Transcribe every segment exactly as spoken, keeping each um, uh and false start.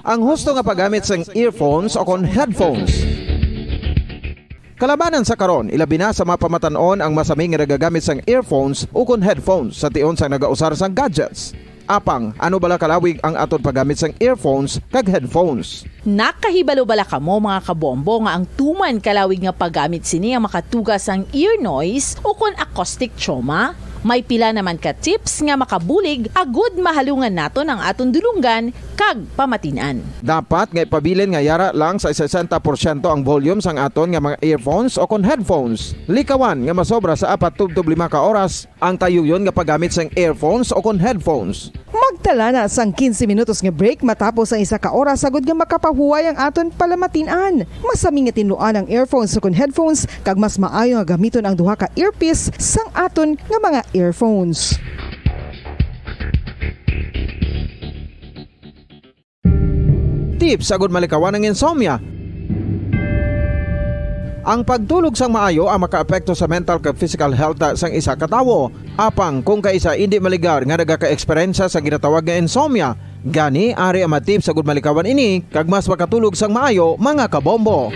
Ang husto nga paggamit sang earphones o kon headphones. Kalabanan sa karon, ilabi na sa mga pamatan-on ang masami nga nagagamit sang earphones o kon headphones sa tion sang nagausar sang gadgets. Apang, ano bala kalawig ang aton paggamit sang earphones kag headphones? Nakahibalo bala kamo, mga kabombo, nga ang tuman kalawig nga paggamit sini ang makatuga sang ear noise o kon acoustic trauma? May pila naman ka tips nga makabulig agud mahalungan naton ang aton dulonggan kag pamatin-an. Dapat nga ipabilin nga yara lang sa sesenta porsyento ang volume sang aton nga mga earphones o kon headphones. Likawan nga masobra sa apat tubtob lima ka oras ang tayuyon nga paggamit sang earphones o kon headphones. Magtala na sang quince minutos nga break matapos ang isa ka oras agud nga makapahuway ang aton palamatin-an. Masami nga tinluan ang earphones o kon headphones, kag mas maayo nga gamiton ang duha ka earpiece sang aton nga mga earphones. Tips agud malikawan ang insomnia. Ang pagtulog sang maayo ang makaapekto sa mental kag physical health sang isa ka tawo. Apang kung kaisa indi maligar nga nagaka-eksperyensya sa ginatawag nga insomnia, gani ari ang mga tips agud malikawan ini kag mas makatulog sang maayo, mga kabombo.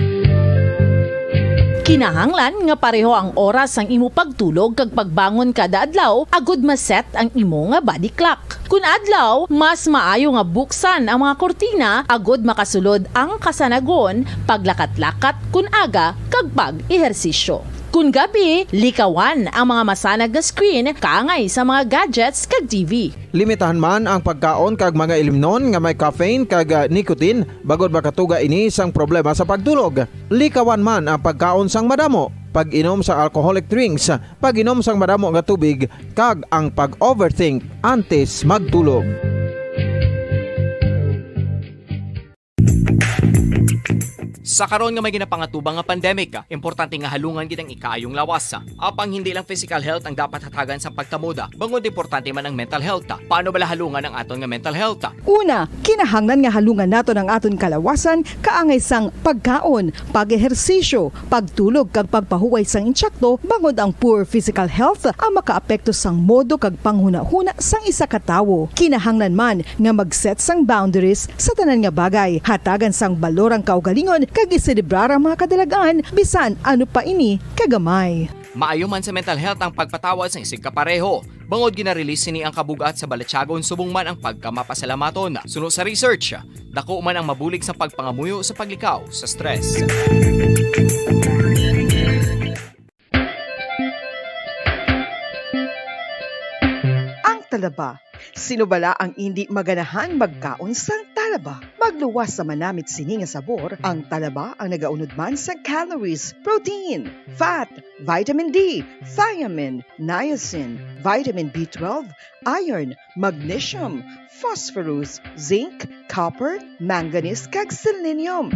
Kinahanglan nga pareho ang oras sang imo pagtulog kag pagbangon kada adlaw agud ma-set ang imo nga body clock. Kun adlaw, mas maayo nga buksan ang mga kurtina agud makasulod ang kasanagon, paglakat-lakat kun aga, kag pag-ehersisyo. Kun gabi, likawan ang mga masanag nga screen kaangay sa mga gadgets kag T V. Limitahan man ang pagkaon kag mga ilimnon nga may caffeine kag, ah, nicotine, bangod makatuga ini sang problema sa pagtulog. Likawan man ang pagkaon sang madamo, pag-inom sa alcoholic drinks, pag-inom sang madamo nga tubig, kag ang pag-overthink antes magtulog. Sa karon nga may ginapangatubang nga pandemic, importante nga halungan gid ang ikaayong lawas. Apang hindi lang physical health ang dapat hatagan sa pagtamod, bangod importante man ang mental health. Paano bala halungan ang aton nga mental health? Una, kinahanglan nga halungan naton ang aton kalawasan kaangay sang pagkaon, pag-ehersisyo, pagtulog kag pagpahuway sang intsakto, bangod ang poor physical health ang makaapekto sang modo kag panghunahuna sang isa ka tawo. Kinahanglan man nga mag-set sang boundaries sa tanan nga bagay, hatagan sang balor ang kaugalingon kag iselebrar ang mga kadalag-an, bisan ano pa ini kagamay. Maayo man sa mental health ang pagpatawad sang isigkapareho, bangod gina-release sini ang kabug-at sa balatyagon subong man ang pagkamapasalamaton. Suno sa research, dako man ang mabulig sa pagpangamuyo sa paglikaw sa stress. Ang talaba. Sino bala ang indi maganahan magkaon sang talaba? Magluwas sa manamit sini nga sabor, ang talaba ang nagaunod man sa calories, protein, fat, vitamin D, thiamine, niacin, vitamin B twelve, iron, magnesium, phosphorus, zinc, copper, manganese, kag selenium.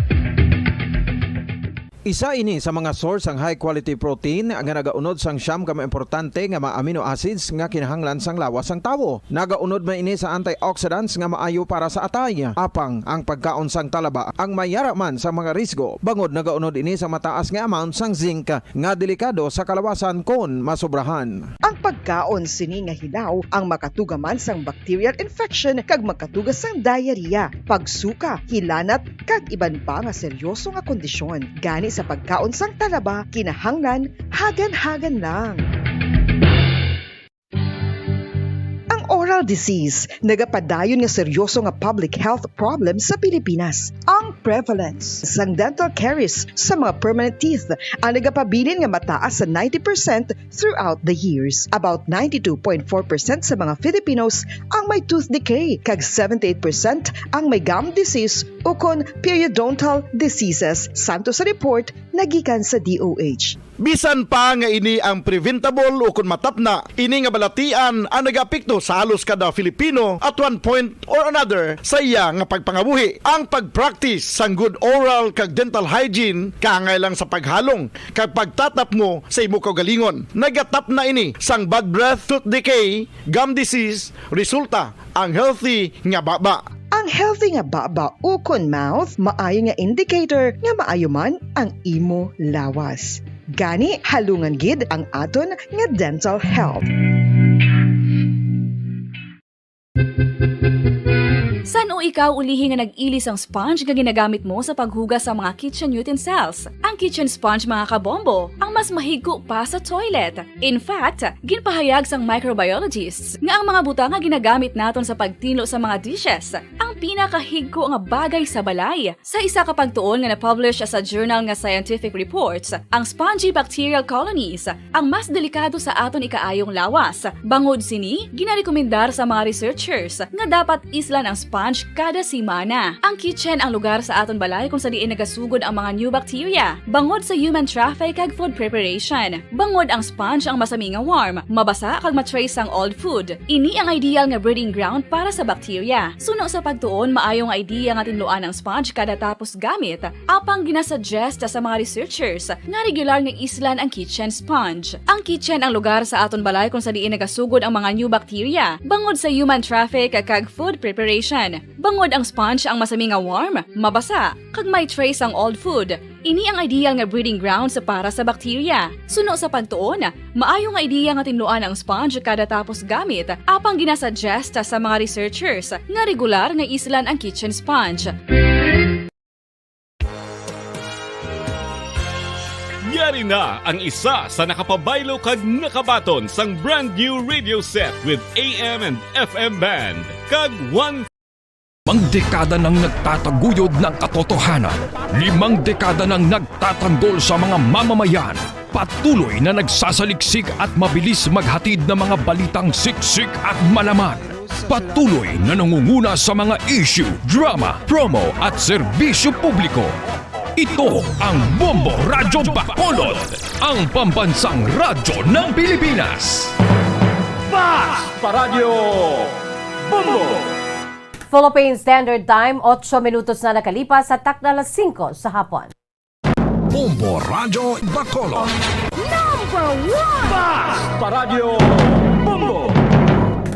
Isa ini sa mga source sang high quality protein nga nagaunod sang siyam ka mga importante nga mga amino acids nga kinahanglan sang lawas sang tawo. Nagaunod man ini sa antioxidants nga maayo para sa atay. Apang ang pagkaon sang talaba ang mayara man sa mga risgo, bangod nagaunod ini sa mataas nga amount sang zinc nga delikado sa kalawasan kon masobrahan. Ang pagkaon sini nga hilaw ang makatuga man sang bacterial infection kag makatuga sang diarrhea, pagsuka, hilanat, kag iban pa nga seryoso nga kondisyon. Gani sa pagkaon sang talaba, kinahanglan hagan-hagan lang. Ang oral disease nagapadayon nga seryoso nga public health problem sa Pilipinas. Ang prevalence sang dental caries sa mga permanent teeth ang nagapabilin nga mataas sa ninety percent throughout the years. About ninety-two point four percent sa mga Filipinos ang may tooth decay, kag seventy-eight percent ang may gum disease ukon periodontal diseases, santo sa report nagikan sa D O H. Bisan pa nga ini ang preventable ukon matapna, ini nga balatian ang nagaapekto sa halos kada Filipino at one point or another sa iya nga pagpangabuhi. Ang pag-practice sang good oral kag dental hygiene kaangay lang sa paghalong kag pagtatapngo sa imo kaugalingon. Nagatapna ini sang bad breath, tooth decay, gum disease, resulta ang healthy nga baba. Ang healthy nga baba ukon mouth maayo nga indicator nga maayo man ang imo lawas. Gani, halungan gid ang aton nga dental health. Ikaw ulihi nga nag-ili sang sponge nga ginagamit mo sa paghugas sa mga kitchen utensils. Ang kitchen sponge, mga kabombo, ang mas mahigko pa sa toilet. In fact, ginpahayag sang microbiologists nga ang mga butang nga ginagamit naton sa pagtinlo sa mga dishes ang pinakahigko nga bagay sa balay. Sa isa ka pagtuon nga na-publish sa journal nga Scientific Reports, ang spongy bacterial colonies ang mas delikado sa aton ikaayong lawas. Bangod sini, ginarekomendar sa mga researchers nga dapat islan ang sponge kada semana. Ang kitchen ang lugar sa aton balay kung sa diin nagasugod ang mga new bacteria, bangod sa human traffic kag food preparation. Bangod ang sponge ang masami nga warm, mabasa kag ma-trace sang old food. Ini ang ideal nga breeding ground para sa bacteria. Suno sa pagtuon, maayo nga idea nga tinluan ang sponge kada tapos gamit, apang ginasuggest sa mga researchers nga regular nga islan ang kitchen sponge. Ang kitchen ang lugar sa aton balay kung sa diin nagasugod ang mga new bacteria, bangod sa human traffic kag food preparation. Bangod ang sponge ang masami nga warm, mabasa, kag may trace ang old food. Ini ang ideal nga breeding grounds para sa bacteria. Suno sa pagtuon, maayo nga ideya nga tinluan ang sponge kada tapos gamit, apang ginasuggest sa mga researchers nga regular nga islan ang kitchen sponge. Yari na ang isa sa nakapabaylo kag nakabaton sang brand new radio set with A M and F M band kag one Limang dekada nang nagtataguyod ng katotohanan. Limang dekada nang nagtatanggol sa mga mamamayan. Patuloy na nagsasaliksik at mabilis maghatid ng mga balitang siksik at malaman. Patuloy na nangunguna sa mga issue, drama, promo at serbisyo publiko. Ito ang Bombo Radyo Bacolod, ang pambansang radyo ng Pilipinas. Fast Paradyo Bombo! Philippine Standard Time, otso minutos na nakalipas sa takna alas singko sa hapon. Bombo Radyo Bacolod. Number one! Fast Paradyo Bombo!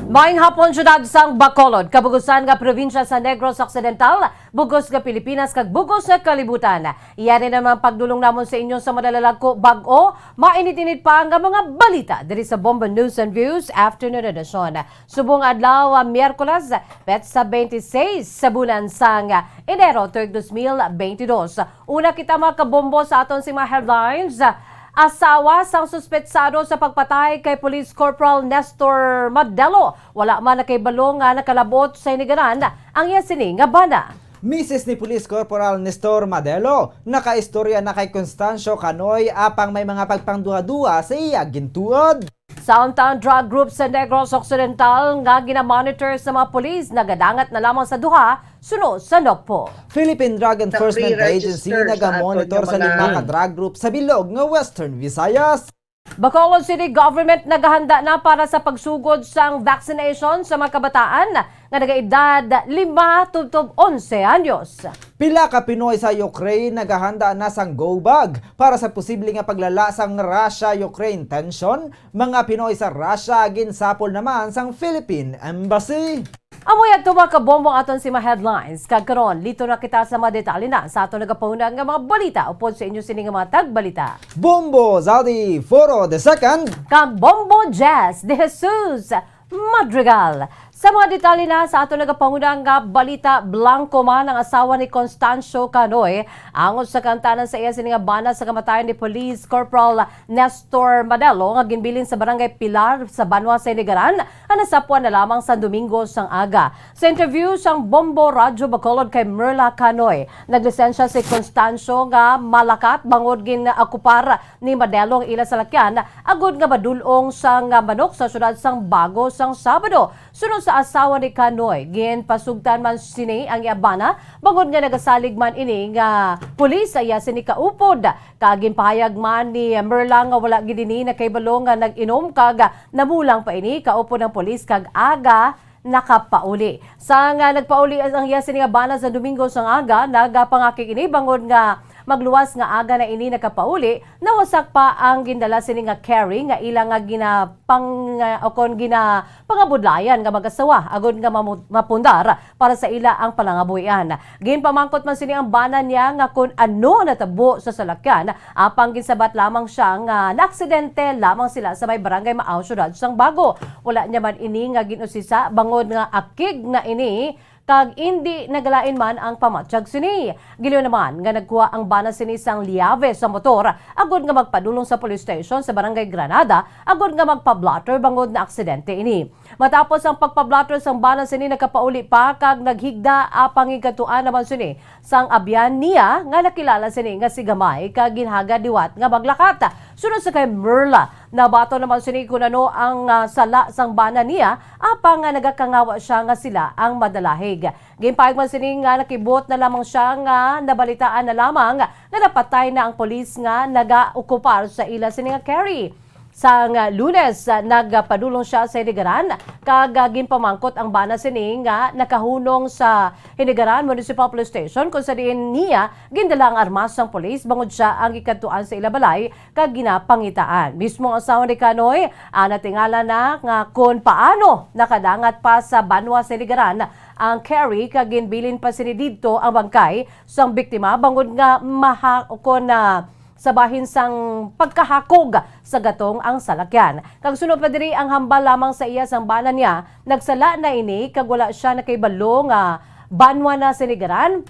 Maayong hapon, siyudad sang Bacolod, kabugusan nga probinsya sa Negros Occidental, bugos nga Pilipinas, kag bugos nga kalibutan. Iya ni naman pagdulong namon sa inyo sa madalalag ko bag-o, mainit-init pa nga mga balita diri sa Bombo News and Views Afternoon Edition. Subong adlaw, ah, Miyerkules, petsa twenty-six sa bulan sang Enero, tuig dos mil bentidós. Una kita, mga kabombo, sa aton sing mga headlines. Asawa sang suspetsado sa pagpatay kay Police Corporal Nestor Madelo, wala man nakahibalo nga nakalabot sa hiniganan ang iya sini nga bana. Misis ni Police Corporal Nestor Madelo nakaistorya na kay Constancio Canoy, apang may mga pagpangduha-duha sa iya gintuod. Samtang drug group sa Negros Occidental nga ginamonitor sa mga pulis nagadangat na lamang sa duha suno sa NOCPO. Philippine Drug Enforcement Agency nagamonitor sa lima ka drug group sa bilog nga Western Visayas. Bacolod City Government nagahanda na para sa pagsugod sang vaccination sa mga kabataan nga nagaedad lima tubtob onse anyos. Pila ka Pinoy sa Ukraine nagahanda na sang go bag para sa posible nga paglala sang Russia-Ukraine tension. Mga Pinoy sa Russia ginsapol naman sang Philippine Embassy. Amo yadto, mga kabombo, aton sing mga headlines. Kag karon, liton na kita sa mga detalye na sa aton nagapahunang nga mga balita upod sa inyo sini nga mga tagbalita. Bombo Zaldi Foro the second. Kag Bombo Jazz de Jesus Madrigal. Sa mga detalye na sa aton nagapahunang nga balita, blanco man ang asawa ni Constancio Canoy angot sa kantanan sa iya sini nga bana sa kamatayon ni Police Corporal Nestor Madelo nga ginbilin sa Barangay Pilar sa banwa sa Inigaran, nga nasapwan na lamang sa Domingo sang aga. Sa interview sang Bombo Radyo Bacolod kay Merla Canoy, naglisensya si Constancio nga malakat bangod gin-okupar ni Madelo ang ila salakyan agod nga madul-ong sang manok sa siyudad sang Bago sang Sabado. Suno sa asawa ni Canoy, ginpasugtan man sini ang iya bana bangod nga nagasalig man ini nga pulis sa iya sini kaupod. Kag ginpahayag man ni Merla nga wala gid ini nakahibalo nga nag-inom kag namulang pa ini kaupod ang pulis kag aga nakapauli. Sang, ah, nagpauli ang iya sini nga bana sa Domingo sang aga, nagapangakig ini bangod nga magluwas nga aga na ini nakapauli, nawasak pa ang gindala sini nga carry nga ila nga ginapang-, ah, o kon ginapangabudlayan nga mag-asawa agod nga mamu-, mapundar para sa ila ang palangabuhian. Ginpamangkot man sini ang bana niya nga kon ano natabo sa salakyan, apang ginsabat lamang siya nga naaksidente lamang sila sa may Barangay Maaw, siyudad sang Bago. Wala niya man ini nga gin-usisa bangod nga akig na ini kag indi nagalain man ang pamatyag sini. Gilingaw naman nga nagkuha ang bana sini sang llave sa motor agod nga magpadulong sa police station sa Barangay Granada agod nga magpa-blotter bangod naaksidente ini. Matapos ang pagpa-blotter sang bana sini, nakapauli pa kag naghigda, apang ginkaduan naman sini sang abyan niya nga nakilala sini nga si Gamay kag ginhagad liwat nga maglakat. Suno sa kay Merla, nabaton naman sini kun ano ang, ah, sala sang bana niya, apang nga nagakangawa sia nga sila ang madalahig. Ginpahayag man sini nga nakibot na lamang sia nga nabalitaan na lamang nga napatay na ang pulis nga nagaokupar sa ila sini nga carry. Sang, ah, Lunes, ah, nagpadulong sia sa Hinigaran kag, ah, ginpamangkot ang bana sini nga nakahunong sa Hinigaran Municipal Police Station, kung sa diin niya gindala ang armas sang pulis bangod sia ang gikadtuan sa ila balay kag ginapangitaan. Mismo ang asawa ni Kanoy, ah, natingala na nga kon paano nakadangat pa sa banwa sa Hinigaran ang carry kag ginbilin pa sini didto ang bangkay sang biktima bangod nga maha-, kon, ah, sa bahin sang pagkahakog sa gatong ang salakyan. Kag suno pa diri ang hambal lamang sa iya sang bana niya, nagsala na ini kag wala sia nakahibalo nga banwa na sa Hinigaran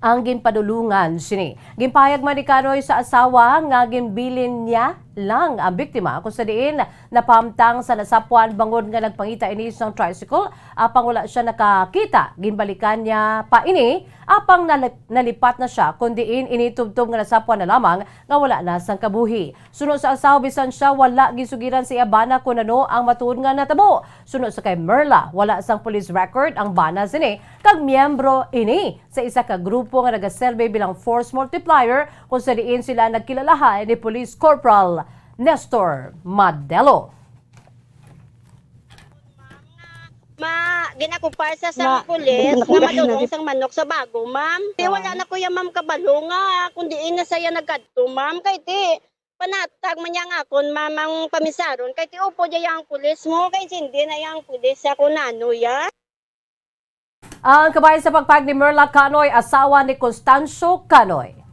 ang ginpadulungan sini. Ginpahayag man ni Kanoy sa asawa nga ginbilin niya lang ang biktima, kung sa diin napahamtang sa nasapwan bangod nga nagpangita ini sang tricycle, apang wala sia nakakita. Ginbalikan niya pa ini, apang nalip-, nalipat na sia, kun diin ini tubtob nga nasapwan na lamang nga wala na sang kabuhi. Suno sa asawa, bisan sia wala ginsugiran sa iya bana kun ano ang matuod nga natabo. Suno sa kay Merla, wala sang police record ang bana sini, kag miyembro ini sa isa ka grupo nga nagaserbi bilang force multiplier, kung sa diin sila nagkilalahan ni Police Corporal Nestor Madelo. Ma, ginakupar sa sang pulis nga madulong sang manok sa bago, ma'am. Ti wala na ko ya, ma'am, kabalo nga kung diin na saya nagkadto, ma'am. Kay ti panatag man niya nga akon, ma'am, ang pamisaron. Kay ti upod ya yang pulis mo, kay sindi na yang pulis ako nano ya. Ang kabahin sa pagpahayag ni Merla Canoy, asawa ni Constancio Canoy.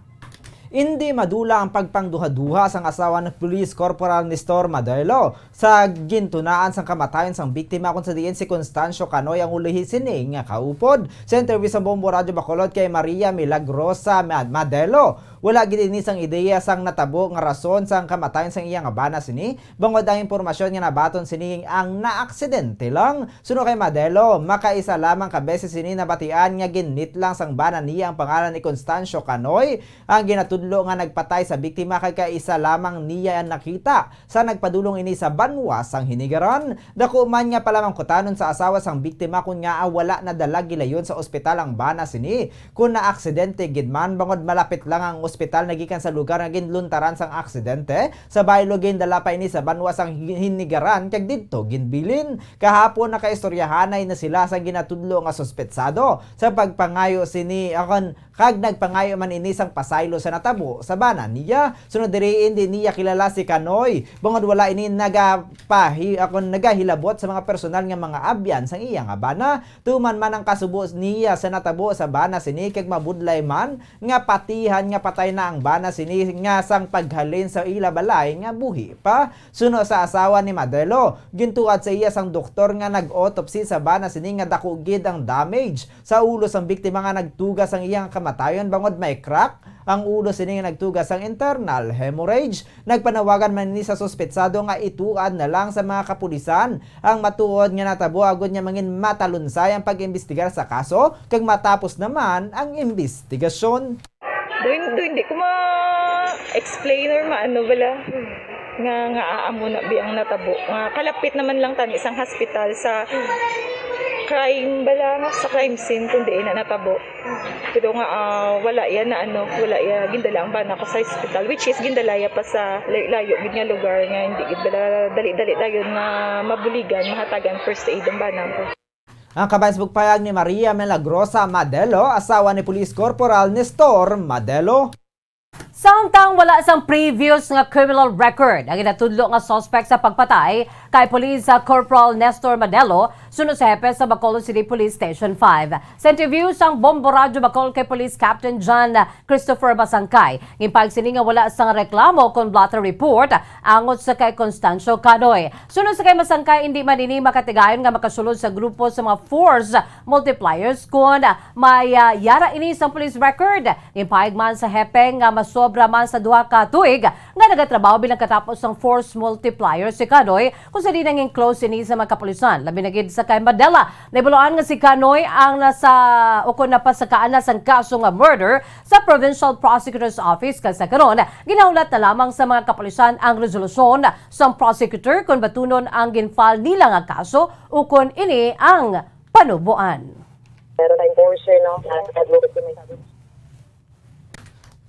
Indi madula ang pagpangduhaduha sang asawa ni Police Corporal Nestor Madelo sa gintunaan sang kamatayon sang biktima, kung sa diin si Constancio Canoy ang ulihi sini nga kaupod. Sa interview sa Bombo Radyo Bacolod kay Maria Milagrosa Ma-, Madelo, wala gid ini sang ideya sang natabo nga rason sang kamatayon sang iya nga bana sini, bangod ang impormasyon nga nabaton sini ang naaksidente lang. Suno kay Madelo, makaisa lamang ka beses sini nabatian nga ginitlang sang bana niya ang pangalan ni Constancio Canoy, ang ginatudlo nga nagpatay sa biktima, kay kaisa lamang niya ang nakita sa nagpadulong ini sa banwa sang Hinigaran. Dako man nga palamangkutanon sa asawa sang biktima kon ngaa wala nadala gilayon sa ospital ang bana sini, kon naaksidente gid man, bangod malapit lang ang ospital nagikan sa lugar nga ginluntaran sang aksidente. Sa baylo, gindala pa ini sa banwa sang Hi-, Hinigaran kag didto ginbilin. Kahapon, nakaistoryahanay na sila sa ginatudlo nga suspetsado sa pagpangayo sini, akon, kag nagpangayo man ini sang pasaylo sa natabo sa bana niya. Sunod diri, indi niya kilala si Kanoy, bangod wala ini nagapahi-, akon, nagahilabot sa mga personal nga mga abyan sang iya nga bana. Tuman man ang kasubo niya sa natabo sa bana sini, kag mabudlay man nga patihan nga patay na ang bana sini nga sang paghalin sa ila balay nga buhi pa. Suno sa asawa ni Madelo, gintuad sa iya sang doktor nga nag-autopsy sa bana sini nga dako gid ang damage sa ulo sang biktima nga nagtuga sang iya nga kamatayon, bangod may crack ang ulo sini nga nagtuga sang internal hemorrhage. Nagpanawagan man ini sa suspetsado nga ituad na lang sa mga kapulisan ang matuod nga natabo agod nga mangin matalunsay ang pag-imbestigar sa kaso kag matapos naman ang imbestigasyon. Do, do hindi ko ma-explain or maano bala nga, nga aamo na bi ang natabo. Nga kalapit naman lang tani sang hospital sa crime bala, no? Sa crime scene kung diin na natabo. Pero nga, ah, wala yan na ano, wala yan gindala ang bana ko sa hospital, which is gindala ya pa sa lay-, layo gid nga lugar nga hindi gid bala dali-dali dayon nga mabuligan, mahatagan first aid ang bana ko. Ang kabahin sa pagpahayag ni Maria Milagrosa Madelo, asawa ni Police Corporal Nestor Madelo. Samtang wala sang previous nga criminal record ang ginatudlo nga suspect sa pagpatay kay Police Corporal Nestor Manelo, suno sa hepe sa Bacolod City Police Station five. Sa interview sang Bombo Radyo Bacol kay Police Captain John Christopher Masangkay, ginpahayag sini nga wala sang reklamo kon blotter report angot sa kay Constancio Canoy. Suno sa kay Masangkay, hindi man ini makatigayon nga makasulod sa grupo sa mga force multipliers kon may, ah, yara ini sa police record. Ginpahayag man sa hepe nga masobra man sa duha ka tuig nga nagatrabaho bilang katapo sang force multiplier si Canoy, kung sa di nangin close ini sa mga kapulisan, labi na gid sa kay Manelo. Nahibaluan nga si Canoy ang nasa ukon napasakaan na sang kaso nga murder sa Provincial Prosecutor's Office, kag sa karon ginahulat na lamang sa mga kapulisan ang resolusyon sang prosecutor kon batunon ang ginfile nila nga kaso ukon ini ang panuboan. Pero sa enforcer, no, at advocacy may sabi.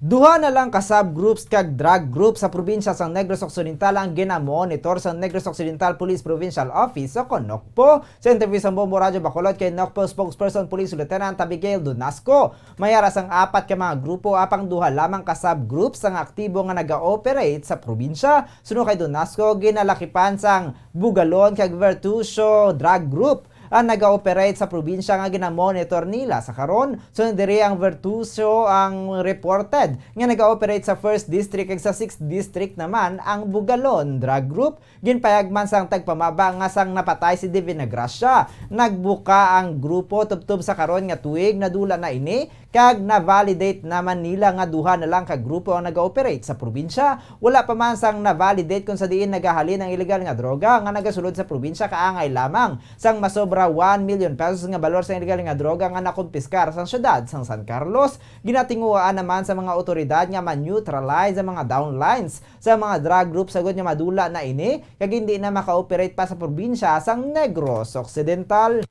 Duha na lang ka subgroups kag drug group sa probinsya sang Negros Occidental ang ginamonitor sang Negros Occidental Police Provincial Office o kon NOCPO. Sa interview sang Bombo Radyo Bacolod kay NOCPO spokesperson Police Lieutenant Abigail Donasco, may ara sang apat ka mga grupo apang duha lamang ka subgroups ang aktibo nga naga-operate sa probinsya. Suno kay Donasco, ginalakipan sang Bugalon kag Vertusio drug group ang naga-operate sa probinsya nga ginamonitor nila sa karon. Sunod diri ang Vertusio ang reported nga naga-operate sa First District, kag sa Sixth District naman ang Bugalon Drug Group. Ginpayag man sang tagpamaba nga sang napatay si Divina Gracia, nagbuka ang grupo tubtob sa karon nga tuig. Nadula na ini kag na-validate naman nila nga duha na lang ka grupo ang naga-operate sa probinsya. Wala pa man sang na-validate kung sa diin nagahalin ang illegal nga droga nga nagasulod sa probinsya, kaangay lamang sang masobra one million pesos nga balor sang illegal nga droga nga nakumpiskar sang siyudad sang San Carlos. Ginatinguhaan naman sa mga awtoridad nga ma-neutralize ang mga downlines sa mga drug group sagod nga madula na ini kag hindi na maka-operate pa sa probinsya sang Negros Occidental.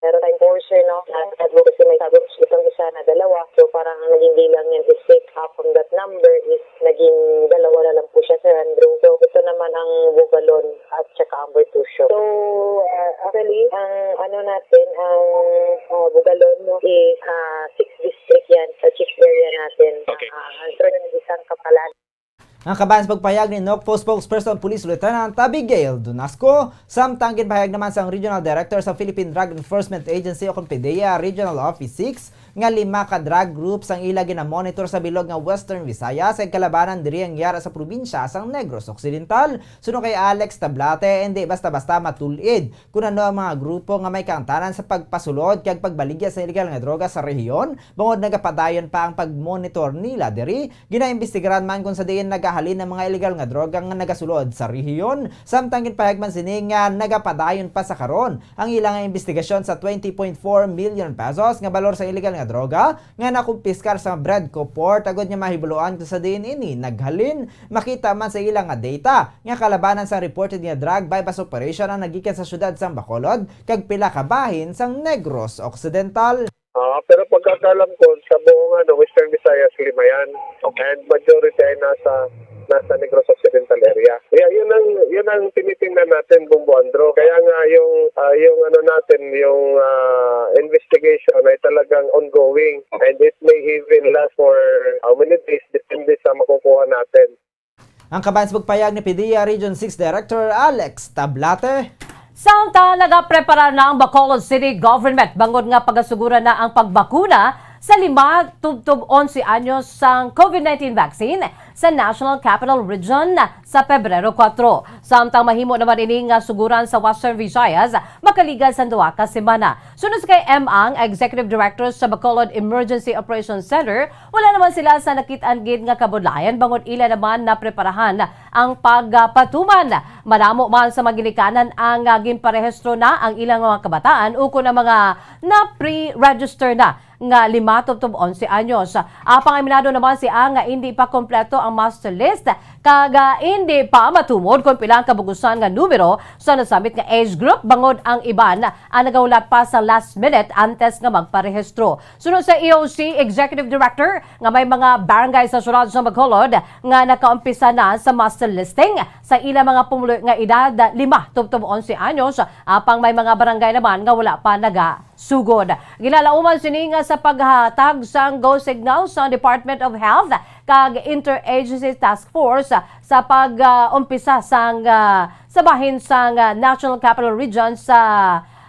Pero sa enforcer, no, at advocacy may sabi, itong isa na dalawa. So, parang ang naging bilang niyan is six. Half from that number is naging dalawa na lang po siya, Sir Andrew. So, ito naman ang Bugalon at saka ang Vertusio. So, ah, actually, ang ano natin, ang ah, Bugalon, no, is ah, six district yan sa chief area natin. Okay. Ah, ang Tron ng isang kapalan. Ang kabahin sa pagpahayag ni NOCPO spokesperson Police Lieutenant Abigail Donasco, samtang ginpahayag naman sang Regional Director sa Philippine Drug Enforcement Agency o kon PDEA Regional Office six nga lima ka drug groups ang ila ginamonitor sa bilog nga Western Visayas kag kalabanan diri ang yara sa probinsya sang Negros Occidental. Suno kay Alex Tablate, hindi basta-basta matul-id kun ano ang mga grupo nga may kaangtanan sa pagpasulod kag pagbaligya sa illegal nga droga sa rehiyon, bangod nagapadayon pa ang pagmonitor nila diri. Ginaimbestigaran man kung sa diin nagahalin ang mga illegal nga droga nga nagasulod sa rehiyon. Samtang ginpahayag man sini nga nagapadayon pa sa karon ang ila nga imbestigasyon sa twenty point four million pesos nga balor sa illegal nga droga nga nakumpiskar sa Bredco Port, agod nga mahibaluan kung sa diin ini naghalin. Makita man sa ila nga data nga kalabanan sa reported nga drug buy-bust operation ang nagikan sa siyudad sang Bacolod kag pila ka bahin sang Negros Occidental. Ah, pero pagkakaalam ko, sa buong ano, Western Visayas, lima yan. Okay. And majority ay nasa nasa Negros Occidental area. Yeah, yun ang yun ang tinitingnan natin, Bumbo Andro. Kaya nga yung ah, yung ano natin, yung ah, investigation ay talagang ongoing. Okay. And it may even last for how many days, depende sa makukuha natin. Ang kabahin sa pagpahayag ni PDEA Region six Director Alex Tablate. Samtang nagaprepara na ang Bacolod City Government bangod nga pagasuguran na ang pagbakuna sa lima tubtob onse anyos sang COVID nineteen vaccine sa National Capital Region sa Pebrero kuwatro. Samtang mahimo naman ini nga suguran sa Western Visayas makaligal sa duha ka semana. Suno sa kay M Ang, Executive Director sa Bacolod Emergency Operations Center, wala naman sila sa nakit-an gid nga kabudlayan bangod ila naman napreparahan ang pagpatuman. Madamo man sa mga ginikanan ang, ah, ginparehistro na ang ilang mga kabataan ukon ang mga na-pre-register na nga lima tubtob onse anyos. Apang aminado naman si Ang nga indi pa kompleto ang master list kag, ah, indi pa matumod kon pila ang kabugusan nga numero sa nasambit nga age group bangod ang iban ang nagahulat pa sa last minute antes nga magparehistro. Suno sa E O C Executive Director nga may mga barangay sa siyudad sa Bacolod nga nakaumpisa na sa master listing sa ila mga pumuluyo nga edad lima tubtob onse anyos, apang may mga barangay naman nga wala pa nagasugod. Ginalauman sini nga sa paghatag sang go signal sa Department of Health kag Interagency Task Force sa pag-umpisa sang, ah, sa bahin sang, ah, National Capital Region sa,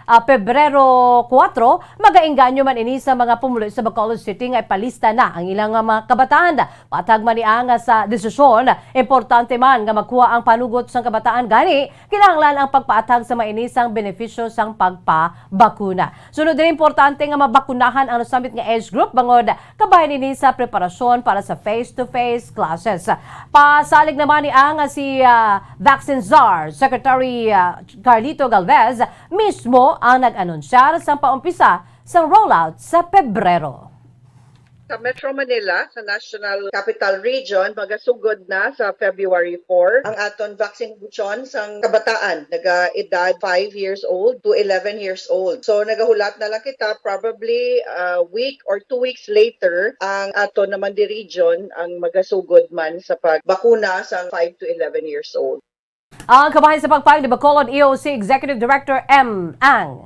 ah, Pebrero kuwatro. Magainganyo man ini sa mga pumuluyo sa Bacolod City nga ipalista na ang ilang, ah, mga kabataan. Patag man niya nga sa desisyon, importante man nga makuha ang panugot sang kabataan, gani kinahanglan ang pagpaathag sa mainisang benepisyo sang pagpabakuna. Sunod diri, importante nga mabakunahan ang nasambit nga age group bangod kabahin ini sa preparasyon para sa face-to-face classes. Pasalig naman ni ang si, ah, Vaccine Czar, Secretary, ah, Carlito Galvez, mismo ang nag-anunsyar sang paumpisa sang rollout sa Pebrero. Sa Metro Manila, sa National Capital Region, magasugod na sa February four ang aton vaccination sang kabataan, naga-edad five years old to eleven years old. So, nagahulat na lang kita, probably a week or two weeks later, ang aton naman di region ang magasugod man sa pagbakuna sang five to eleven years old. Ang kabahin sa pagpayag ni Bacolod E O C Executive Director M. Ang.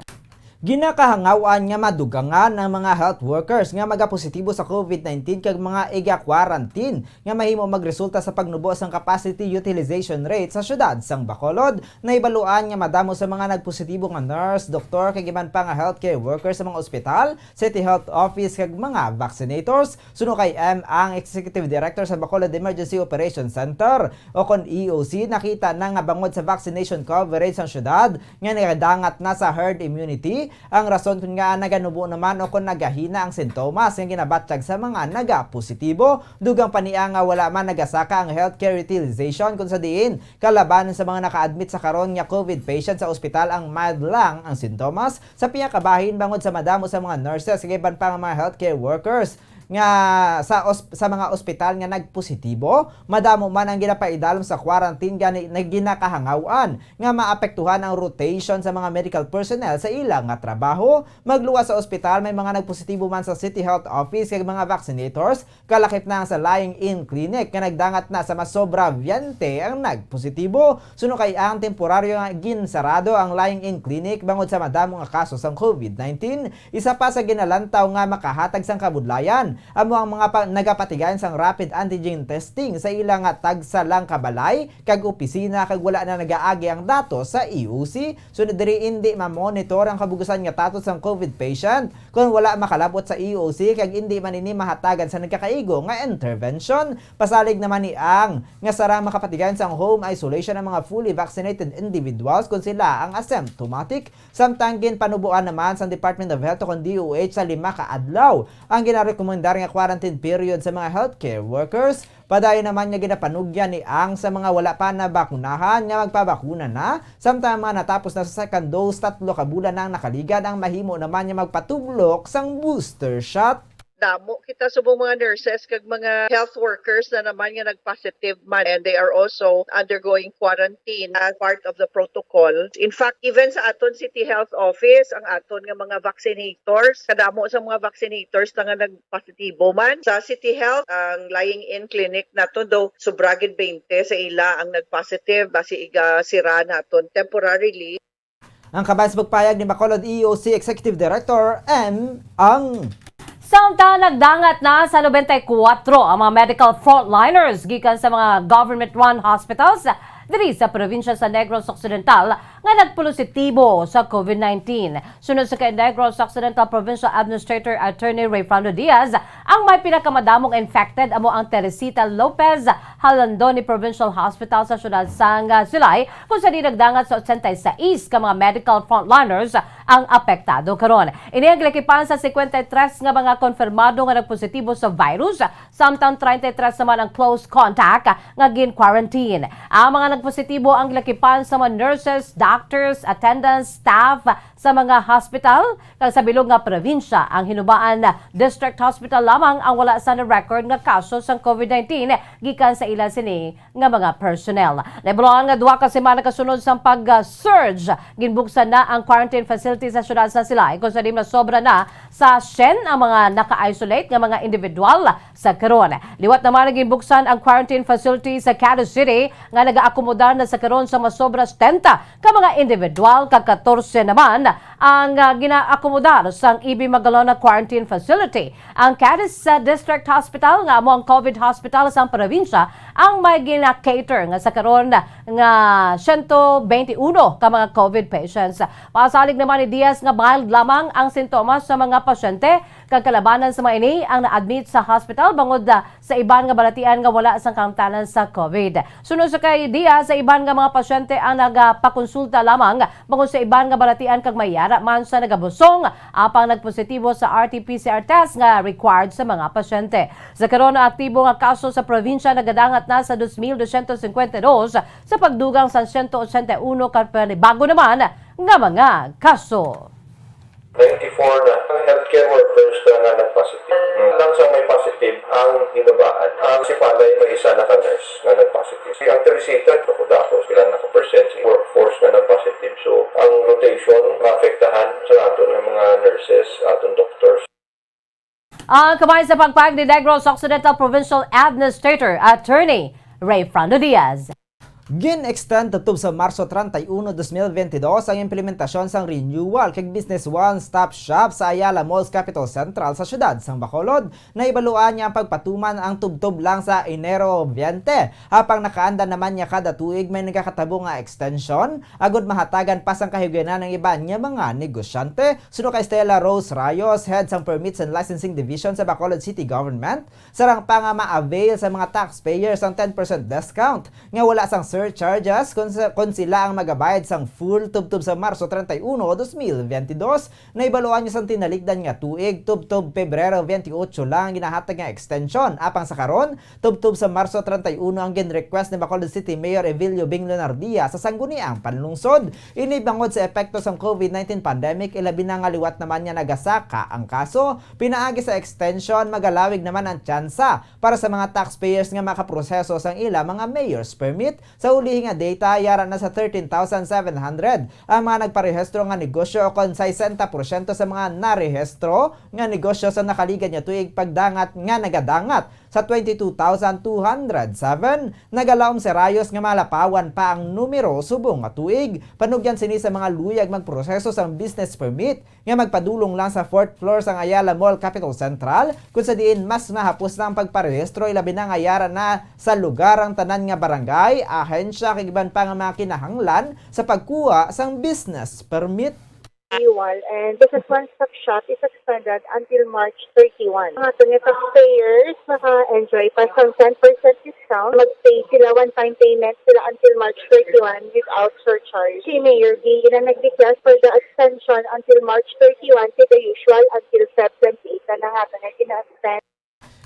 Ginakahangawan nga madugangan ang mga health workers nga magapositibo sa COVID nineteen kag mga iga-quarantine nga mahimo magresulta sa pagnubo sang capacity utilization rate sa siyudad sang Bacolod. Nahibaluan nga madamo sa mga nagpositibo nga nurse, doktor, kag iban pa nga healthcare workers sa mga ospital, city health office, kag mga vaccinators. Suno kay M. Ang, Executive Director sa Bacolod Emergency Operations Center, o kon E O C, nakita na nga bangod sa vaccination coverage sang siyudad nga nagadangat na sa herd immunity, ang rason kon ngaa naganubo naman o kon nagahina ang sintomas nga ginabatyag sa mga nagapositibo. Dugang pa niya nga wala man nagasaka ang healthcare utilization, kon sa diin kalabanan sa mga naka-admit sa karon nga COVID patient sa ospital ang mild lang ang sintomas, sa pihak kabahin bangod sa madamo sa mga nurses kag iban pa nga mga healthcare workers nga sa os-, sa mga ospital nga nagpositibo, madamo man ang ginapaidalom sa quarantine, gani na ginakahangawan nga maapektuhan ang rotation sa mga medical personnel sa ila nga trabaho. Magluwas sa ospital, may mga nagpositibo man sa City Health Office kag mga vaccinators, kalakip na ang sa lying-in clinic nga nagdangat na sa masobra twenty ang nagpositibo. Suno kay ang temporaryo nga ginsarado ang lying-in clinic bangod sa madamo nga kaso sang COVID nineteen, isa pa sa ginalantaw nga makahatag sang kabudlayan amo ang mga pa-, nagapatigayon sang rapid antigen testing sa ila nga tagsa lang ka balay kag opisina kag wala na nagaagi ang datos sa E O C. Sunod diri, indi ma-monitor ang kabug-usan nga tatus sang COVID patient kon wala makalab-ot sa E O C kag indi man ini mahatagan sa nagkakaigo nga intervention. Pasalig naman ni Ang nga sarang makapatigayon sang home isolation ang mga fully vaccinated individuals kon sila ang asymptomatic. Samtang ginpanuboan naman sang Department of Health o kon D O H sa lima ka adlaw ang ginarekomendar nga quarantine period sa mga healthcare workers. Padayon naman nga ginapanugyan ni Ang sa mga wala pa nabakunahan nga magpabakuna na, samtang mga natapos na sa second dose, tatlo ka bulan na ang nakaligad, ang mahimo naman nga magpatublok sang booster shot. Damo kita subong mga nurses kag mga health workers na naman nga nag-positive man, and they are also undergoing quarantine as part of the protocol. In fact, even sa aton City Health Office, ang aton nga mga vaccinators, kadamo sa mga vaccinators na nga nagpositibo man. Sa City Health, ang lying-in clinic naton daw sobra gid twenty sa ila ang nagpositive, basi igasira naton temporarily. Ang kabahin sa pagpayag ni Bacolod E O C Executive Director M. Ang. Samtang nagdangat na sa nobenta y kuwatro ang mga medical frontliners gikan sa mga government-run hospitals diri sa probinsya sa Negros Occidental nga nagpositibo sa COVID nineteen. Sunod sa kay Negros Occidental Provincial Administrator Attorney Rayfrando Diaz, ang may pinakamadamong infected amo ang Teresita Lopez Jalandoni Provincial Hospital sa siyudad sang, ah, Silay, kung sa di nagdangat sa ochenta y seis ka mga medical frontliners ang apektado karon. Ini ang ginakipan sa singkwenta y tres nga mga konfirmado nga nagpositibo sa virus, samtang treinta y tres naman ang close contact nga gin-quarantine. Ang mga nagpositibo ang ginakipan sa mga nurses, doctors, attendants, staff sa mga hospital, kag sa bilog nga probinsya, ang Hinubaan District Hospital lamang ang wala sa na-record nga kaso sang COVID nineteen gikan sa ila sini nga mga personnel. Nahibaluan nga duha ka semana kasunod sang pag-surge, ginbuksan na ang quarantine facility sa siyudad sa Silay, kung sa diin nasobra na sa syen ang mga naka-isolate nga mga individual sa karon. Liwat naman nga ginbuksan ang quarantine facility sa Cadiz City nga nagaakomodar na sa karon sa masobra setenta ka mga individual, kag katorse naman ang, ah, ginaakomodar sang E B Magalona Quarantine Facility. Ang Cadiz, ah, District Hospital, nga amo ang COVID hospital sang probinsya, ang may gina-cater nga sa karon nga siyento bente uno ka mga COVID patients. Pasalig naman ni Diaz nga mild lamang ang sintomas sa mga pasyente, kag kalabanan sa mga ini ang na-admit sa hospital bangod, ah, sa iban nga balatian nga wala sang kahimtanan sa COVID. Suno sa kay Diaz, sa iban nga mga pasyente ang nagapakonsulta lamang bangod sa iban nga balatian kag may ara man sa nagabusong apang nagpositibo sa R T P C R test nga required sa mga pasyente. Sa karon, ang aktibo nga kaso sa probinsya nagadangat na sa dos mil dosyentos cincuenta y dos, sa pagdugang sa siyento ochenta y uno ka panibago naman nga mga kaso. Ninety-four na ang healthcare workers na nga nag-positive. Mm. Lang sa may positive ang Hinubaan. Ang Sipalay may isa na ka nurse nga nag-positive. Si ang Teresita, dako-dako sila na ka percent sa workforce nga nag-positive. So, ang rotation maapektahan sa aton nga mga nurses, aton doctors. Ang kamay sa pagpahayag ni Negros Occidental Provincial Administrator Attorney Rayfrando Diaz. Gin-extend tubtob sa Marso treinta y uno, dos mil veintidós ang implementasyon sang renewal kag Business One Stop Shop sa Ayala Malls Capitol Central sa siyudad sang Bacolod. Nahibaluan nga ang pagpatuman ang tubtob lang sa Enero veinte, apang nakaanda naman nga kada tuig may nagakatabo nga extension agud mahatagan pa sang kahigayunan ang iban nga mga negosyante. Suno kay Stella Rose Rayos, head sang Permits and Licensing Division sa Bacolod City Government, sarang pa nga ma-avail sa mga taxpayers ang ten percent discount nga wala sang surcharges kon sa, kon sila ang magabayad sang full tubtob sa Marso treinta y uno, dos mil veintidós. Nahibaluan nga sang tinalikdan nga tuig, tubtob Pebrero veintiocho lang ang ginahatag nga extension. Apang sa karon, tubtob sa Marso treinta y uno ang gin-request ni Bacolod City Mayor Evilio Bing Leonardia sa Sangguniang Panlungsod. Ini bangod sa epekto sang COVID nineteen pandemic, ilabi na nga liwat naman nga nagasaka ang kaso. Pinaagi sa extension, magalawig naman ang tsansa para sa mga taxpayers nga makaproseso sang ila mga mayor's permit. Sa ulihi nga data, yara na sa thirteen thousand seven hundred ang mga nagparehistro nga negosyo, o kon sesenta porsyento sa mga narehistro nga negosyo sa nakaligad nga tuig pagdangat nga nagadangat sa twenty-two thousand two hundred seven. Nagalaom si Rayos nga malapawan pa ang numero subong nga tuig. Panugyan sini sa mga luyag magproseso sang business permit nga magpadulong lang sa fourth floor sang Ayala Mall Capitol Central, kung sa diin mas mahapos na ang pagparehistro, ilabi na nga yara na sa lugar ang tanan nga barangay, ahensya, kag iban pa nga mga kinahanglan sa pagkuha sang business permit. Renewal and Business One Stop Shop is extended until March thirty-one. Ang aton nga taxpayers maka-enjoy pa sa ten percent discount. Mag-pay sila, one-time payment sila until March thirty-one without surcharge. Si Mayor Gay na nag-request for the extension until March thirty-one, si the usual until Feb twenty-eight na lang aton nga gina-extend.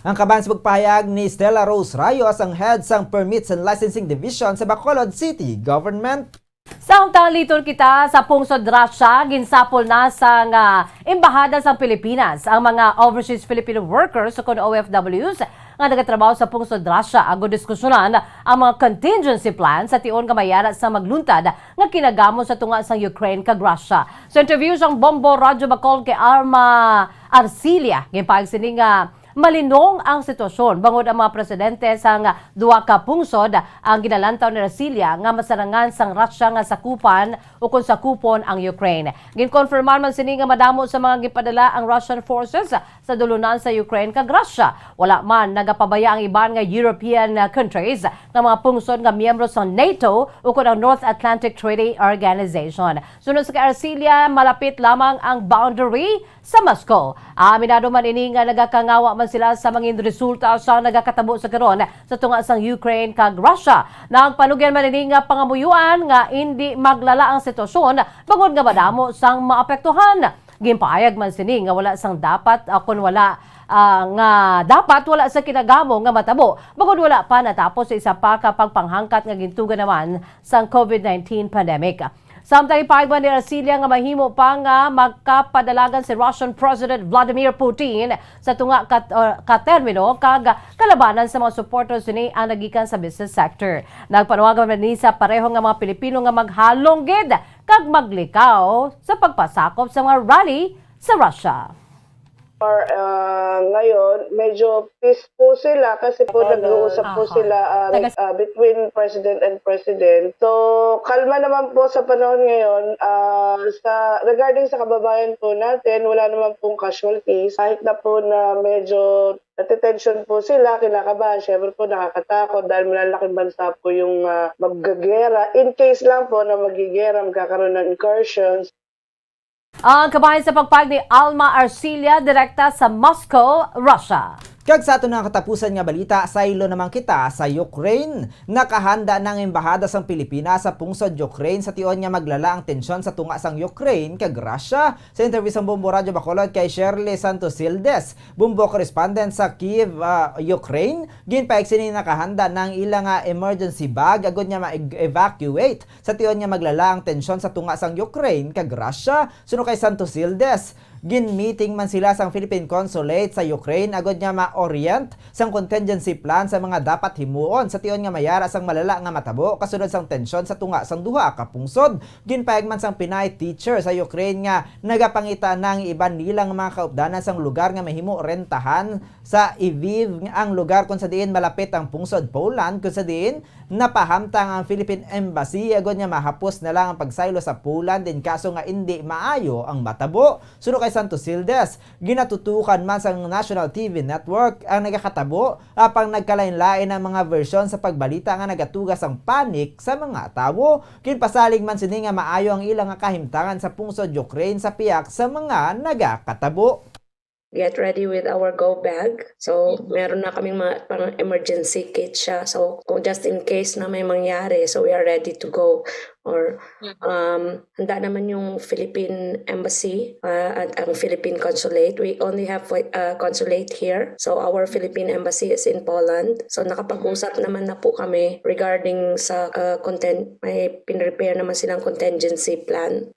Ang kaban sa pagpahayag ni Stella Rose Rayos, ang head sang Permits and Licensing Division sa Bacolod City Government. Samtang liton kita sa pungsod Russia, ginsapol na sang, ah, Embahada sang Pilipinas ang mga overseas Filipino workers o kon O F Ws nga nagatrabaho sa pungsod Russia agud diskusyonan ang mga contingency plan sa tion nga may ara sa magluntad nga kinagamo sa tunga sang Ukraine kag Russia. Sa interview sang Bombo Radyo Bacol kay Alma Arcilia, ginpahayag sini nga malinong ang sitwasyon bangod ang mga presidente sang duha ka pungsod ang ginalantaw ni Arcilia nga masarangan sang Russia nga sakupan o kon sakupon ang Ukraine. Ginkonfirmar man sini nga madamo sa mga ginpadala ang Russian forces sa dulunan sa Ukraine kag Russia. Wala man nagapabaya ang iban nga European, uh, countries nga mga pungsod nga miyembro sa NATO o kon ang North Atlantic Treaty Organization. Suno sa kay Arcilia, malapit lamang ang boundary sa Moscow. Aminado man ini nga nagakangawa man sila sa mangin resulta sa nagakatabo sa karon sa tunga sang Ukraine kag Russia. Nagpanugyan man ini nga pangamuyoan nga indi maglala ang sitwasyon bangod nga madamo sang maapektuhan. Ginpahayag man sini nga wala sang dapat, ah, kon wala, ah, nga dapat wala sa kinagamo nga matabo bangod wala pa natapos sa isa pa ka pagpanghangkat nga gintuga naman sang COVID nineteen pandemic. Samtang ipahayag ni Arcilla nga mahimo pa nga makapadalagan si Russian President Vladimir Putin sa tunga ka, uh, ka termino kag kalabanan sa mga supporters ni ang nagikan sa business sector. Nagpanuwagan man ni sa pareho nga mga Pilipino nga maghalong gid kag maglikaw sa pagpasakop sa mga rally sa Russia. Or, ah, ngayon, medyo peaceful sila kasi po nag-uusap po sila, ah, ah, between president and president. So, kalma naman po sa panahon ngayon. Ah, sa, regarding sa kababayan po natin, wala naman pong casualties. Kahit na po na medyo nate-tension po sila, kinakabahan, syempre po nakakatakot dahil malalaking bansa po yung, ah, maggagera. In case lang po na maggigera, magkakaroon ng incursions. Ang kabahin sa pagpahayag ni Alma Arcilla direkta sa Moscow, Russia. Kag sa aton nga katapusan nga balita, saylo naman kita sa Ukraine. Nakahanda na ang embahada sang Pilipinas sa pungsod Ukraine sa tion nga maglala ang tensyon sa tunga sang Ukraine kag Russia. Sa interview sang Bombo Radyo Bacolod kay Shirley Santos Hildes, Bombo correspondent sa Kyiv, ah, Ukraine, ginpahayag sini nakahanda na ang ila nga emergency bag agod nga ma-evacuate sa tion nga maglala ang tensyon sa tunga sang Ukraine kag Russia. Suno kay Santos Hildes, ginmeeting man sila sang Philippine Consulate sa Ukraine agod nga ma-orient sang contingency plan sa mga dapat himuon sa tion nga mayara sang malala nga matabo kasunod sang tensyon sa tunga sang duha ka pungsod. Ginpahayag man sang Pinay teacher sa Ukraine nga nagapangita na ang iban nila nga mga kaupdanan sang lugar nga mahimo rentahan sa Lviv, ang lugar kon sa diin malapit ang pungsod Poland, kon sa diin napahamtang ang Philippine Embassy agod nga mahapos na lang ang pagsaylo sa Poland in kaso nga indi maayo ang matabo. Suno kay Santos Hildes, ginatutukan man sang national T V network ang nagakatabo, apang nagkalain-lain ang mga bersyon sa pagbalita nga nagatuga sang panic sa mga tawo. Ginpasalig man sini nga maayo ang ila nga kahimtangan sa pungsod Ukraine sa pihak sa mga nagakatabo. Get ready with our go bag. So, meron na kaming mga pang emergency kit siya. So, kung just in case na may mangyari, so we are ready to go. Or um, handa naman yung Philippine Embassy uh, at ang Philippine Consulate. We only have uh, consulate here. So, our Philippine Embassy is in Poland. So, nakapag-usap naman na po kami regarding sa uh, content. May pinrepare naman silang contingency plan.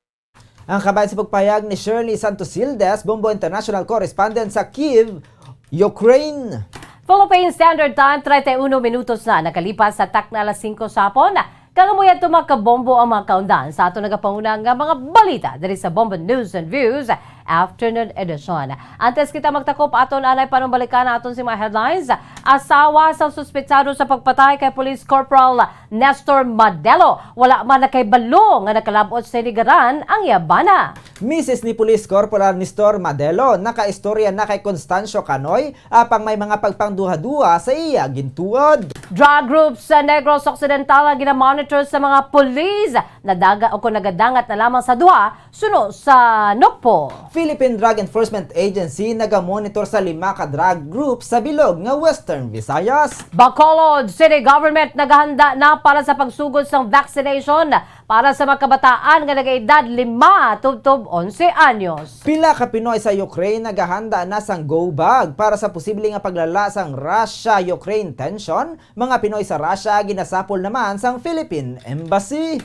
Ang kabahin sa pagpahayag ni Shirley Santos Hildes, Bombo International Correspondent sa Kyiv, Ukraine. Philippine Standard Time, treinta y uno minutos na nakalipas sa takna alas singko sa hapon. Kagamuya to makabombo ang mga kaundan sa ato nagapanguna nga mga balita diri sa Bombo News and Views Afternoon Edition. Antes kita magtakop, aton anay panumbalikan aton si mga headlines. Asawa sa suspetsado sa pagpatay kay Police Corporal Nestor Madelo, wala man nakahibalo nga nakalab-ot sa hinigaran ang iya bana. Misis ni Police Corporal Nestor Madelo nakaistorya na kay Constancio Canoy apang may mga pagpangduhaduha sa iya gintuod. Drug group sa Negros Occidental ang ginamonitor sa mga pulis. Nadaga o kung nagadangat na lamang sa duha suno sa Nokpo. Philippine Drug Enforcement Agency nagamonitor sa lima ka drug group sa bilog nga Western Visayas. Bacolod City Government nagahanda na para sa pagsugod sang vaccination para sa mga kabataan nga nagaedad lima tubtob onse anyos. Pila ka Pinoy sa Ukraine nagahanda na sang go bag para sa posible nga paglala sang Russia-Ukraine tension. Mga Pinoy sa Russia ginasapol naman sang Philippine Embassy.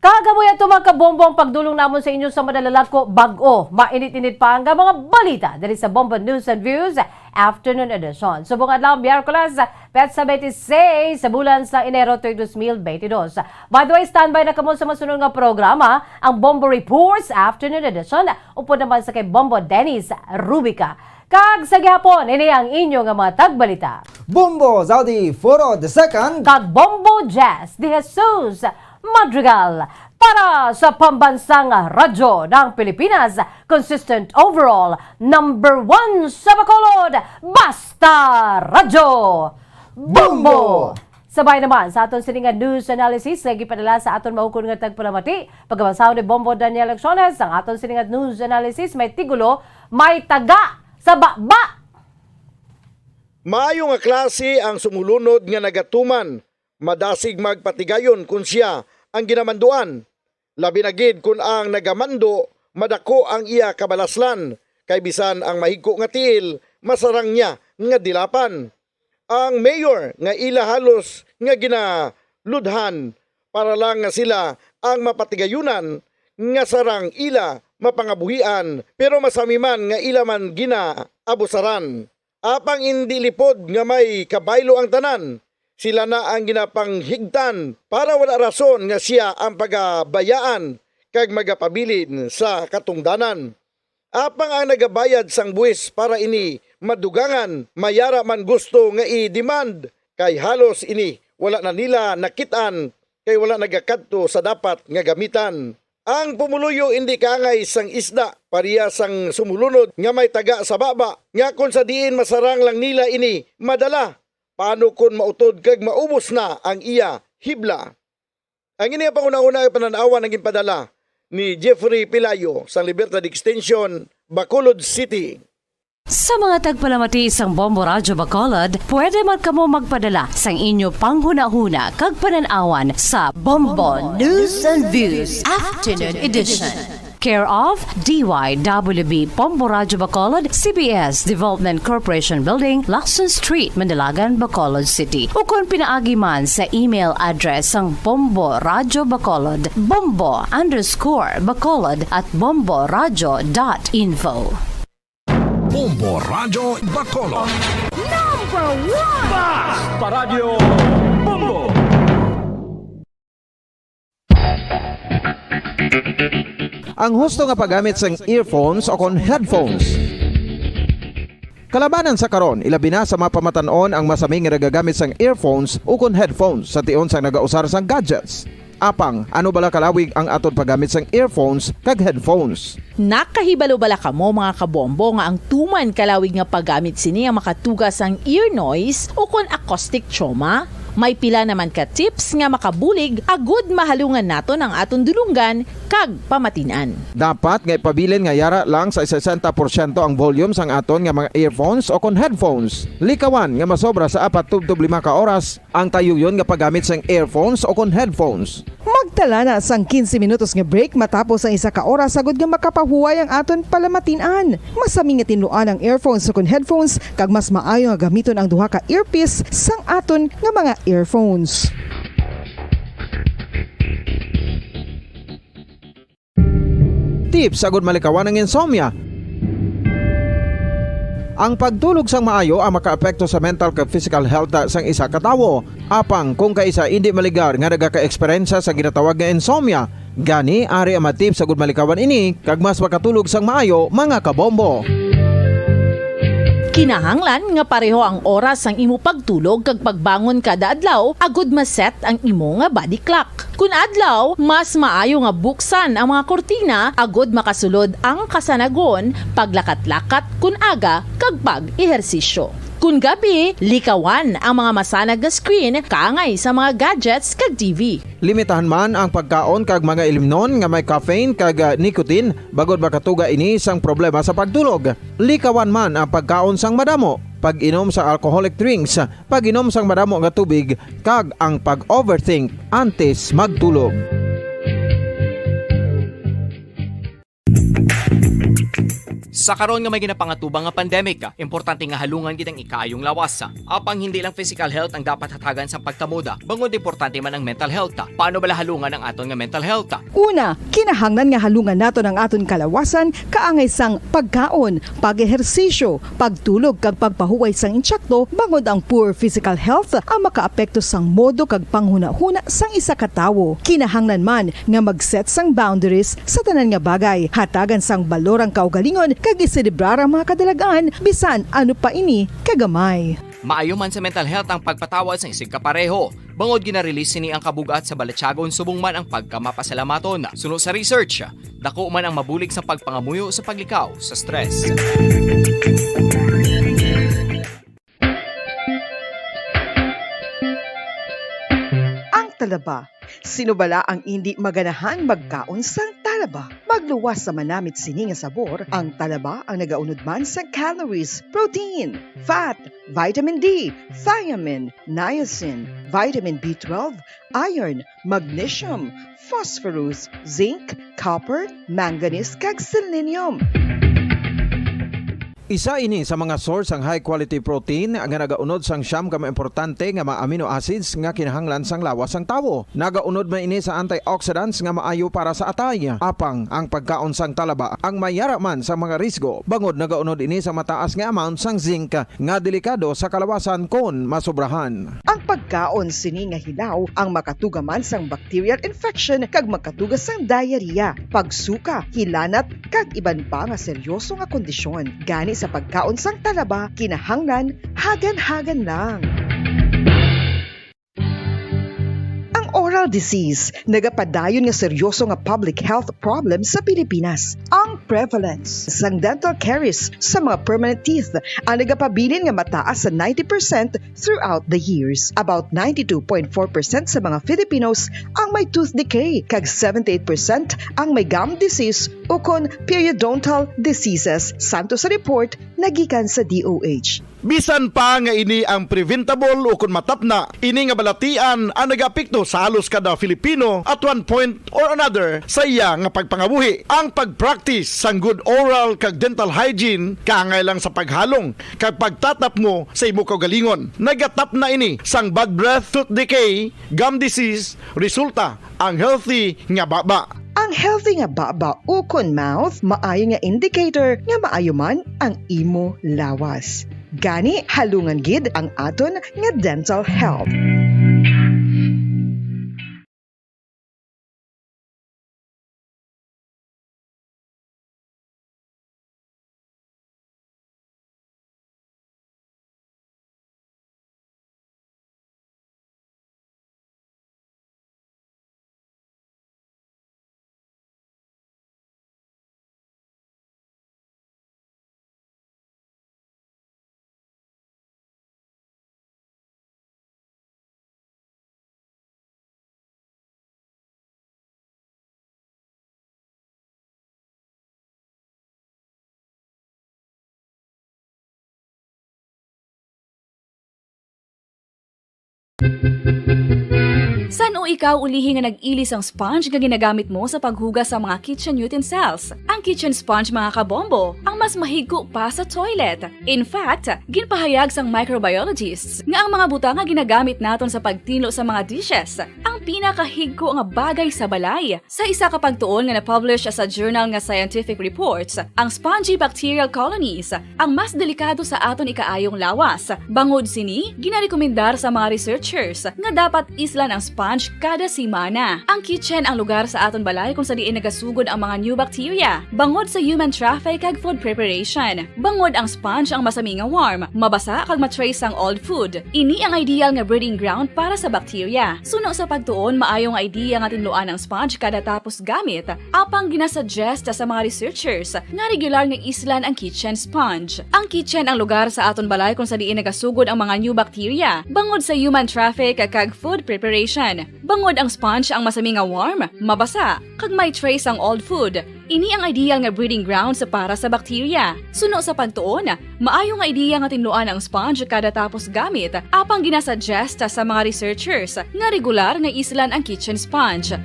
Kagamoy ato, mga kabombo, ang pagdulong namon sa inyo sa madalalag ko bag-o mainit-init pa nga mga balita diri sa Bombo News and Views Afternoon Edition. Subong adlaw, Miyerkules, petsa twenty-six sa bulan sa Enero tuig dos mil twenty-dos. By the way, standby na kamo sa masunod nga programa, ang Bombo Reports Afternoon Edition, upod naman sa kay Bombo Dennis Rubica. Kag sa gihapon, ini ang inyo nga mga tagbalita. Bombo Zaudi Foro the second. Kag Bombo Jazz de Jesus Madrigal. Para sa Pambansang Radyo ng Pilipinas, consistent overall, number one sa Bacolod, Basta Radyo. Bombo! Sabay naman sa aton sini nga news analysis nga gipadala sa aton maukon nga tagpalamati, pagkabasahon ni Bombo Daniel Lecciones, ang aton sini nga news analysis may tigulo, May Taga sa Baba. Maayo nga klase ang sumulunod nga nagatuman, madasig magpatigayon kon sia ang ginamanduan, labi na gid kon ang nagamando madako ang iya kabalaslan, kay bisan ang mahigko nga tiil masarang niya nga dilapan. Ang mayor nga ila halos nga ginaludhan para lang nga sila ang mapatigayunan nga sarang ila mapangabuhian, pero masami man nga ila man ginaabusaran. Apang indi lipod nga may kabaylo ang tanan, sila na ang ginapanghigtan para wala rason nga sia ang pagabayaan kag magapabilin sa katungdanan. Apang ang nagabayad sang buhis para ini madugangan, may ara man gusto nga i-demand, kay halos ini wala na nila nakit-an, kay wala nagakadto sa dapat nga gamitan. Ang pumuluyo indi kaangay sang isda, pareha sang sumulunod nga may taga sa baba, nga kon sa diin masarang lang nila ini madala, paano kon mautod kag maubos na ang iya hibla? Ang ini nga panghunahuna nga panan-awan ang ginpadala ni Jeffrey Pelayo sang Libertad Extension, Bacolod City. Sa mga tagpalamati sang Bombo Radyo Bacolod, pwede man kamo magpadala sang inyo panghunahuna kag panan-awan sa Bombo News and Views Afternoon Edition. Care of D Y W B Bombo Radyo Bacolod, C B S Development Corporation Building, Lacson Street, Mandalagan, Bacolod City. Ukon pinaagi man sa email address sang Bombo Radyo Bacolod, bombo underscore bacolod at bomboradyo dot info. Bombo Radyo Bacolod. Number one! Bas! Paradyo Bombo! Ang husto nga paggamit sang earphones o kon headphones. Kalabanan sa karon, ilabi na sa mga pamatan-on ang masami nga nagagamit sang earphones o kon headphones sa tion sang nagausar sang gadgets. Apang, ano bala kalawig ang aton paggamit sang earphones kag headphones? Nakahibalo bala kamo, mga kabombo, nga ang tuman kalawig nga paggamit sini ang makatuga sang ear noise o kon acoustic trauma? May pila naman ka tips nga makabulig agud mahalungan naton ang aton dulonggan kag pamatin-an. Dapat nga ipabilin nga yara lang sa sesenta porsyento ang volume sang aton nga mga earphones o kon headphones. Likawan nga masobra sa apat tubtob lima ka oras ang tayuyon nga paggamit sang earphones o kon headphones. Magtala na sang quince minutos nga break matapos ang isa ka oras agud nga makapahuway ang aton palamatin-an. Masami nga tinluan ang earphones o kon headphones, kag mas maayo nga gamiton ang duha ka earpiece sang aton nga mga earphones. Tips agud malikawan ang insomnia. Ang pagtulog sang maayo ang makaapekto sa mental kag physical health sang isa ka tawo. Apang kung kaisa indi maligar nga nagaka-eksperyensya sa ginatawag nga insomnia, gani ari ang mga tips agud malikawan ini kag mas makatulog sang maayo, mga kabombo. Kinahanglan nga pareho ang oras sang imo pagtulog kag pagbangon kada adlaw agud ma-set ang imo nga body clock. Kun adlaw, mas maayo nga buksan ang mga kurtina agud makasulod ang kasanagon, paglakat-lakat kun aga, kag pag-ehersisyo. Kun gabi, likawan ang mga masanag nga screen kaangay sa mga gadgets kag T V. Limitahan man ang pagkaon kag mga ilimnon nga may caffeine kag, ah, nicotine, bangod makatuga ini sang problema sa pagtulog. Likawan man ang pagkaon sang madamo, pag-inom sa alcoholic drinks, pag-inom sang madamo nga tubig, kag ang pag-overthink antes magtulog. Sa karon nga may ginapangatubang nga pandemic, importante nga halungan gid ang ikaayong lawas. Apang hindi lang physical health ang dapat hatagan sa pagtamod, bangod importante man ang mental health. Paano bala halungan ang aton nga mental health? Una, kinahanglan nga halungan naton ang aton kalawasan kaangay sang pagkaon, pag-ehersisyo, pagtulog kag pagpahuway sang insakto, bangod ang poor physical health ang makaapekto sang modo kag panghunahuna sang isa ka tawo. Kinahanglan man nga mag-set sang boundaries sa tanan nga bagay, hatagan sang balor ang kaugalingon kag iselebrar ang mga kadalag-an, bisan ano pa ini kagamay. Maayo man sa mental health ang pagpatawad sang isigkapareho. Bangod gina-release sini ang kabug-at sa balatyagon subong man ang pagkamapasalamaton. Suno sa research, dako man ang mabulig sa pagpangamuyo sa paglikaw sa stress. Ang talaba. Sino bala ang indi maganahang magkaon sang talaba? Magluwas sa manamit sini nga sabor, ang talaba ang nagaunod man sa calories, protein, fat, vitamin D, thiamine, niacin, vitamin B twelve, iron, magnesium, phosphorus, zinc, copper, manganese, kag selenium. Isa ini sa mga source sang high quality protein nga nagaunod sang siyam ka mga importante nga mga amino acids nga kinahanglan sang lawas sang tawo. Nagaunod man ini sa antioxidants nga maayo para sa atay. Apang ang pagkaon sang talaba ang mayara man sa mga risgo, bangod nagaunod ini sa mataas nga amount sang zinc nga delikado sa kalawasan kon masobrahan. Ang pagkaon sini nga hilaw ang makatuga man sang bacterial infection kag makatuga sang diarrhea, pagsuka, hilanat, kag iban pa nga seryoso nga kondisyon. Gani sa pagkaon sang talaba, kinahanglan hagan-hagan lang. Ang oral disease nagapadayon nga seryoso nga public health problem sa Pilipinas. Ang prevalence sang dental caries sa mga permanent teeth ang nagapabilin nga mataas sa ninety percent throughout the years. About ninety-two point four percent sa mga Filipinos ang may tooth decay, kag seventy-eight percent ang may gum disease ukon periodontal diseases, santo sa report nagikan sa D O H. Bisan pa nga ini ang preventable ukon matapna, ini nga balatian ang nagaapekto sa halos kada Filipino at one point or another sa iya nga pagpangabuhi. Ang pag-practice sang good oral kag dental hygiene kaangay lang sa paghalong kag pagtatapmo sa imo kaugalingon. Nagatapna ini sang bad breath, tooth decay, gum disease, resulta ang healthy nga baba. Ang healthy nga baba ukon mouth maayo nga indicator nga maayo man ang imo lawas. Gani, halungan gid ang aton nga dental health. San-o ikaw ulihi nga nag-ili sang sponge nga ginagamit mo sa paghugas sa mga kitchen utensils? Ang kitchen sponge, mga kabombo, ang mas mahigko pa sa toilet. In fact, ginpahayag sang microbiologists nga ang mga butang nga ginagamit naton sa pagtinlo sa mga dishes ang pinakahigko nga bagay sa balay. Sa isa ka pagtuon nga na-publish sa journal nga Scientific Reports, ang spongy bacterial colonies ang mas delikado sa aton ikaayong lawas. Bangod sini, ginarekomendar sa mga researchers nga dapat islan ang sponge kada semana. Ang kitchen ang lugar sa aton balay kung sa diin nagasugod ang mga new bacteria, bangod sa human traffic kag food preparation. Bangod ang sponge ang masami nga warm, mabasa kag ma-trace ang old food. Ini ang ideal nga breeding ground para sa bacteria. Suno sa pagtuon, maayo nga idea nga tinluan ang sponge kada tapos gamit, apang ginasuggest sa mga researchers nga regular nga islan ang kitchen sponge. Ang kitchen ang lugar sa aton balay kung sa diin nagasugod ang mga new bacteria, bangod sa human traffic kag food preparation. Bangod ang sponge ang masami nga warm, mabasa, kag may trace ang old food, ini ang ideal nga breeding grounds para sa bacteria. Suno sa pagtuon, maayo nga idea nga tinluan ang sponge kada tapos gamit, apang ginasuggest sa mga researchers nga regular nga islan ang kitchen sponge.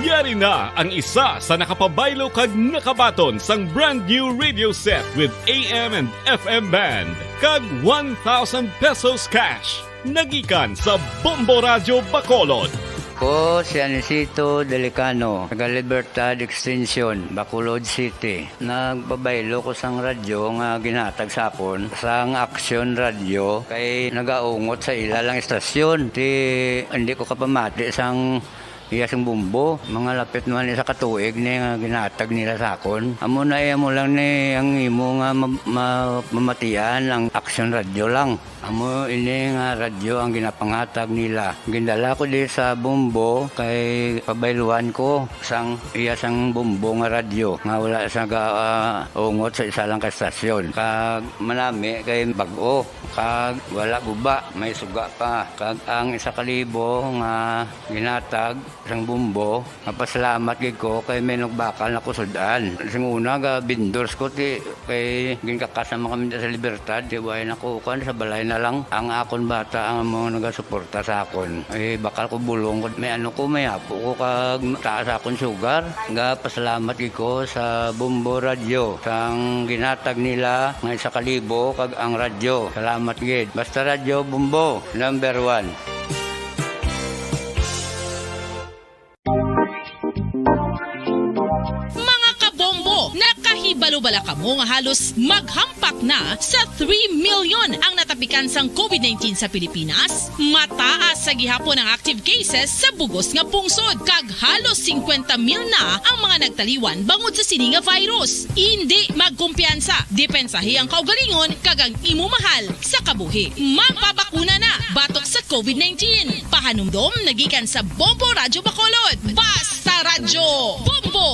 Yari na ang isa sa nakapabaylo kag nakabaton sang brand new radio set with A M and F M band kag one thousand pesos cash. Nagikan sa Bombo Radyo Bacolod. Ko si Anisito Delicano, taga Libertad Extension, Bacolod City. Nagpabaylo ko sang radyo nga ginhatag sa akon sang Action Radio kay nagaungot sa ila lang istasyon. Ti hindi ko kapamati sang iya sing bombo. Mga lapit naman isa ka tuig ni nga ginhatag nila sa akon. Amo na iya mo lang ni ang imo nga ma-, ma-, mamatian ang Action Radio lang. Amo ini nga radyo ang ginapanghatag nila. Gindala ko di sa bombo kay pabayluan ko sang iya sang bombo nga radyo nga wala sa ga-, ah, ungot sa isa lang ka stasyon. Kag manami kay bag-o, kag wala guba, may suga pa. Kag ang isa ka libo nga ginhatag Sang Bombo, mapasalamat gid ko kay may nagbakal na ko sud-an. Sing una, ga vendors ko, ti, kay ginkakas naman kami sa Libertad, ti, way na ko, kuwan, sa balay na lang. Ang akon bata, ang mga nagasuporta sa akon. Eh, bakal ko bulong ko, may ano ko, may apo ko, kag taas akon sugar. Ga pasalamat gid ko sa Bombo Radyo, sang ginhatag nila nga isa ka libo, kag ang radyo. Salamat gid. Basta Radyo Bombo, number one. Mga kabombo, nakahibalo bala kamo nga halos maghampak na sa three million ang natapikan sang covid nineteen sa Pilipinas? Mataas sa gihapon ang active cases sa bugos nga pungsod, kag halos singkwenta mil na ang mga nagtaliwan bangod sa sini nga virus. Indi magkumpiyansa, depensahi ang kaugalingon kag ang imo mahal sa kabuhi. Magpabakuna na batok sa covid nineteen. Pahanumdom nagikan sa Bombo Radyo Bacolod. Basta Radyo Bombo!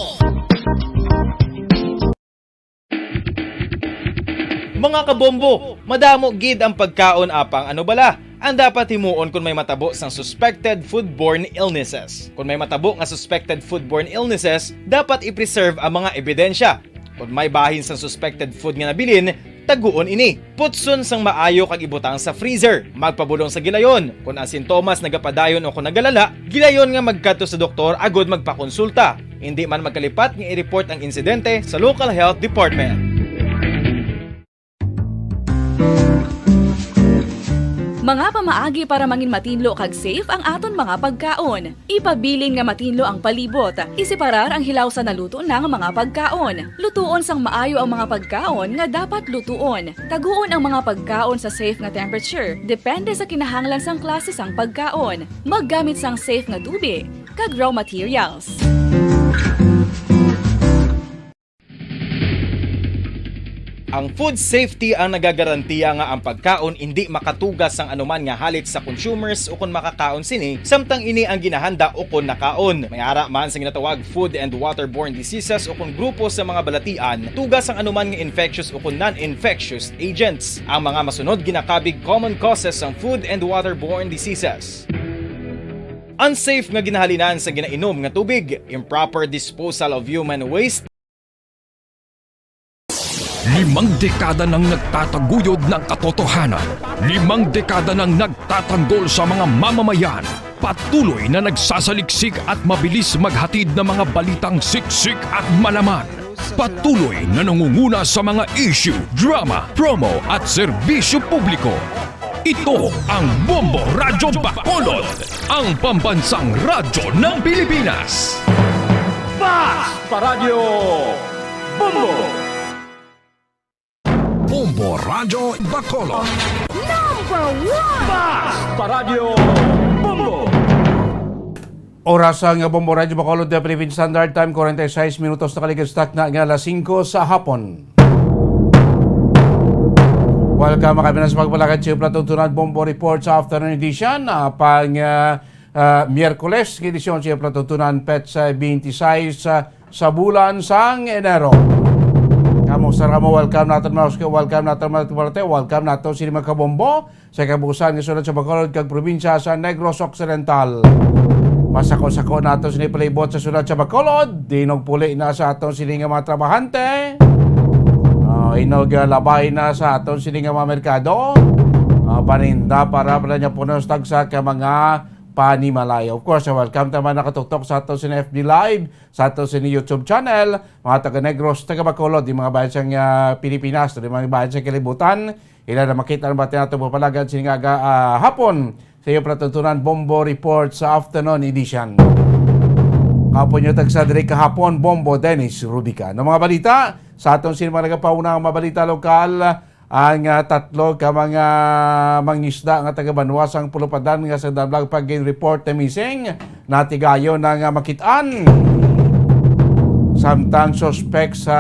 Mga kabombo, madamo gid ang pagkaon apang ano bala ang dapat himuon kon may matabo sang suspected foodborne illnesses. Kon may matabo nga suspected foodborne illnesses, dapat i-preserve ang mga ebidensya. Kon may bahin sang suspected food nga nabilin, taguon ini. Putson sang maayo kag ibutang sa freezer. Magpabulong sa gilayon. Kon ang sintomas nagapadayon o kon nagalala, gilayon nga magkadto sa doktor agud magpakonsulta. Indi man magkalipat nga i-report ang insidente sa local health department. Mga pamaagi para mangin matinlo kag safe ang aton mga pagkaon. Ipabilin nga matinlo ang palibot. Iseparar ang hilaw sa naluto na nga mga pagkaon. Lutuon sang maayo ang mga pagkaon nga dapat lutuon. Taguon ang mga pagkaon sa safe nga temperature, depende sa kinahanglan sang klase sang pagkaon. Maggamit sang safe nga tubig kag raw materials. Ang food safety ang nagagarantiya nga ang pagkaon indi makatuga sang anuman nga halit sa consumers ukon makakaon sini, samtang ini ang ginahanda ukon nakaon. May ara man sa ginatawag food and waterborne diseases ukon grupo sa mga balatian, tuga sang anuman nga infectious ukon non-infectious agents. Ang mga masunod ginakabig common causes sang food and waterborne diseases. Unsafe nga ginahalinan sa ginainom nga tubig, improper disposal of human waste, Limang dekada nang nagtataguyod ng katotohanan. Limang dekada nang nagtatanggol sa mga mamamayan. Patuloy na nagsasaliksik at mabilis maghatid ng mga balitang siksik at malaman. Patuloy na nangunguna sa mga issue, drama, promo at serbisyo publiko. Ito ang Bombo Radyo Bacolod, ang pambansang radyo ng Pilipinas. Basta Radyo Bombo! Bombo Radyo Bacolod. Number one! Basta Radyo Bombo! Oras ang Bombo Radyo Bacolod, the Philippine Standard Time, forty-six minutos, nakaligid sa takna nga alas singko sa hapon. Welcome, mga kaibigan, sa pagpalakad sa Plato Tunan Bombo Report sa Afternoon Edition. Ah, pang, ah, ah, Miyerkules, nga edisyon sa Plato Tunan, petsa twenty-six, ah, sa bulan sang Enero. Kamusta ra mo? Welcome naton, mga Oscar. Welcome naton, mga Tuwarte. Welcome naton, sini mga kabombo sa kabuusan nga syudad sa Bacolod kag probinsya sa Negros Occidental. Masako-sako nato sini palibot sa syudad sa Bacolod. Diin og puli na sa aton sini nga mga trabahante. Ah, inog, ah, labay na sa aton sini nga mga merkado. Ah, paninda para pala niya punos tagsa ka mga panimalay. Of course, welcome naman nakatuktok sa aton sini F B Live, sa aton sini YouTube channel, mga taga Negros, taga Bacolod, di mga bayan sang, ah, Pilipinas, di mga bayan sa kalibutan. Ila na makita ang bati nato mapalagad sini nga aga, ah, hapon sa iyo palatuntunan Bombo Report sa Afternoon Edition. Kapon nyo tagsa diri kahapon, Bombo Dennis Rubica. Ang mga balita sa aton sini mga nagapauna nga mga balita lokal, ang, ah, tatlo ka mga mangisda nga taga banwa sang Pulupadan nga sa damlag pag-report na missing, natigayon na nga makit-an. Samtang suspek sa,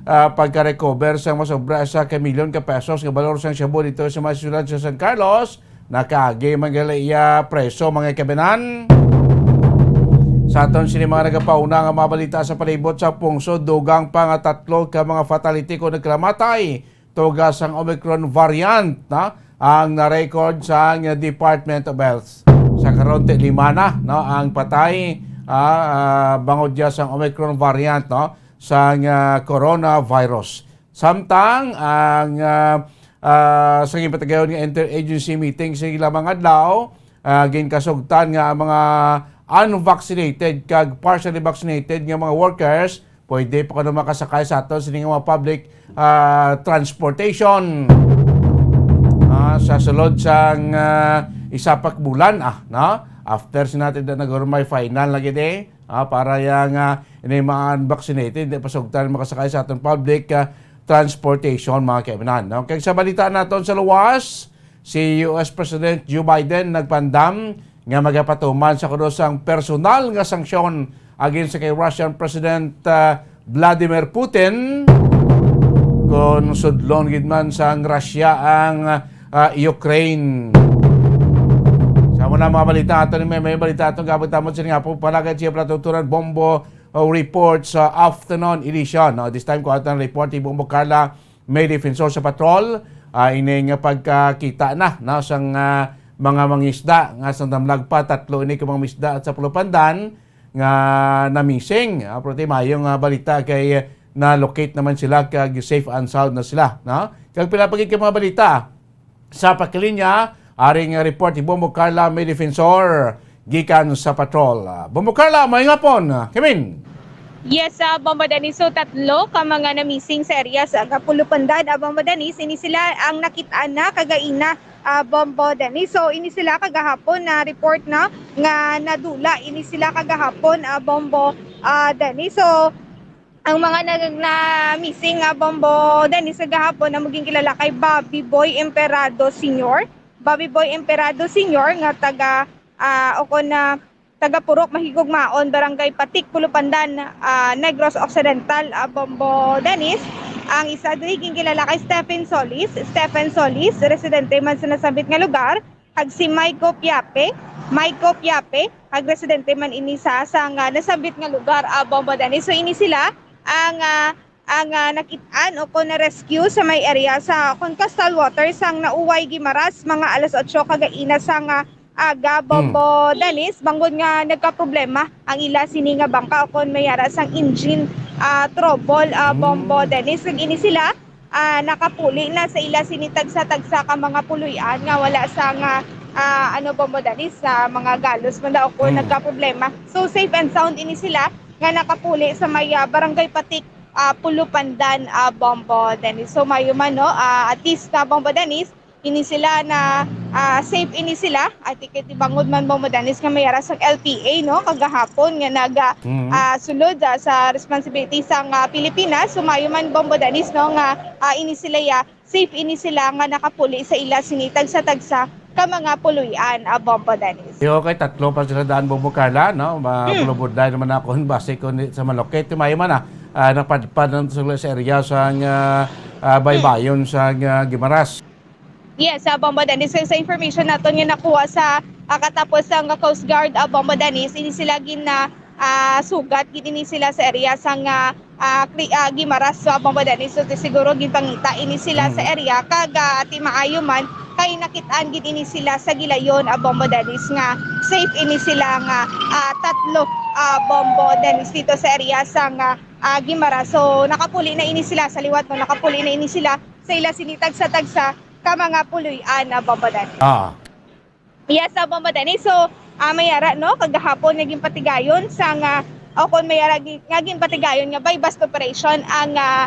ah, pagka-recover sa masobra sa ka milyon ka pesos nga balor sang shabu dito sa mga siyudad sa San Carlos, nakaagi man gali iya preso, mga kabinan. Sa aton sini mga nagapauna nga mga balita sa palibot sa pungsod, dugang pa nga tatlo ka mga fatality kung nagkalamatay tuga sang Omicron variant na ang na-record sa Department of Health. Sa Karon, ti lima na, no, ang patay, ah, ah, bangod dya sang Omicron variant, no, sang, ah, coronavirus. Samtang ang, ah, ah, sa ginpatigayon nga interagency meeting sa ilang mga adlaw, ah, ginkasugtan nga ang mga unvaccinated kag partially vaccinated nga mga workers pwede pa kuno makasakay sa aton sini nga mga public, ah, transportation. Ah, sa sulod sang, ah, isa pa ka bulan, ah, no? After sina ti, nagurumay final na gid, eh. Ah, para yang, ah, ini mga unvaccinated, di pasugtan makasakay sa aton public, ah, transportation, mga kaibanan, no? Kag sa balita naton sa luwas, si U S President Joe Biden nagpaandam nga magapatuman sa kuno sang personal nga sanksyon against sa kay Russian President, ah, Vladimir Putin kon sudlon gid man sang Russia ang, ah, Ukraine. Sa muna mga balita ato ni may, may balita atong gabot tamon sini nga po palagad siya pala tuturan bombo, uh, report sa afternoon edition. No? This time ko atong report ni Bombo Carla May Defensor sa patrol, ah, ini nga pagkakita na, no, sang, ah, mga mangisda nga sang damlag pa, tatlo ini ka mga mangisda at sa Pulupandan nga namising. Ah, pero ti mayo nga balita kay na-locate naman sila kag safe and sound na sila, no? Kag pila pa gid ka mga balita sa pakilinya, ari nga report ni Bombo Carla May Defensor gikan sa patrol. Ah, Bombo Carla, may ngapon. Kimin. Yes, ah, Bombo Dennis. So, tatlo ka mga namising sa area sa Kapulupandan, ah, Bombo Dennis. Ini sila ang nakit-an na kagaina, ah, Bombo Dennis. So, ini sila kagahapon na report na nga nadula. Ini sila kagahapon, ah, Bombo, ah, Dennis. So, ang mga nag-, na missing, ah, Bombo Dennis, kagahapon na maging kilala kay Bobby Boy Emperado Senior. Bobby Boy Emperado Senior nga taga, ah, o kon, ah, taga Purok Mahigugmaon, Barangay Patik, Pulupandan, ah, Negros Occidental, ah, Bombo Dennis. Ang isa diri ginkilala kay Stephen Solis. Stephen Solis, residente man sa nasambit nga lugar, kag si Maiko Piape. Maiko Piape, kag residente man ini sa, sa nga nasambit nga lugar, ah, Bombo Dennis. So, ini sila ang, ah, ang, ah, nakit-an o kon na-rescue sa may area sa kon coastal waters sang Nauway, Guimaras, mga alas otso kagaina sang, ah, aga, Bombo Dennis, bangod nga nagkaproblema ang ila sini nga bangka o kon may ara sang engine, ah, trouble, ah, Bombo Dennis. Kag ini sila, ah, nakapuli na sa ila sini tagsa-tagsa ka mga puloy-an nga wala sang, ah, ano, Bombo Dennis, sa mga galos man daw o kon nagkaproblema. So, safe and sound ini sila nga nakapuli sa may, ah, Barangay Patik, ah, Pulupandan, ah, Bombo Dennis. So, mayo man, no, ah, at least na, Bombo Dennis, ini sila na, ah, safe ini sila. At ikitibangod man, Bombo Dennis, nga may ara sang L T A, no, kagahapon nga nag, ah, ah, sulod, ah, sa responsibility sang, ah, Pilipinas. So, mayo man, Bombo Dennis, no, nga, ah, ini sila ya safe ini sila nga nakapuli sa ila sini tagsa-tagsa ka mga puloy-an, ah, Bombo Dennis. Yo, kay tatlo pa sila daan, Bombo Carla, no? Ma-, bulubudlay naman ako, base ko ni, sa malukit, ti mayo man, ah, ah, napadpad na sila sa area sang, ah, ah, baybayon sang, ah, Guimaras. Yes, ah, Bombo Dennis, sa, sa information naton nga nakuha sa, ah, katapos sang Coast Guard, ah, Bombo Dennis, ini sila gin, ah, ah, sugat gid ini sila sa area sang, ah, ah, Cri-, ah, Guimaras, sa Bombo Dennis. So, siguro ginpangita ini sila sa area kag, ah, ti maayo man kay nakit-an gid ini sila sa gilayon, ah, Bombo Dennis, nga safe ini sila nga, ah, tatlo, ah, Bombo Dennis, dito sa area sang, ah, ah, Guimaras. So, nakapuli na ini sila sa liwat, no? Nakapuli na ini sila sa ila sini tagsa-tagsa ka mga puloy-an, ah, Bombo Dennis. Ah. Yes, sa Bombo Dennis. So, ah, may ara, no, kagahapon nga ginpatigayon sa nga, o kung may ara gi-, nga ginpatigayon nga buy-bust operation ang, ah,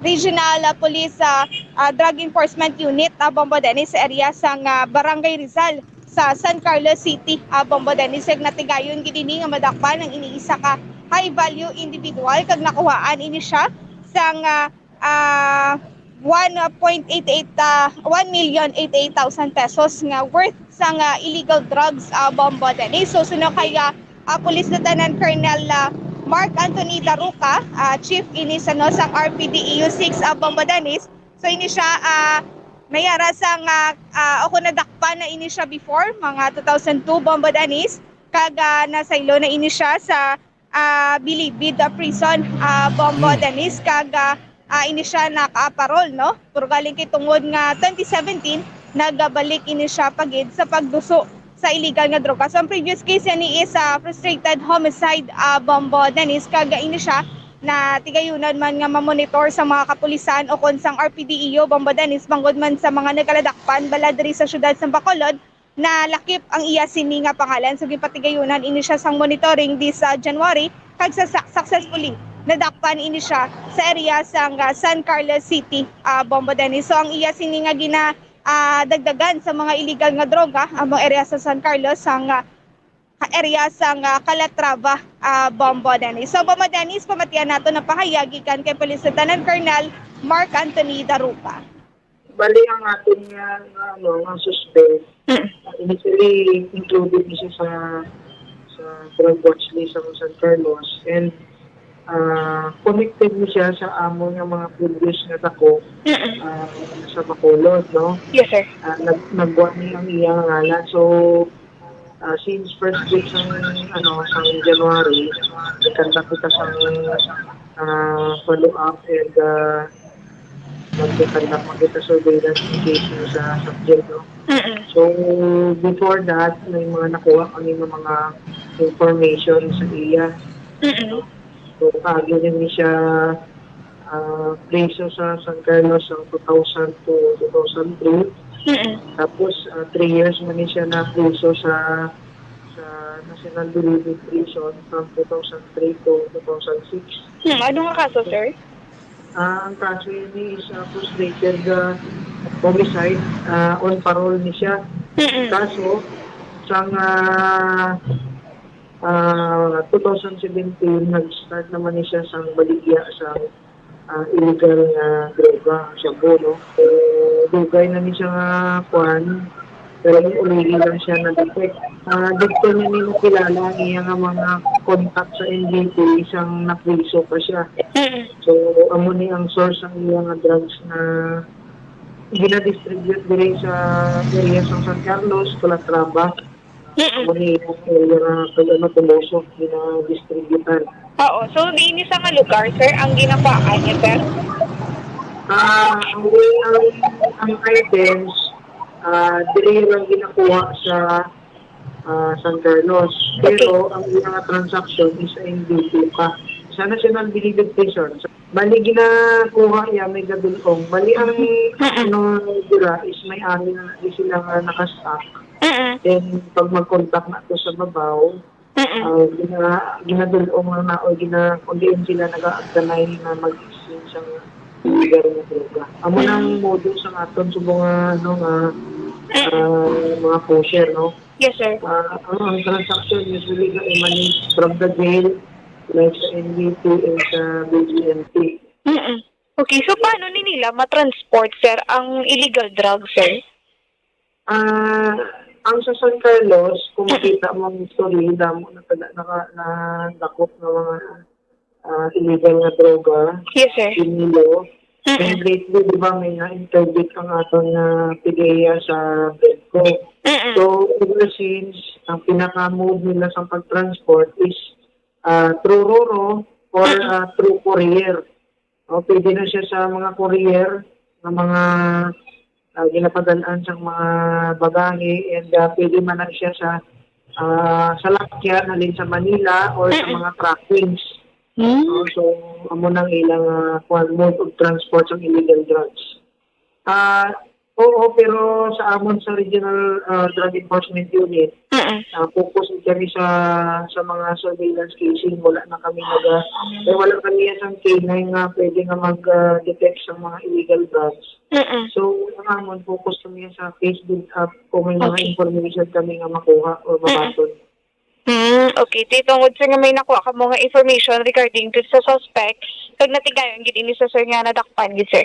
Regional, ah, Police, ah, ah, Drug Enforcement Unit, ah, Bombo Dennis, sa area sa nga Barangay Rizal sa San Carlos City, ah, Bombo Dennis. Kag natigayon gid ini nga madakpan ang iniisa ka high value individual kag nakuhaan ini siya sa nga ah, one point eight eight, ah, one million eighty-eight thousand pesos nga worth sang illegal drugs, ah, Bombo Dennis. So, suno kay, ah, ah, Police Lieutenant Colonel, ah, Mark Anthony Daruca, ah, chief ini sa, no, sang R P D E U six, ah, Bombo Dennis. So, ini siya, ah, nayara sa nga, ah, o kung nadakpan na ini siya before, mga two thousand two, Bombo Dennis, kag, ah, nasaylo na ini siya sa ah, Bilibid, ah, Prison, ah, Bombo Dennis, kag, ah, ah, ini siya naka-parol, no? Pero galing kay tungod nga twenty seventeen, nagabalik ini siya pagid sa pagduso sa illegal nga droga. So, ang previous case yani is, ah, frustrated homicide, ah, Bombo Dennis, kag ini siya na tigayunan man nga mamonitor sa mga kapulisan o kon sang R P D E O, Bombo Dennis, bangod man sa mga nagaladakpan bala diri sa siyudad sa Bacolod, nalakip ang iya sini nga pangalan. So, ginpatigayunan ini siya sang monitoring this, ah, January, kag sa, sa, successfully nadakpan ini siya sa area sang, ah, San Carlos City, ah, Bombo Dennis. So, ang iya sini nga gina, ah, dagdagan sa mga illegal nga droga, amo area sa San Carlos, sang, ah, area sang, ah, Calatrava, ah, Bombo Dennis. So, Bombo Dennis, pamatian nato ang pahayag gikan kay Police Lieutenant Colonel Mark Anthony Darupa. Bali, ang aton nga, nga, ano, nga suspect, Mm. initially included ni siya sa, sa drug watch list sa San Carlos, and, ah, connected ni siya sa amon nga mga previous nga dako, Mm-mm. ah, sa Bacolod, no? Yes, sir. Ah, nag-, nagwa ni ang iyang ngalan. So, ah, since first week sang, ano, sang January, nagkanta kita sang, ah, follow-up and, ah, nagkanta man kita surveillance engagement sa subject, no? Mm-mm. So, before that, may mga nakuha kami ng mga information sa iya. Mm-mm. So, agi na ni siya, ah, priso sa San Carlos sa two thousand two, two thousand three. Mm-mm. Tapos, ah, three years man ni siya na priso sa, sa National Bilibid Prison from two thousand three to two thousand six. Hmm, ano nga kaso, sir? Ah, ang kaso ini is, ah, frustrated, ah, homicide, ah, on parole ni siya. Mm-mm. Kaso, sang, ah, ah, two thousand seventeen, nag-start naman ni siya sang baligya sa, ah, illegal nga droga, shabu, no? So, dugay na ni siya nga, kwan, pero ulihi lang siya na-detect. Ah, dito niya ni nakilala ang iya nga mga contact sa N P P sang napriso pa siya. Mm-mm. So, amo ni ang source ang iya nga drugs na ginadistribute diri sa area sa San Carlos, Calatrava. Mm-mm. Amo ni ang area nga pag ano, Toloso, ginadistributan. Oo. So, di ini sa nga lugar, sir, ang ginakuhaan niya, sir? Ah, ang, ang, ang items, ah, diri lang ginakuha sa, ah, San Carlos. Okay. Pero ang mga transaction is sa N B P pa. Sa National Bilibid Prison. Bali, ginakuha niya, may gadulong. Bali, ang, Mm-mm. ano, dira is may amin na di sila nga nakastock. Mm-mm. Then, pag mag-contact na to sa babaw, Mm-mm. ah, gina-, ginadulong lang na, o gina-, kung diin sila nag-aagdanay na mag-exchange ang illegal nga droga. Amo nang Mm. modus ang aton subong nga, ano, nga, Mm-mm. ah, mga pusher, no? Yes, sir. Ah, ang, ang transaction usually na emanate from the jail, like sa N B P and sa B G M P. Mm-mm. Okay, so paano ni nila ma-transport, sir, ang illegal drugs, sir? Ah, ang sa San Carlos, kung Mm-mm. makita mo ang history, damo na taga-, naka-, nadakop nga mga, ah, illegal nga droga, Yes, sir. Pinilo. Mm-mm. And lately, di ba, may na-interdict ang aton nga PDEA sa Bedco. Mm-mm. So, ever since, ang pinaka-mode nila sa pag-transport is, ah, through Roro or, Mm-mm. ah, through courier. O, pwede na siya sa mga courier, nga mga, ah, ginapadal-an sa mga bagahe, and, ah, pwede man na siya sa, ah, salakyan halin sa Manila or sa Mm-mm. mga truckings. Mm. No? So, amo nang ilang, ah, kwan, mode of transport sa illegal drugs. Ah, oo, pero sa amon sa Regional, ah, Drug Enforcement Unit, Mm-mm. ah, focus kami sa, sa mga surveillance casing. Wala na kami nag-, ah, eh, wala kami sa K nine nga pwede nga mag, ah, detect sa mga illegal drugs. Mm-mm. So, ang amon, focus kami sa case build-up kung may mga Okay. information kami nga makuha o Mm-mm. mabaton. Hmm, okay. Di tungod, sir, nga may nakuha kamo nga information regarding to sa suspect, kag natigayon gid ini sa, sir, nga nadakpan gid, sir?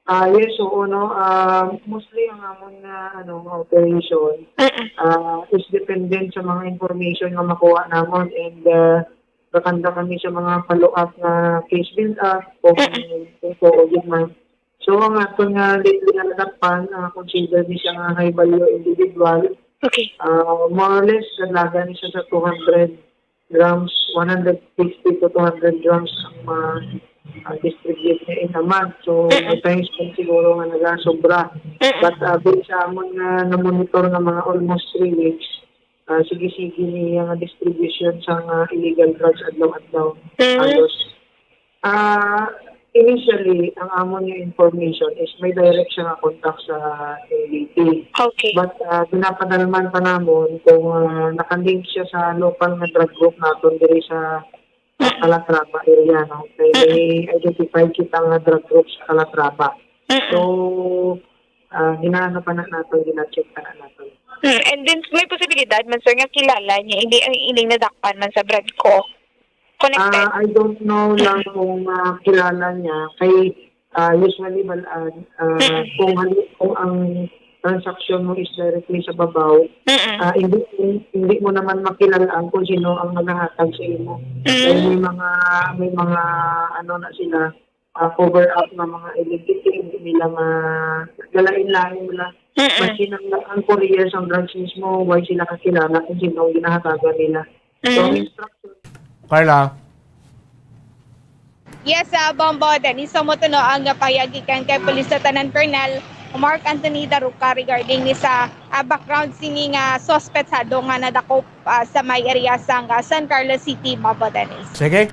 Ah, yes, oo, no. Ah, mostly ang amon nga, ano, nga operation, Mm-mm. ah, is dependent sa mga information nga makuha namon, and, ah, kakanda kami sa mga follow-up nga case build-up kung, Mm-mm. kung tuo gid man. So, ang aton nga lately nga nadakpan, ah, consider ni siya nga high value individual. Okay. Ah, more or less, naglaga ni siya sa two hundred grams, one hundred fifty to two hundred grams ang ma-, ah, distribute niya in a month. So, may times man siguro nga nagasobra. But, ah, based sa amon nga na-monitor nga mga almost three weeks, ah, sige-sige niya nga distribution sa nga illegal drugs adlaw-adlaw. Halos. Ah, initially, ang amon nga information is may direct siya nga contact sa N D P. Okay. But, ah, ginapadalman pa namon kung, ah, nakalink siya sa local nga drug group naton diri sa, ah, Calatrava area, no? Kay may identify kita nga drug group sa Calatrava. So, ah, ginaano pa na naton, gina-check pa na naton. Mm, and then may posibilidad man, sir, nga kilala niya, hindi ang ining nadakpan man sa Bradco. Connected. Ah, I don't know lang kung, ah, kilala niya. Kay, ah, usually, bal-, ah, ah, kung hali-, kung ang transaksyon mo is directly sa babaw, ah, hindi, hindi mo naman makilala ang kung sino ang naghahatag sa imo. Kaya may mga, may mga, ano na sila, ah, cover up nga mga identity, hindi nila ma-, nagalain-lain nila. Basin ang, ang courier sang drugs mismo, why sila kakilala kung sino ang ginahatagan nila. So, ang instruction. Carla. Yes, ah, Bombo Dennis, so mo to, no, ang pahayag gikan kay Police Lieutenant Colonel Mark Anthony Daruca regarding ni sa, ah, background sini nga suspetsado nga nadakop, ah, sa may area sang, ah, San Carlos City, Bombo Dennis. Sige.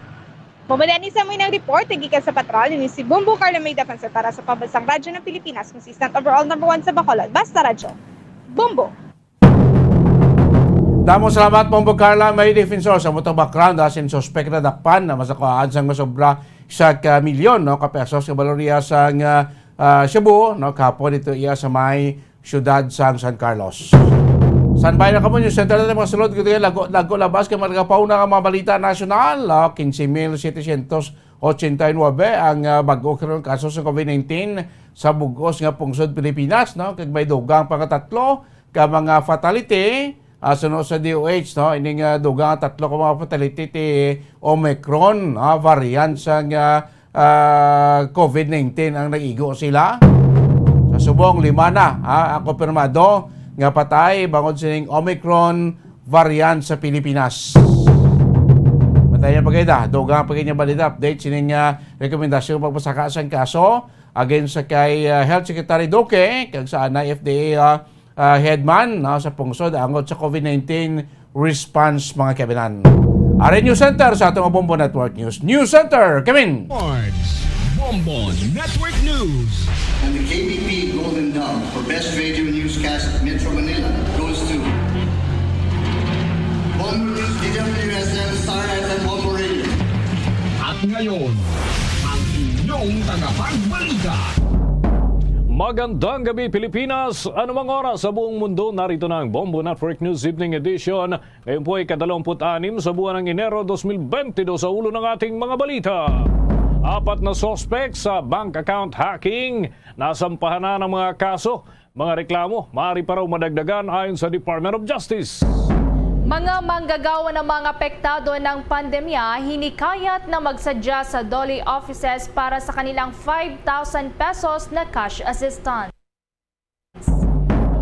Bombo Dennis, sa mo nang report gikan sa patrol, ini si Bombo Carla May Defensor para sa Pambansang Radyo ng Pilipinas, consistent overall number one sa Bacolod. Basta Radyo. Bombo. Damo salamat, Bombo Carla May Defensor, sa mutong background, ah, sin suspek na dakpan na masakuhaan sang masobra sa ka milyon, no, ka pesos nga baloriya sang, ah, ah, shabu, no, kahapon dito iya sa may siyudad sang San Carlos. Standby na kamo, News Center, natin mga sulod, kaya lago, lago labas kay maragapaw na ang mga balita nasyonal, ah, quince mil setecientos ochenta y nuebe ang, ah, bag-o karon kaso sa COVID nineteen sa bug-os nga pungsod Pilipinas, no? Kag may dugang pangatatlo ka mga fatality, ah, suno sa D O H, no? Ining, ah, dugang tatlo ka mga fatality ti Omicron, ah, variant sang, ah, ah, COVID nineteen ang nag-igo sila. Sa subong, lima na, ah, ang konfirmado nga patay bangod sining Omicron variant sa Pilipinas. Matay niya pagkita, dugang pagkita niya balita, update sining, ah, rekomendasyon pagpasaka sang kaso against sa kay, ah, Health Secretary Duque, kag sa anay F D A, ah, ah, headman, no, sa pungsod angot sa COVID nineteen response, mga kabinan. Ari News Center sa atong Bombo Network News. News Center, Kevin! Awards, Bombo Network News. And the K B P Golden Dove for Best Radio Newscast Metro Manila goes to Bombo News, D W S M, Star F M, Bombo Radio. At ngayon, ang inyong tagapagbalita. Magandang gabi, Pilipinas! Anumang oras sa buong mundo, narito na ang Bombo Network News Evening Edition. Ngayon po ay ikadalawamput-anim sa buwan ng Enero dos mil bentidós. Sa ulo ng ating mga balita, apat na suspek sa bank account hacking, nasampahan na ng mga kaso. Mga reklamo, maaari pa raw madagdagan ayon sa Department of Justice. Mga manggagawa ng mga apektado ng pandemya hinikayat na magsadya sa DOLE offices para sa kanilang five thousand pesos na cash assistance.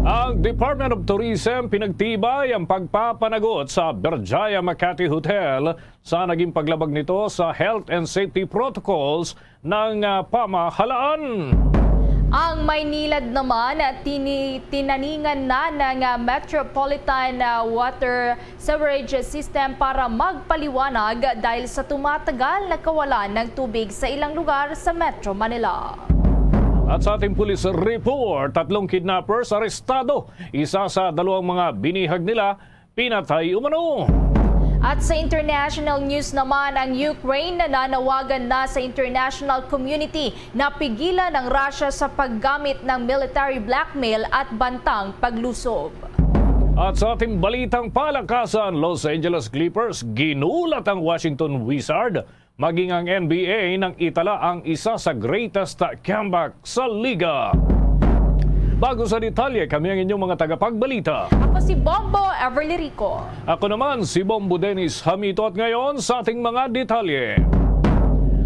Ang Department of Tourism pinagtibay ang pagpapanagot sa Berjaya Makati Hotel sa naging paglabag nito sa health and safety protocols ng, ah, pamahalaan. Ang Maynilad naman, tini-, tinaningan na ng, ah, Metropolitan, ah, Water Sewerage System para magpaliwanag dahil sa tumatagal na kawalan ng tubig sa ilang lugar sa Metro Manila. At sa ating police report, tatlong kidnappers arestado. Isa sa dalawang mga binihag nila pinatay umano. At sa international news naman, ang Ukraine nananawagan na sa international community na pigilan ang Russia sa paggamit ng military blackmail at bantang paglusob. At sa ating balitang palakasan, Los Angeles Clippers ginulat ang Washington Wizard, maging ang N B A nang itala ang isa sa greatest comeback sa liga. Bago sa detalye, kami ang inyong mga tagapagbalita. Ako si Bombo Everly Rico. Ako naman si Bombo Dennis Hamito, at ngayon sa ating mga detalye.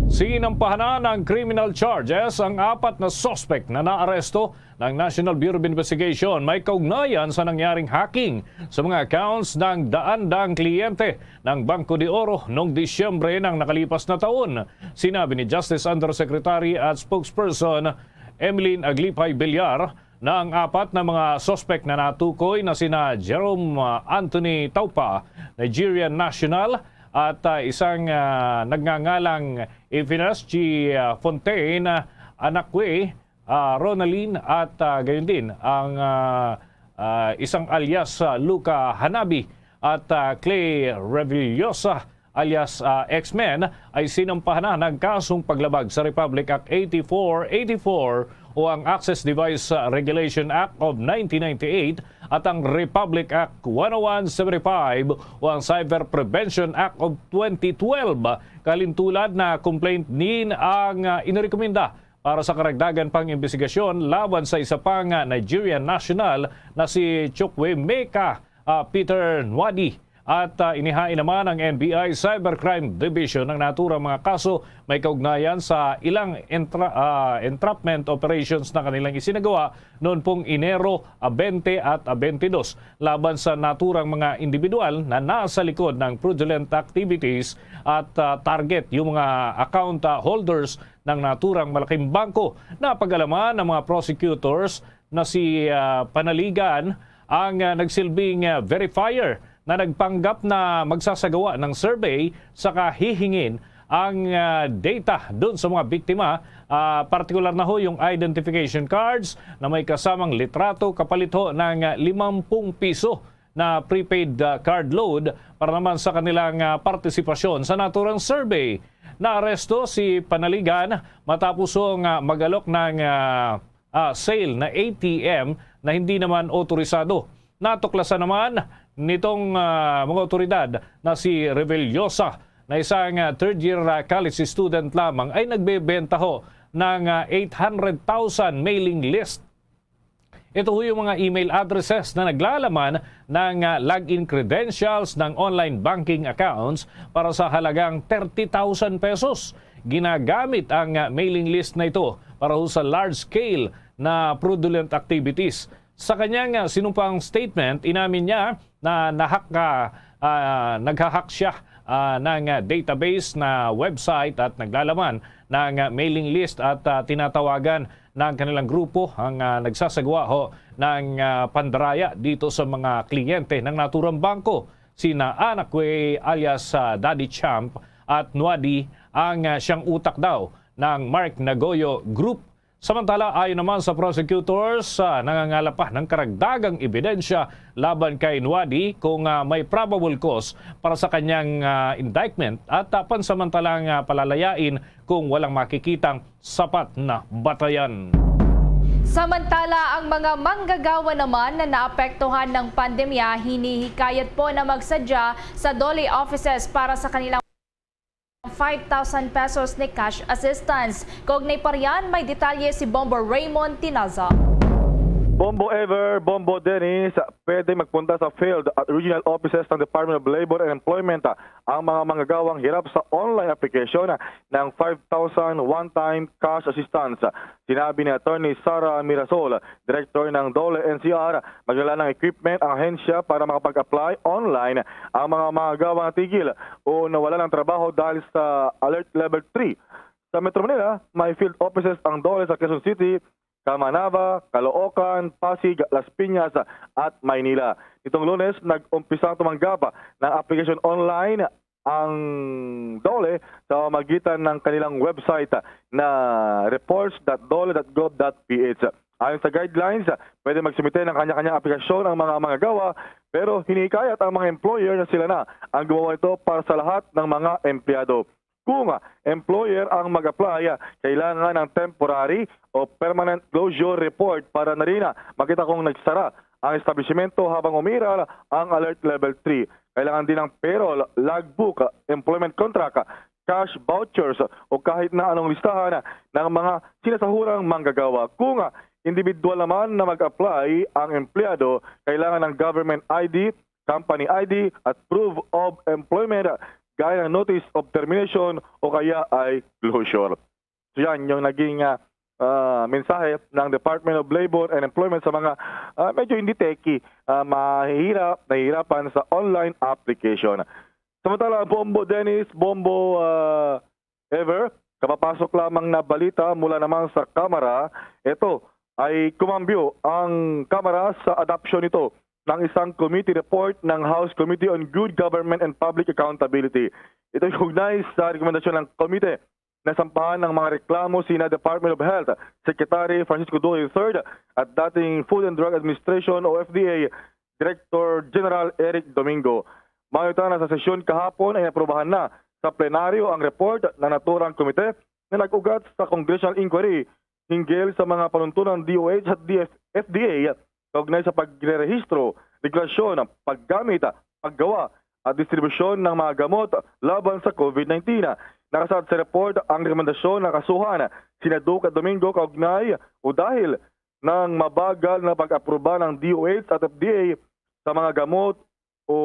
Sinampahan na ng criminal charges ang apat na suspect na naaresto ng National Bureau of Investigation may kaugnayan sa nangyaring hacking sa mga accounts ng daan-daang kliyente ng Banco de Oro noong Disyembre ng nakalipas na taon. Sinabi ni Justice Undersecretary at Spokesperson Emeline Aglipay Villar na ang apat na mga suspect na natukoy na sina Jerome, ah, Anthony Taupa, Nigerian national, at, ah, isang, ah, nagngangalang Efinas G, ah, Fontaine, ah, Anakwe, ah, Ronaldin, at, ah, gayon din ang, ah, ah, isang alias, ah, Luca Hanabi at, ah, Clay Revillosa alias, ah, X-Men ay sinampahan na ng kasong paglabag sa Republic Act eighty-four eighty-four o ang Access Device, ah, Regulation Act of nineteen ninety-eight at ang Republic Act one oh one seventy-five o ang Cyber Prevention Act of twenty twelve. Kalintulad na complaint nin ang, ah, inirekomenda para sa karagdagan pang imbestigasyon laban sa isa pang, ah, Nigerian national na si Chukwuemeka, ah, Peter Nwadi. At, ah, inihain naman ang N B I Cybercrime Division ang naturang mga kaso may kaugnayan sa ilang entra-, ah, entrapment operations na kanilang isinagawa noon pong Enero, ah, twenty at, ah, twenty-dos laban sa naturang mga individual na nasa likod ng fraudulent activities at, ah, target yung mga account, ah, holders ng naturang malaking bangko. Napag-alaman ng mga prosecutors na si, ah, Panaligan ang, ah, nagsilbing, ah, verifier na nagpanggap na magsasagawa ng survey sa kahihingin ang, ah, data doon sa mga biktima, ah, partikular na ho yung identification cards na may kasamang litrato kapalit ho ng, ah, limampung piso na prepaid, ah, card load para naman sa kanilang, ah, partisipasyon sa naturang survey. Naaresto si Panaligan matapos ho nga magalok ng, ah, ah, sale na A T M na hindi naman otorisado. Natuklasan naman nitong, ah, mga otoridad na si Reveliosa na isang, ah, third year, ah, college student lamang ay nagbebenta ho ng, ah, eight hundred thousand mailing list. Ito ho yung mga email addresses na naglalaman ng, ah, login credentials ng online banking accounts para sa halagang thirty thousand pesos. Ginagamit ang, ah, mailing list na ito para ho sa large scale na fraudulent activities. Sa kanyang, ah, sinumpang statement, inamin niya na nahak, ah, ah, naghahack siya, ah, ng, ah, database na website at naglalaman ng, ah, mailing list at, ah, tinatawagan ng kanilang grupo ang, ah, nagsasagawa ho ng, ah, pandaraya dito sa mga kliyente ng naturang bangko. Sina Anakwe alias, ah, Daddy Champ at Nwadi ang, ah, siyang utak daw ng Mark Nagoyo Group. Samantala, ayon naman sa prosecutors, ah, nangangala pa ng karagdagang ebidensya laban kay Nwadi kung, ah, may probable cause para sa kanyang, ah, indictment at, ah, pansamantalang, ah, palalayain kung walang makikitang sapat na batayan. Samantala, ang mga manggagawa naman na naapektuhan ng pandemya, hinihikayat po na magsadya sa DOLE offices para sa kanilang five thousand pesos ni cash assistance. Kaugnay pa riyan, may detalye si Bombo Raymond Tinaza. Bombo Ever, Bombo Dennis, pwede magpunta sa field at regional offices ng Department of Labor and Employment ang mga manggagawang hirap sa online application ng five thousand one-time cash assistance. Sinabi ni Attorney Sara Mirasol, Director ng DOLE N C R, magdala ng equipment ang ahensya para makapag-apply online ang mga manggagawang natigil o nawala ng trabaho dahil sa Alert Level three. Sa Metro Manila, may field offices ang DOLE sa Quezon City, Kamanava, Caloocan, Pasig, Las Piñas, at Maynila. Nitong Lunes, nag-umpisa ang tumanggap ng application online ang DOLE sa pamamagitan ng kanilang website na reports dot dole dot gov dot ph. Ayon sa guidelines, pwede magsumite ng kanya-kanyang aplikasyon ang mga manggagawa, pero hinihikayat ang mga employer na sila na ang gumawa nito para sa lahat ng mga empleyado. Kung employer ang mag-apply, kailangan ng temporary o permanent closure report para na rin makita kung nagsara ang establishmento habang umiral ang Alert Level three. Kailangan din ng payroll, logbook, employment contract, cash vouchers o kahit na anong listahan ng mga sinasahurang manggagawa. Kung individual naman na mag-apply ang empleyado, kailangan ng government I D, company I D at proof of employment gaya ng notice of termination o kaya ay closure. So yan yung naging ah, ah, mensahe ng Department of Labor and Employment sa mga ah, medyo hindi techie, ah, mahihirap, nahihirapan sa online application. Samantala, Bombo Dennis, Bombo ah, Ever, kapapasok lamang na balita mula naman sa Kamara, ito ay kumambyo ang Kamara sa adoption nito ng isang committee report ng House Committee on Good Government and Public Accountability. Ito ay kaugnay sa rekomendasyon ng komite na sampahan ng mga reklamo sina Department of Health Secretary Francisco Duque the third at dating Food and Drug Administration o F D A Director General Eric Domingo. Mayo na sa sesyon kahapon ay naprubahan na sa plenaryo ang report ng naturang komite na nag-ugat sa congressional inquiry hinggil sa mga panuntunan D O H at D F, F D A kaugnay sa pagre-rehistro, regulasyon, paggamit, paggawa at distribusyon ng mga gamot laban sa COVID nineteen. Nakasaad sa report ang rekomendasyon na kasuhan sina Duque at Domingo kaugnay o dahil ng mabagal na pag-aproba ng D O H at F D A sa mga gamot o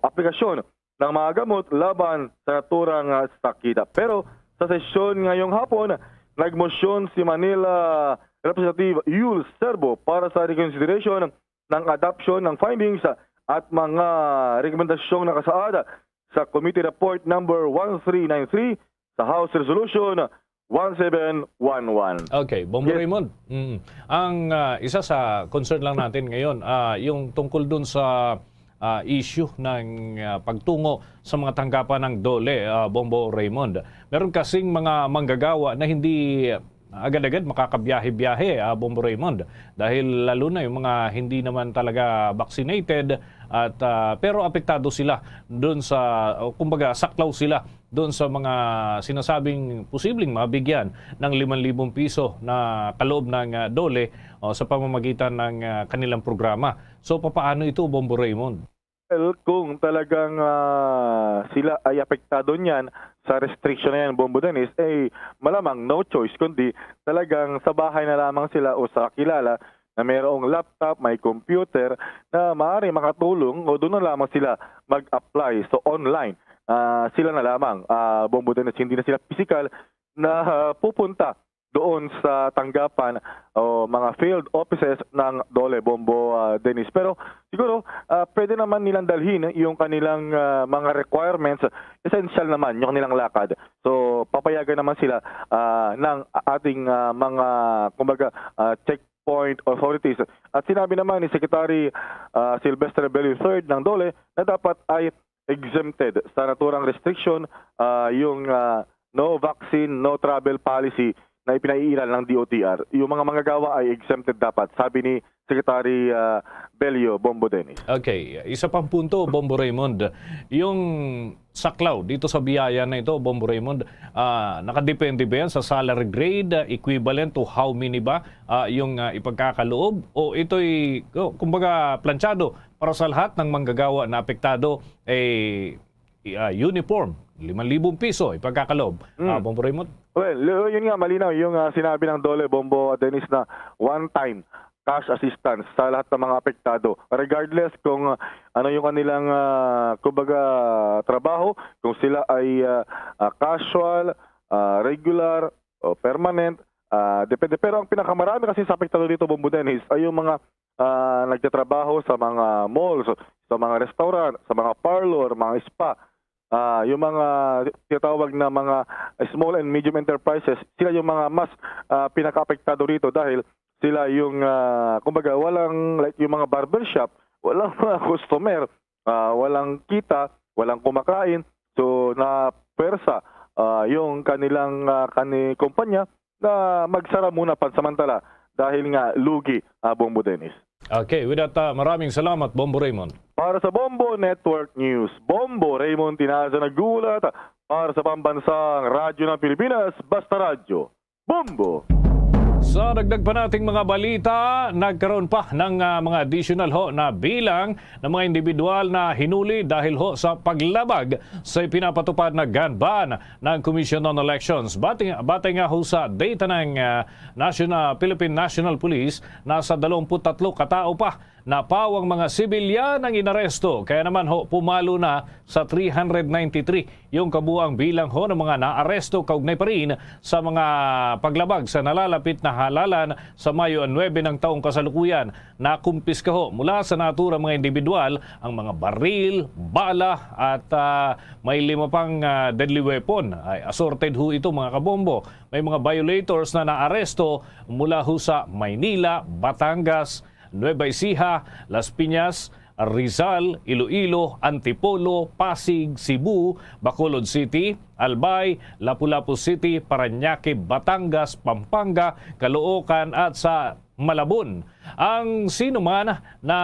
aplikasyon ng mga gamot laban sa naturang ah, sakit. Pero sa sesyon ngayong hapon, nagmosyon si Manila Representative Yul Serbo para sa reconsideration ng adoption ng findings at mga rekomendasyong nakasaad sa Committee Report number one three nine three sa House Resolution one seven one one. Okay, Bombo Yes. Raymond. Mm. Ang ah, isa sa concern lang natin ngayon, ah, yung tungkol dun sa ah, issue ng ah, pagtungo sa mga tanggapan ng DOLE, ah, Bombo Raymond. Meron kasing mga manggagawa na hindi agad-agad makakabiyahe-biyahe, ah, Bombo Raymond. Dahil lalo na yung mga hindi naman talaga vaccinated, at ah, pero apektado sila doon sa, o kumbaga, saklaw sila doon sa mga sinasabing posibleng mabigyan ng limang libong piso na kaloob ng ah, DOLE o sa pamamagitan ng ah, kanilang programa. So, papaano ito, Bombo Raymond? Well, kung talagang ah, sila ay apektado niyan sa restriction na yan, Bombo Dennis, eh malamang no choice kundi talagang sa bahay na lamang sila o sa kakilala na mayroong laptop, may computer na maaari makatulong o doon na lamang sila mag-apply. So online, ah, sila na lamang, ah, Bombo Dennis, hindi na sila pisikal na ah, pupunta doon sa tanggapan o mga field offices ng DOLE, Bombo ah, Dennis. Pero siguro ah, pwede naman nilang dalhin yung kanilang ah, mga requirements, essential naman yung kanilang lakad. So papayagan naman sila ah, ng ating ah, mga, kumbaga, ah, checkpoint authorities. At sinabi naman ni Secretary ah, Sylvester Bello the third ng DOLE na dapat ay exempted sa naturang restriction ah, yung ah, no vaccine, no travel policy na ipinaiiral ng D O T R. Yung mga manggagawa ay exempted dapat, sabi ni Secretary ah, Bello, Bombo Dennis. Okay, isa pang punto, Bombo Raymond. Yung saklaw dito sa biyaya na ito, Bombo Raymond, ah, nakadepende ba yan sa salary grade, ah, equivalent to how many ba ah, yung ah, ipagkakaloob? O ito'y, oh, kumbaga, planchado para sa lahat ng manggagawa na apektado, eh, i- ah, uniform, limang libong piso ipagkakaloob. Mm. Ah, Bombo Raymond? Well, lo- yun nga, malinaw yung ah, sinabi ng DOLE, Bombo Dennis, na one-time cash assistance sa lahat ng mga apektado. Regardless kung ah, ano yung kanilang, ah, kumbaga, trabaho, kung sila ay ah, ah, casual, ah, regular, o permanent, ah, depende. Pero ang pinakamarami kasi sa apektado dito, Bombo Dennis, ay yung mga ah, nagtatrabaho sa mga malls, sa mga restaurant, sa mga parlor, mga spa. Ah, yung mga tinatawag na mga small and medium enterprises, sila yung mga mas ah, pinakaapektado rito dahil sila yung, ah, kumbaga, walang, like, yung mga barbershop, walang mga customer, ah, walang kita, walang kumakain. So na pwersa ah, yung kanilang ah, kani kumpanya na magsara muna pansamantala dahil nga lugi, ah, Bombo Dennis. Okay, with that, ah, maraming salamat, Bombo Raymond. Para sa Bombo Network News, Bombo Raymond Tinaza nag-uulat para sa Pambansang Radyo ng Pilipinas, Basta Radyo. Bombo! Sa dagdag pa nating mga balita, nagkaroon pa ng ah, mga additional ho na bilang ng mga individual na hinuli dahil ho sa paglabag sa ipinapatupad na gun ban ng Commission on Elections. Batay, batay nga ho sa data ng ah, National, Philippine National Police, nasa dalawampu't tatlo katao pa Napaw ang mga sibilyan ang inaresto, kaya naman ho pumalo na sa three hundred ninety-three yung kabuang bilang ho ng mga naaresto kaugnay pa rin sa mga paglabag sa nalalapit na halalan sa Mayo nuebe ng taong kasalukuyan. Nakumpiska ho mula sa naturang mga individual ang mga baril, bala at ah, may lima pang ah, deadly weapon. Ay, assorted ho ito, mga kabombo. May mga violators na naaresto mula ho sa Maynila, Batangas, Nueva Ecija, Las Piñas, Rizal, Iloilo, Antipolo, Pasig, Cebu, Bacolod City, Albay, Lapu-Lapu City, Parañaque, Batangas, Pampanga, Caloocan at sa Malabon. Ang sinuman na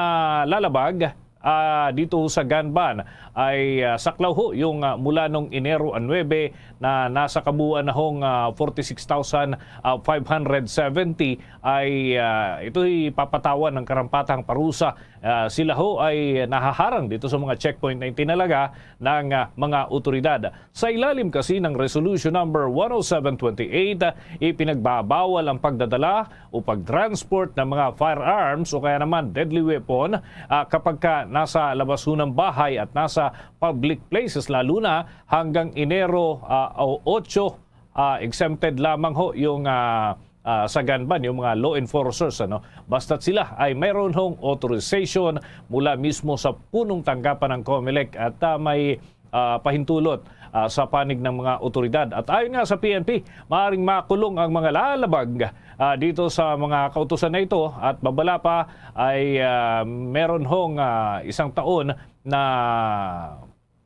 lalabag ah, dito sa gun ban ay ah, saklaw ho yung ah, mula nung Enero nuebe na nasa kabuuan na hong ah, forty-six thousand five hundred seventy ay ah, ito'y papatawan ng karampatang parusa. Ah, sila ho ay nahaharang dito sa mga checkpoint na itinalaga ng ah, mga otoridad. Sa ilalim kasi ng Resolution Number one oh seven twenty-eight, ah, ipinagbabawal ang pagdadala o pag-transport ng mga firearms o kaya naman deadly weapon ah, kapag ka nasa labas ho ng bahay at nasa public places, lalo na hanggang Enero ah, o otso, ah, exempted lamang ho yung ah, ah, sa gun ban, yung mga law enforcers, ano, basta't sila ay mayroon hong authorization mula mismo sa punong tanggapan ng COMELEC at ah, may ah, pahintulot ah, sa panig ng mga otoridad. At ayon nga sa P N P, maaaring makulong ang mga lalabag ah, dito sa mga kautusan na ito at babala pa ay ah, meron hong ah, isang taon na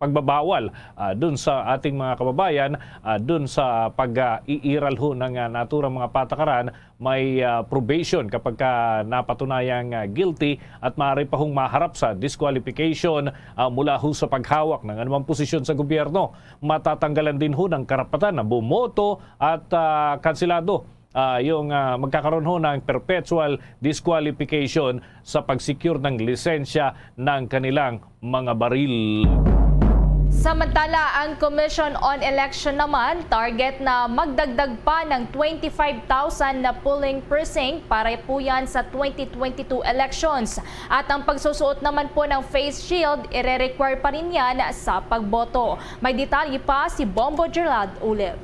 pagbabawal ah, dun sa ating mga kababayan ah, dun sa pag-iiral ho ng ah, naturang mga patakaran. May ah, probation kapag ka napatunayang ah, guilty at maaari pa hong maharap sa disqualification ah, mula ho sa paghawak ng anumang posisyon sa gobyerno. Matatanggalan din ho ng karapatan na bumoto at ah, kanselado ah, yung ah, magkakaroon ho ng perpetual disqualification sa pag-secure ng lisensya ng kanilang mga baril. Samantala, ang Commission on Election naman target na magdagdag pa ng twenty-five thousand na polling precinct para po yan sa twenty twenty-two elections. At ang pagsusuot naman po ng face shield, ire-require pa rin yan sa pagboto. May detalye pa si Bombo Gerald Ulip.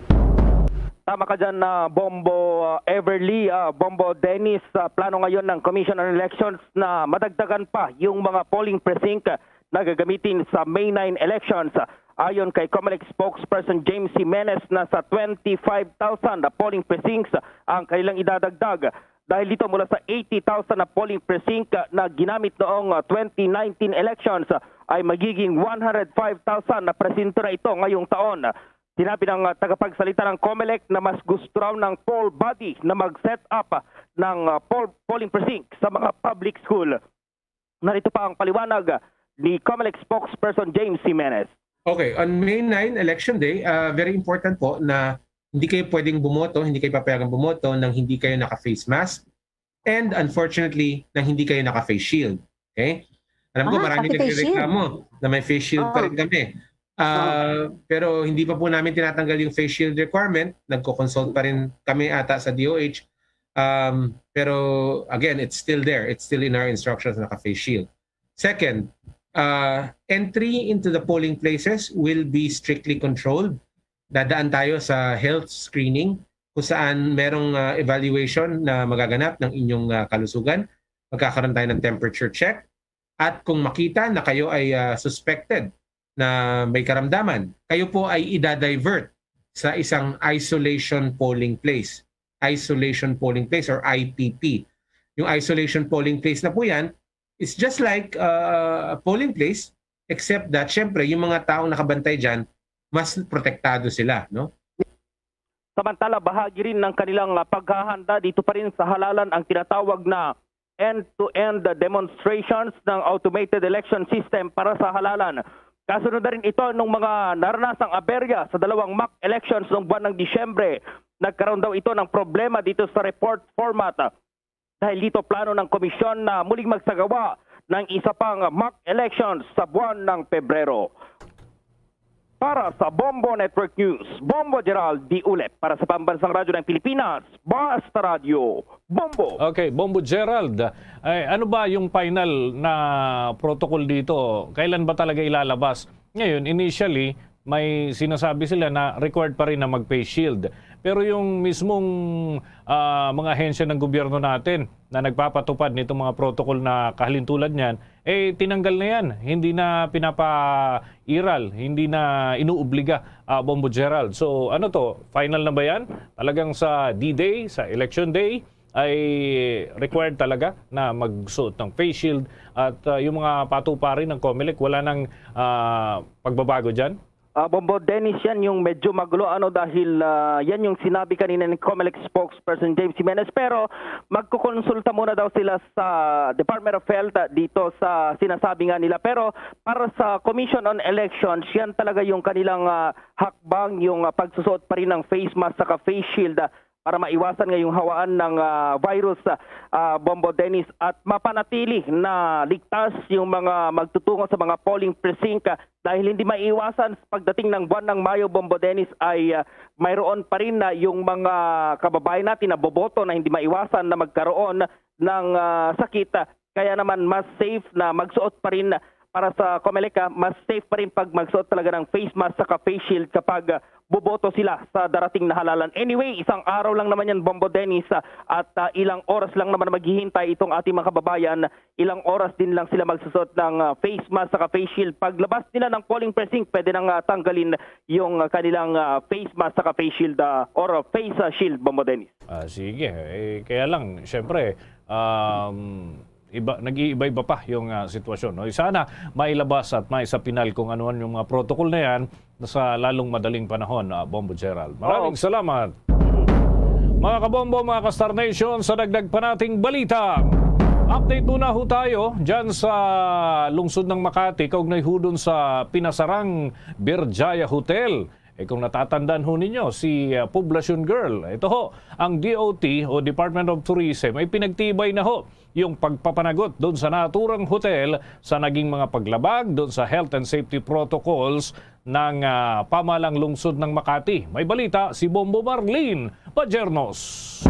Tama ka dyan na Bombo uh, Everly, uh, Bombo Dennis, uh, plano ngayon ng Commission on Elections na madagdagan pa yung mga polling precinct na gagamitin sa May nine elections. Ayon kay COMELEC spokesperson James Jimenez, nasa twenty-five thousand na polling precincts ang kanilang idadagdag. Dahil dito, mula sa eighty thousand na polling precinct na ginamit noong uh, twenty nineteen elections, ay magiging one hundred five thousand na presinto na ito ngayong taon. Sinabi ng uh, tagapagsalita ng COMELEC na mas gusto raw ng poll body na mag-set up ng uh, poll, polling precinct sa mga public school. Narito pa ang paliwanag ni COMELEC spokesperson James Jimenez. Okay, on May nine, election day, uh, very important po na hindi kayo pwedeng bumoto, hindi kayo papayagan bumoto nang hindi kayo naka-face mask. And unfortunately, nang hindi kayo naka-face shield. Okay? Alam ko ah, maraming nagreklamo na may face shield oh. pa rin kami. Uh, pero hindi pa po namin tinatanggal yung face shield requirement. Nagko-consult pa rin kami ata sa D O H. Um, pero again, it's still there. It's still in our instructions na naka-face shield. Second, uh, entry into the polling places will be strictly controlled. Dadaan tayo sa health screening kung saan merong uh, evaluation na magaganap ng inyong uh, kalusugan. Magkakaroon tayo ng temperature check. At kung makita na kayo ay uh, suspected na may karamdaman, kayo po ay idadivert sa isang isolation polling place. Isolation polling place or I P P. Yung isolation polling place na po yan, it's just like uh, a polling place, except that, syempre, yung mga taong nakabantay dyan, mas protektado sila, no? Samantala, bahagi rin ng kanilang paghahanda dito pa rin sa halalan ang tinatawag na end-to-end demonstrations ng automated election system para sa halalan. Kasunod na rin ito ng mga naranasang aberya sa dalawang mock elections noong buwan ng Disyembre. Nagkaroon daw ito ng problema dito sa report format. Dahil dito, plano ng komisyon na muling magsagawa ng isa pang mock elections sa buwan ng Pebrero. Para sa Bombo Network News, Bombo Gerald D. Ulep. Para sa Pambansang Radyo ng Pilipinas, Basta Radyo, Bombo. Okay, Bombo Gerald, ay, ano ba yung final na protocol dito? Kailan ba talaga ilalabas? Ngayon, initially, may sinasabi sila na required pa rin na mag-face shield. Pero yung mismong, ah, mga ahensya ng gobyerno natin na nagpapatupad nitong mga protocol na kahalintulad niyan, eh, tinanggal na yan. Hindi na pinapairal, hindi na inuobliga, ah, Bombo Gerald. So, ano to? Final na ba yan? Talagang sa D-Day, sa Election Day, ay required talaga na magsuot ng face shield at, ah, yung mga patuparin ng Comelec, wala nang, ah, pagbabago dyan? Ah, Bombo Dennis, yan yung medyo magulo, ano, dahil, ah, yan yung sinabi kanina ni Comelec spokesperson James Jimenez. Pero magkukonsulta muna daw sila sa Department of Health, ah, dito sa sinasabi nga nila. Pero para sa Commission on Elections, yan talaga yung kanilang, ah, hakbang, yung, ah, pagsusuot pa rin ng face mask saka face shield, ah, para maiwasan nga yung hawaan ng, ah, virus, ah, ah, Bombo Dennis, at mapanatili na ligtas yung mga magtutungo sa mga polling precinct, ah, dahil hindi maiwasan sa pagdating ng buwan ng Mayo, Bombo Dennis, ay, ah, mayroon pa rin na yung mga kababayan natin na boboto na hindi maiwasan na magkaroon ng, ah, sakit. Kaya naman mas safe na magsuot pa rin para sa Comelec, ah, mas safe pa rin pag magsuot talaga ng face mask saka face shield kapag, ah, boboto sila sa darating na halalan. Anyway, isang araw lang naman yan, Bombo Dennis, ah, at, ah, ilang oras lang naman maghihintay itong ating mga kababayan. Ilang oras din lang sila magsusuot ng, ah, face mask saka face shield. Paglabas nila ng polling precinct, pwede nang, ah, tanggalin yung, ah, kanilang, ah, face mask saka face shield, ah, or, ah, face, ah, shield, Bombo Dennis. Ah, sige. Eh, kaya lang, syempre, um, iba, nag-iiba-iba pa yung, ah, sitwasyon, no? Sana mailabas at maisapinal kung ano-ano yung mga protocol na yan sa lalong madaling panahon, ah, Bombo Gerald. Maraming Oo. salamat. Mga kabombo, mga ka-Star Nation, sa dagdag pa nating balita. Update muna ho tayo dyan sa lungsod ng Makati, kaugnay ho dun sa pinasarang Berjaya Hotel. Eh, kung natatandaan ho ninyo, si, ah, Poblacion Girl, ito ho, ang D O T o Department of Tourism ay pinagtibay na ho yung pagpapanagot doon sa naturang hotel sa naging mga paglabag doon sa health and safety protocols ng, ah, pamahalang lungsod ng Makati. May balita si Bombo Marlene Pajernos.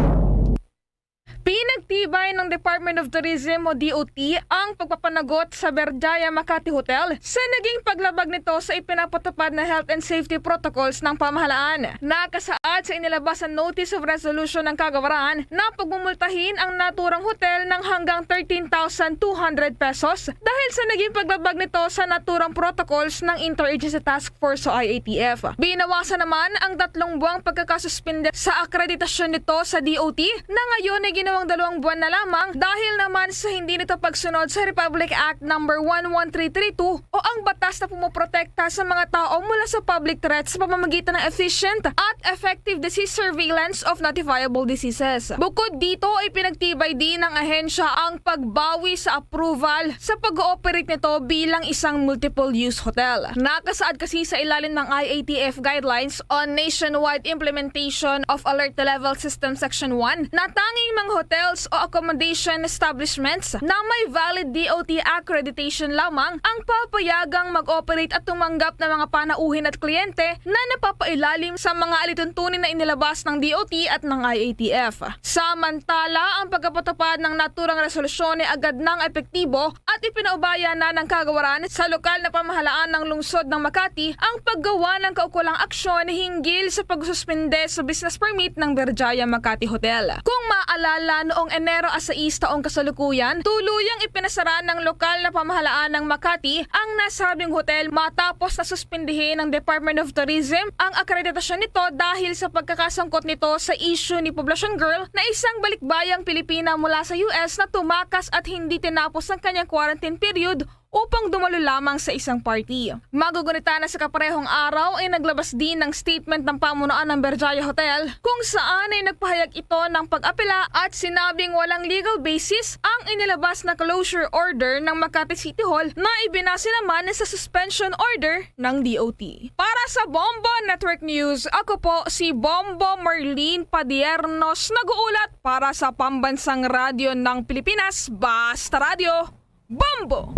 Pinagtibay ng Department of Tourism o D O T ang pagpapanagot sa Berjaya Makati Hotel sa naging paglabag nito sa ipinapatupad na health and safety protocols ng pamahalaan. Nakasaad sa inilabas na Notice of Resolution ng Kagawaran na pagmumultahin ang naturang hotel ng hanggang thirteen thousand two hundred pesos dahil sa naging paglabag nito sa naturang protocols ng Interagency Task Force o I A T F. Binawasan naman ang tatlong buwang pagkakasuspinde sa akreditasyon nito sa D O T na ngayon ay ginawang dalawang buwan na lamang dahil naman sa hindi nito pagsunod sa Republic Act number one one three three two o ang batas na pumoprotekta sa mga tao mula sa public threats sa pamamagitan ng efficient at effective disease surveillance of notifiable diseases. Bukod dito, ipinagtibay din ng ahensya ang pagbawi sa approval sa pag-ooperate nito bilang isang multiple-use hotel. Nakasaad kasi sa ilalim ng I A T F Guidelines on Nationwide Implementation of Alert Level System Section one na tanging mga hotels o accommodation establishments na may valid D O T accreditation lamang ang papayagang mag-operate at tumanggap ng mga panauhin at kliyente na napapailalim sa mga alituntunin na inilabas ng D O T at ng I A T F. Samantala, ang pagkapatupad ng naturang resolusyon ay agad nang epektibo at ipinaubaya na ng Kagawaran sa lokal na pamahalaan ng lungsod ng Makati ang paggawa ng kaukulang aksyon hinggil sa pagsuspinde sa business permit ng Berjaya Makati Hotel. Kung maalala, noong Enero a sais taong kasalukuyan, tuluyang ipinasara ng lokal na pamahalaan ng Makati ang nasabing hotel matapos na suspindihin ng Department of Tourism ang akreditasyon nito dahil sa pagkakasangkot nito sa issue ni Poblacion Girl na isang balikbayang Pilipina mula sa U S na tumakas at hindi tinapos ang kanyang quarantine period upang dumalo lamang sa isang party. Magugunita na sa kaparehong araw ay naglabas din ng statement ng pamunuan ng Berjaya Hotel kung saan ay nagpahayag ito ng pag-apela at sinabing walang legal basis ang inilabas na closure order ng Makati City Hall na ibinase naman sa suspension order ng D O T. Para sa Bombo Network News, ako po si Bombo Marlene Padiernos, nag-uulat para sa Pambansang Radyo ng Pilipinas, Basta Radyo, Bombo!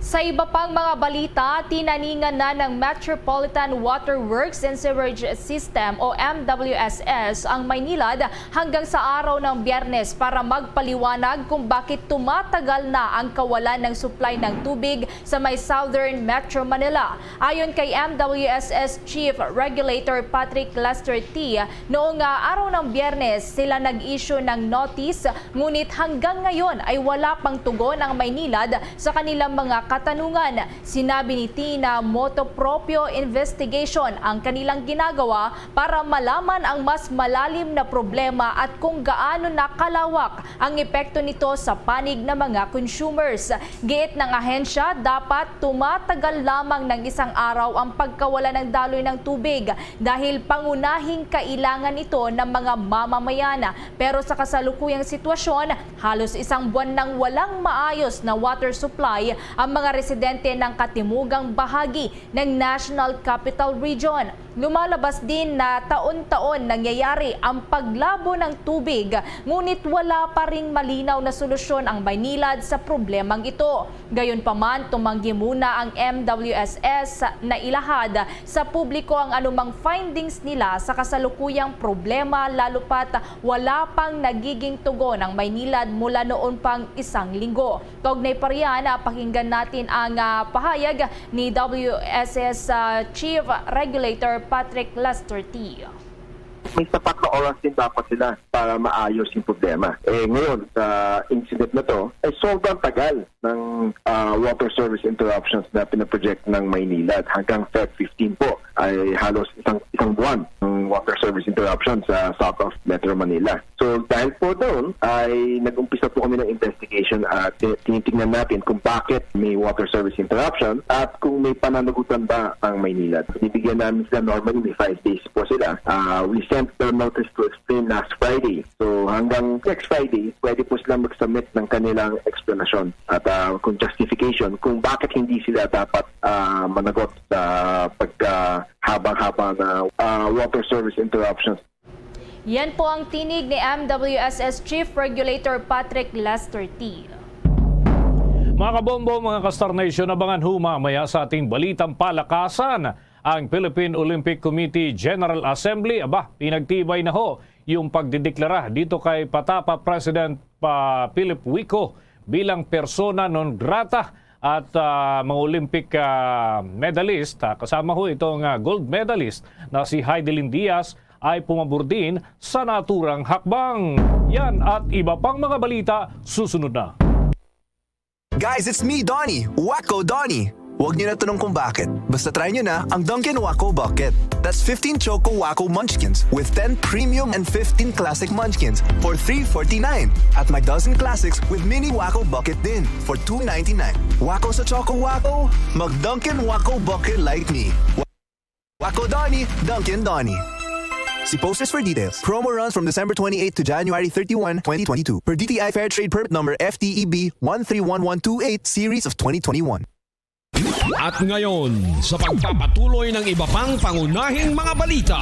Sa iba pang mga balita, tinaningan na ng Metropolitan Water Works and Sewerage System o M W S S ang Maynilad hanggang sa araw ng Biyernes para magpaliwanag kung bakit tumatagal na ang kawalan ng supply ng tubig sa may Southern Metro Manila. Ayon kay M W S S Chief Regulator Patrick Lester T, noong, ah, araw ng Biyernes sila nag-issue ng notice, ngunit hanggang ngayon ay wala pang tugon ang Maynilad sa kanilang mga katanungan. Sinabi ni T na motu proprio investigation ang kanilang ginagawa para malaman ang mas malalim na problema at kung gaano na kalawak ang epekto nito sa panig ng mga consumers. Giit ng ahensya, dapat tumatagal lamang ng isang araw ang pagkawala ng daloy ng tubig dahil pangunahing kailangan ito ng mga mamamayan. Pero sa kasalukuyang sitwasyon, halos isang buwan nang walang maayos na water supply ang mga residente ng katimugang bahagi ng National Capital Region. Lumalabas din na taon-taon nangyayari ang paglabo ng tubig, ngunit wala pa ring malinaw na solusyon ang Maynilad sa problemang ito. Gayunpaman, tumanggi muna ang M W S S na ilahad sa publiko ang anumang findings nila sa kasalukuyang problema, lalo pat wala pang nagiging tugon ang Maynilad mula noon pang isang linggo. Kaugnay pa riyan, ah, pakinggan natin ang, ah, pahayag ni W S S, ah, Chief Regulator Patrick Lester T. May sapat na oras din dapat sila para maayos yung problema. Eh, ngayon, sa incident na to, ay sobrang tagal ng, ah, water service interruptions na pinaproject ng Maynilad. Hanggang Feb fifteen po ay halos isang, isang buwan ng water service interruption sa south of Metro Manila. So, dahil po doon, ay nag-umpisa po kami ng investigation at ti- tinitingnan natin kung bakit may water service interruption at kung may pananagutan ba ang Maynilad. Binibigyan namin sila, normally may five days po sila. Ah, we sent the notice to explain last Friday. So, hanggang next Friday, pwede po sila mag-submit ng kanilang explanation at, ah, kung justification kung bakit hindi sila dapat, ah, managot sa pagkahaba-haba na, ah, water service interruptions. Yan po ang tinig ni M W S S Chief Regulator Patrick Lester T. Mga kabombo, mga ka-Star Nation, abangan ho mamaya sa ating balitang palakasan ang Philippine Olympic Committee General Assembly. Aba, pinagtibay na ho yung pagdideklara dito kay Patapa President pa Philip Wico bilang persona non grata at, ah, mga Olympic, ah, medalist, ah, kasama ho itong, ah, gold medalist na si Heidelin Diaz ay pumabor din sa naturang hakbang. Yan at iba pang mga balita susunod na. Guys, it's me, Donnie. Wacko Donnie. Huwag niyo na tanong kung bakit. Basta try niyo na ang Dunkin' Wacko Bucket. That's fifteen Choco Wacko Munchkins with ten Premium and fifteen Classic Munchkins for three forty-nine at my dozen classics with Mini Wacko Bucket din for two ninety-nine. Wacko sa Choco Wacko? Mag Dunkin' Wacko Bucket like me. Wacko Donnie, Dunkin' Donnie. See posters for details. Promo runs from December twenty-eighth to January thirty-one, twenty twenty-two. Per D T I Fair Trade Permit Number F T E B one three one one two eight Series of twenty twenty-one. At ngayon, sa pagpapatuloy ng iba pang pangunahing mga balita.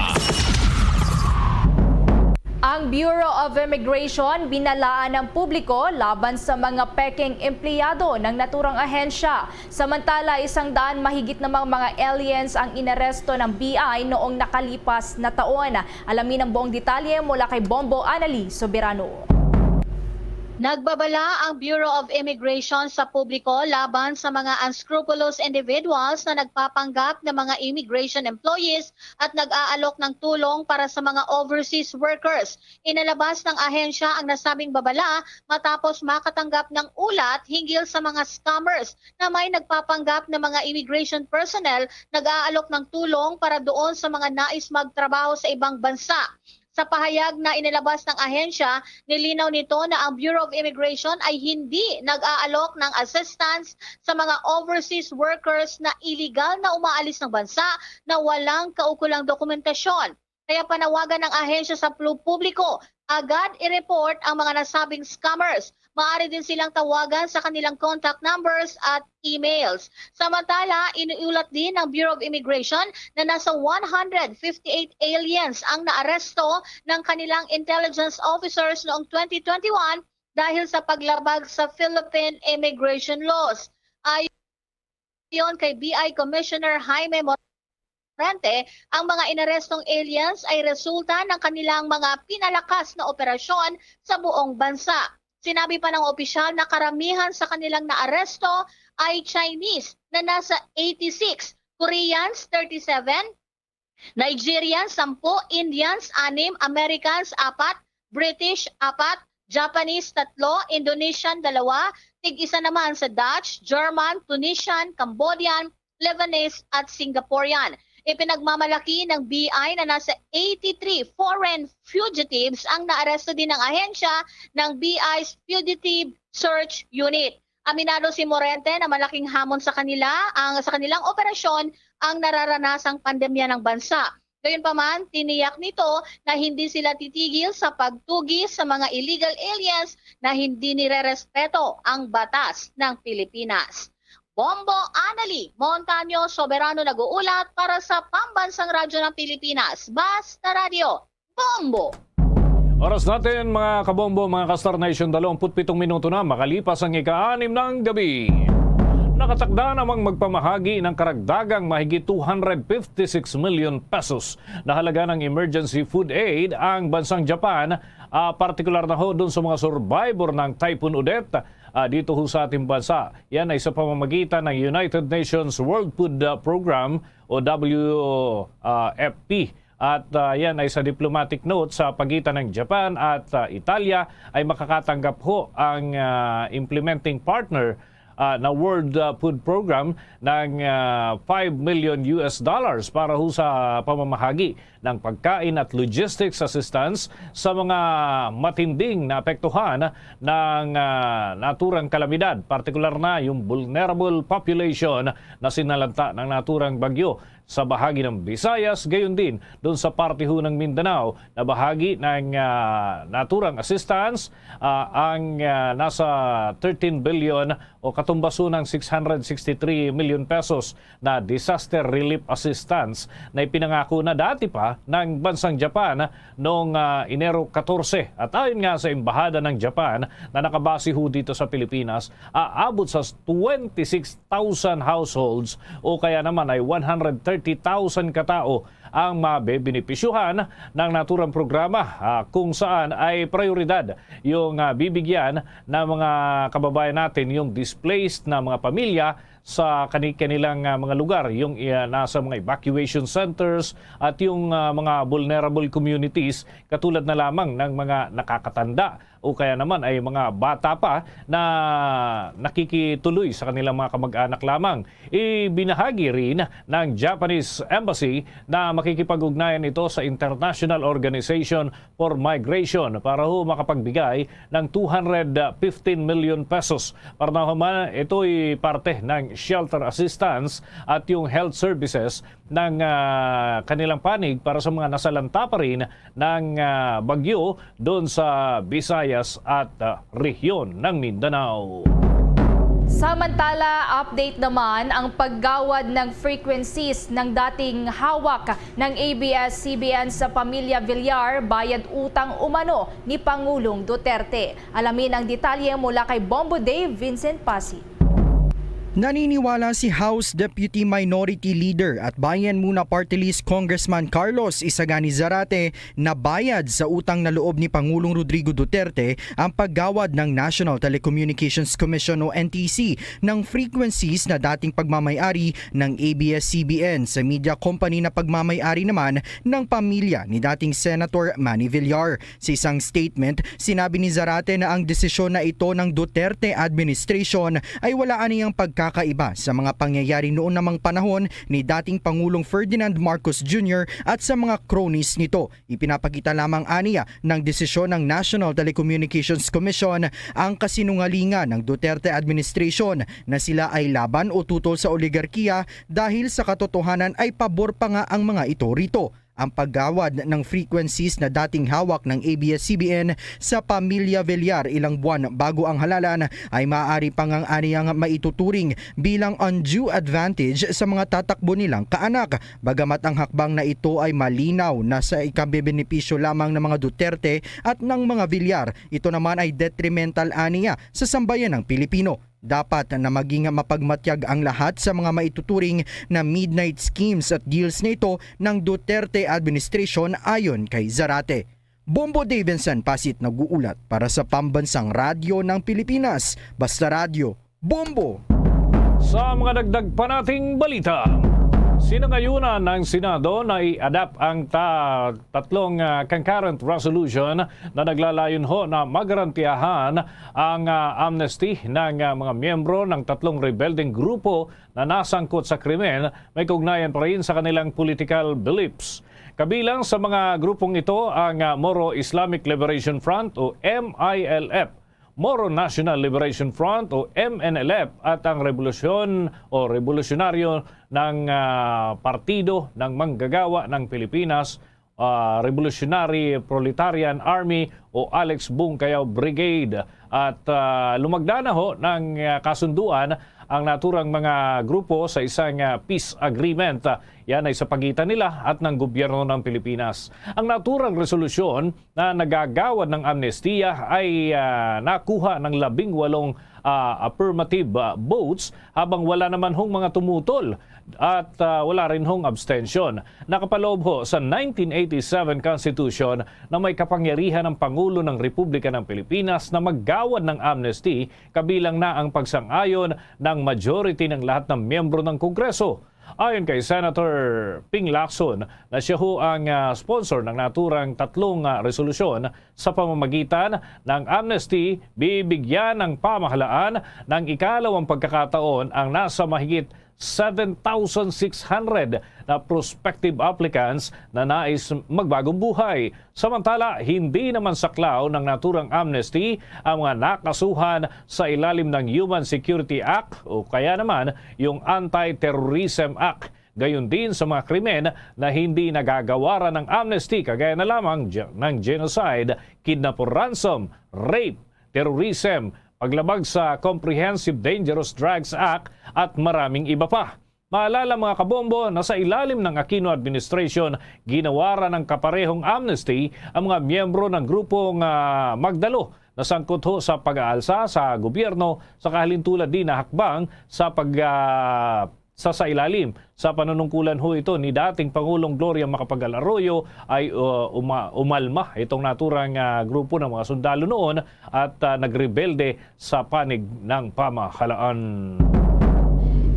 Ang Bureau of Immigration binalaan ng publiko laban sa mga pekeng empleyado ng naturang ahensya. Samantala, isang daan mahigit namang mga aliens ang inaresto ng B I noong nakalipas na taon. Alamin ang buong detalye mula kay Bombo Anali Soberano. Nagbabala ang Bureau of Immigration sa publiko laban sa mga unscrupulous individuals na nagpapanggap na mga immigration employees at nag-aalok ng tulong para sa mga overseas workers. Inilabas ng ahensya ang nasabing babala matapos makatanggap ng ulat hinggil sa mga scammers na may nagpapanggap na mga immigration personnel nag-aalok ng tulong para doon sa mga nais magtrabaho sa ibang bansa. Sa pahayag na inilabas ng ahensya, nilinaw nito na ang Bureau of Immigration ay hindi nag-aalok ng assistance sa mga overseas workers na iligal na umaalis ng bansa na walang kaukulang dokumentasyon. Kaya panawagan ng ahensya sa plu- publiko, agad i-report ang mga nasabing scammers. Maaari din silang tawagan sa kanilang contact numbers at emails. Samantala, iniulat din ng Bureau of Immigration na nasa one hundred fifty-eight aliens ang naaresto ng kanilang intelligence officers noong twenty twenty-one dahil sa paglabag sa Philippine immigration laws. Ayon Ayon kay B I Commissioner Jaime Morente, ang mga inarestong aliens ay resulta ng kanilang mga pinalakas na operasyon sa buong bansa. Sinabi pa ng opisyal na karamihan sa kanilang naaresto ay Chinese na nasa eighty-six, Koreans thirty-seven, Nigerians sampu, Indians anim, Americans apat, British apat, Japanese tatlo, Indonesian dalawa, tig-isa naman sa Dutch, German, Tunisian, Cambodian, Lebanese at Singaporean. Ipinagmamalaki ng B I na nasa eighty-three foreign fugitives ang naaresto din ng ahensya ng B I's Fugitive Search Unit. Aminado si Morente na malaking hamon sa kanila ang sa kanilang operasyon ang nararanasang pandemya ng bansa. Gayunpaman, tiniyak nito na hindi sila titigil sa pagtugis sa mga illegal aliens na hindi nirerespeto ang batas ng Pilipinas. Bombo Anali Montaño Soberano nag-uulat para sa Pambansang Radyo ng Pilipinas, Basta Radyo, Bombo! Oras natin, mga kabombo, mga ka-Star Nation, dalawampu't pitong minuto na makalipas ang ika-anim ng gabi. Nakatakda namang magpamahagi ng karagdagang mahigit two hundred fifty-six million pesos na halaga ng emergency food aid ang bansang Japan, ah, partikular na ho dun sa mga survivor ng Typhoon Odette, ah, dito ho sa ating bansa. Yan ay sa pamamagitan ng United Nations World Food, ah, Program o W F P. At, ah, yan ay sa diplomatic note sa pagitan ng Japan at, ah, Italia ay makakatanggap ho ang, ah, implementing partner, ah, na World, ah, Food Program ng, ah, five million U S dollars para ho sa pamamahagi ng pagkain at logistics assistance sa mga matinding naapektuhan ng, ah, naturang kalamidad, partikular na yung vulnerable population na sinalanta ng naturang bagyo sa bahagi ng Visayas, gayon din doon sa parte ho ng Mindanao na bahagi ng, ah, naturang assistance, ah, ang, ah, nasa thirteen billion o katumbas ho ng six hundred sixty-three million pesos na disaster relief assistance na ipinangako na dati pa ng bansang Japan noong, ah, Enero katorse. At ayon nga sa Embahada ng Japan na nakabase ho dito sa Pilipinas, aabot sa twenty-six thousand households o kaya naman ay one hundred thirty thousand katao ang mabebenepisyuhan ng naturang programa, ah, kung saan ay prioridad yung, ah, bibigyan ng mga kababayan natin, yung displaced na mga pamilya sa kani-, kanilang, ah, mga lugar, yung, ah, nasa mga evacuation centers at yung, ah, mga vulnerable communities, katulad na lamang ng mga nakakatanda o kaya naman ay mga bata pa na nakikituloy sa kanilang mga kamag-anak lamang. Ibinahagi rin ng Japanese Embassy na makikipag-ugnayan ito sa International Organization for Migration para ho makapagbigay ng two hundred fifteen million pesos. Para naman, ito'y parte ng shelter assistance at yung health services ng, ah, kanilang panig para sa mga nasalanta pa rin ng, ah, bagyo doon sa Visayas at, ah, rehiyon ng Mindanao. Samantala, update naman ang paggawad ng frequencies ng dating hawak ng A B S C B N sa pamilya Villar, bayad utang umano ni Pangulong Duterte. Alamin ang detalye mula kay Bombo Dave Vincent Pasi. Naniniwala si House Deputy Minority Leader at Bayan Muna Party List Congressman Carlos Isagani Zarate na bayad sa utang na loob ni Pangulong Rodrigo Duterte ang paggawad ng National Telecommunications Commission o N T C ng frequencies na dating pagmamay-ari ng A B S C B N sa media company na pagmamay-ari naman ng pamilya ni dating Senator Manny Villar. Sa isang statement, sinabi ni Zarate na ang desisyon na ito ng Duterte administration ay wala aniyang pagkakaiba sa mga pangyayari noon namang panahon ni dating Pangulong Ferdinand Marcos Junior at sa mga cronies nito. Ipinapakita lamang aniya ng desisyon ng National Telecommunications Commission ang kasinungalingan ng Duterte administration na sila ay laban o tutol sa oligarkiya, dahil sa katotohanan ay pabor pa nga ang mga ito rito. Ang paggawad ng frequencies na dating hawak ng A B S C B N sa pamilya Villar ilang buwan bago ang halalan ay maaari pa ngang aniyang maituturing bilang undue advantage sa mga tatakbo nilang kaanak, bagamat ang hakbang na ito ay malinaw na sa ikabebenepisyo lamang ng mga Duterte at ng mga Villar. Ito naman ay detrimental aniya sa sambayan ng Pilipino. Dapat na maging mapagmatyag ang lahat sa mga maituturing na midnight schemes at deals na ito ng Duterte administration, ayon kay Zarate. Bombo Davidson Pasit nag-uulat para sa Pambansang Radyo ng Pilipinas, Basta Radyo, Bombo! Sa mga dagdag pa nating balita, sinangayunan ng Senado na i-adapt ang ta- tatlong, ah, concurrent resolution na naglalayon ho na magarantiyahan ang, ah, amnesty ng, ah, mga miyembro ng tatlong rebeldeng grupo na nasangkot sa krimen may kaugnayan pa rin sa kanilang political beliefs. Kabilang sa mga grupong ito ang, ah, Moro Islamic Liberation Front o M I L F, Moro National Liberation Front o M N L F, at ang Revolusyon o Revolusyonaryo ng, ah, Partido ng Manggagawa ng Pilipinas, ah, Revolutionary Proletarian Army o Alex Bungkayaw Brigade. At, ah, lumagda na ho ng, ah, kasunduan ang naturang mga grupo sa isang, ah, peace agreement. Ah, yan ay sa pagitan nila at ng gobyerno ng Pilipinas. Ang naturang resolusyon na nagagawad ng amnestiya ay, ah, nakuha ng labing walong, ah, affirmative, ah, votes, habang wala naman hong mga tumutol at, ah, wala rin hong abstention. Nakapaloob ho sa nineteen eighty-seven Constitution na may kapangyarihan ang Pangulo ng Republika ng Pilipinas na maggawad ng amnesty, kabilang na ang pagsang-ayon ng majority ng lahat ng miyembro ng Kongreso. Ayon kay Senator Ping Lacson, na siya ho ang, ah, sponsor ng naturang tatlong, ah, resolusyon, sa pamamagitan ng amnesty, bibigyan ng pamahalaan ng ikalawang pagkakataon ang nasa mahigit seven thousand six hundred na prospective applicants na nais magbagong buhay. Samantala, hindi naman saklaw ng naturang amnesty ang mga nakasuhan sa ilalim ng Human Security Act o kaya naman yung Anti-Terrorism Act. Gayon din sa mga krimen na hindi nagagawaran ng amnesty, kagaya na lamang ge-, ng genocide, kidnap or ransom, rape, terrorism, paglabag sa Comprehensive Dangerous Drugs Act, at maraming iba pa. Maalala, mga kabombo, na sa ilalim ng Aquino administration, ginawaran ng kaparehong amnesty ang mga miyembro ng grupong, ah, Magdalo na sangkot ho sa pag-aalsa sa gobyerno sa kahalintulad din na hakbang sa pag, ah, sa, sa ilalim sa panunungkulan ho ito ni dating Pangulong Gloria Macapagal Arroyo ay, uh, uma-, umalma itong naturang, ah, grupo ng mga sundalo noon at, ah, nagrebelde sa panig ng pamahalaan.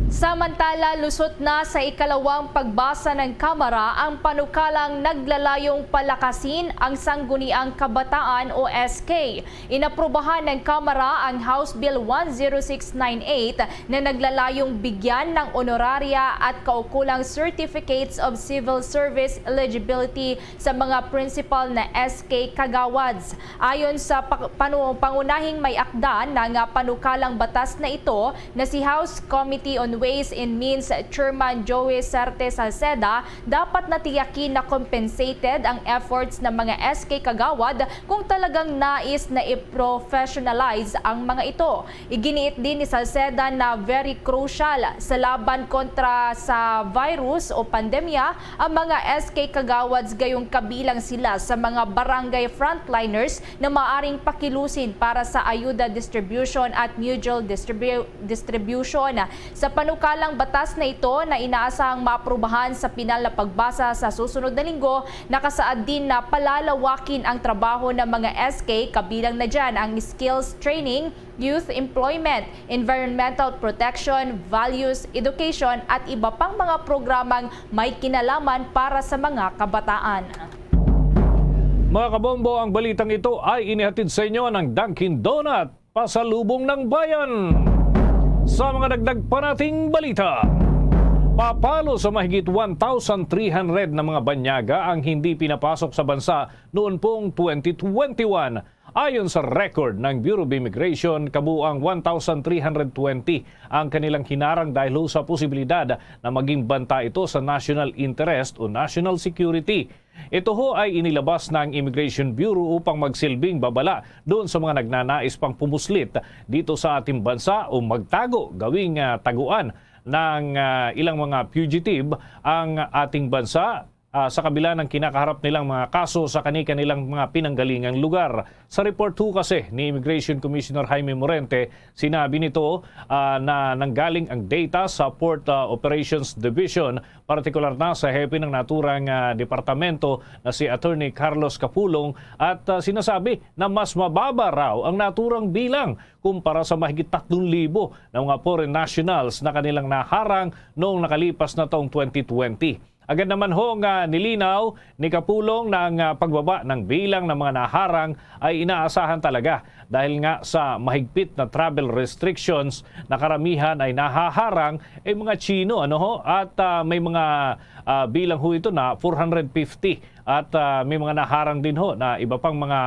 Samantala, lusot na sa ikalawang pagbasa ng Kamara ang panukalang naglalayong palakasin ang Sangguniang Kabataan o S K. Inaprubahan ng Kamara ang House Bill one zero six nine eight na naglalayong bigyan ng honoraria at kaukulang Certificates of Civil Service eligibility sa mga principal na S K kagawads. Ayon sa pa-, panu-, pangunahing may-akda na nga panukalang batas na ito, na si House Committee on Ways and Means Chairman Joey Sarte Salceda, dapat natiyakin na compensated ang efforts ng mga S K kagawad kung talagang nais na i-professionalize ang mga ito. Iginiit din ni Salceda na very crucial sa laban kontra sa virus o pandemya ang mga S K kagawads, gayong kabilang sila sa mga barangay frontliners na maaring pakilusin para sa ayuda distribution at mutual distribu-, distribution. Sa panukalang batas na ito na inaasahang maaprubahan sa pinal na pagbasa sa susunod na linggo, nakasaad din na palalawakin ang trabaho ng mga S K, kabilang na dyan ang skills training, youth employment, environmental protection, values education, at iba pang mga programang may kinalaman para sa mga kabataan. Mga kabombo, ang balitang ito ay inihatid sa inyo ng Dunkin' Donut, pasalubong ng bayan. Sa mga dagdag pa nating balita, papalo sa mahigit one thousand three hundred na mga banyaga ang hindi pinapasok sa bansa noon pong twenty twenty-one. Ayon sa record ng Bureau of Immigration, kabuang one thousand three hundred twenty ang kanilang hinarang dahil ho sa posibilidad na maging banta ito sa national interest o national security. Ito ho ay inilabas ng Immigration Bureau upang magsilbing babala doon sa mga nagnanais pang pumuslit dito sa ating bansa o magtago, gawing, ah, taguan ng, ah, ilang mga fugitive ang ating bansa. ah, sa kabila ng kinakaharap nilang mga kaso sa kani-kanilang mga pinanggalingang lugar. Sa report ho kasi ni Immigration Commissioner Jaime Morente, sinabi nito, ah, na nanggaling ang data sa Port, ah, Operations Division, partikular na sa hepe ng naturang, ah, departamento na si Attorney Carlos Capulong, at, ah, sinasabi na mas mababa raw ang naturang bilang kumpara sa mahigit tatlong libo na mga foreign nationals na kanilang naharang noong nakalipas na taong twenty twenty. Agad naman ho nga nilinaw ni Capulong na ang, ah, pagbaba ng bilang ng mga naharang ay inaasahan talaga dahil nga sa mahigpit na travel restrictions na karamihan ay nahaharang ay mga Chino, ano ho, at, ah, may mga, ah, bilang ho ito na four hundred fifty, at, ah, may mga naharang din ho na iba pang mga,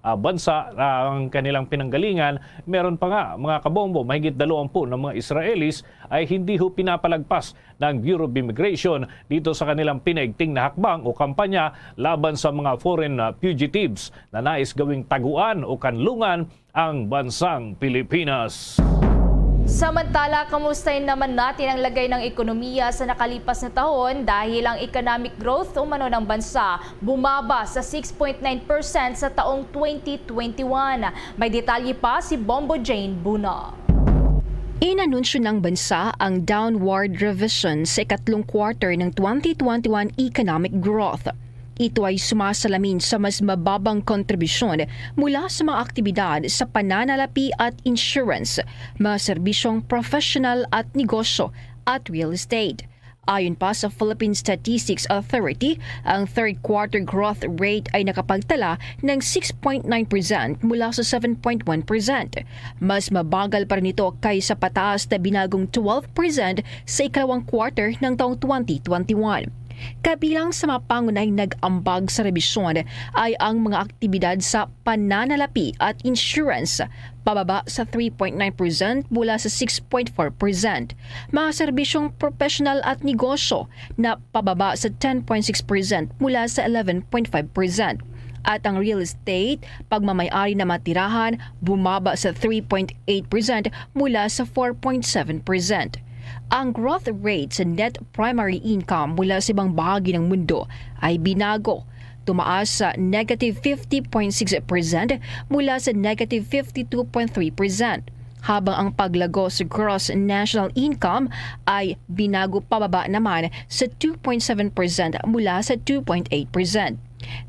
ah, bansa na ang kanilang pinanggalingan. Meron pa nga, mga kabombo, mahigit dalawampu na mga Israelis ay hindi ho pinapalagpas ng Bureau of Immigration dito sa kanilang pinaigting na hakbang o kampanya laban sa mga foreign, ah, fugitives na nais gawing taguan o kanlungan ang bansang Pilipinas. Samantala, kamustahin naman natin ang lagay ng ekonomiya sa nakalipas na taon dahil ang economic growth umano ng bansa bumaba sa six point nine percent sa taong twenty twenty-one. May detalye pa si Bombo Jane Buna. Inanunsyo ng bansa ang downward revision sa ikatlong quarter ng twenty twenty-one economic growth. Ito ay sumasalamin sa mas mababang kontribusyon mula sa mga aktibidad sa pananalapi at insurance, mga serbisyong professional at negosyo, at real estate. Ayon pa sa Philippine Statistics Authority, ang third quarter growth rate ay nakapagtala ng six point nine percent mula sa seven point one percent. Mas mabagal pa rin ito kaysa pataas na binagong twelve percent sa ikalawang quarter ng taong twenty twenty-one. Kabilang sa mga pangunahing nag-ambag sa rebisyon ay ang mga aktibidad sa pananalapi at insurance, pababa sa three point nine percent mula sa six point four percent. Mga serbisyong professional at negosyo na pababa sa ten point six percent mula sa eleven point five percent. At ang real estate, pagmamay-ari ng mga tirahan, bumaba sa three point eight percent mula sa four point seven percent. Ang growth rate sa net primary income mula sa ibang bahagi ng mundo ay binago. Tumaas sa negative fifty point six percent mula sa negative fifty two point three percent, habang ang paglago sa gross national income ay binago pababa naman sa two point seven percent mula sa two point eight percent.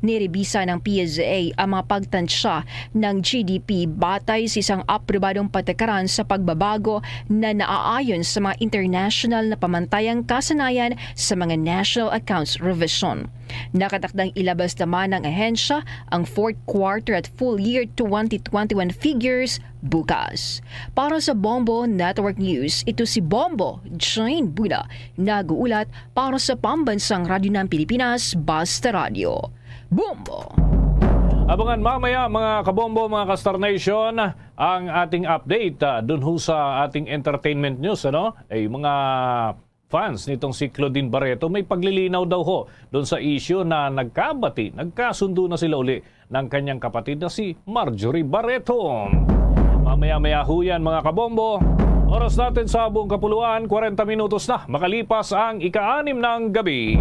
Nirebisa ng P S A ang mga pagtansya ng G D P batay sa isang aprobadong patakaran sa pagbabago na naaayon sa mga international na pamantayang kasanayan sa mga National Accounts Revision. Nakatakdang ilabas naman ng ahensya ang fourth quarter at full year twenty twenty-one figures bukas. Para sa Bombo Network News, ito si Bombo Jane Buna, nag-uulat para sa Pambansang Radyo ng Pilipinas, Basta Radyo. Bombo! Abangan mamaya, mga kabombo, mga ka-Star Nation, ang ating update, ah, dun ho sa ating entertainment news, ano? Ay, mga fans nitong si Claudine Barreto, may paglilinaw daw ho dun sa issue na nagkabati, nagkasundo na sila uli ng kanyang kapatid na si Marjorie Barreto. Mamaya-maya ho yan, mga kabombo. Oras natin sa buong kapuluan, kwarenta minutos na makalipas ang ika-anim ng gabi.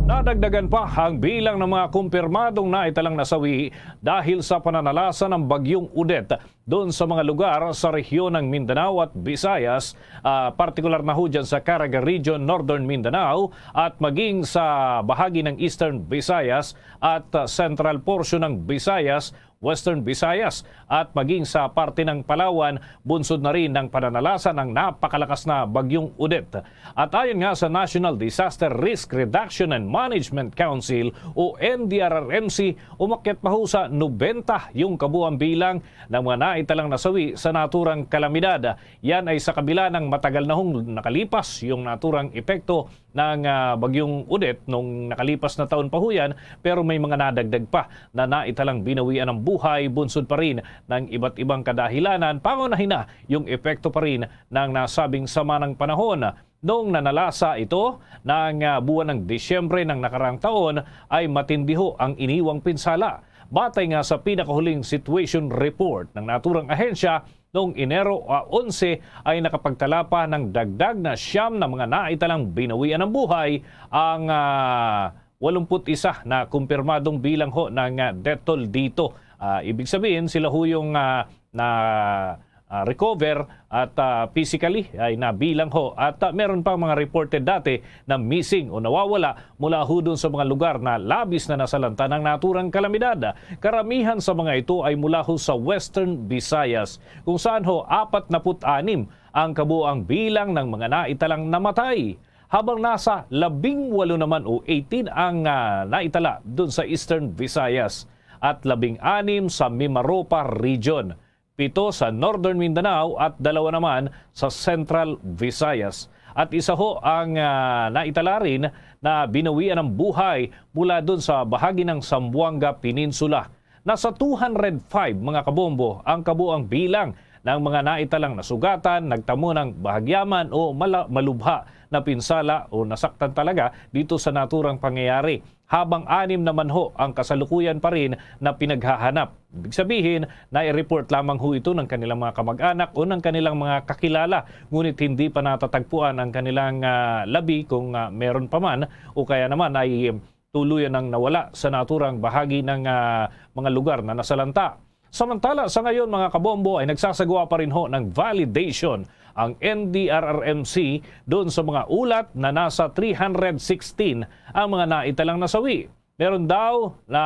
Nadagdagan pa ang bilang ng mga kumpirmadong naitalang nasawi dahil sa pananalasa ng Bagyong Odette doon sa mga lugar sa rehiyon ng Mindanao at Visayas, ah, partikular na ho dyan sa Caraga Region, Northern Mindanao, at maging sa bahagi ng Eastern Visayas at, ah, central portion ng Visayas, Western Visayas, at maging sa parte ng Palawan, bunsod na rin ng pananalasa ng napakalakas na Bagyong Odette. At ayon nga sa National Disaster Risk Reduction and Management Council o N D R R M C, umakyat pa ho sa nobenta yung kabuang bilang ng mga naitalang nasawi sa naturang kalamidad. Yan ay sa kabila ng matagal na hong nakalipas yung naturang epekto ng, ah, Bagyong Odette nung nakalipas na taon pa ho yan, pero may mga nadagdag pa na naitalang binawian ng buhay, bunsod pa rin ng iba't ibang kadahilanan, pangunahin na yung epekto pa rin ng nasabing sama ng panahon. Noong nanalasa ito ng, ah, buwan ng Disyembre ng nakaraang taon, ay matindi ho ang iniwang pinsala. Batay nga sa pinakahuling situation report ng naturang ahensya, noong Enero, ah, onse ay nakapagtala pa ng dagdag na siyam na mga naitalang binawian ng buhay ang, ah, walumput isa na kumpirmadong bilang ho ng, ah, death toll dito. Ah, ibig sabihin, sila ho yung, ah, na, ah, recover at, ah, physically ay nabilang ho. At, ah, meron pang mga reported dati na missing o nawawala mula ho dun sa mga lugar na labis na nasalanta ng naturang kalamidad. Karamihan sa mga ito ay mula ho sa Western Visayas, kung saan ho apat na put anim ang kabuang bilang ng mga naitalang namatay, habang nasa labing walo naman o eighteen ang, ah, naitala dun sa Eastern Visayas at labing anim sa Mimaropa Region, pito sa Northern Mindanao at dalawa naman sa Central Visayas. At isa ho ang, ah, naitala rin na binawian ng buhay mula dun sa bahagi ng Zamboanga Peninsula. Nasa two hundred five, mga kabombo, ang kabuang bilang ng mga naitalang nasugatan, nagtamo ng bahagyaman o mala-, malubha na pinsala o nasaktan talaga dito sa naturang pangyayari, habang anim naman ho ang kasalukuyan pa rin na pinaghahanap. Ibig sabihin, nai-report lamang ho ito ng kanilang mga kamag-anak o ng kanilang mga kakilala, ngunit hindi pa natatagpuan ang kanilang, ah, labi kung, ah, meron pa man o kaya naman ay tuluyan ang nawala sa naturang bahagi ng, ah, mga lugar na nasalanta. Samantala, sa ngayon, mga kabombo, ay nagsasagawa pa rin ho ng validation ang N D R R M C doon sa mga ulat na nasa three hundred sixteen ang mga naitalang nasawi. Meron daw na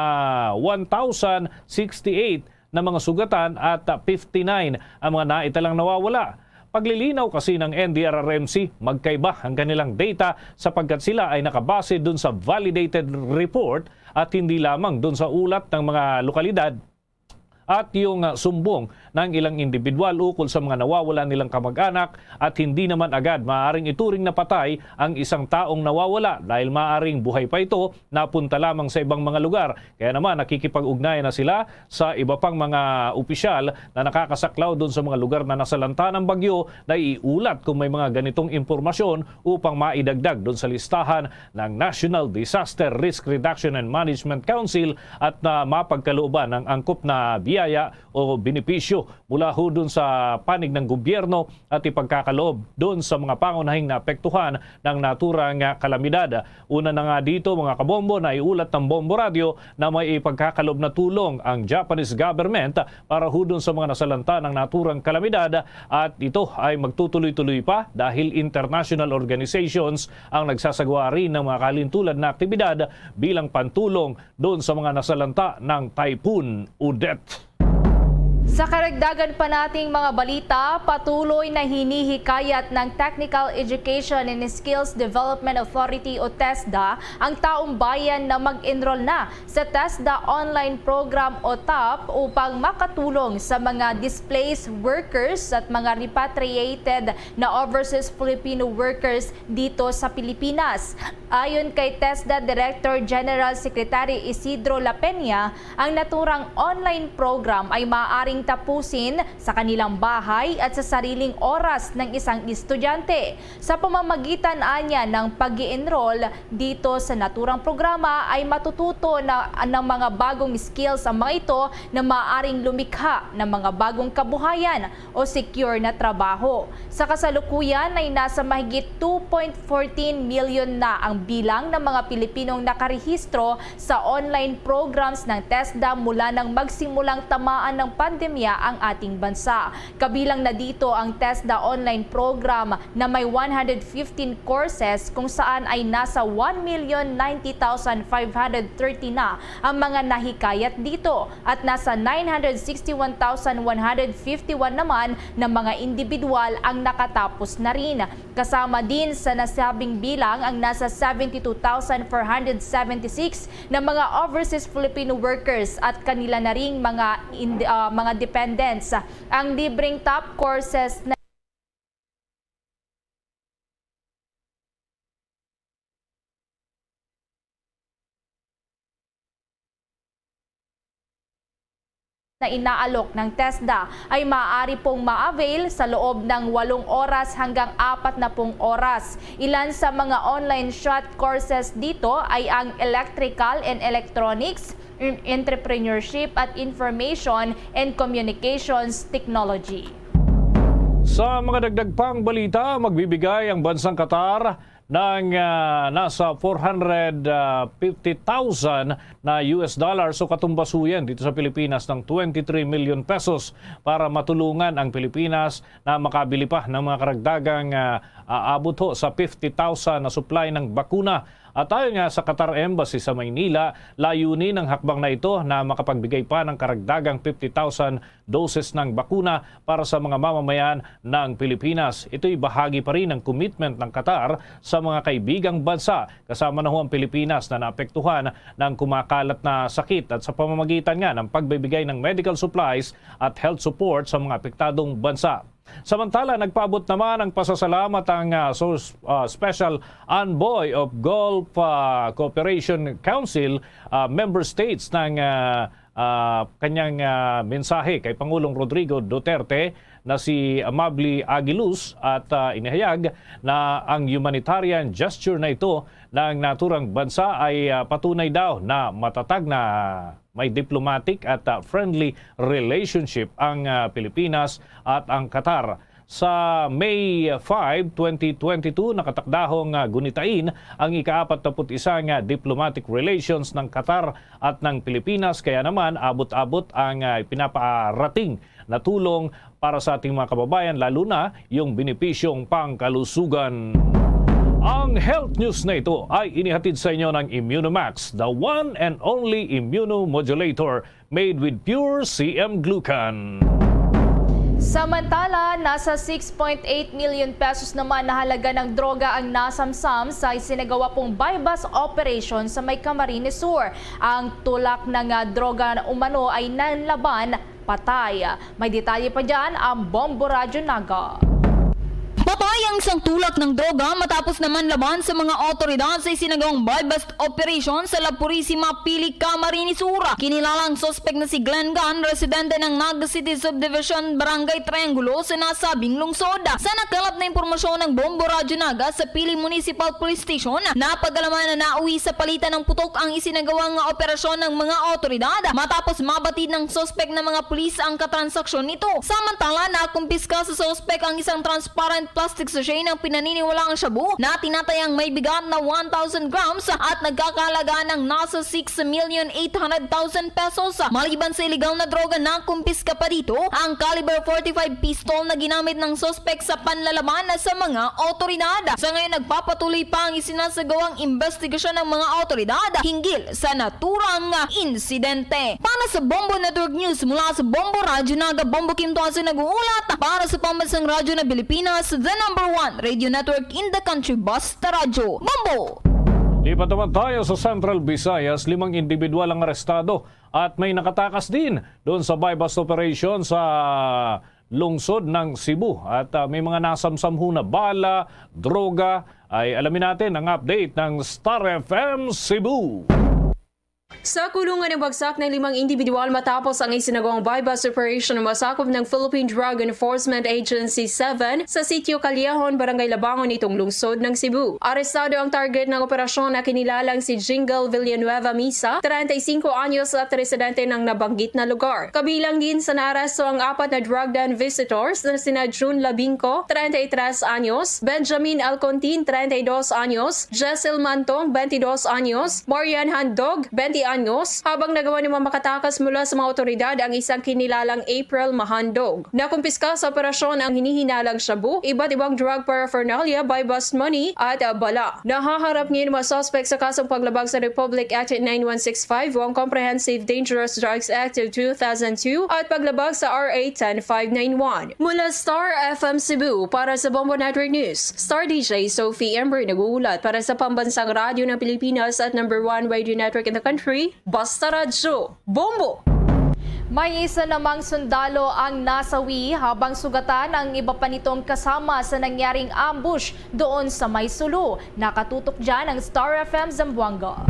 one thousand sixty-eight na mga sugatan at, ah, fifty-nine ang mga naitalang nawawala. Paglilinaw kasi ng N D R R M C, magkaiba ang kanilang data sapagkat sila ay nakabase dun sa validated report at hindi lamang dun sa ulat ng mga lokalidad at yung, ah, sumbong ng ilang individual ukol sa mga nawawala nilang kamag-anak, at hindi naman agad maaaring ituring na patay ang isang taong nawawala dahil maaaring buhay pa ito, napunta lamang sa ibang mga lugar. Kaya naman, nakikipag-ugnayan na sila sa iba pang mga opisyal na nakakasaklaw dun sa mga lugar na nasalanta ng bagyo na iulat kung may mga ganitong impormasyon upang maidagdag dun sa listahan ng National Disaster Risk Reduction and Management Council at na mapagkalooban ng angkop na biyaya o benepisyo mula ho dun sa panig ng gobyerno at ipagkakaloob dun sa mga pangunahing naapektuhan ng naturang kalamidad. Una na nga dito, mga kabombo, na iulat ng Bombo Radio na may ipagkakaloob na tulong ang Japanese government para ho dun sa mga nasalanta ng naturang kalamidad, at ito ay magtutuloy-tuloy pa dahil international organizations ang nagsasagawa rin ng mga kahalintulad na aktibidad bilang pantulong doon sa mga nasalanta ng Typhoon Odette. Sa karagdagan pa nating mga balita, patuloy na hinihikayat ng Technical Education and Skills Development Authority o TESDA ang taong bayan na mag-enroll na sa TESDA Online Program o TOP upang makatulong sa mga displaced workers at mga repatriated na overseas Filipino workers dito sa Pilipinas. Ayon kay TESDA Director General Secretary Isidro La Peña, ang naturang online program ay maaaring tapusin sa kanilang bahay at sa sariling oras ng isang estudyante. Sa pamamagitan anya ng pag-i-enroll dito sa naturang programa ay matututo na ng mga bagong skills ang mga ito na maaaring lumikha ng mga bagong kabuhayan o secure na trabaho. Sa kasalukuyan ay nasa mahigit two point fourteen million na ang bilang ng mga Pilipinong nakarehistro sa online programs ng TESDA mula nang magsimulang tamaan ng pandemya ang ating bansa. Kabilang na dito ang TESDA online program na may one hundred fifteen courses kung saan ay nasa one million ninety thousand five hundred thirty na ang mga nahikayat dito at nasa nine hundred sixty-one thousand one hundred fifty-one naman na mga individual ang nakatapos na rin. Kasama din sa nasabing bilang ang nasa seventy-two thousand four hundred seventy-six na mga overseas Filipino workers at kanila na ring mga ind-, ah, mga dependents. Ang libreng top courses na na inaalok ng TESDA ay maaari pong ma-avail sa loob ng walong oras hanggang apat na pung oras. Ilan sa mga online short courses dito ay ang Electrical and Electronics, en-, Entrepreneurship at Information and Communications Technology. Sa mga dagdag pang balita, magbibigay ang bansang Qatar ng, ah, nasa four hundred fifty thousand na U S dollars o katumbasuyan dito sa Pilipinas ng twenty-three million pesos para matulungan ang Pilipinas na makabili pa ng mga karagdagang, ah, aabot ho sa fifty thousand na supply ng bakuna. At ayon nga sa Qatar Embassy sa Maynila, layunin ng hakbang na ito na makapagbigay pa ng karagdagang fifty thousand doses ng bakuna para sa mga mamamayan ng Pilipinas. Ito'y bahagi pa rin ng commitment ng Qatar sa mga kaibigang bansa, kasama na ho ang Pilipinas, na naapektuhan ng kumakalat na sakit at sa pamamagitan nga ng pagbibigay ng medical supplies at health support sa mga apektadong bansa. Samantala, nagpaabot naman ng pasasalamat ang, ah, so, ah, Special Envoy of Gulf, ah, Cooperation Council, ah, member states ng, ah, ah, kanyang, ah, mensahe kay Pangulong Rodrigo Duterte na si Amable Aguiluz at, ah, inihayag na ang humanitarian gesture na ito ng naturang bansa ay, ah, patunay daw na matatag na may diplomatic at, ah, friendly relationship ang, ah, Pilipinas at ang Qatar. Sa May five, twenty twenty-two, nakatakdahong, ah, gunitain ang ika-apat-naput-isa nga diplomatic relations ng Qatar at ng Pilipinas, kaya naman abot-abot ang, ah, pinaparating na tulong para sa ating mga kababayan, lalo na yung benepisyong pangkalusugan. Ang health news na ito ay inihatid sa inyo ng Immunomax, the one and only immunomodulator made with pure C M glucan. Samantala, nasa six point eight million pesos naman na halaga ng droga ang nasamsam sa isinagawa pong buy-bust operation sa may Camarines Sur. Ang tulak ng, ah, droga umano ay nanlaban patay. May detalye pa dyan ang Bombo Radyo Naga. Patay ang isang tulak ng droga matapos naman laban sa mga awtoridad sa isinagawang buy-bust operation sa La Purisima, Pili, Camarines Sur. Kinilalang suspek na si Glenn Gan, residente ng Naga City Subdivision, Barangay Triangulo sa nasabing lungsod. Sa nakalap na impormasyon ng Bombo Radyo Naga sa Pili Municipal Police Station, napagalaman na nauwi sa palitan ng putok ang isinagawa nga operasyon ng mga awtoridad matapos mabatid ng suspek na mga pulis ang katransaksyon nito. Samantala, nakumpiska sa suspek ang isang transparent plastic sachet ng pinaniniwalaang shabu na tinatayang may bigat na one thousand grams at nagkakahalaga ng nasa six million eight hundred thousand pesos. Maliban sa iligal na droga, nakumpiska pa dito ang caliber forty-five pistol na ginamit ng suspek sa panlalaban sa mga awtoridad. Sa ngayon, nagpapatuloy pa ang isinasagawang investigasyon ng mga awtoridad hinggil sa naturang insidente. Para sa Bombo Network News, mula sa Bombo Radyo Naga, Bombo Kim Tuaso nag-uulat. Para sa Pambansang Radyo na Pilipinas, the number one radio network in the country, Basta Radyo. Bombo! Lipat naman tayo sa Central Visayas. Limang individual ang arestado at may nakatakas din doon sa buy-bust operation sa lungsod ng Cebu. At, ah, may mga nasamsam ho na bala, droga. Ay alamin natin ang update ng Star F M Cebu. Sa kulungan ng bagsak ng limang individual matapos ang isinagawang buy-bust operation na masakop ng Philippine Drug Enforcement Agency seven sa Sitio Callejon, Barangay Labangon, nitong lungsod ng Cebu. Arestado ang target ng operasyon na kinilalang si Jingle Villanueva Misa, treinta y cinco anyos at residente ng nabanggit na lugar. Kabilang din sa naaresto ang apat na drug den visitors na sina June Labinco, treinta y tres anyos, Benjamin Alcontin, treinta y dos anyos, Jessel Mantong, twenty-dos anyos, Marian Handog, twenty anyos, habang nagawa namang makatakas mula sa mga awtoridad ang isang kinilalang April Mahandog. Nakumpiska sa operasyon ang hinihinalang shabu, iba't ibang drug paraphernalia, buy-bust money, at, ah, bala. Nahaharap ngayon ang mga suspect sa kasong paglabag sa Republic Act nine one six five, ang Comprehensive Dangerous Drugs Act of two thousand two, at paglabag sa R A ten five nine one. Mula Star F M Cebu, para sa Bombo Network News, Star D J Sophie Ember nag-uulat. Para sa Pambansang Radyo ng Pilipinas at number one radio network in the country, Basta Radyo, Bombo! May isa namang sundalo ang nasawi habang sugatan ang iba pa nitong kasama sa nangyaring ambush doon sa may Sulu. Nakatutok dyan ang Star F M Zamboanga.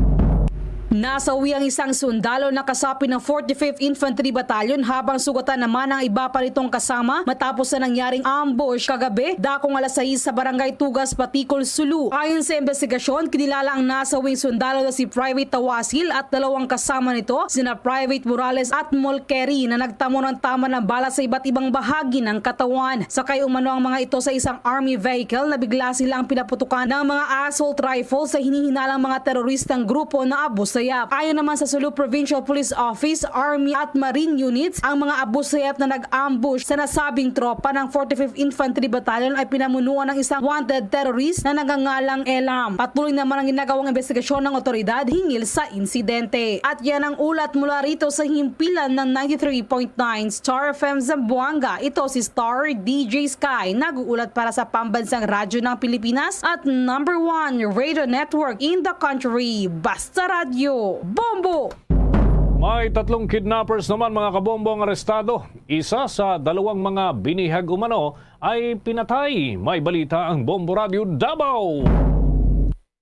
Nasawi ang isang sundalo na kasapi ng forty-fifth Infantry Battalion, habang sugatan naman ang iba pa nitong kasama matapos sa nangyaring ambush kagabi, dakong alas sais, sa Barangay Tugas, Paticol, Sulu. Ayon sa investigasyon, kinilala ang nasawing sundalo na si Private Tawasil at dalawang kasama nito, sina Private Morales at Molkeri, na nagtamo ng tama ng bala sa iba't ibang bahagi ng katawan. Sakay umano ang mga ito sa isang army vehicle na bigla silang pinaputukan ng mga assault rifle sa hinihinalang mga teroristang grupo na Abu Sayyaf. Ayon naman sa Sulu Provincial Police Office, Army at Marine units, ang mga Abu Sayyaf na nag-ambush sa nasabing tropa ng forty-fifth Infantry Battalion ay pinamunuan ng isang wanted terrorist na nagangalang Elam. Patuloy naman ang ginagawang investigasyon ng otoridad hingil sa insidente. At yan ang ulat mula rito sa himpilan ng ninety-three point nine Star F M Zamboanga. Ito si Star D J Sky, nag-uulat para sa Pambansang Radyo ng Pilipinas at number one radio network in the country, Basta Radyo. Bombo! May tatlong kidnappers naman, mga kabombo, ang arestado. Isa sa dalawang mga binihag umano ay pinatay. May balita ang Bombo Radyo Davao.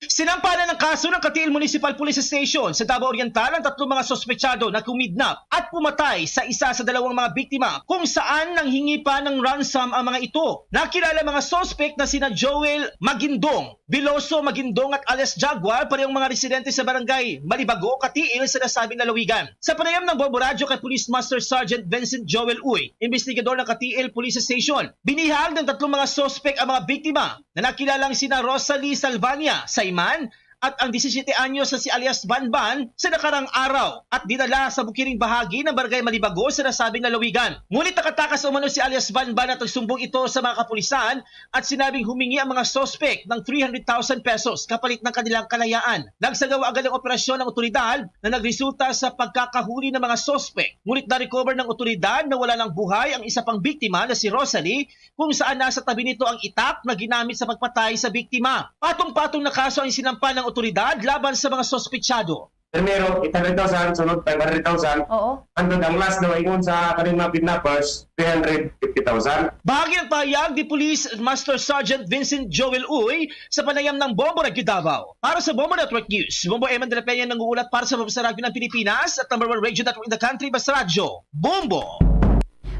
Sinampanan ng kaso ng Katiil Municipal Police Station sa Davao Oriental ang tatlong mga sospechado na kumidnap at pumatay sa isa sa dalawang mga biktima, kung saan nanghingi pa ng ransom ang mga ito. Nakilala mga suspect na sina Joel Magindong, Veloso Magindong at alias Jaguar, parehong mga residente sa barangay Malibago, Katiil, sa nasabing lalawigan. Sa panayam ng Bombo Radyo kay Police Master Sergeant Vincent Joel Uy, investigador ng Katiil Police Station, binihag ng tatlong mga suspect ang mga biktima na nakilalang sina Rosalie Salvania Saiman at ang disisiete anyos na si alias Banban sa nakarang araw at dinala sa bukiring bahagi ng Barangay Malibago sa nasabing lalawigan. Ngunit nakatakas umano si alias Banban at nagsumbong ito sa mga kapulisan at sinabing humingi ang mga suspect ng three hundred thousand pesos kapalit ng kanilang kalayaan. Nagsagawa agad ng operasyon ng otoridad na nagresulta sa pagkakahuli ng mga suspect. Ngunit na-recover ng otoridad na wala ng buhay ang isa pang biktima na si Rosalie, kung saan nasa tabi nito ang itak na ginamit sa pagpatay sa biktima. Patong-patong na kaso ang sinampa ng otoridad laban sa mga sospechado. Primero, eight hundred thousand, sunod, five hundred thousand. Oo. Hangtod ang last na maingon sa kaning mga kidnappers, three hundred fifty thousand. Bahagi ng pahayag ni Police Master Sergeant Vincent Joel Uy sa panayam ng Bombo Radyo Davao. Para sa Bombo Network News, Bombo Eman de la Peña nag-uulat para sa Radyo ng Pilipinas at number one radio network in the country, Basta Radyo. Bombo!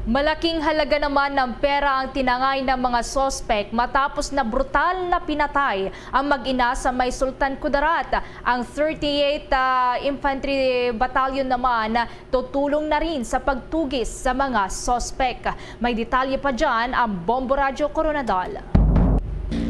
Malaking halaga naman ng pera ang tinangay ng mga suspek matapos na brutal na pinatay ang mag-ina sa may Sultan Kudarat. Ang thirty-eight, ah, Infantry Battalion naman tutulong na rin sa pagtugis sa mga suspek. May detalye pa dyan ang Bombo Radyo Koronadal.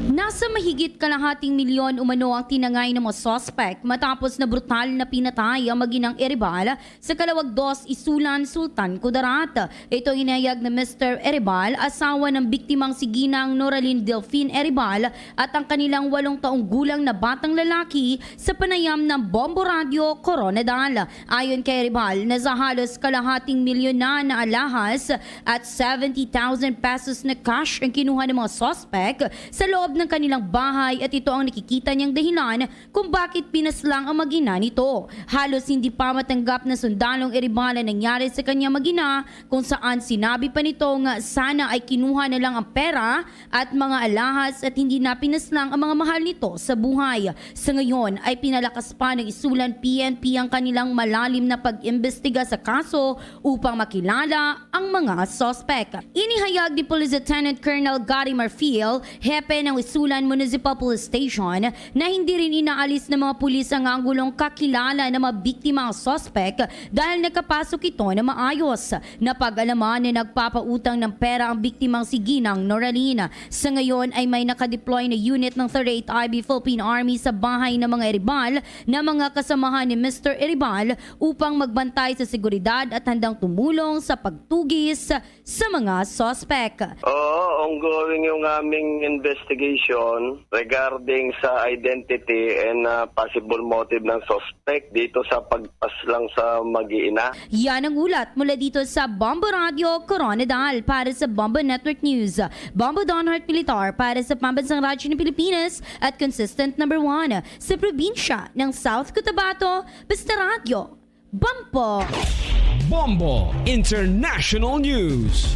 Nasa mahigit kalahating milyon umano ang tinangay ng mga suspek matapos na brutal na pinatay ang mag-inang Eribal sa Kalawag Dos, Isulan, Sultan Kudarat. Ito inayag ni Mister Eribal, asawa ng biktimang si Ginang Noraline Delfin Eribal, at ang kanilang walong taong gulang na batang lalaki sa panayam ng Bombo Radyo Koronadal. Ayon kay Eribal, nasa halos kalahating milyon na na alahas at seventy thousand pesos na cash ang kinuha ng mga suspek sa loob ng kanilang bahay, at ito ang nakikita niyang dahilan kung bakit pinaslang ang mag-ina nito. Halos hindi pa matanggap na sundalong Eribal ang nangyari sa kanyang mag-ina, kung saan sinabi pa nito nga sana ay kinuha na lang ang pera at mga alahas at hindi na pinaslang ang mga mahal nito sa buhay. Sa ngayon ay pinalakas pa ng Isulan P N P ang kanilang malalim na pag-imbestiga sa kaso upang makilala ang mga suspek. Inihayag ni Police Lieutenant Colonel Gary Marfil, hepe ng Isulan Municipal Police Station, na hindi rin inaalis ng mga pulis ang anggulong kakilala ng mga biktima ang suspek dahil nakapasok ito na maayos. Napag-alaman na nagpapautang ng pera ang biktimang si Ginang Noraline. Sa ngayon ay may nakadeploy na unit ng thirty-eighth I B Philippine Army sa bahay ng mga Eribal na mga kasamahan ni Mister Eribal upang magbantay sa seguridad at handang tumulong sa pagtugis sa mga suspek. Oo, ongoing yung aming investigation regarding sa identity and, ah, possible motive ng suspect dito sa pagpaslang sa mag-iina. Yan ang ulat mula dito sa Bombo Radyo Koronadal. Para sa Bombo Network News, Bombo Donhart Militar para sa Pambansang Radyo ng Pilipinas at consistent number one sa probinsya ng South Cotabato, Basta Radyo, Bombo! Bombo International News.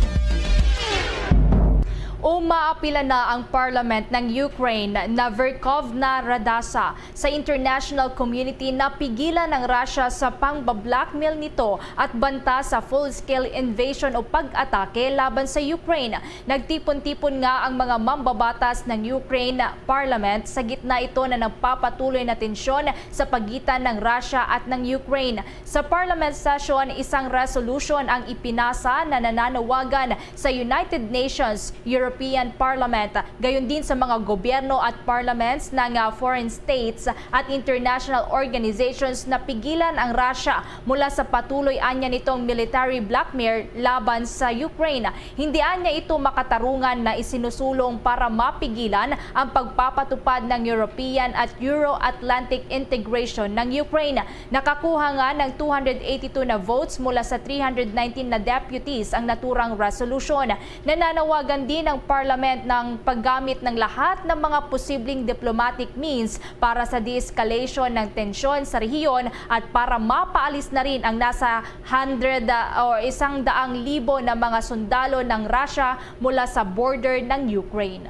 Umaapila na ang parliament ng Ukraine na Verkhovna Radasa sa international community na pigilan ang Russia sa pangba-blackmail nito at banta sa full-scale invasion o pag-atake laban sa Ukraine. Nagtipon-tipon nga ang mga mambabatas ng Ukraine parliament sa gitna ito na nagpapatuloy na tensyon sa pagitan ng Russia at ng Ukraine. Sa parliament session, isang resolution ang ipinasa na nananawagan sa United Nations, European Parliament, gayon din sa mga gobyerno at parliaments ng, ah, foreign states at international organizations na pigilan ang Russia mula sa patuloy anya nitong military blackmail laban sa Ukraine. Hindi anya ito makatarungan na isinusulong para mapigilan ang pagpapatupad ng European at Euro-Atlantic integration ng Ukraine. Nakakuha nga ng two hundred eighty-two na votes mula sa three hundred nineteen na deputies ang naturang resolution. Nananawagan din ang parliament ng paggamit ng lahat ng mga posibleng diplomatic means para sa de-escalation ng tensyon sa rehiyon at para mapaalis na rin ang nasa hundred, ah, o isang daang libo na mga sundalo ng Russia mula sa border ng Ukraine.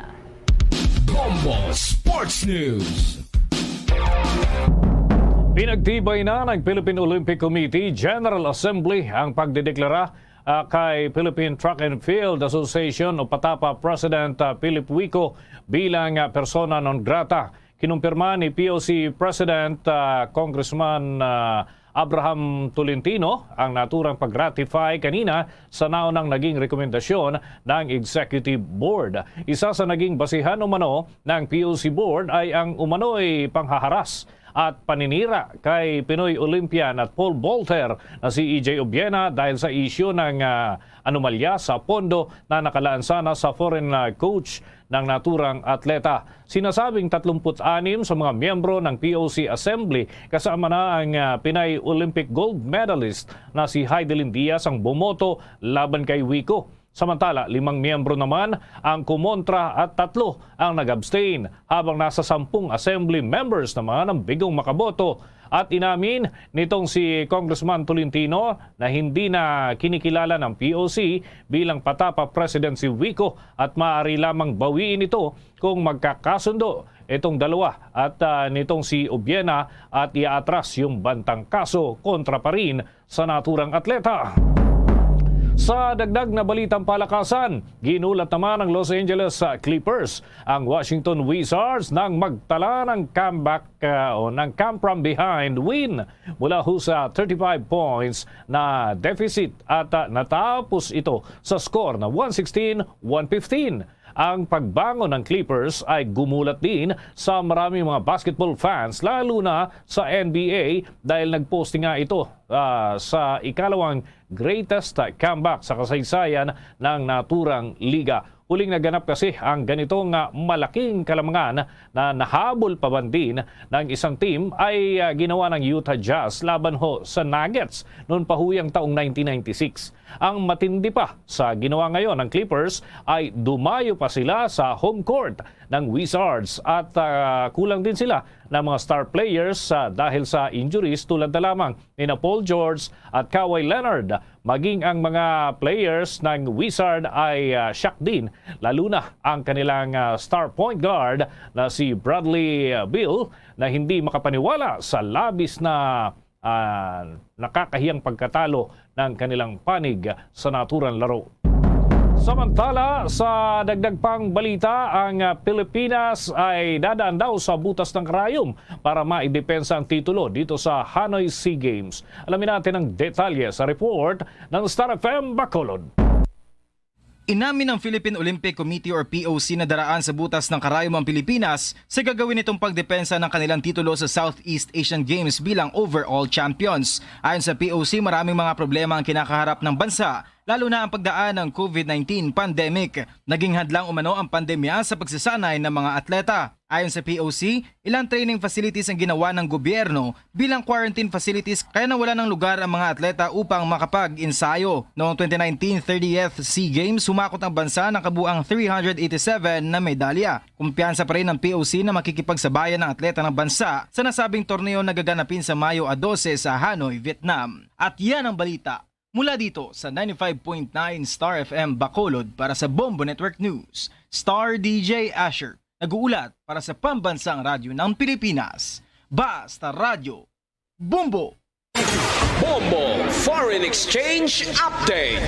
Bombo Sports News. Pinagtibay na ng Philippine Olympic Committee General Assembly ang pagdedeklara, ah, kay Philippine Track and Field Association o PATAPA President, ah, Philip Wico bilang, ah, persona non grata. Kinumpirma ni P O C President, ah, Congressman, ah, Abraham Tolentino ang naturang pag-ratify kanina sa naunang naging rekomendasyon ng Executive Board. Isa sa naging basihan umano ng P O C Board ay ang umano'y panghaharas at paninira kay Pinoy Olympian at pole vaulter na si E J Obiena dahil sa isyu ng, ah, anomalya sa pondo na nakalaan sana sa foreign, ah, coach ng naturang atleta. Sinasabing tatlumpu't anim sa mga miyembro ng P O C Assembly, kasama na ang, ah, Pinay Olympic gold medalist na si Heidelin Diaz, ang bumoto laban kay Wico. Samantala, limang miyembro naman ang kumontra at tatlo ang nag-abstain, habang nasa sampung assembly members naman ang bigong makaboto. At inamin nitong si Congressman Tolentino na hindi na kinikilala ng P O C bilang PATAPA President si Wico at maaari lamang bawiin ito kung magkakasundo itong dalawa at, ah, nitong si Obiena at iaatras yung bantang kaso kontra pa rin sa naturang atleta. Sa dagdag na balitang palakasan, ginulat naman ng Los Angeles, ah, Clippers ang Washington Wizards nang magtala ng comeback, ah, o ng come from behind win mula ho sa thirty-five points na deficit at, ah, natapos ito sa score na one sixteen one fifteen. Ang pagbangon ng Clippers ay gumulat din sa maraming mga basketball fans, lalo na sa N B A, dahil nagposting nga ito, ah, sa ikalawang greatest comeback sa kasaysayan ng naturang liga. Huling naganap kasi ang ganito nga malaking kalamangan na nahabol pa man din ng isang team ay, ah, ginawa ng Utah Jazz laban ho sa Nuggets noon pa huyang taong nineteen ninety-six. Ang matindi pa sa ginawa ngayon ng Clippers ay dumayo pa sila sa home court ng Wizards at, ah, kulang din sila ng mga star players, ah, dahil sa injuries tulad na lamang nina Paul George at Kawhi Leonard. Maging ang mga players ng Wizard ay, ah, shock din, lalo na ang kanilang, ah, star point guard na si Bradley, ah, Beal na hindi makapaniwala sa labis na, ah, nakakahiyang pagkatalo ng kanilang panig sa naturang laro. Samantala, sa dagdag pang balita, ang, ah, Pilipinas ay dadaan daw sa butas ng karayom para maidepensa ang titulo dito sa Hanoi Sea Games. Alamin natin ang detalye sa report ng Star F M Bacolod. Inamin ng Philippine Olympic Committee or P O C na daraan sa butas ng karayom ang Pilipinas sa gagawin nitong pagdepensa ng kanilang titulo sa Southeast Asian Games bilang overall champions. Ayon sa P O C, maraming mga problema ang kinakaharap ng bansa, lalo na ang pagdaan ng COVID nineteen pandemic. Naging hadlang umano ang pandemya sa pagsasanay ng mga atleta. Ayon sa P O C, ilang training facilities ang ginawa ng gobyerno bilang quarantine facilities, kaya nawalan ng lugar ang mga atleta upang makapag-ensayo. Noong twenty nineteen thirtieth Sea Games, humakot ang bansa ng kabuang three hundred eighty-seven na medalya. Kumpiyansa pa rin ang P O C na makikipagsabayan ang atleta ng bansa sa nasabing torneo na gaganapin sa Mayo a dose sa Hanoi, Vietnam. At yan ang balita. Mula dito sa ninety-five point nine Star F M Bacolod para sa Bombo Network News, Star D J Asher, nag-uulat para sa Pambansang Radyo ng Pilipinas. Basta Radyo, Bombo! Bombo Foreign Exchange Update.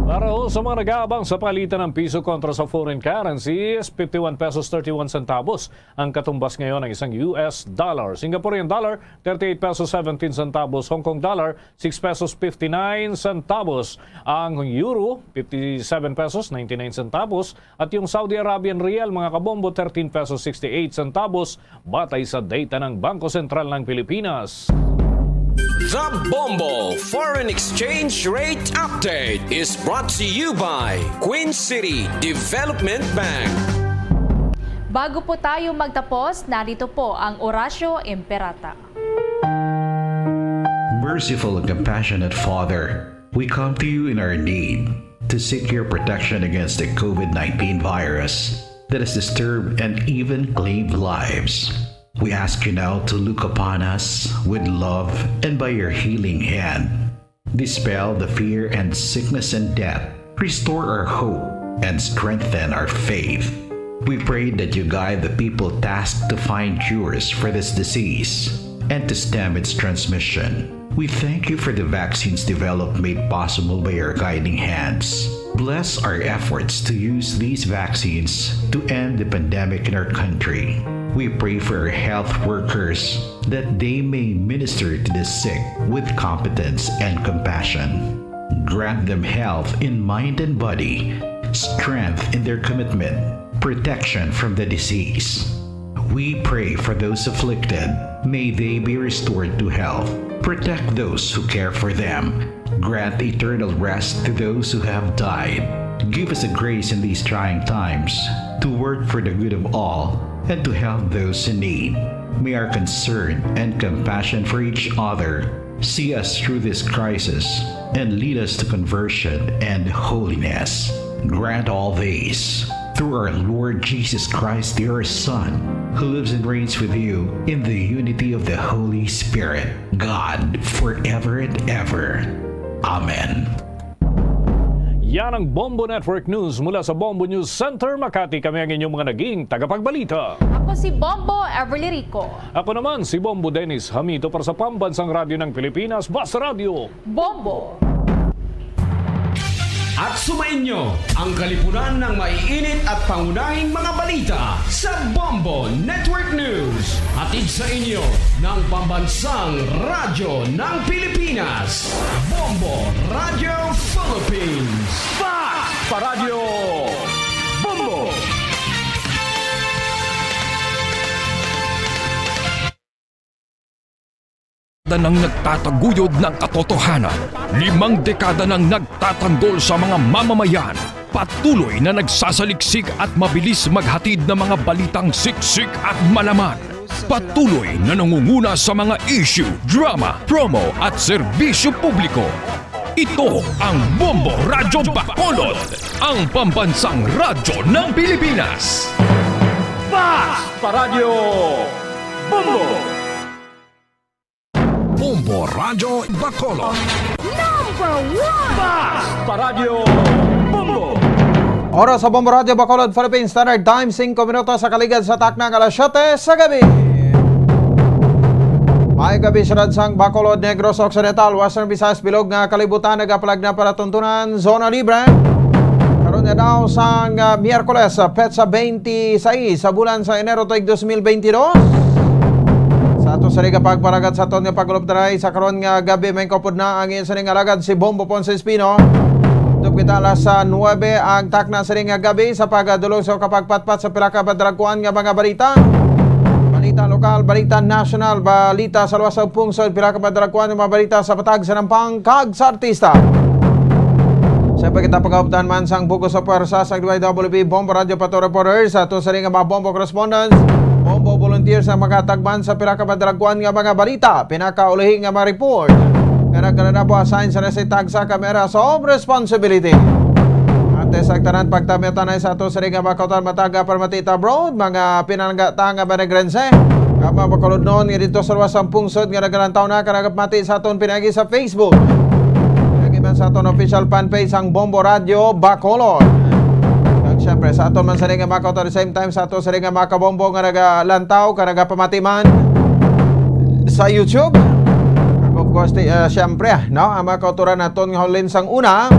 Para ho sa mga nag-aabang sa palitan ng piso kontra sa foreign currencies, fifty-one pesos thirty-one centavos ang katumbas ngayon ng isang U S dollar. Singaporean dollar, thirty-eight pesos seventeen centavos. Hong Kong dollar, six pesos fifty-nine centavos. Ang euro, fifty-seven pesos ninety-nine centavos. At yung Saudi Arabian rial, mga kabombo, thirteen pesos sixty-eight centavos, batay sa data ng Bangko Sentral ng Pilipinas. The Bombo Foreign Exchange Rate Update is brought to you by Queen City Development Bank. Bago po tayo magtapos, narito po ang Oratio Imperata. Merciful and compassionate Father, we come to you in our need to seek your protection against the COVID nineteen virus that has disturbed and even claimed lives. We ask you now to look upon us with love and by your healing hand, dispel the fear and sickness and death. Restore our hope and strengthen our faith. We pray that you guide the people tasked to find cures for this disease and to stem its transmission. We thank you for the vaccines developed made possible by your guiding hands. Bless our efforts to use these vaccines to end the pandemic in our country. We pray for our health workers that they may minister to the sick with competence and compassion. Grant them health in mind and body, strength in their commitment, protection from the disease. We pray for those afflicted. May they be restored to health. Protect those who care for them. Grant eternal rest to those who have died. Give us a grace in these trying times to work for the good of all and to help those in need. May our concern and compassion for each other see us through this crisis and lead us to conversion and holiness. Grant all this through our Lord Jesus Christ, your Son, who lives and reigns with you in the unity of the Holy Spirit, God, forever and ever. Amen. Yan ang Bombo Network News mula sa Bombo News Center, Makati. Kami ang inyong mga naging tagapagbalita. Ako si Bombo Everly Rico. Ako naman si Bombo Dennis Hamito para sa Pambansang Radyo ng Pilipinas, Basta Radyo. Bombo! At sumainyo ang kalipunan ng maiinit at pangunahing mga balita sa Bombo Network News. Hatid sa inyo ng Pambansang Radyo ng Pilipinas, Bombo Radio Philippines. Fast Paradyo Bombo! Dekada nang nagtataguyod ng katotohanan, limang dekada nang nagtatanggol sa mga mamamayan, patuloy na nagsasaliksik at mabilis maghatid ng mga balitang siksik at malaman, patuloy na nangunguna sa mga issue, drama, promo at serbisyo publiko. Ito ang Bombo Radyo Bacolod, ang pambansang radyo ng Pilipinas. Fast Paradyo Bombo! Bombo Radyo Bacolod. Number one! Fast Paradyo Bombo! Oras sa Bombo Radyo Bacolod, Philippine Standard Time, singko minutos sa kaligad sa takna nga alas siyete sa gabi. Maayong gabi, siyudad sang Bacolod, Negros Occidental, Western Visayas, bilog nga kalibutan, nagapalag na palatuntunan, zona libre. Karon nga daw sang, ah, Miyerkules, sa petsa twenty-six sa bulan sa Enero tuig dos mil twenty-two. Sa ato sa liga pagparagat sa aton nga paguluptaray sa karon nga gabi, may kapod na ang inyo sining alagad si Bombo Ponce Espino. Tub kita alas sa nuebe ang takna sining nga gabi sa pagadulong sa kapagpatpat sa pila ka madalagkuan nga mga balita. Balita lokal, balita nasyonal, balita sa luwas sa pungsod, pila ka madalagkuan nga mga balita sa patag, sa nampang, kag sa artista. Sa pagkita pagkauptan man sang bug-os sa pwersa sa D Y W P Bombo Radio Pato Reporters, ato sa ring mga Bombo Correspondents, Bombo Volunteers ang makatagman sa pila ka madalagkuan nga mga balita, pinakaulihi nga mga report nga nagkananabo assign sa nasa tagsa ka may areas of responsibility. Antes sa tanan, pagtamitan na sa ato sa ring mga kautan mataga para matita abroad, mga pinanggata nga mga negrense, Sa mga Bacolodnon nga dito sa luwas sang pungsod nga nagalantaw na, kag nagapamati sa aton pinaagi sa Facebook, pinaagi man sa aton official fan page, ang Bombo Radio Bacolod. Kag syempre, sa aton man sa nga mga kauturan, at the same time, sa aton sa nga mga kabombo nga nagalantaw, kag nagapamati man sa YouTube. Kag of course, ti-, ah, syempre, no, ang mga kauturan naton nga halin sang una,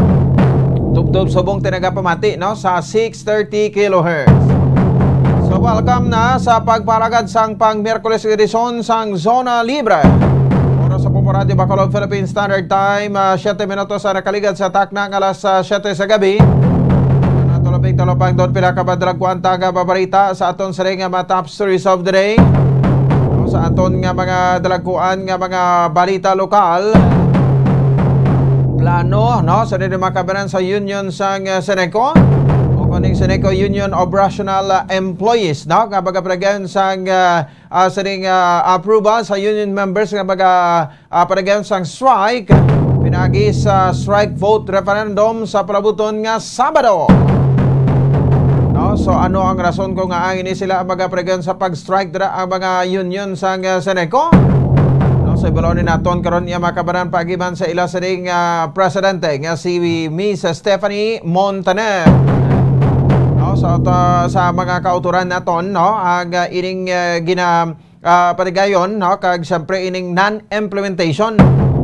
tubtob subong ti nagapamati, no, sa six thirty kilohertz. So, welcome na sa pagpalagad sang pang Miyerkules edisyon sang Zona Libre. Oras sa Bombo Radio Bacolod, Philippine Standard Time, ah, siyete minutos ang nakaligad sa takna nga alas, ah, siyete sa gabi. Natulaping talupang doon pila ka madalagkuan ta nga babarita sa aton siring nga mga top stories of the day. No, sa aton nga mga dalagkuan nga mga balita lokal, plano, no, sa diri mga kabanan sa Union sang, uh, Seneco, o kuning Seneco Union of Rational, uh, Employees, no, nga magapalagan sang, uh, uh, sining, uh, approval sa union members nga maga, uh, padayon sang strike pinaagi sa strike vote referendum sa palabuton nga Sabado. No, so ano ang rason kung nga ang ini sila magapadayon sa pag-strike dira ang mga union sang, uh, Seneco? No, so ibalo ni naton karon iya mga kabanan paagi man sa ila sining, uh, presidente nga si Miss Stephanie Montaner. No, so ta, sa mga kauturan naton, no, ang, uh, ining, uh, gina ah, paligayon, no, kag siyempre ining non-implementation,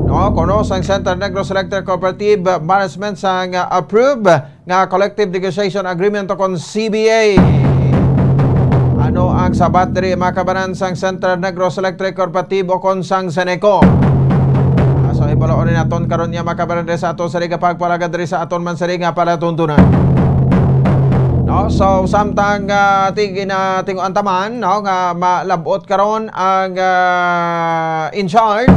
no, kuno sang Central Negros Electric Cooperative Management sang, ah, approve nga collective negotiation agreement o kon C B A. Ano ang sabat diri, mga kabanan, sang Central Negros Electric Cooperative o kon sang Seneco? Ah, so, ibaloon ni naton karon niya, mga kabanan, diri sa aton sa Liga Pagpalaga, diri sa aton man sa Liga Palatuntunan. No? So, samtang, ah, ti-, ginatinguan ta man, no, nga malabot karon ang, ah, in charge,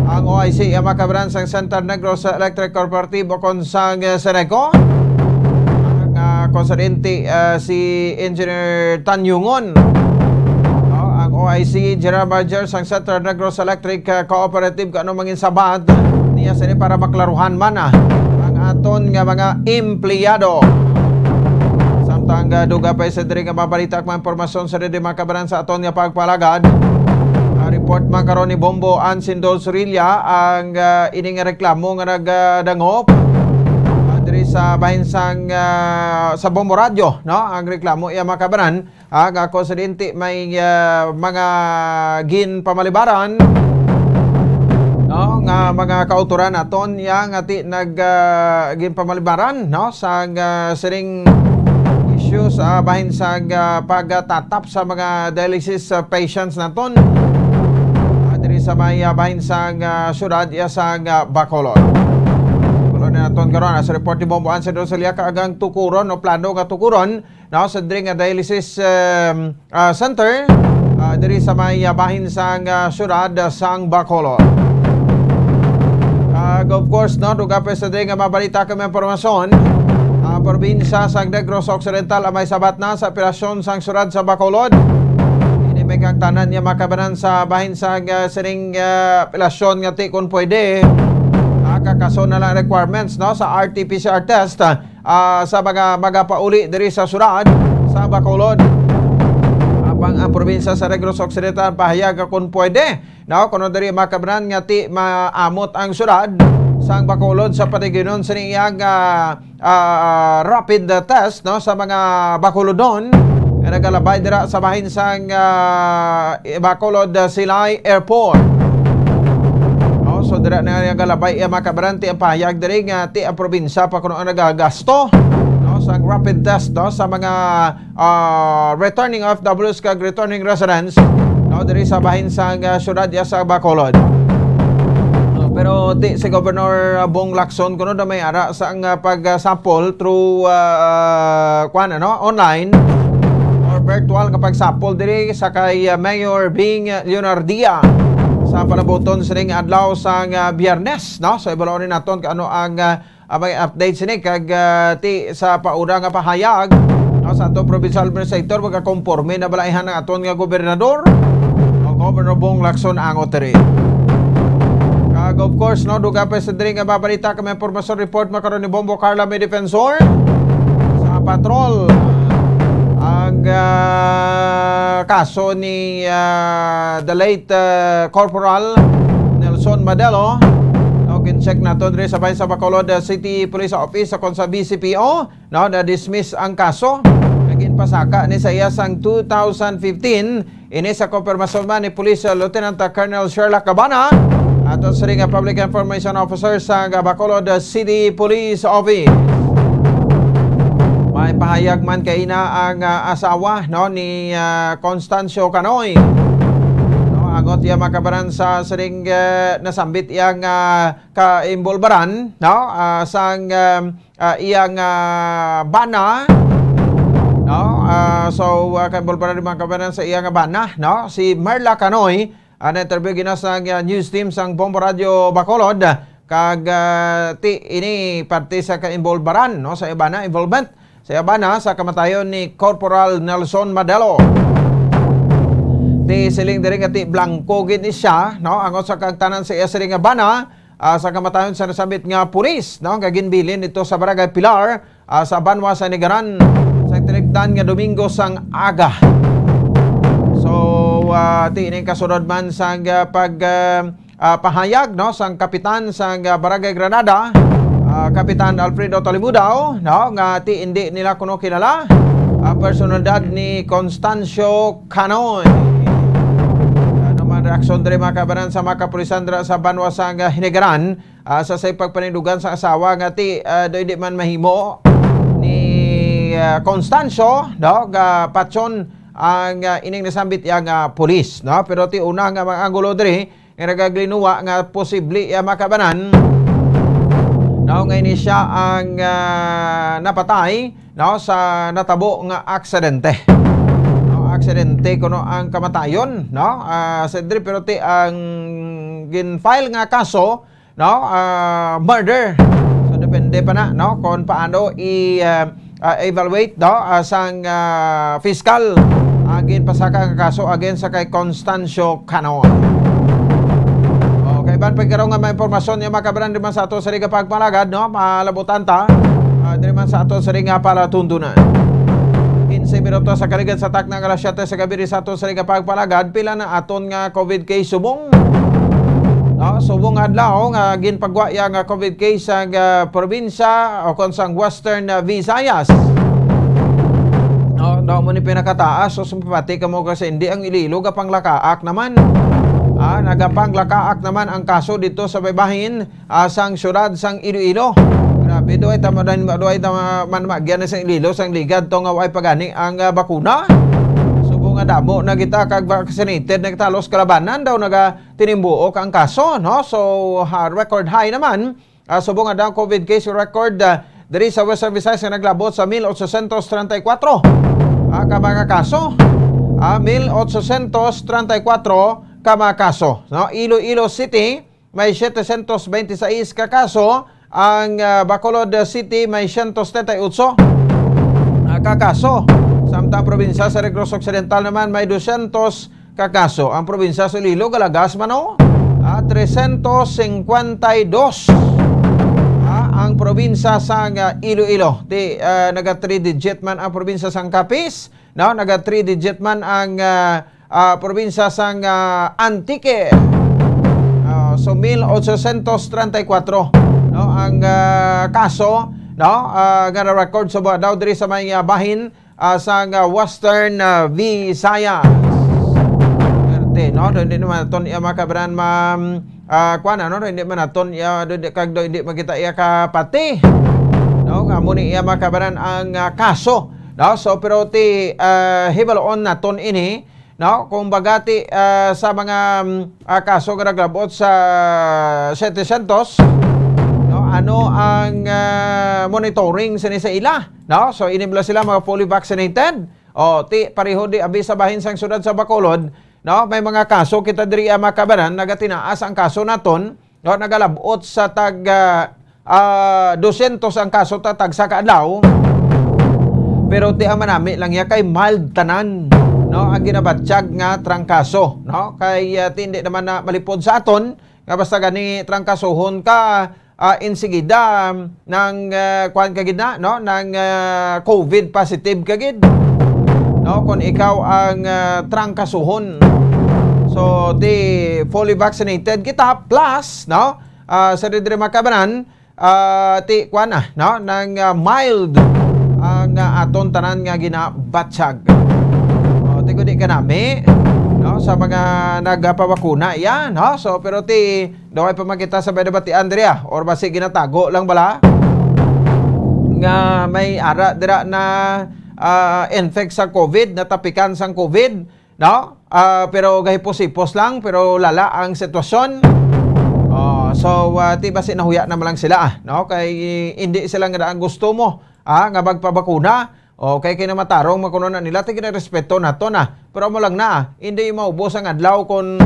ang O I C, ang mga kabanan sang Central Negros Electric Cooperative o kon sang, ah, Seneco. Ang, ah, konsidente, ah, si Engineer Tanyungon. No? Ang O I C, General Manager sang Central Negros Electric, ah, Cooperative, kung ano mangin sabat niya sini para maklaruhan man, ah, ang aton nga mga empleyado. Samtang, ah, duga pa sa diri nga mabalita kag mga impormasyon sa diri mga kabanan sa aton nga pagpalagad. Ah, report man karon ni Bombo Ansindo Zorilla ang, ah, ini nga reklamo nga nagdangop, ah, diri sa bahin sang, ah, sa Bombo Radio, no? Ang reklamo iya mga kabanan, ah, nga konsidente may, ah, mga ginpamalibaran, no, nga mga kauturan naton iya nga ti nag, ah, ginpamalibaran, no, sa, ah, siring issues, ah, bahin sa, ah, pagtatap sa mga dialysis, ah, patients naton, ah, diri sa may, ah, bahin sa, ah, syudad iya sa, ah, Bacolod. Wala na naton karon, ah, sa report ni Bombo Ansindo Zorilla, kag ang tukuron o plano nga tukuron, no, sa diri nga dialysis, um, ah, center, ah, diri sa may, ah, bahin sang, ah, syudad, ah, sang Bacolod. Kag of course, no, duga pa sa diri nga mabalita kag mga impormasyon, ah, probinsya sang Negros Occidental ang may sabat na sa operasyon sang syudad sa Bacolod. Ini may kangtanan niya mga kabanan sa bahin sang, ah, sining, ah, operasyon nga ti kung pwede, ah, kakaso na lang requirements, no, sa R T P C R test, ah, ah, sa mga magapauli diri sa syudad sa Bacolod. Apang ang probinsya sa Negros Occidental pahayag kung pwede, no, kuno diri mga kabanan nga ti maamot ang syudad sang Bacolod sa patigayunon sa iyang, ah, ah, rapid test, no, sa mga Bacolodnon nga nagalabay dira sa bahin sang, ah, Bacolod, ah, Silay Airport. No, so dira na nga galabay, eh, mga kabanan, ti ang pahayag diri nga ti ang probinsya pa kuno ang nagagasto, no, sa rapid test, no, sa mga, ah, returning O F Ws kag returning residents, no, diri sa bahin sang, ah, syudad iya sa Bacolod. No, pero ti si Governor Bong Lacson kuno na may ara sa ang, ah, pag-sample through, ah, kuan, ano, online or virtual nga pag-sample diri sa kay, ah, Mayor Bing Leonardia sa panabuton sining adlaw sang, ah, Biyernes, no? So, ibaloon ni naton kung ano ang, ah, ah, may update sini kag, ah, ti sa pauna nga pahayag, no, sa aton provincial administrator, magakonforme na bala ang aton nga gobernador, o Governor Bong Lacson Angot diri. Kag of course, no, duga pa sa diri nga babalita kami, impormasyon report makaron ni Bombo Carla May Defensor sa patrol. Ang, ah, kaso ni, ah, the late, ah, Corporal Nelson Madelo. No, gin-check naton diri sa bahin sa Bacolod, ah, City Police Office sa kon sa B C P O, no, na-dismiss ang kaso. Naging pasaka ni sa iya sang two thousand fifteen. Ini sa konfirmasyon man ni Police Lieutenant Colonel Sherlock Cabana, ato sa ring Public Information Officer sa Bacolod City Police Office. May pahayag man kaina ang, ah, asawa, no, ni, ah, Constancio Canoy. No, angot iya makabaran sa siring, ah, nasambit iya nga kaimbolbaran, no, ah, sang, ah, ah, iya nga bana, no? Ah, so, ah, kaimbolbaran ni makabaran sa iya nga bana, no? Si Marla Canoy, ah, na-interview gina sang, ah, news team sang Bombo Radio Bacolod, kag, ah, ti ini parte sa kaimbolbaran, no, sa iya bana, involvement sa iya bana sa kamatayon ni Corporal Nelson Madelo. Ti siling diri nga ti blanco gid ni siya, no, angot sa kagtanan sa iya siring nga bana, ah, sa kamatayon sa nasambit nga pulis, no, nga ginbilin dito sa Barangay Pilar, ah, sa Banwa sa Hinegaran, sa tinigdan nga Domingo sang aga. So, ah, ti ini kasunod man sang, ah, pag, ah, ah, pahayag, no, sang kapitan sang, ah, Barangay Granada, ah, Kapitan Alfredo Talimudaw, no, nga ti indi nila kuno kilala, ah, personalidad ni Constancio Canoy. Ano man reaksyon diri, mga kabanan, sa mga kapulisan dira sa Banwa sang, ah, Hinegaran, ah, sa say pagpanindugan sa asawa nga ti, ah, daw hindi man mahimo ni, ah, Constancio, no, nga patyon ang, ah, ining nasambit iya nga pulis, no? Pero ti una nga mga anggulo diri nga nagaglinuwa nga posible iya makabanan, no, nga ini siya ang, ah, napatay, no, sa natabo nga aksidente. No, aksidente kuno ang kamatayon, no? Ah, sa diri, pero ti ang gin-file nga kaso, no, ah, murder. So, depende pa na, no, kung paano i, ah, ah, evaluate, no, ah, sang, ah, fiscal ang ginpasaka nga kaso against sa kay Constancio Canoy. Okay, ban pagkaraw nga mga impormasyon niya, mga kabanan, di man sa ato sa Riga Pagpalagad, no, malabutan ta, ah, diri man sa ato sa Riga Palatundunan. Quince minutos sa kaligid sa takna nga alas siyete sa gabi, di sa ato sa Riga Pagpalagad, pila na aton nga COVID case subong. No, subong adlaw nga ginpagwa iya nga COVID case sa, ah, probinsya o kon sang Western, ah, Visayas. No, daw mo ni pinakataas, so sumpati ka mo kasi hindi ang Iloilo gapanglakaak naman. Ah, nagapanglakaak naman ang kaso dito sa baybahin, ah, sang siyudad sang Iloilo. Grabe, do ay tama, do ay tama man magyan na sang Iloilo, sang ligad to nga way pagani ang, ah, bakuna. Subong nga damo na kita kag vaccinated, nagtalos kalabanan daw naga tinimbuok ang kaso, no? So, ha, record high naman, ah, subong nga daw COVID case record, ah, diri sa Western Visayas nga naglabot sa mil ochocientos treinta y cuatro, ah, ka mga kaso. Ah, mil ochocientos treinta y cuatro ka mga kaso, no? Iloilo City, may setecientos veintiseis ka kaso, ang, ah, Bacolod City may ciento setenta y ocho, ah, ka kaso. Samtang probinsya sa Negros Occidental naman may doscientos ka kaso. Ang probinsya sa Iloilo galagas man, oh. Ah, trescientos cincuenta y dos. Ah, ang probinsya sa, ah, Iloilo. Ti, ah, naga three digit man ang probinsya sang Capiz, no? Naga three digit man ang, ah, ah, probinsya sang, ah, Antique. Ah, so, mil ochocientos treinta y cuatro, no, ang, ah, kaso, no, ah, nga na-record sa buwan daw diri sa may, ah, bahin, ah, sang, ah, Western, ah, Visayas. Perte, no? Hindi naman naton iya makabaran ma-, ah, kuwan, ano? Hindi man naton iya, hindi, kag hindi makita iya kapati, no? Nga mo ni iya makabaran ang, ah, kaso, no? So, pero ti, ah, hibaloon naton ini, no? Kung bagati, ah, sa mga, mm, ah, kaso nga naglabot sa setecientos, no? Ano ang, ah, monitoring sini sa ila, no? So, ini bala sila mga fully vaccinated? O, ti, pareho di abi sa bahin sang siyudad sa Bacolod, no? May mga kaso kita diri, ah, makabanan, nagatinaas ang kaso naton, no? Nagalabot sa tag, ah, ah, doscientos ang kaso ta tagsa ka adlaw. Pero ti ang manami lang ya kay mild tanan, no? Ang ginabatyag nga trangkaso, no? Kay, ah, ti hindi naman na malipod sa aton nga basta gani trangkasohon ka, ah, insigida nang, ah, kuwan ka gid na, no? Nang, ah, COVID positive ka gid. no, kung ikaw ang, ah, trangkasuhon. So, ti fully vaccinated kita, plus, no, ah, sa diri, mga kabanan, ah, ti kuan na, no, nang, ah, mild ang, ah, aton tanan nga ginabatyag. O, ti gudi ka nami, no, sa mga nagapabakuna, iya, no? So, pero ti, daw ay pa man kita sa may nabatian diri, ah, or basi ginatago lang bala nga may ara dira na, ah, infect sa COVID, natapikan sang COVID, no? Ah, pero gahipos-hipos lang, pero lala ang sitwasyon. Oh, so, ah, ti basi nahuya naman lang sila, ah, no? Kay hindi sila nga daan gusto mo, ah, nga magpabakuna. Okay, kay namatarong man kuno na nila, ti ginarespeto nato na. Pero amo lang na, ah, hindi maubos ang adlaw kung,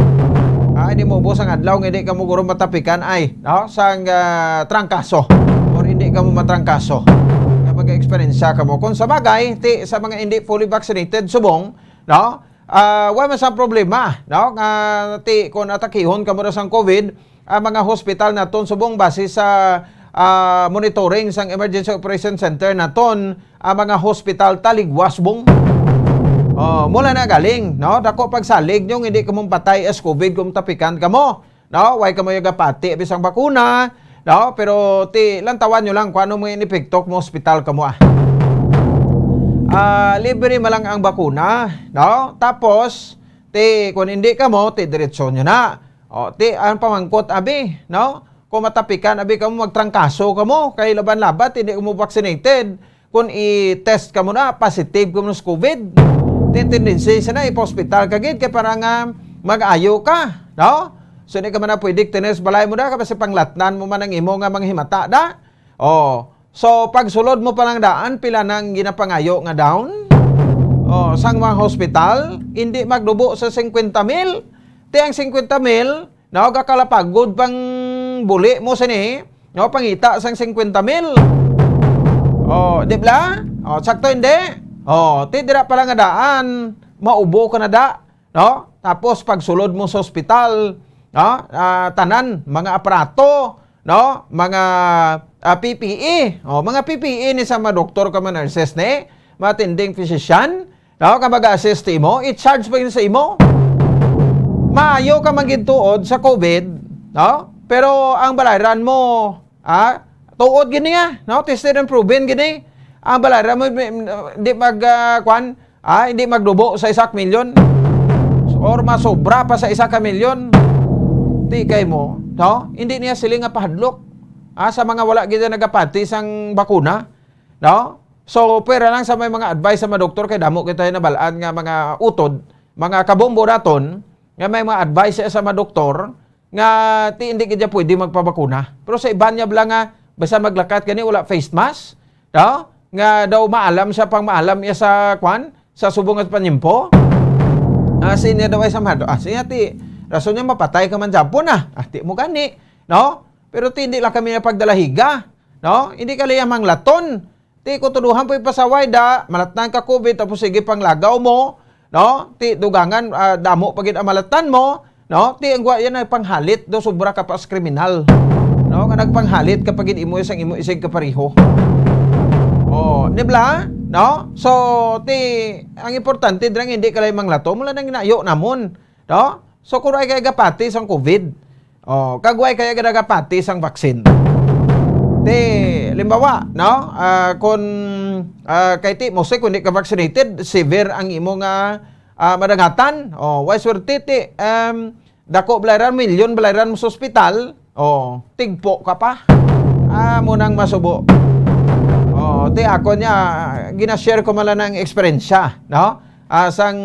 ah, hindi maubos ang adlaw nga hindi ka mo guro matapikan ay, no? Sang, ah, trangkaso or hindi ka mo matrangkaso. Nga mag-eksperyensya ka mo. Kung sa bagay, ti, sa mga hindi fully vaccinated, subong, no? Ah, wa man sa problema, no? Nga ti, kung atakihon ka mo ra sang COVID, ang mga hospital naton subong base sa, ah, monitoring sang Emergency Operation Center naton, ang mga hospital taligwas bong. Oh, mula na galing, no? Dako pagsalig nyo, hindi ka mong patay as COVID kung tapikan ka mo. No? Way ka mo yung gapati, bisang bakuna, no? Pero ti, lantawan nyo lang kung ano mga inepekto mo hospital ka mo, ah. Ah, libre man lang ang bakuna, no? Tapos, ti, kung hindi ka mo, ti, diretso nyo na. O, ti, ang pamangkot, abi, no? Kung matapikan, abi, ka mo, magtrangkaso ka mo, kay laban-labat, hindi ka mo vaccinated. Kung i-test ka mo na, positive ka mo sa COVID, ti, tendency siya na, ipa-hospital ka gid, kay para nga mag-ayo ka, no? So, hindi ka man na pwede, tinis, balay mo na, kasi panglatnan mo man ang imo nga mga himata, da? Oh, so, pag sulod mo pa lang daan, pila nang ginapangayo nga down? Oh, sang mga hospital, hindi magdubo sa singkwenta mil. Ti ang singkwenta mil, no, gakalapagod pang buli mo sini, no, pangita sang singkwenta mil. Oh, di ba? Oh, sakto hindi? Oh, ti dira pa lang nga daan, maubo ka na da, no? Tapos pagsulod mo sa ospital, no? Ah, tanan, mga aparato, no? Mga, ah, P P E. Oh, mga P P E ni sa mga doktor ka, mga nurses ni, mga attending physician, no? Ka mag-assist imo, i-charge pa yun sa imo. Maayo ka man gid tuod sa COVID, no? Pero ang balayran mo, ah, tuod gini, ah, no? Tested and proven gini. Ang balayran mo, may, di mag, ah, kwan, ah, hindi magdubo sa isa ka milyon or masobra pa sa isa ka milyon. Ti kay mo, no? Hindi niya sila nga pahadlok, ah, sa mga wala gid nagapati sang bakuna, no? So, pwera lang sa may mga advice sa mga doktor, kay damo kita nabalaan nga mga utod, mga kabombo naton, nga may mga advice sa mga doktor, nga ti hindi gid pwede magpabakuna. Pero sa iban niya bala nga, basta maglakat gani, wala face mask, no? Nga daw maalam siya, pang maalam niya sa, kwan, sa subong at panimpo. Ah, siya niya daw ay samado. Ah, siya ti, rason niya mapatay ka man dyan po na. Ah, ti mo gani, no? Pero ti hindi lang kami na pagdalahiga, no? Hindi ka liya manglaton. Ti kutuduhan po ipasaway da, malatnan ka COVID, tapos sige pang lagaw mo, no? Ti dugangan, ah, damo pa gid ang malatnan mo, no? Ti ang gwa yan ay panghalit do, sobra ka pa sa kriminal, no? Nga nagpanghalit ka pa gid imo sang imo isig ka pareho. Oh, di bala? No? So, ti ang importante, drang hindi ka lang manglato, mula nang inayo namon, no? So, kung ay kay gapati sang COVID, oh, kagway kaya gid nagapati sang vaccine. Ti, limbawa, no? Ah, kung, ah, kay ti mo, kung di ka vaccinated, severe ang imo nga, ah, madangatan. Oh, way swerte ti, um, dako balayran, milyon balayran mo sa ospital, oh, tigpo ka pa. Ah, mo nang masubo. Oh, ti ako niya, ginashare ko man lang ang eksperyensya, no? Ah, sang,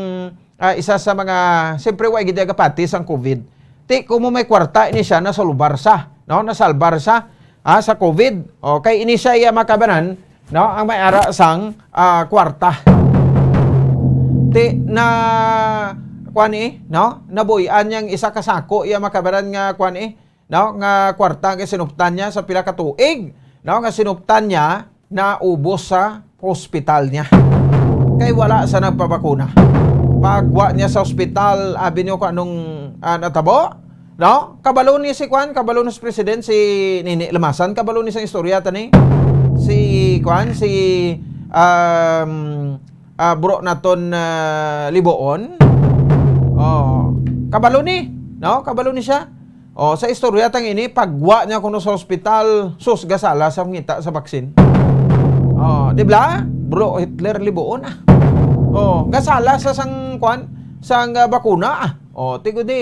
ah, isa sa mga, siyempre, wa gid kapati sang COVID. Ti, kung mo may kwarta, ini siya, nasalbar sa, no? Nasalbar sa, ah, sa COVID. Okay, ini siya, iya makabanan, no? Ang may ara sang, ah, kwarta. Ti, na, kwan eh, no? Nabuhian niyang isa ka sako, iya makabanan nga, kwan eh, no? Nga kwarta nga sinuptan niya sa pila ka tuig, no? Nga sinuptan niya, naubos sa hospital niya. Kay wala sa nagpabakuna. Pagwa niya sa hospital, abi niyo kung anong, ah, natabo? No? Kabalo ni si Kwan, kabalo ni si President, si Nini Lamasan, kabalo ni sa istorya tani. Si Kwan, si, um, ah, bro naton, ah, Liboon. Oh, kabalo ni, no? Kabalo ni siya. Oh, sa istorya tang ini, pagwa niya kuno sa ospital, sus, gasala sa ngita sa baksin. Oh, di ba? Bro Hitler Liboon, ah. Oh, gasala sa sang, kwan, sang, ah, bakuna, ah. Oh, tigo di,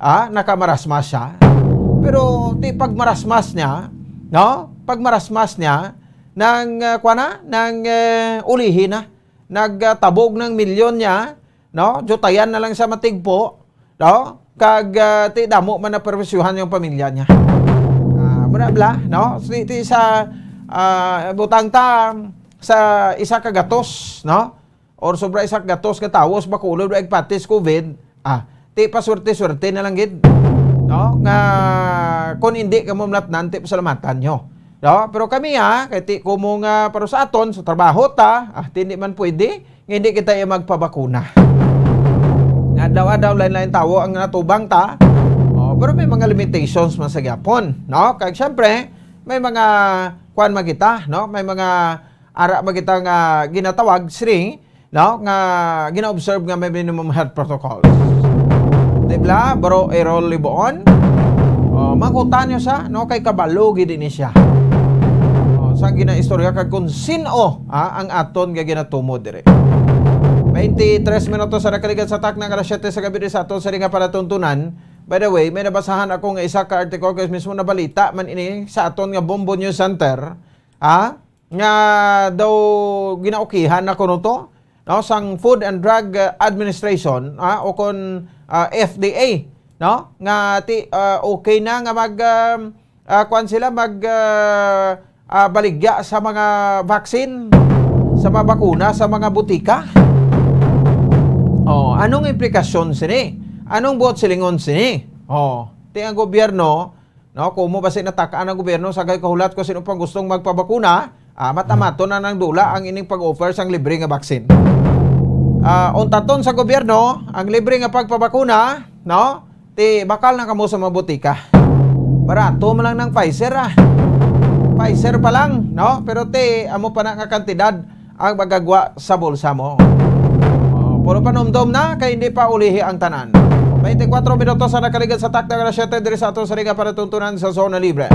ah, nakamarasmas siya. Pero ti pagmarasmas niya, no? Pagmarasmas niya, nang, ah, kwan na, nang, eh, ulihi na. Nagtabog ng milyon niya, no? Jutayan na lang sa matigpo, no? Kag, ah, ti damo man na perwisyohan yung pamilya niya. Ah, mura bla, no? Ti, ti sa, ah, butang ta sa isa ka gatos, no? Or sobra isa ka gatos ka tawo sa Bacolod wa igpatis COVID, ah, ti paswerte-swerte na lang gid, no? Nga kung hindi kamo malatnan, ti pasalamatan nyo. No? Pero kami, ha, kay ti ko mo nga para sa aton, sa trabaho ta, ah, ti hindi man pwede, nga hindi kita iya magpabakuna. Nga adlaw-adlaw, lain-lain tawo ang natubang ta. Oh, pero may mga limitations man sa gyapon, no? Kay syempre, may mga kuan man kita, no? May mga ara man kita nga ginatawag sring, no? Nga gina-observe nga may minimum health protocols. Di bla, bro Errol Liboon? Oh, mangkutan nyo sa, no? Kay kabalo gid ini siya. Oh, sa ginaistorya kag kung sin-o, ah, ang aton nga ginatumod diri. Twenty-tres minutos sa nakaligad sa takna nga alas siyete sa gabi sa aton sa nga palatuntunan. By the way, may nabasahan ako nga isa ka article kay mismo nabalita man ini sa aton nga Bombo News Center, ha? Nga daw ginaukihan na kuno to, no, sang Food and Drug, uh, Administration, ha, o kon, uh, F D A, no, nga ti, uh, okay na nga mag, um, uh, kuwan sila, mag, uh, uh, baligya sa mga vaccine, sa mga bakuna, sa mga butika. Oh, anong implikasyon sini? Anong buot silingon sini? Oh, ti ang gobyerno, no, kumo basi natakaan ang gobyerno sa kay kahulat ko sino pang gustong magpabakuna, ah, matamaton na nang dula ang ining pag-offer sang libre nga vaccine. Ah, untaton sa gobyerno ang libre nga pagpabakuna, no? Ti bakal na kamo sa mga butika. Barato man lang ng Pfizer, ah. Pfizer pa lang, no? Pero ti amo pa na nga kantidad ang magagwa sa bulsa mo. Oh, puro panumdom na kay hindi pa ulihi ang tanan. Twenty-four minutos ang nakaligad sa takna nga alas siyete diri sa aton sa liga para tuntunan sa Zona Libre.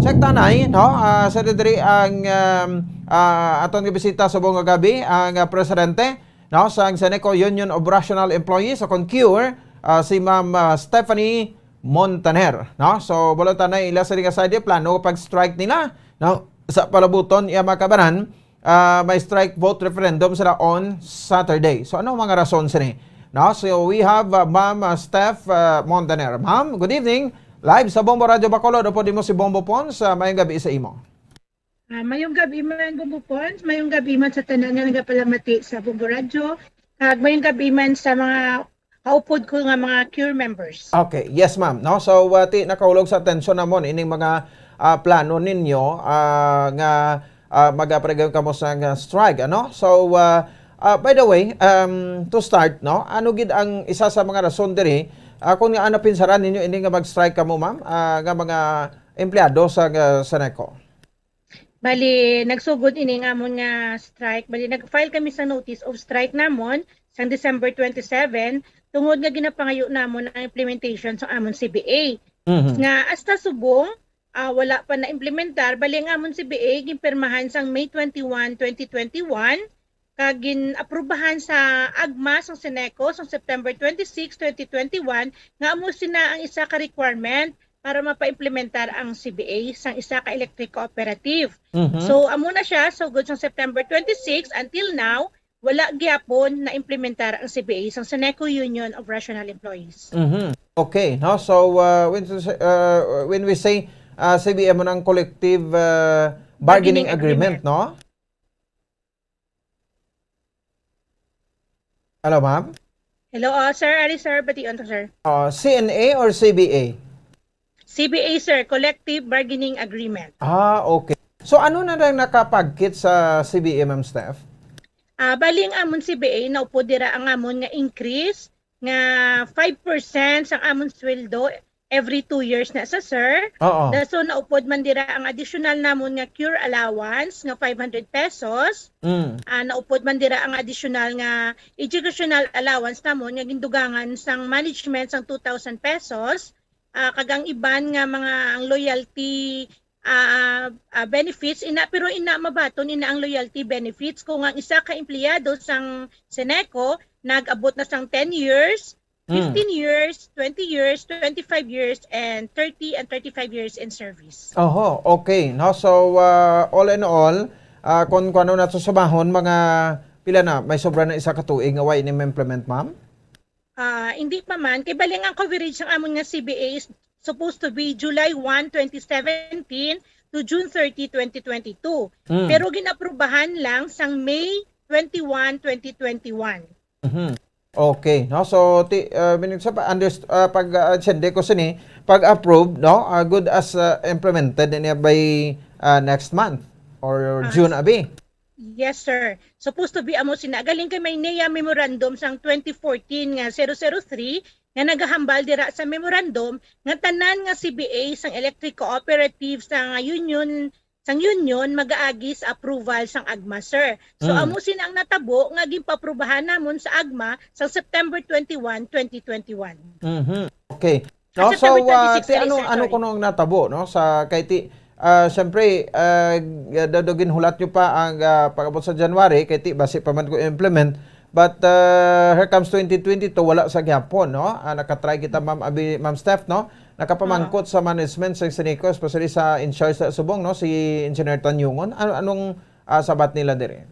Check tanay, no? Ah, sa diri ang, um, ah, aton nga bisita subong nga gabi ang, ah, presidente, no, sa Seneco Union of Rational Employees o kon CURE, ah, si Ma'am, ah, Stephanie Montaner, no? So, bulo tanay ila sa liga sa plano pag-strike nila, no? Sa palabuton iya makabanan, ah, may strike vote referendum sila on Saturday. So, ano ang mga rason sini? No? So, we have, ah, Ma'am, ah, Steph, ah, Montaner. Ma'am, good evening. Live sa Bombo Radyo Bacolod. Upod nimo si Bombo Pons. Ah, mayong gabi sa imo. Ah, mayong gabi man, Bombo Pons. Mayong gabi man sa tanan nga nagapalamati sa Bombo Radyo. Kag mayong gabi man sa mga kaupod ko nga mga CURE members. Okay, yes, ma'am. No? So, uh, ti, nakaulog sa atensyon namon ining mga, ah, plano ninyo, ah, nga, ah, magapaligay kamo sa nga strike, ano? So, ah, ah, by the way, um, to start, no? Ano gid ang isa sa mga rason diri, ah, kung nga napinsaran ninyo ini nga mag-strike kamo, ma'am, ah, nga mga empleyado sa, ah, Seneco? Bali, nagsugod ini nga amon nga strike. Bali, nag-file kami sa notice of strike namon sang December twenty-seven, tungod nga ginapangayo namon ang implementation sa amon C B A. Mhm. Nga hasta subong, ah, wala pa na-implementar, bali ang amon C B A ginpirmahan sang May twenty-one, twenty twenty-one, kag gin-aprubahan sa agma sang Seneco sang September twenty-six, twenty twenty-one, nga amo sina ang isa ka requirement para mapa-implementar ang C B A sang isa ka electric cooperative. Mhm. So, amo na siya, sugod sang September twenty-six until now, wala gyapon na-implementar ang C B A sang Seneco Union of Rational Employees. Mhm. Okay, no? So, uh, when to say, uh, when we say, uh, C B A mo ng collective, uh, bargaining Bargaining agreement, agreement. No? Hello, ma'am? Hello, uh, sir. Ari, sir. Bation to, sir. Uh, C N A or C B A? C B A, sir. Collective Bargaining Agreement. Ah, okay. So, ano na lang nakapagkit sa C B A, Ma'am Steph? Ah, bali ang amon C B A, naupod dira ang amon nga increase nga five percent sang amon sweldo every two years na sa, sir. Oo. Da-, so naupod man dira ang additional namon nga cure allowance nga five hundred pesos. Mm. Ah, naupod man dira ang additional nga educational allowance namon nga gindugangan sang management sang two thousand pesos. Ah, kag ang iban nga mga, ang loyalty, ah, ah, benefits, ina, pero ina mabaton ina ang loyalty benefits kung ang isa ka empleyado sang Seneco nag-abot na sang ten years, Mm. fifteen years, twenty years, twenty-five years, and thirty and thirty-five years in service. Oho, okay, no? So, ah, all in all, ah, kung kuno nato sumahon, mga pila na, may sobra na isa ka tuig nga wa ini ma-implement, ma'am? Ah, hindi pa man. Kay bali ang coverage sang amon nga C B A is supposed to be July one, twenty seventeen to June thirty, twenty twenty-two. Mm. Pero ginaprubahan lang sang May twenty-one, twenty twenty-one. Mhm. Okay, no? So, ti, uh, meaning sa pa, underst-, uh, pag, uh, intindi ko sini, pag approve, no? Uh, good as, uh, implemented niya by, uh, next month or Ah, June, abi. Yes, sir. Supposed to be amo sina. Galing kay may NEA memorandum sang twenty fourteen nga zero zero three nga nagahambal dira sa memorandum nga tanan nga C B A sang electric cooperative sang union, sang union magaagi sa approval sang AGMA, sir. So, Mm. amo sina ang natabo nga ginpaprubahan namon sa AGMA sang September twenty-one, twenty twenty-one. Mhm. Okay. Ah, No, so, September ah, twenty-six, ti, sorry, ano, sir, ano sorry. Kuno ang natabo, no? Sa kay ti, ah, syempre, ah, daw, daw ginhulat nyo pa ang, ah, pag-abot sa January, kay ti basi pa man ko implement. But, ah, here comes twenty twenty-two, wala sa gyapon, no? Ah, nakatry kita, Ma'am Abi, Ma'am Steph, no? Nakapamangkot sa management sa Seneco, especially sa in charge sa Subong, no? Si Engineer Tanyungon. Ano, anong, ah, sabat nila dire?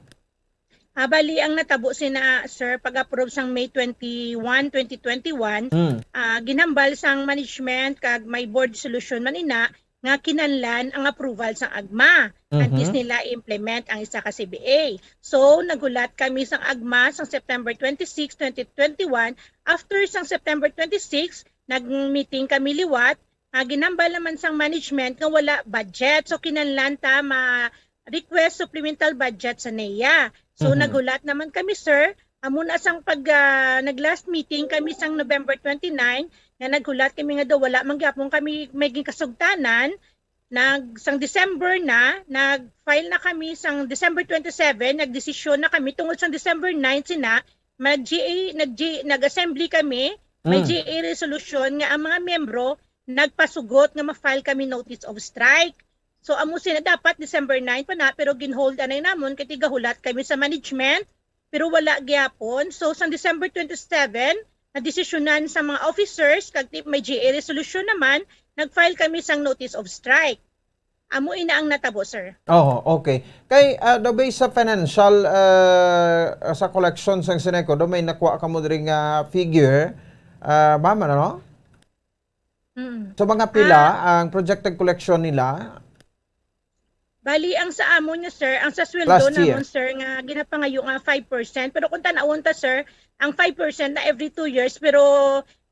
Ah, bali, ang natabo sina, sir, pag-approve sang May twenty-one, twenty twenty-one, Mm. ah, ginhambal sang management kag may board resolution man ina nga kinahanglan ang approval sang AGMA antes Mhm. nila i-implement ang isa ka C B A. So, naghulat kami sang AGMA sang September twenty-six, twenty twenty-one. After sang September twenty-six, nag-meeting kami liwat. Ah, ginhambal naman sang management nga wala budget. So, kinahanglan ta ma-request supplemental budget sa NEA. So, Mhm. naghulat naman kami, sir. Amo na sang pag, ah, nag-last meeting kami sang November twenty-nine, nga naghulat kami nga daw wala man gyapon kami may ginkasugtanan. Nag, sang December na, nag-file na kami sang December twenty-seven, nagdesisyon na kami tungod sang December nine sina, mag-G A, nag-G-, nag-assembly kami, may Mm. G A resolution nga ang mga miyembro nagpasugot nga ma-file kami notice of strike. So, amo sina dapat December nine pa na, pero ginhold anay namon kay tigahulat kami sa management, pero wala gyapon. So, sang December twenty-seven, nadesisyonan sa mga officers, kag ti-, may G A resolution naman, nag-file kami sang notice of strike. Amo ina ang natabo, sir. Oh, okay. Kay, ah, the base sa financial, ah, sa collection sang Seneco, do may nakuha kamo diri nga figure, ah, ma'am, ano, no? Mm. So, mga pila Ah. ang projected collection nila? Bali, ang sa amon nga, sir, ang sa sweldo Last year. namon, sir, nga ginapangayo nga five percent. Pero kung tanawon ta, sir, ang five percent na every two years, pero,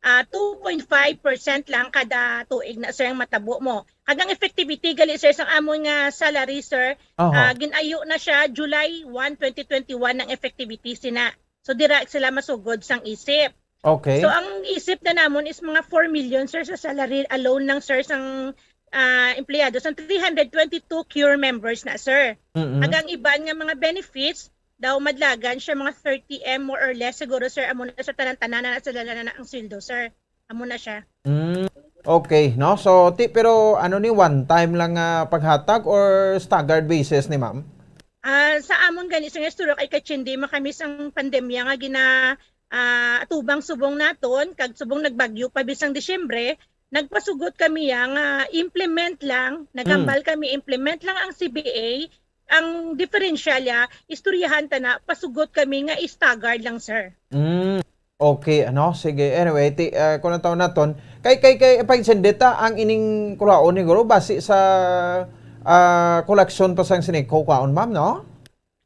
ah, two point five percent lang kada tuig na, sir, ang matabo mo. Kag ang effectivity, gali, sir, sang amon nga salary, sir, Oho. ah, ginayo na siya July one, twenty twenty-one ang effectivity sina. So, dira sila masugod sang isip. Okay. So, ang isip na namon is mga four million, sir, sa salary alone lang, sir, sang, ah, empleyado. Sang three hundred twenty-two cure members na, sir. Mm-mm. Kag ang iban nga mga benefits, daw madlagan siya mga thirty M more or less. Siguro, sir, amo na sa tanan-tanan na sa na ang sweldo, sir. Amo na siya. Mm. Okay, no? So, ti, pero ano ni, one time lang nga paghatag or staggered basis ni, ma'am? Ah, sa amon gani, sir, nga istorya kay kachindi man kami sang pandemya nga gina, ah, atubang subong naton, kag subong nagbagyo pa bisang Disyembre, nagpasugot kami ya nga implement lang, naghambal kami implement lang ang C B A. Ang diferensyal ya, istoryahan ta na, pasugot kami nga staggered lang, sir. Mm. Okay, ano? Sige. Anyway, ti, ah, kung ang taon naton, kay, kay, kay, pag sendeta ang ining kulaon ni Guro, basi sa, ah, koleksyon pa sang Seneco, kwaon, ma'am, no?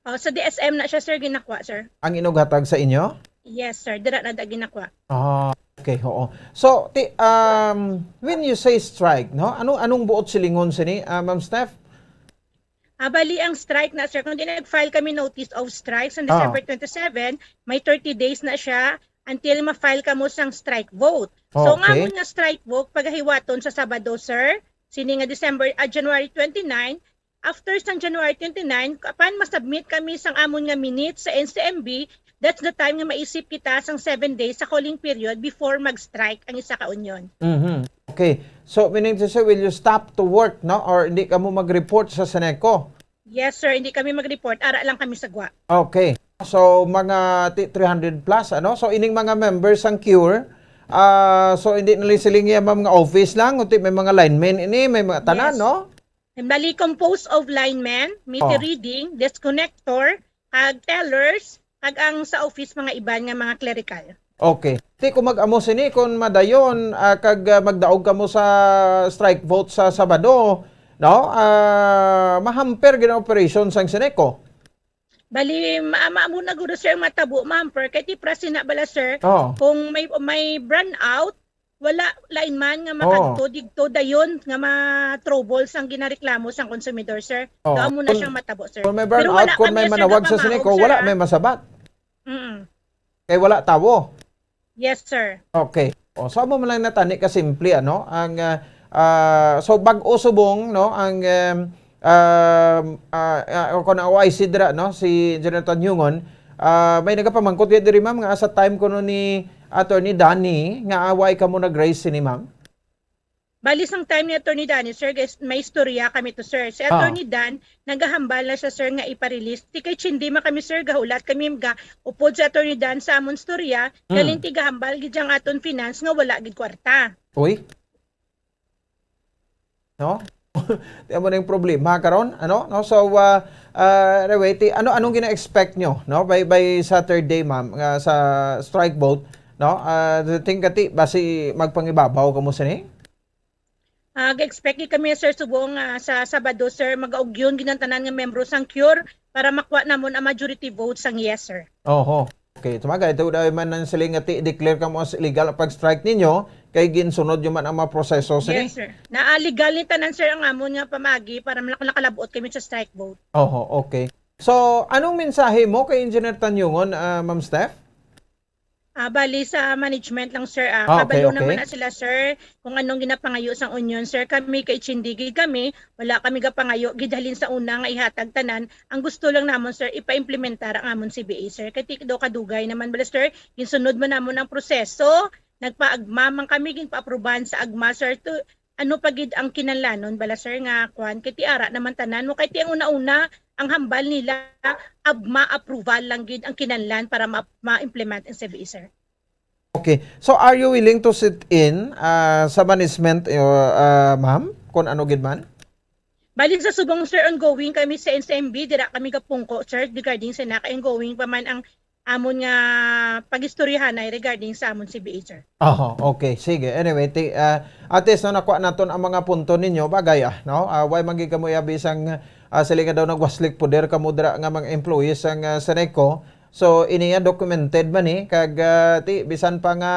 Oh, sa D S M na siya, sir, ginakuha, sir. Ang inughatag sa inyo? Yes, sir. Dira na da ginakuha. Ah, okay, oo. So, ti, um, when you say strike, no? Ano, anong buot silingon sini, ah, Ma'am Steph? Ah, bali ang strike na, sir, kung di nag-file kami notice of strike sa Ah. December twenty-seven, may thirty days na siya. until ma-file kamo sang strike vote. So, nga Okay. mo nga strike vote, pagahiwaton sa Sabado, sir, sini nga December, ah, January twenty-nine, after sang January twenty-nine, apan ma-submit kami sang amon nga minutes sa N C M B, that's the time nga maisip kita sang seven days sa calling period before mag-strike ang isa ka union. Mhm. Okay. So, meaning to say, will you stop to work, no? Or hindi ka mo mag-report sa Seneco? Yes, sir. Hindi kami mag-report. Ara lang kami sa gwa. Okay. So, mga ti-, three hundred plus, ano? So, ining mga members sang CURE, ah, so, hindi na lang sila nga, ma'am, nga office lang, kundi may mga linemen ini, may mga tanan, Yes. no? Bali, composed of linemen, meter Oh. reading, disconnector, kag tellers, kag ang sa office mga iban nga mga clerical. Okay. Ti kung mag-amo sini, kung madayon, ah, kag, ah, magdaog kamo sa strike vote sa Sabado, no? Ah, mahamper gid ang operation sang Seneco. Bali, ma-, ma-, amo na guro, sir, ang matabo, ma-hamper. Kay ti prasi na bala, sir, Oh. kung may, may brownout, wala lineman nga Oh. makadto digto dayon nga ma-trouble sang ginareklamo sang konsumidor, sir. Oh. So, amo na Kung, siyang matabo, sir. kung may Pero brownout, wala kung kami, may sir, manawag sa napamaog, Seneco, sir, wala ah. may masabat. Mm. Kay wala tawo. Yes, sir. Okay. O, so, amo man lang na tani kasimple, ano? Ang, ah, ah, so, bag-o subong, no? Ang, em, um, ah, ah, kung ang O I C dira, no? Si Engineer Tanyungon, ah, may nagapamangkot gid diri, ma'am, nga sa time kuno ni Attorney Danny, nga away kamo nag-raise sini, ma'am? Bali, sang time ni Attorney Danny, sir, guys, may istorya kami to, sir. Si Ah. Attorney Dan, nagahambal na siya, sir, nga ipa-release. Ti kay chindi man kami, sir, gahulat kami, ga-, upod si Attorney Dan sa amon istorya, Mm. galing ti gahambal gid ang aton finance nga wala gid kwarta. Uy. No? Ti amo na yung problema karon, ano? No? So, ah, ah, anyway, ti, ano, anong gina-expect nyo, no? By, by Saturday, ma'am, nga sa strike vote, no? Ah, do you think kati, basi magpangibabaw kamo sini? Ah, ga-expect gid kami, sir, subong, ah, sa Sabado, sir, magaugyon gid ang tanan nga membro sang CURE para makuha namon ang majority vote sang yes, sir. Oho. Okay, tumaga, ito daw man ang siling nga ti-, declare kamo as illegal ang pag-strike ninyo, kay ginsunod nyo man ang mga proseso sini. Yes, sir. Naa legal ni tanan, sir, ang amon nga pamagi para maka-, nakalabot kami sa strike vote. Oho, okay. So, anong mensahe mo kay Engineer Tanyungon, ah, Ma'am Steph? Ah, bali sa management lang, sir, ah. Ah, okay, kabalo naman okay. Na sila, sir, kung anong ginapangayo sang union, sir. Kami kay chindi gid kami, wala kami gapangayo gid halin sa una nga ihatag tanan. Ang gusto lang namon, sir, ipa-implementar ang amon C B A, sir. Kay ti daw kadugay naman bala, sir, ginsunod man namon ang proseso, nagpaagma man kami, ginpaaprubahan sa agma, sir, to, ano pa gid ang kinahanglanon bala, sir, nga kuan? Kay ti ara naman tanan mo, kay ti ang una-una, ang hambal nila, agma approval lang gid ang kinahanglan para ma-, ma-implement ang C B A, sir. Okay. So, are you willing to sit in, ah, sa management, uh, ah, ma'am? Kung ano gid man? Bali sa subong, sir, ongoing kami sa N C M B, dira kami gapungko, sir, regarding sa naka-, ongoing pa man ang amon nga pag-istoryahanay regarding sa amon C B A, sir. Oho, okay. Sige. Anyway, ti-, ah, at least, no, nakuha naton ang mga punto ninyo. Bagay, ah, no? Ah, why man gid kamo iabis ang, ah, sila nga daw nagwaslik poder kamo dira nga mga employees sang, ah, Seneco? So, ini nga documented man ni, kag, ah, ti, bisan pa nga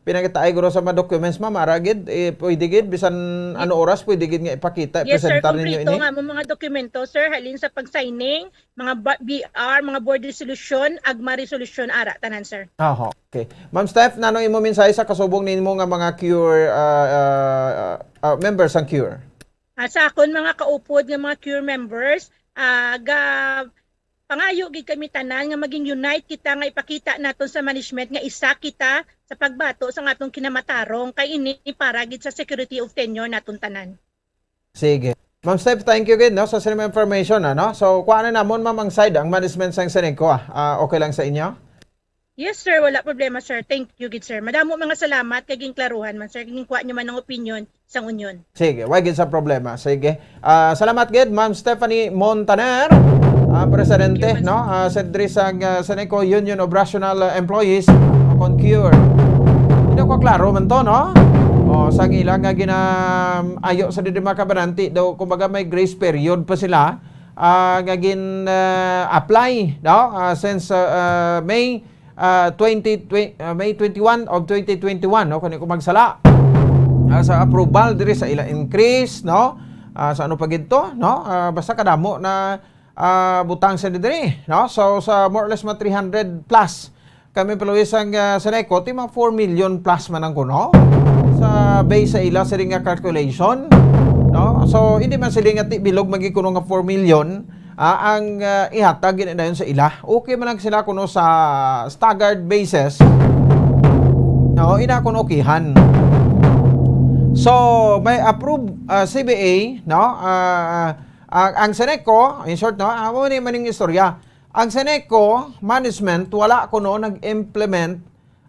pinakitaay guro sa mga documents, ma'am, ara gid, eh, pwede gid, bisan ano oras, pwede gid nga ipakita, yes, sir, ipresentar ninyo kompleto ini? Nga among mga dokumento, sir, halin sa pag-signing, mga ba-, B R, mga board resolution, agma resolution, ara, tanan, sir. Aha, okay. Ma'am Steph, nano imo mensahe sa kasubong nimo nga mga CURE, ah, ah, ah, members sang CURE? Ah, sa akon mga kaupod nga mga CURE members, ah, ga-, pangayo gid kami tanan nga maging unite kita nga ipakita naton sa management nga isa kita sa pagbato sa atong kinamatarong, kay ini para gid sa security of tenure naton tanan. Sige. Ma'am Steph, thank you gid, no, sa sini information, ano? So, kuha na namon, ma'am, ang side, ang management sang Seneco, ah. Ah, okay lang sa inyo? Yes, sir. Wala problema, sir. Thank you gid, sir. Madamo mga salamat kay ginklaruhan man, sir. Ginkuha niyo man ang opinion sang union. Sige, wala gid sa problema. Sige. Ah, salamat gid, Ma'am Stephanie Montaner, ah, presidente, thank you, no? Ah, sa diri sa, ah, Seneco Union of Rational, ah, Employees, o kon CURE. Hindi ko klaro man to, no? O, sa ila nga gina-, ayo sa diri mga kabananti, daw, kumbaga may grace period pa sila, ah, nga gin, ah, apply, no? Ah, since, ah, ah, May, ah, twenty, twen-, ah, May twenty-one of twenty twenty-one, no? Kani ko magsala. Ah, sa approval diri sa ila increase, no? Ah, sa ano pa gid to, no? Ah, basta kadamo na, ah, butang sa diri, no? So, sa more or less mga three hundred plus, kami employees sang, ah, Seneco, ti mga four million plus man ang kuno. Sa base sa ila sila nga calculation, no? So, hindi man sila nga ti bilog man gid kuno nga four million, ah, ang, ah, ihatag gid dayon sa ila. Okay man lang sila kuno sa staggered basis. No, ina kuno okayhan. So, may approve, ah, C B A, no? Ah, ang, ang Seneco, in short, no? Amo ni maning istorya. Ang Seneco management wala kuno nag-implement,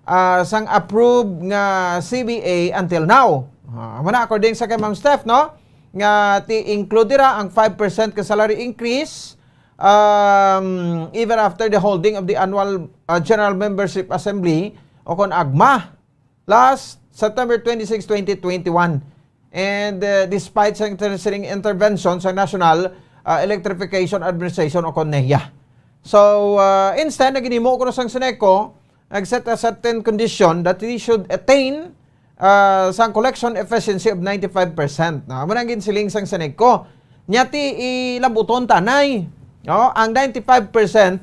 ah, sang approved nga C B A until now. Ah, amo na, according sa kay Ma'am Steph, no? Nga ti include dira ang five percent ka salary increase, um, even after the holding of the annual, ah, general membership assembly o kon agma last September twenty-six, twenty twenty-one. And, uh, despite sa inter-, sining intervention sa National, uh, Electrification Administration o kon NEA. So, uh, instead, naginimo kuno sang Seneco, nag-set a certain condition that we should attain, uh, sang collection efficiency of ninety-five percent. No? Amo na ang ginsiling sang Seneco. Nya ti ilabuton tanay, no? Ang ninety-five percent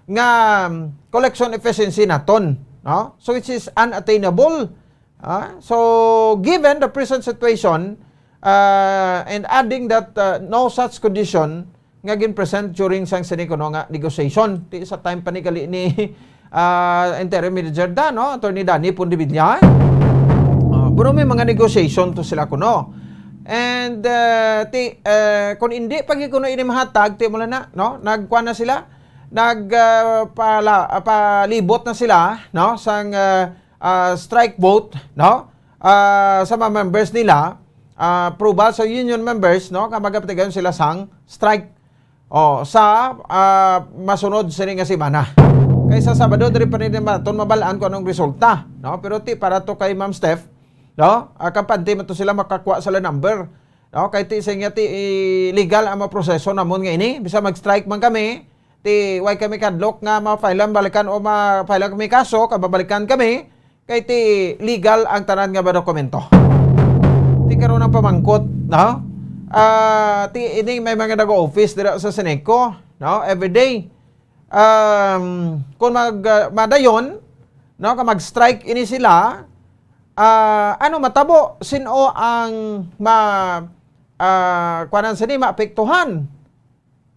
nga, um, collection efficiency naton, no? So, which is unattainable. Ah, so, given the present situation, ah, and adding that, ah, no such condition nga gin-present during sang sini kuno nga negotiation, ti sa time pa ni gali ni, ah, Interim Manager da, no? Attorney Danny Pondevilla. Ah, pero may mga negotiation to sila kuno. And, ah, ti, ah, kung hindi pa gid kuno ini mahatag, ti mo na, no? Nagkuan na sila, nag, ah, pala-, ah, palibot na sila, no? Sang, ah, ah, strike vote, no? Ah, sa mga members nila, ah, approval sa union members, no? Nga magapatigayon sila sang strike. O, sa, ah, masunod sini nga semana. Kay sa Sabado, diri pa nila naton mabalaan kung anong resulta, no? Pero ti para to kay Ma'am Steph, no? Ah, kampante man to sila makakuha sila number, no? Kay ti sa inyo ti, eh, legal ang mga proseso namon nga ini. Bisan mag-strike man kami, ti way kami kadlok nga ma-file ang balikan o ma-file kami kaso, kababalikan kami, kay ti legal ang tanan nga mga dokumento. Ti karon ang pamangkot, no? Ah, ti ini may mga nag-office dira sa Seneco, no? Every day. Um, kung mag, ah, madayon, no, kung mag-strike ini sila, ah, ano matabo? Sino ang ma-, ah, kuwanan sini, maapektuhan?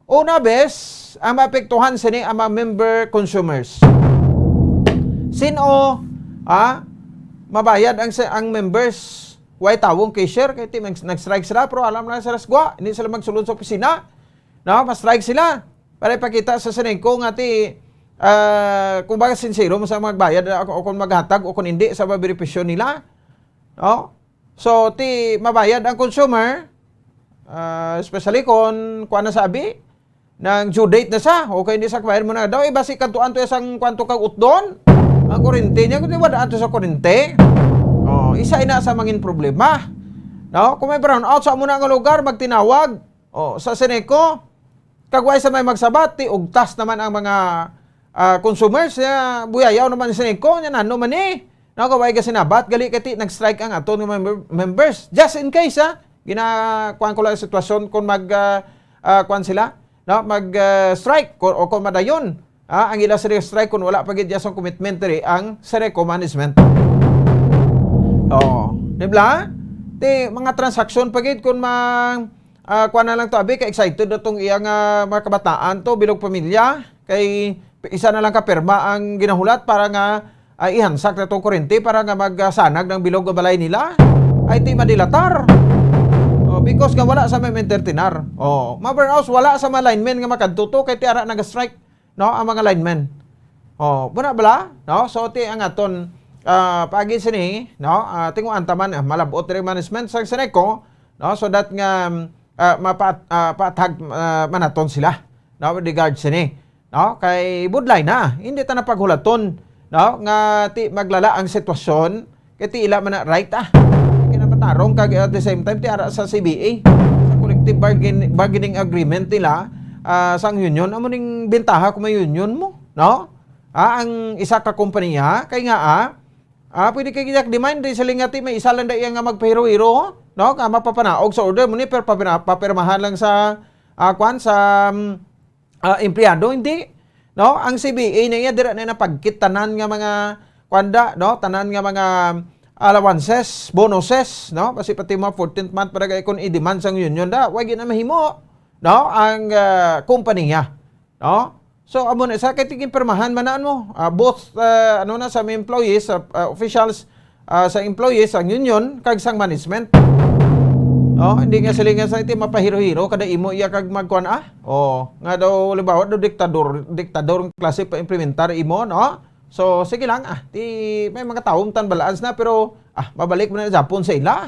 Una, bes, ang maapektuhan sini ang mga member consumers. Sino, ah, mabayad ang sa, ang members? Way tawong cashier, kay ti mag-, nag-strike sila, pero alam na sila sa gwa, hindi sila magsulod sa opisina. No, ma-strike sila. Para ipakita sa Seneco nga ti, ah, kung baga sincero mo sa magbayad o, o kung maghatag o kung hindi sa mga benepisyo nila. No? So, ti mabayad ang consumer, ah, especially kung kuan na sa abi, nang due date na sa, okay, hindi sa kabayad mo na daw, eh, basi kadtuan to isang kwanto kag utdon, ang kurente niya, kundi wala ato sa kurente. Oh, isa ina sa mangin problema. No? Kung may brownout sa amo na nga lugar, magtinawag. Oh, sa Seneco, kag way sa may magsabat, ti ugtas naman ang mga, ah, consumers, ah, buyayaw naman ni Seneco, nya nano man ni? No, kag way ka sinabat, gali kay ti nag-strike ang aton nga member-, members. Just in case, ha, gina-, kuwan ko lang ang sitwasyon kung mag, ah, ah, kuwan sila, no, mag, ah, strike ko-, o kung madayon, ah, ang ila sila strike kung wala pa gid sa commitment diri ang Seneco management. Oh, di ba? Ti mga transaksyon pa gid kung ma-, ah, kuwan na lang to, abi, ka excited na tong iya nga mga kabataan to, bilog pamilya, kay isa na lang ka pirma ang ginahulat para nga, ah, ihansak na tong kurente para nga magsanag ng bilog nga balay nila. Ay, ti madilatar. Oh, because nga wala sa may entertainer. Oh, ma-brownout, wala sa mga linemen nga makadto to, kay ti ara nag-strike, no, ang mga linemen. Oh, muna bala, no? So, ti ang aton, ah, paagi sini, no? Ah, tinguan ta man, ah, malabot diri management sa Seneco, no? So that nga, ah, mapa-, ah, pathag, ah, manaton sila, no? With regard sini, no? Kay budlay na, hindi ta na paghulaton, no? Nga ti maglala ang sitwasyon, kay ti ila man na right, ah. Kinapatarong kag at the same time, ti ara sa C B A, sa collective bargain-, bargaining agreement nila, ah, sang union, amo ning bintaha kung may union mo, no? Ah, ang isa ka kompanya, kay nga, ah, ah, pwede kay giyak demand, di sila nga ti may isa lang da iya nga magpahiro-hiro, no? Nga mapapanaog sa order mo ni, pero papina-, papirmahan lang sa, ah, kwan, sa, mm, ah, empleyado, hindi. No? Ang C B A na iya, dira na napagkit tanan nga mga, kuwan da, no? Tanan nga mga allowances, bonuses, no? Basi pati mga fourteenth month pa na kay kung i-demand sang union da, wa gyud na mahimo, no? Ang, ah, kompanya, no? So, amo na sa kay tigin pirmahan man na, ano, ah, both, ah, ano na, sa mga employees, sa, ah, officials, ah, sa employees, sang union, kag sang management. No? Hindi nga sila nga sa iti mapahiro-hiro, kada imo iya kag magkuan, ah? Oh, nga daw, halimbawa, daw diktador, diktador ang klase pa implementar imo, no? So, sige lang, ah, ti may mga tawo tan balaans na, pero, ah, mabalik mo na Japon sa ila.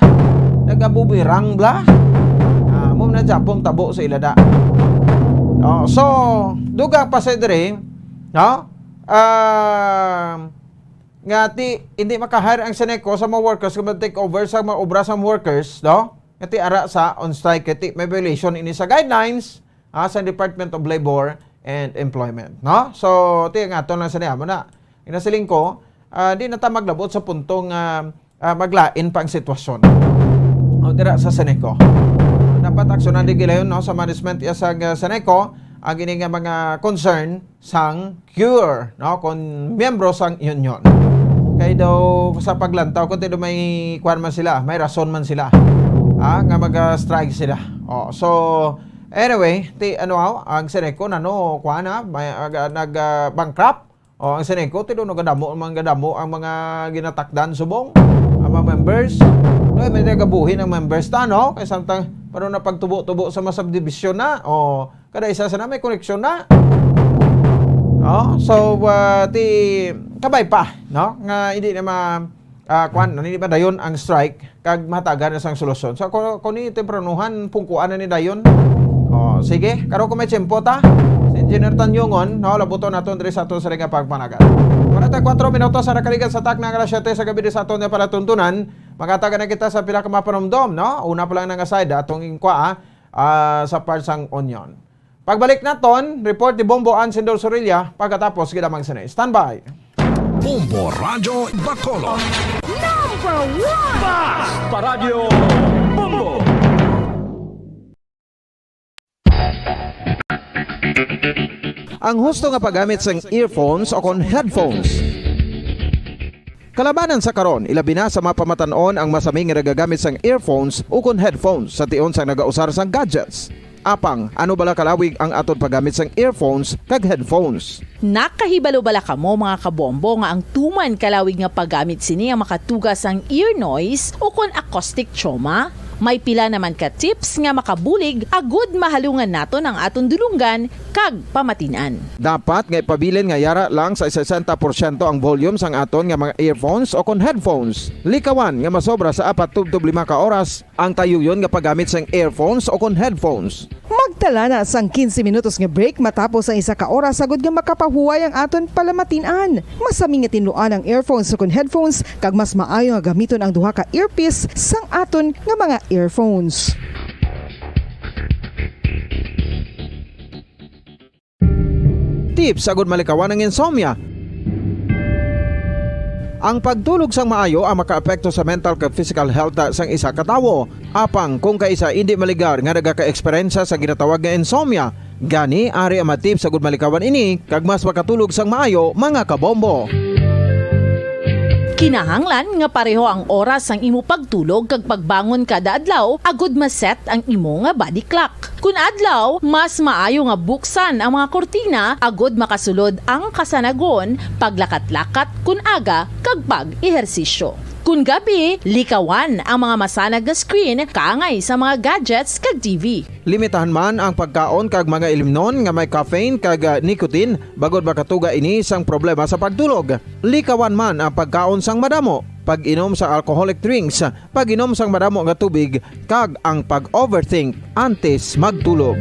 Nagabumirang bla. Ah, mo na Japon tabo sa ila da. Oh, so, dugang pa sa diri, no? Ah, nga ti hindi maka-hire ang Seneco sa mga workers kung take over sa mga obra sa mga workers, no? Nga ti ara sa on strike, kay ti may violation ini sa guidelines, ah, sa Department of Labor and Employment, no? So, ti nga ato lang sa niya mo na. Inasiling ko, ah, di na ta maglabot sa puntong, ah, ah, maglain pa ang sitwasyon. O dira sa Seneco. Dapat aksyonan di gilayon, no, sa management iya sa, ah, Seneco ang ini nga mga concern sang cure, no, kon miyembro sang union. Kay daw sa paglantaw, kung ti daw may kuwan man sila, may rason man sila, ah, nga mag-strike sila. Oh, so, anyway, ti, ano, ang Seneco na, no, kuwan na, may, ag-, nag, ah, bankrupt. Oh, ang Seneco, ti daw nagadamo, ang mga gadamo, ang mga ginatakdan subong, ang mga members. No, may nagabuhi ng members ta, no? Kay samtang, pero na pagtubo-tubo sa mga subdivision na. Oh, kada isa sa na may koneksyon na. Oh, so, ah, ti, kabay pa, no? Nga hindi na ma-, ah, kwan, hindi ba dayon ang strike, kag mahatagan na sang solusyon. So, kung, kung ni tempranuhan, pungkuan na ni dayon. Oh, sige, karon kung may tiyempo ta, si Engineer Tanyungon, no, labuton naton diri sa aton sa nga pagpanagan. Forty-four minutos sa nakaligan sa takna nga alas siyete sa gabi di sa aton nga palatuntunan. Magatagan na kita sa pila ka mapanumdom, no? Una pa lang nga side, atong inkwa, ah, sa part sang union. Pagbalik naton, report ni Bombo Ansendor Sorilla, pagkatapos gid lamang sini. Standby. Bombo Radyo Bacolod. Number one! Bas! Paradyo Bombo! Ang husto nga paggamit sang earphones o kon headphones. Kalabanan sa karon, ilabi na sa mga pamatan-on ang masami nga nagagamit sang earphones ukon headphones sa tion sang nagausar sang gadgets. Apang, ano bala kalawig ang aton paggamit sang earphones kag headphones? Nakahibalo bala kamo, mga kabombo, nga ang tuman kalawig nga paggamit sini ang makatuga sang ear noise ukon acoustic trauma? May pila naman ka tips nga makabulig agud mahalungan naton ang aton dulonggan kag pamatin-an. Dapat nga ipabilin nga yara lang sa sesenta porsyento ang volume sang aton nga mga earphones o kon headphones. Likawan nga masobra sa apat tubtob lima ka oras ang tayuyon nga paggamit sang earphones o kon headphones. Magtala na sang quince minutos nga break matapos ang isa ka oras agud nga makapahuway ang aton palamatin-an. Masami nga tinluan ang earphones o kon headphones, kag mas maayo nga gamiton ang duha ka earpiece sang aton nga mga earphones. Tips agud malikawan ang insomnia. Ang pagtulog sang maayo ang makaapekto sa mental kag physical health sang isa ka tawo. Apang kung kaisa indi maligar nga nagaka-eksperyensya sa ginatawag nga insomnia, gani ari ang mga tips agud malikawan ini kag mas makatulog sang maayo, mga kabombo. Kinahanglan nga pareho ang oras sang imo pagtulog kag pagbangon kada adlaw agud ma-set ang imo nga body clock. Kun adlaw, mas maayo nga buksan ang mga kurtina agud makasulod ang kasanagon, paglakat-lakat kun aga, kag pag-ehersisyo. Kun gabi, likawan ang mga masanag nga screen kaangay sa mga gadgets kag T V. Limitahan man ang pagkaon kag mga ilimnon nga may caffeine kag, ah, nicotine, bangod makatuga ini sang problema sa pagtulog. Likawan man ang pagkaon sang madamo, pag-inom sa alcoholic drinks, pag-inom sang madamo nga tubig, kag ang pag-overthink antes magtulog.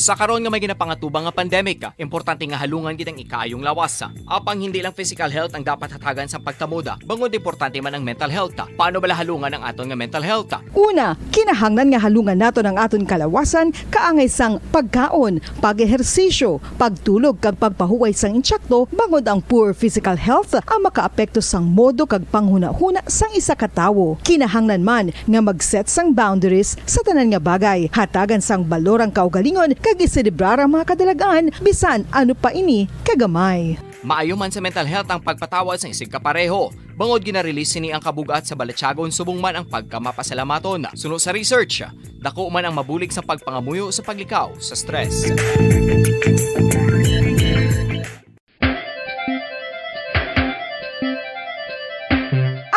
Sa karon nga may ginapangatubang nga pandemic, importante nga halungan gid ang ikaayong lawas. Apang hindi lang physical health ang dapat hatagan sa pagtamuda, bangod importante man ang mental health. Paano bala halungan ang aton nga mental health? Una, kinahanglan nga halungan naton ang aton kalawasan kaangay sang pagkaon, pag-ehersisyo, pagtulog kag pagpahuway sang insakto, bangod ang poor physical health ang makaapekto sang modo kag panghunahuna sang isa ka tawo. Kinahanglan man nga mag-set sang boundaries sa tanan nga bagay, hatagan sang balor ang kaugalingon kag iselebrar ang mga kadalagan, bisan ano pa ini kagamay. Maayo man sa mental health ang pagpatawad sang isigkapareho, bangod gina-release sini ang kabug-at sa balatyagon subong man ang pagkamapasalamaton. Suno sa research, dako man ang mabulig sa pagpangamuyo sa paglikaw sa stress.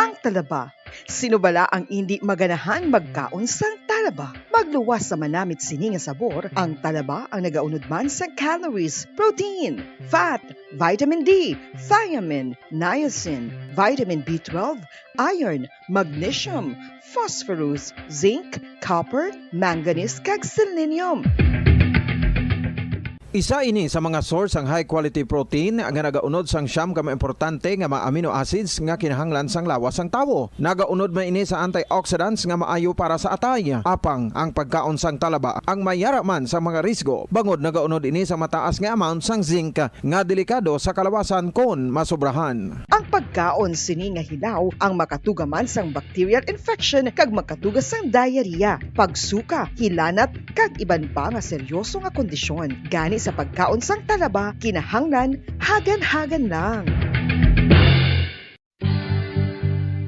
Ang talaba. Sino bala ang indi maganahan magkaon sang talaba? Magluwas sa manamit sini nga sabor, ang talaba ang nagaunod man sang calories, protein, fat, vitamin D, thiamine, niacin, vitamin B twelve, iron, magnesium, phosphorus, zinc, copper, manganese, kag selenium. Isa ini sa mga source sang high quality protein nga nagaunod sang siyam ka mga importante nga mga amino acids nga kinahanglan sang lawas sang tawo. Nagaunod man ini sa antioxidants nga maayo para sa atay. Apang ang pagkaon sang talaba ang may yara man sa mga risgo, bangod nagaunod ini sa mataas nga amount sang zinc nga delikado sa kalawasan kon masobrahan. Ang pagkaon sini nga hilaw ang makatuga man sang bacterial infection kag makatuga sang diarrhea, pagsuka, hilanat, kag iban pa nga seryoso nga kondisyon. Gani sa pagkaon sang talaba, kinahanglan hagan-hagan lang.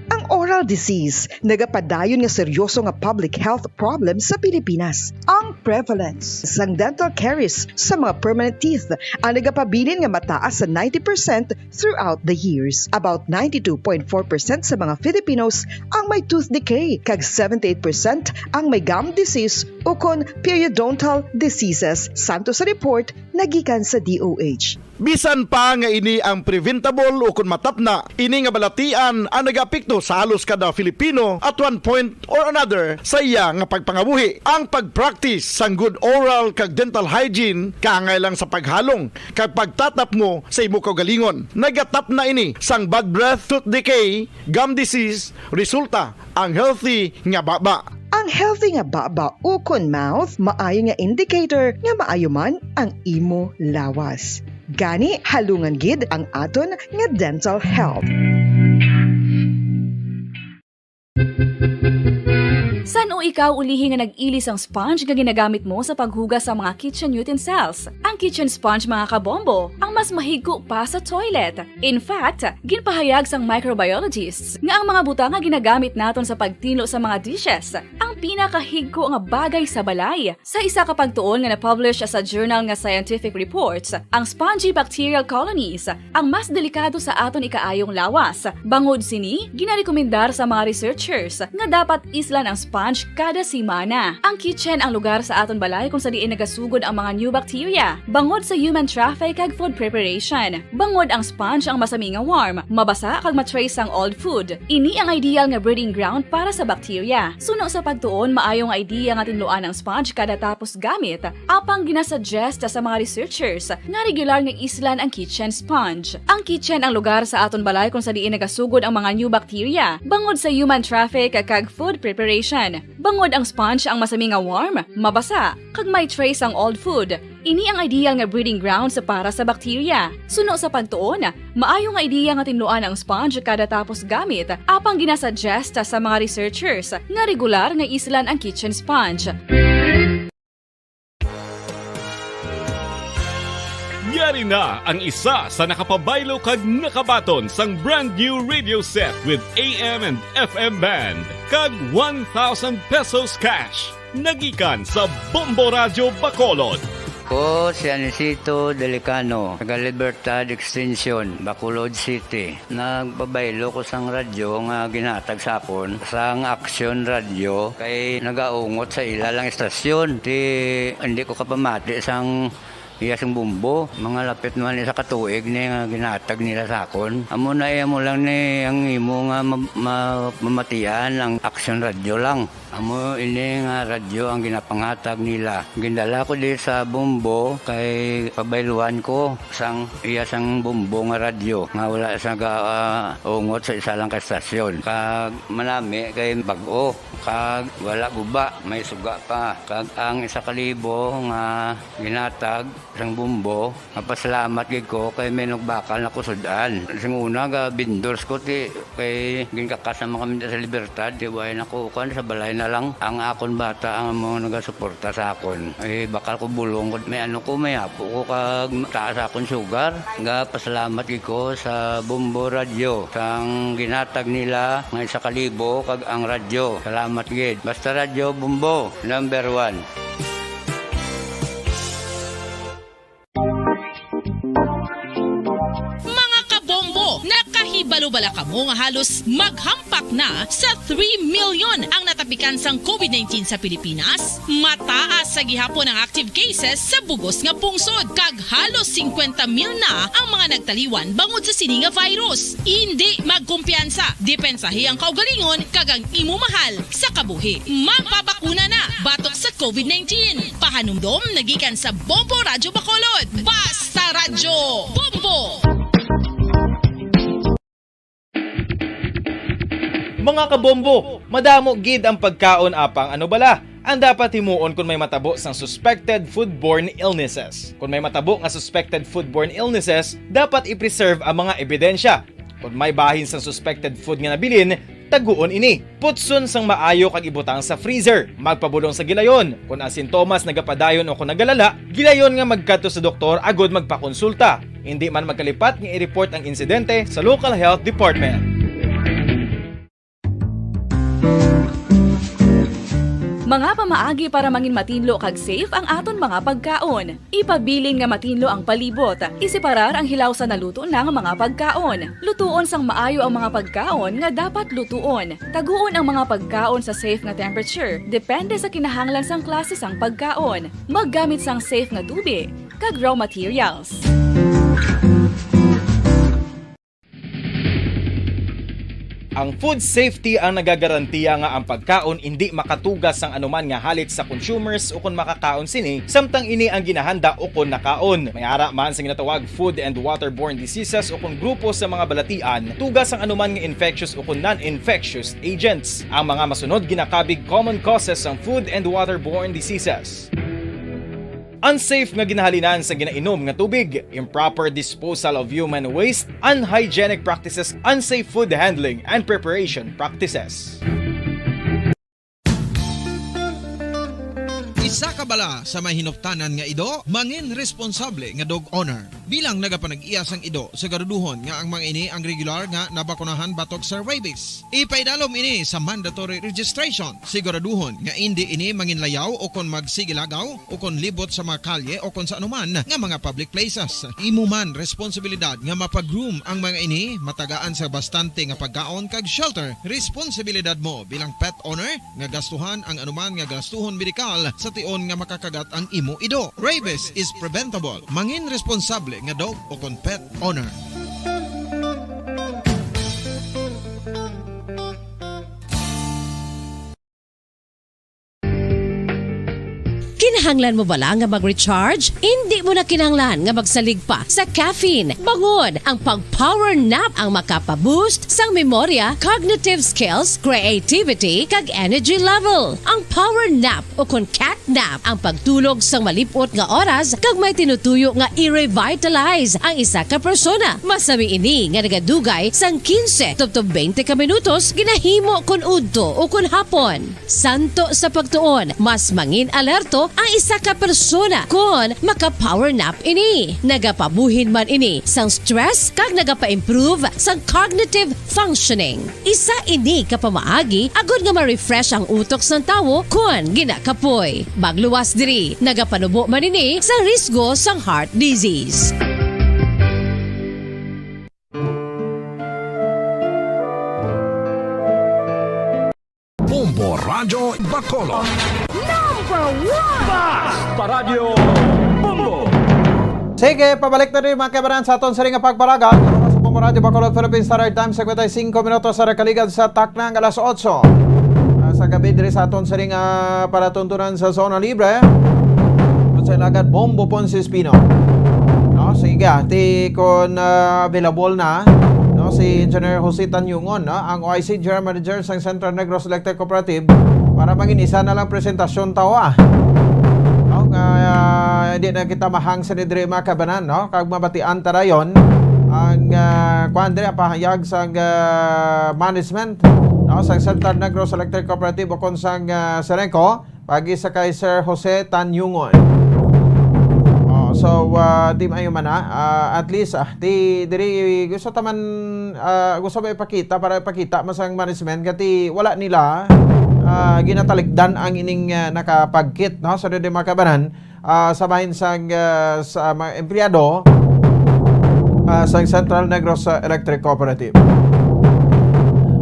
Ang oral disease nagapadayon nga seryoso nga public health problem sa Pilipinas. Ang prevalence sang dental caries sa mga permanent teeth ang nagapabilin nga mataas sa ninety percent throughout the years. About ninety-two point four percent sa mga Filipinos ang may tooth decay, kag seventy-eight percent ang may gum disease ukon periodontal diseases, santo sa report nga gikan sa D O H. Bisan pa nga ini ang preventable ukon matapna, ini nga balatian ang nagaapekto sa halos kada Filipino at one point or another sa iya nga pagpangabuhi. Ang pag-practice sang good oral kag dental hygiene kaangay lang sa paghalong kag pagtatapmo sa imo kaugalingon. Nagatapna ini sang bad breath, tooth decay, gum disease, resulta ang healthy nga baba. Ang healthy nga baba ukon mouth maayo nga indicator nga maayo man ang imo lawas. Gani, halungan gid ang aton nga dental health. San-o ikaw ulihi nga nag-ili sang sponge nga ginagamit mo sa paghugas sa mga kitchen utensils? Ang kitchen sponge, mga kabombo, ang mas mahigko pa sa toilet. In fact, ginpahayag sang microbiologists nga ang mga butang nga ginagamit naton sa pagtinlo sa mga dishes ang pinakahigko nga bagay sa balay. Sa isa ka pagtuon nga na-publish sa journal nga Scientific Reports, ang spongy bacterial colonies ang mas delikado sa aton ikaayong lawas. Bangod sini, ginarekomendar sa mga researchers nga dapat islan ang sponge kada semana. Ang kitchen ang lugar sa aton balay kung sa diin nagasugod ang mga new bacteria, bangod sa human traffic kag food preparation. Bangod ang sponge ang masami nga warm, mabasa kag ma-trace sang old food. Ini ang ideal nga breeding ground para sa bacteria. Suno sa pagtuon, maayo nga idea nga tinluan ang sponge kada tapos gamit. Apang ginasuggest sa mga researchers nga regular nga islan ang kitchen sponge. Ang kitchen ang lugar sa aton balay kung sa diin nagasugod ang mga new bacteria, bangod sa human traffic kag food preparation. Bangod ang sponge ang masami nga warm, mabasa, kag may trace ang old food. Ini ang ideal nga breeding grounds para sa bacteria. Suno sa pagtuon, maayo nga idea nga tinluan ang sponge kada tapos gamit, apang ginasuggest sa mga researchers nga regular nga islan ang kitchen sponge. Yari na ang isa sa nakapabaylo kag nakabaton sang brand new radio set with A M and F M band kag one thousand pesos cash. Nagikan sa Bombo Radyo Bacolod. Ko si Anisito Delicano, taga Libertad Extension, Bacolod City. Nagpabaylo ko sang radyo nga ginhatag sa akon sang Aksyon Radyo kay nagaungot sa ila lang istasyon. Ti, hindi ko kapamati sang iya sing bombo. Mga lapit naman isa ka tuig ni nga ginhatag nila sa akon. Amo na iya mo lang ni ang imo nga ma-, ma-, mamatian ang Aksyon Radyo lang. Amo ini nga radyo ang ginapanghatag nila. Gindala ko di sa Bombo kay pabayluhan ko sang iya sang Bombo nga radyo nga wala sa ga-, ah, ungot sa isa lang ka estasyon. Kag manami kay bag-o, kag wala guba, may suga pa. Kag ang isa ka libo nga ginhatag sang Bombo, mapasalamat gid ko kay may nagbakal na ko sud-an. Sing una, ga vendors ko, ti, kay ginkakas naman kami sa Libertad, ti, way na ko, kuwan, sa balay na lang. Ang akon bata ang mga nagasuporta sa akon. Eh, bakal ko bulong ko, may ano ko, may apo ko, kag taas akon sugar. Ga pasalamat gid ko sa Bombo Radyo, sang ginhatag nila nga isa ka libo, kag ang radyo. Salamat gid. Basta Radyo Bombo, number one. Mga kabombo, nakahibalo bala kamo nga halos maghampak na sa three million ang natapikan sang covid nineteen sa Pilipinas? Mataas sa gihapon ang active cases sa bugos nga pungsod, kag halos singkwenta mil na ang mga nagtaliwan bangod sa sini nga virus. Indi magkumpiyansa, depensahi ang kaugalingon kag ang imo mahal sa kabuhi. Magpabakuna na batok sa covid nineteen. Pahanumdom nagikan sa Bombo Radyo Bacolod. Basta Radyo Bombo! Mga kabombo, madamo gid ang pagkaon apang ano bala ang dapat himuon kon may matabo sang suspected foodborne illnesses. Kon may matabo nga suspected foodborne illnesses, dapat i-preserve ang mga ebidensya. Kon may bahin sang suspected food nga nabilin, taguon ini. Putson sang maayo kag ibutang sa freezer. Magpabulong sa gilayon. Kon ang sintomas nagapadayon o kon nagalala, gilayon nga magkadto sa doktor agud magpakonsulta. Indi man magkalipat nga i-report ang insidente sa local health department. Mga pamaagi para mangin matinlo kag safe ang aton mga pagkaon. Ipabilin nga matinlo ang palibot. Iseparar ang hilaw sa naluto na nga mga pagkaon. Lutuon sang maayo ang mga pagkaon nga dapat lutuon. Taguon ang mga pagkaon sa safe nga temperature, depende sa kinahanglan sang klase sang pagkaon. Maggamit sang safe nga tubig kag raw materials. Ang food safety ang nagagarantiya nga ang pagkaon indi makatuga sang anuman nga halit sa consumers ukon makakaon sini, samtang ini ang ginahanda ukon nakaon. May ara man sa ginatawag food and waterborne diseases ukon grupo sa mga balatian, tuga sang anuman nga infectious ukon non-infectious agents. Ang mga masunod ginakabig common causes sang food and waterborne diseases. Unsafe nga ginahalinan sa ginainom nga tubig, improper disposal of human waste, unhygienic practices, unsafe food handling and preparation practices. Isa ka bala sa may hinuptanan nga ido, mangin responsable nga dog owner. Bilang nagapanag-iya sang ido, siguraduhon nga ang mga ini ang regular nga nabakunahan batok sa rabies. Ipaidalom ini sa mandatory registration. Siguraduhon nga indi ini manginlayaw o kon magsigilagaw o kon libot sa mga kalye o kon sa anuman nga mga public places. Imo man responsibilidad nga mapag-groom ang mga ini, matagaan sa bastante nga pagkaon kag shelter. Responsibilidad mo bilang pet owner nga gastuhan ang anuman nga gastuhon medikal sa tion nga makakagat ang imo ido. Rabies is preventable. Mangin responsable nga dog o kon pet owner. Kinahanglan mo bala nga mag-recharge? Indi mo na kinahanglan nga magsalig pa sa caffeine. Bangon ang pag-power nap ang makapa-boost sang memorya, cognitive skills, creativity, kag energy level. Ang power nap o kon cat nap ang pagtulog sang malip-ot nga oras kag may tinutuyo nga i-revitalize ang isa ka persona. Masami ini nga nagadugay sang quince tubtob twenty ka minutos ginahimo kon udto o kon hapon. Santo sa pagtuon, mas mangin alerto ang isa ka persona kon maka-power nap ini. Nagapabuhin man ini sang stress kag nagapa-improve sang cognitive functioning. Isa ini ka pamaagi agod nga ma-refresh ang utok sang tawo kon ginakapoy. Magluwas diri, nagapanubo man ini sa risgo sang heart disease. Bombo Radyo Bacolod. Number one! Basta Radyo Bombo! Sige, pabalik na rin, mga kaibanan, sa aton siring nga pagparaga. Sa Bombo Radyo Bacolod, Philippine Standard Time, fifty-five minutos sa nakaligad sa taknang alas otso. Ah, Sa gabi diri sa aton sining, ah, palatuntunan sa Zona Libre. Sa ilagad Bombo Ponce Espino. No, sige, ah, ti kon, ah, available na, no, si Engineer Jose Tanyungon, no, ang O I C General Manager sang Central Negros Electric Cooperative, para mangin isa na lang presentasyon tawo, ah. No, nga, ah, hindi na kita mahang sa diri, mga kabanan, no, kag mabatian ta dayon ang, ah, kuwan diri, ang pahayag sang, ah, management, no, sang Central Negros Electric Cooperative o kon sang, ah, Seneco, pagi sa kay Sir Jose Tanyungon. Oh, so, ah, di maayo man na, ah, at least, ah, di, diri gusto ta man, ah, gusto mo ipakita para ipakita man sang management kati wala nila, ah, ginatalikdan ang ining, ah, nakapagkit, no? So, diri, mga kabanan, ah, sa bahin sang, ah, sa mga empleyado, ah, sang Central Negros, ah, Electric Cooperative.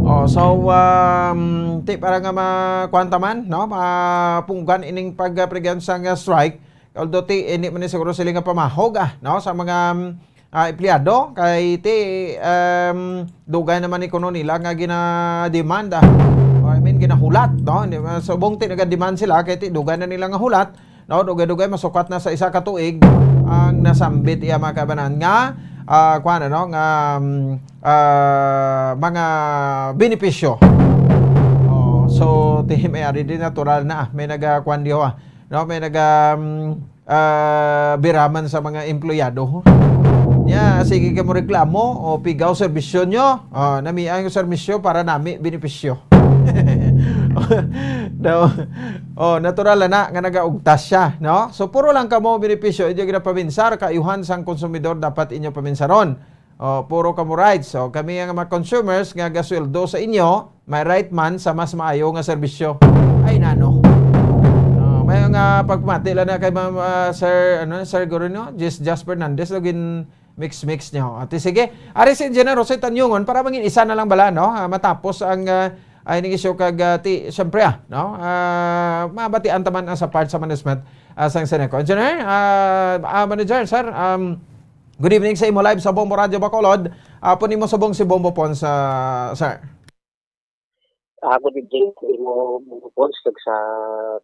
Oh, so, um, ti para nga ma-, kuwan ta man, no? Mapunggan ining pag-, ah, pagpigyan sang, ah, strike. Although ti, hindi man ni siguro sila nga pamahog, ah, no? Sa mga, um, ah, empleyado, kay ti, um, dugay naman ni kuno nila nga gina-demand, ah. Or I mean, ginahulat, no? Hindi, ah, subong ti naga-demand sila, kay ti dugay na nila nga hulat, no? Dugay-dugay masukat na sa isa ka tuig ang nasambit iya, mga kabanan, nga, ah, kuwan, ano, nga, um, ah, mga benepisyo. Oh, so, ti may ari di natural na, ah, may naga-, kuwan di ho, ah, no? May naga, um, ah, biraman sa mga empleyado. Nya, sige ka mo reklamo, o pigaw serbisyo nyo, ah, nami ang serbisyo para nami benepisyo. No? Oh, natural na nga nagaugtas siya, no? So, puro lang kamo benepisyo, inyo ginapaminsar, kaayuhan sang konsumidor dapat inyo paminsaron. Oh, puro kamo rights. So, kami ang mga consumers nga gasweldo sa inyo, may right man sa mas maayo nga serbisyo. Ay, nano. Oh, may nga pagpamati lang na kay Ma'am, ah, Sir, ano, Sir Guruno, Jis Jas Fernandez, lagin mix-mix niyo. Ate, sige. Ari si Engineer Jose Tanyungon para mangin isa na lang bala, no? Ah, matapos ang, ah, ay ning isyu kag, ah, ti, siyempre, ah, no? Ah, mabatian ta man ang sa part sa management, ah, sang Seneco. Engineer, ah, ah, manager, sir, um, good evening sa imo live sa Bombo Radio Bacolod. Ah, po nimo subong si Bombo Pons, ah, sir. Ah, good evening sa imo, Bombo Pons, kag sa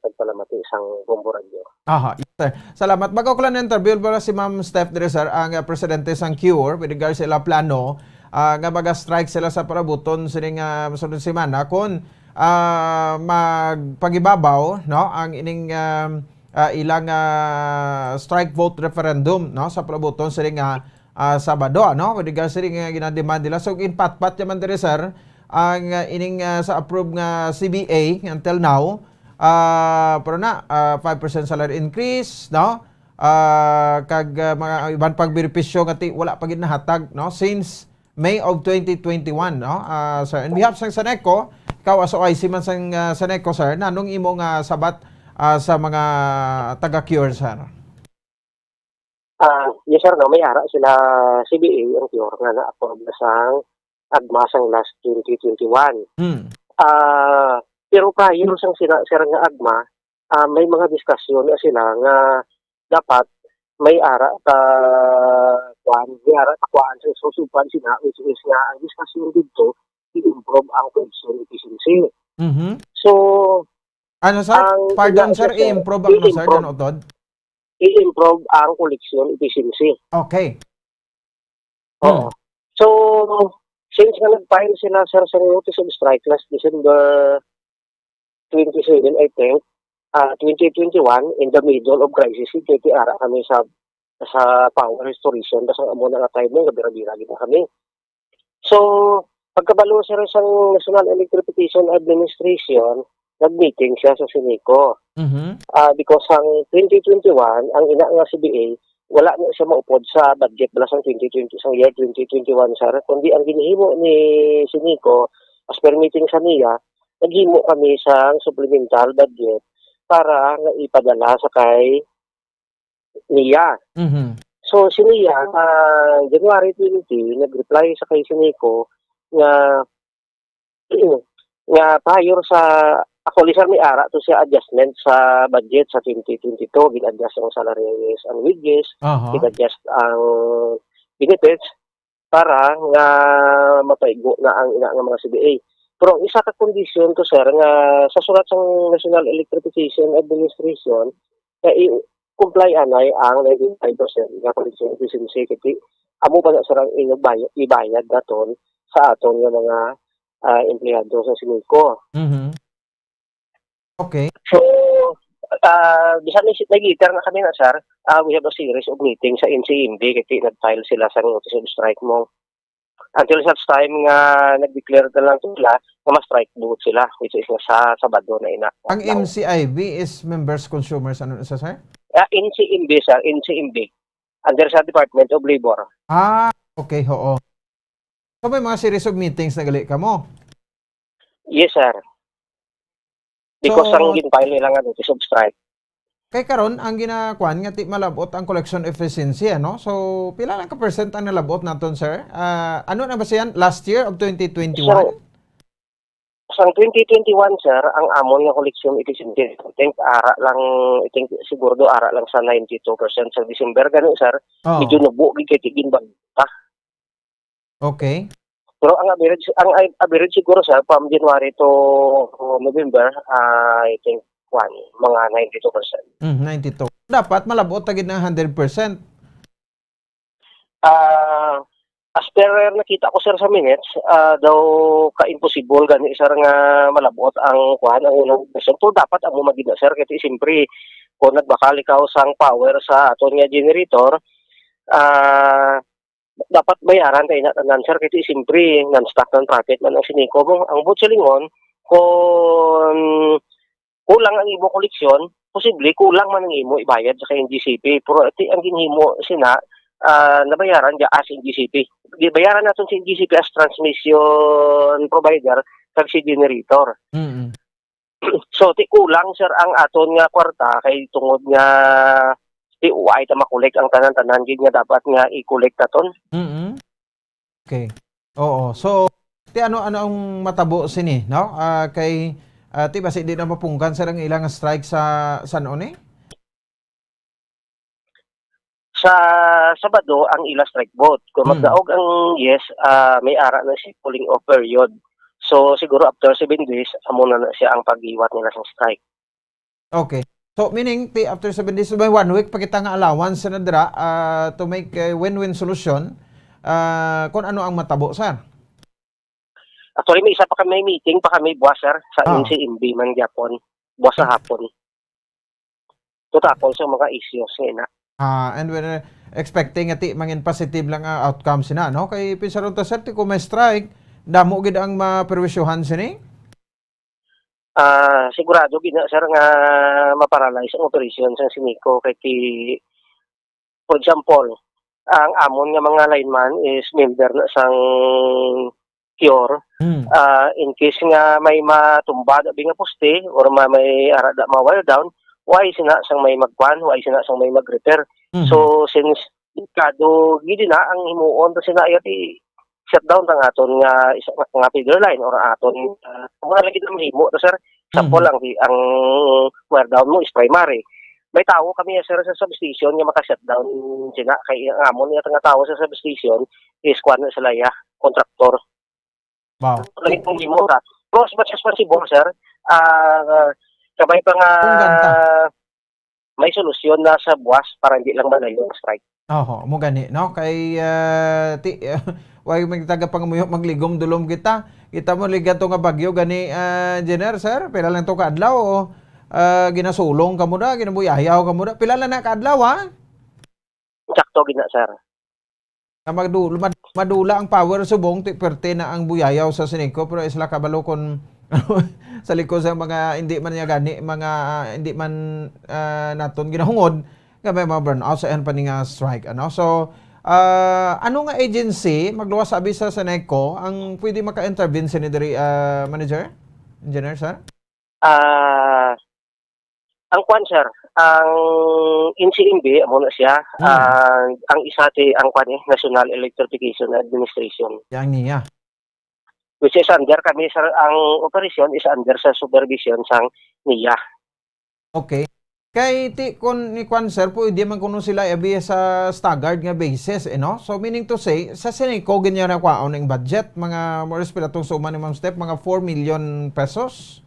pagpalamati sang Bombo Radio. Aha, yes, sir. Salamat. Bago ko lang interview, wala si Ma'am Steph dire, sir, ang, ah, presidente sang cure with regards sa ila plano, ah, nga maga-strike sila sa parabuton sining, ah, sunod semana kung, ah, magpagibabaw, no, ang ining, ah, ah, ilang, ah, strike vote referendum, no, sa parabuton sining, ah, ah, Sabado, ano, with regards sining, ah, ginademand nila. So, ginpatpat naman dire, sir, ang, ah, ining, ah, sa approve nga C B A until now, ah, pero na, ah, five percent salary increase, no? Ah, kag, ah, mga iban pang benepisyo nga ti-, wala pa gid nahatag, no? Since May of twenty twenty-one, no? Ah, sir, in behalf sang Seneco, ikaw as O I C man sang, ah, Seneco, sir, nanong imo nga sabat, ah, sa mga taga-cure, sir? Ah, yes, sir, no, may ara sila C B A ang cure nga na-approve na sang agma sang last twenty twenty-one. Hmm. Ah, pero prior sang sina, sir, nga agma, ah, may mga diskusyon na sila nga dapat may ara ka kuan, may ara ka kuan sa susuban sina, which is nga ang diskusyon dito, i-improve ang collection efficiency. Mhm. So, Ano, sir? Ang Pardon, sir, i-improve ang ano, sir, i-improve. Ganun, Tod? I-improve ang collection efficiency. Okay. Oo. Hmm. So, since nga nag-file sila, sir, sa notice of strike last December twenty-seven, I think, ah, twenty twenty-one, in the middle of crisis, kay ti ara kami sa, sa power restoration, basta amo na nga time na, nga bira-bira gid kami. So, pagkabalo, sir, sang National Electrification Administration, nag-meeting siya sa Seneco. Mhm. Ah, because ang twenty twenty-one, ang ina nga C B A, wala na siya maupod sa budget bala sang twenty twenty, sang year twenty twenty-one, sir. Kundi ang ginhimo ni Seneco, as per meeting sa niya, naghimo kami sang supplemental budget para nga ipadala sa kay niya. Mhm. So, si niya, ah, January twenty, nag-reply sa kay Seneco nga, nga prior sa, actually, sir, may ara to siya adjustment sa budget sa twenty twenty-two, gin-adjust ang salaries and wages, Aha. gin-adjust ang benefits para nga mapaigo na ang ina nga mga C B A. Pero ang isa ka kondisyon to, sir, nga sa sulat sang National Electrification Administration, nga i-comply anay ang ninety-five percent nga collection efficiency. Kay amo pa na, sir, ang inyong bay-, ibayad naton sa aton nga mga, ah, empleyado sa Sinico. Mhm. Okay. So, ah, bisan may, may letter na kami na, sir, ah, we have a series of meetings sa N C M B, kay nag-file sila sa notice of strike mo. Until such time nga nag-declare na lang sila nga ma-strike buot sila, which is sa Sabado na ina. Ang M C I B is members consumers, ano na siya, sir? Ah, N C M B, sir, N C M B. Under sa Department of Labor. Ah, okay, oo. So, may mga series of meetings na gali kamo? Yes, sir. Because So, ang gin-file nila nga notice of strike. Kay karon, ang ginakuan nga ti malab-ot ang collection efficiency, ano? So, pila lang ka percent ang nalab-ot naton, sir? Ah, ano na ba siya? Last year of twenty twenty-one? So, sang twenty twenty-one, sir, ang amon nga collection efficiency, I think, ara lang, I think, siguro do, ara lang sa ninety-two percent sa December. Gani, sir, Oo. Medyo nubo gid kay tigin bag-, Okay. Pero ang average, ang a-, average siguro, sir, from January to, to November, ah, I think, kwan, mga ninety-two percent. Mm, ninety-two. Dapat malab-ot ta gid ng hundred percent. Ah, as per nakita ko, sir, sa minutes, ah, daw ka-imposible gani, sir, nga malab-ot ang, kwan, ang ilang percent. Pero dapat amo magina, sir, kasi siyempre, kung nagbakal ikaw sang power sa aton nga generator, ah, dapat bayaran kay na tanan, sir, kay siyempre non-stock, non-profit man ang Sinico mo. Ang buot silingon, kung kulang ang imo koleksyon, posible kulang man ang imo ibayad sa N G C P. Pero iti ang ginhimo sina, ah, nabayaran dya as N G C P. Gibayaran naton si N G C P as transmission provider kag si generator. Mm. So, ti kulang, sir, ang aton nga kwarta kay tungod nga ti uway ta makolek ang tanan-tanan gid nga dapat nga i-collect naton. Mm. Okay. Oo. So, ti ano, ano ang matabo sini, no? Ah, kay, ah, ti basi di na mapunggan, sir, ang ilang strike sa San One? Sa Sabado ang ila strike vote. Kung Mm. magdaog ang yes, ah, may ara na si cooling off period. So, siguro after seven days, amo na, na siya ang pag-iwat nila sa strike. Okay. So, meaning, ti, after seven days, may one week pa kita nga allowance na dira, ah, to make a win-win solution. Ah, kung ano ang matabo, sir? Actually, may isa pa kami, may meeting pa kami buwas, sir, sa Ah. N C M B man gyapon. Buwas sa Okay. hapon. To tackle sa mga issues nga ina. Ah, and we're expecting nga ti mangin positive lang ang outcome sina, no? Kay pisaron ta, sir, ti kung may strike, damo gid ang maperwisyohan sini? Ah, sigurado gid na, sir, nga ma-paralyze ang operasyon sa Sinico kay ti, for example, ang amon nga mga lineman is member na sang CURE. Hmm. Ah, in case nga may matumba na bi nga poste or ma-, may ara da ma-wire down, why sina sang may magkuan, why sina sang may mag-repair? Mhm. So, since delikado gid na ang himuon to sina, iya ti shutdown ta nga aton nga isa nga feeder line or aton, ah, mga lagi na mahimo to, sir. Sample Mhm. lang, di, ang wire down mo is primary. May tawo kami, sir, sa substation nga maka-shutdown sina, kay ang amon nga nga tawo sa substation is kuan na sila, ya, contractor. Wow. Lagi pong himo ra. Pero as much as possible, sir, ah, kabay pa nga Kung ganta. may solusyon na sa buwas para hindi lang malayo ang strike. Oho, mo gani, no? Kay, ah, ti-, way may taga pangamuyo, magligom dulom kita. Kita mo, ligat to nga bagyo, gani, ah, Engineer, sir? Pila lang to ka adlaw, o, ah, ginasulong ka mo na, ginabuyayaw ka mo na? Pila lang na ka adlaw, ha? Sakto gid na, sir. Nga madul-, mad-, madula ang power subong, ti-, perte na ang buyayaw sa Sinico, pero isla kabalo kon sa likod sa mga hindi man niya gani, mga, ah, hindi man, ah, naton ginahungod, nga may mga brownout sa iyan pa ni nga strike, ano? So, ah, ano nga agency, magluwas sa abi sa Sinico, ang pwede maka-intervene sini diri, ah, manager? Engineer, sir? Ah, ang kwan, sir, ang N C M B, amo na siya, Hmm. ah, ang isa ti, ang kwan, eh, National Electrification Administration. Yang niya. Which is under kami, sir, ang operasyon is under sa supervision sang niya. Okay. Kay ti, kun ni kwan, sir, pwede man kuno sila abi sa staggered nga basis, eh, no? So, meaning to say, sa Seneco, gid niya nakwaon ang budget, mga more or less pila tong suma ni Ma'am Steph, mga four million pesos?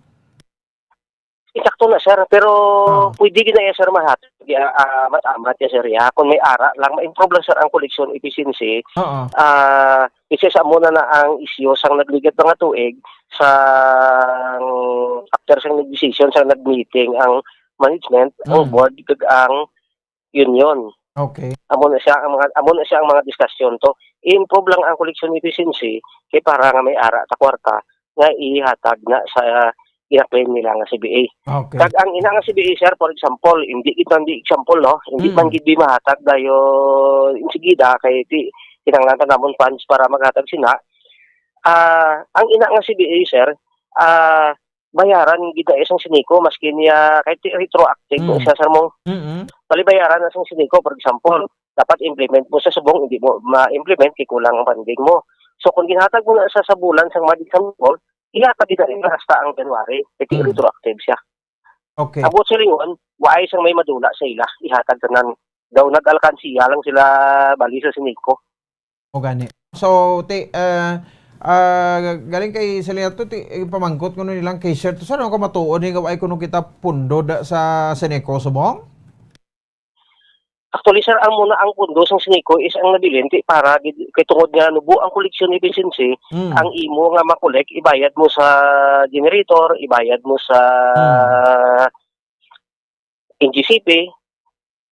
Insakto na, sir, pero Ah. pwede gid na yan, sir, mahatag, ah, ah, amat-amat yan, sir, ya. Kung may ara lang, ma-improve lang, sir, ang collection efficiency. Oo. Ah, kasi sa amo na na ang isyu sang nagligad pa nga tuig, sa, after sang nag-decision, sa nag-meeting ang management, ang Hmm. board, kag ang union. Okay. Amo na siya ang mga, amo na siya ang mga diskusyon to. I-improve lang ang collection efficiency kay para nga may ara ta kwarta nga ihatag na sa gina-claim nila nga C B A. Okay. Kag ang ina nga C B A, sir, for example, hindi gid man di example, no? Hindi Mm. man gid di mahatag dayon insigida kay ti kinahanglan pa namon funds para maghatag sina. Ah, ang ina nga C B A, sir, ah, bayaran gid na isang Seneco, maski niya, kahit retroactive Mm. siya, sir, mo. Mm-mm. Bali, bayaran na sang Seneco, for example, dapat implement mo sa subong, hindi mo ma-implement, kay kulang ang funding mo. So, kung ginhatag mo na sa, sa bulan sang mga example, ihatag gid na hasta ang January, kay Mm. retroactive siya. Okay. Ang buot silingon, waay sang may madula sa ila, ihatag tanan. Daw nag-alkansiya lang sila bali sa Seneco. O gani. So, ti, ah, ah, galing kay Selena to, ti, eh, pamangkot ko nilang cashier to, sir, ano ka matuod ni, gaway kuno kita pundo da sa Seneco subong? Actually, sir, ang muna ang pundo sang Seneco is ang nabilin, ti, para gid, kay tungod nga nubo ang collection efficiency, Hmm. ang imo nga makolek, ibayad mo sa generator, ibayad mo sa Hmm. N G C P,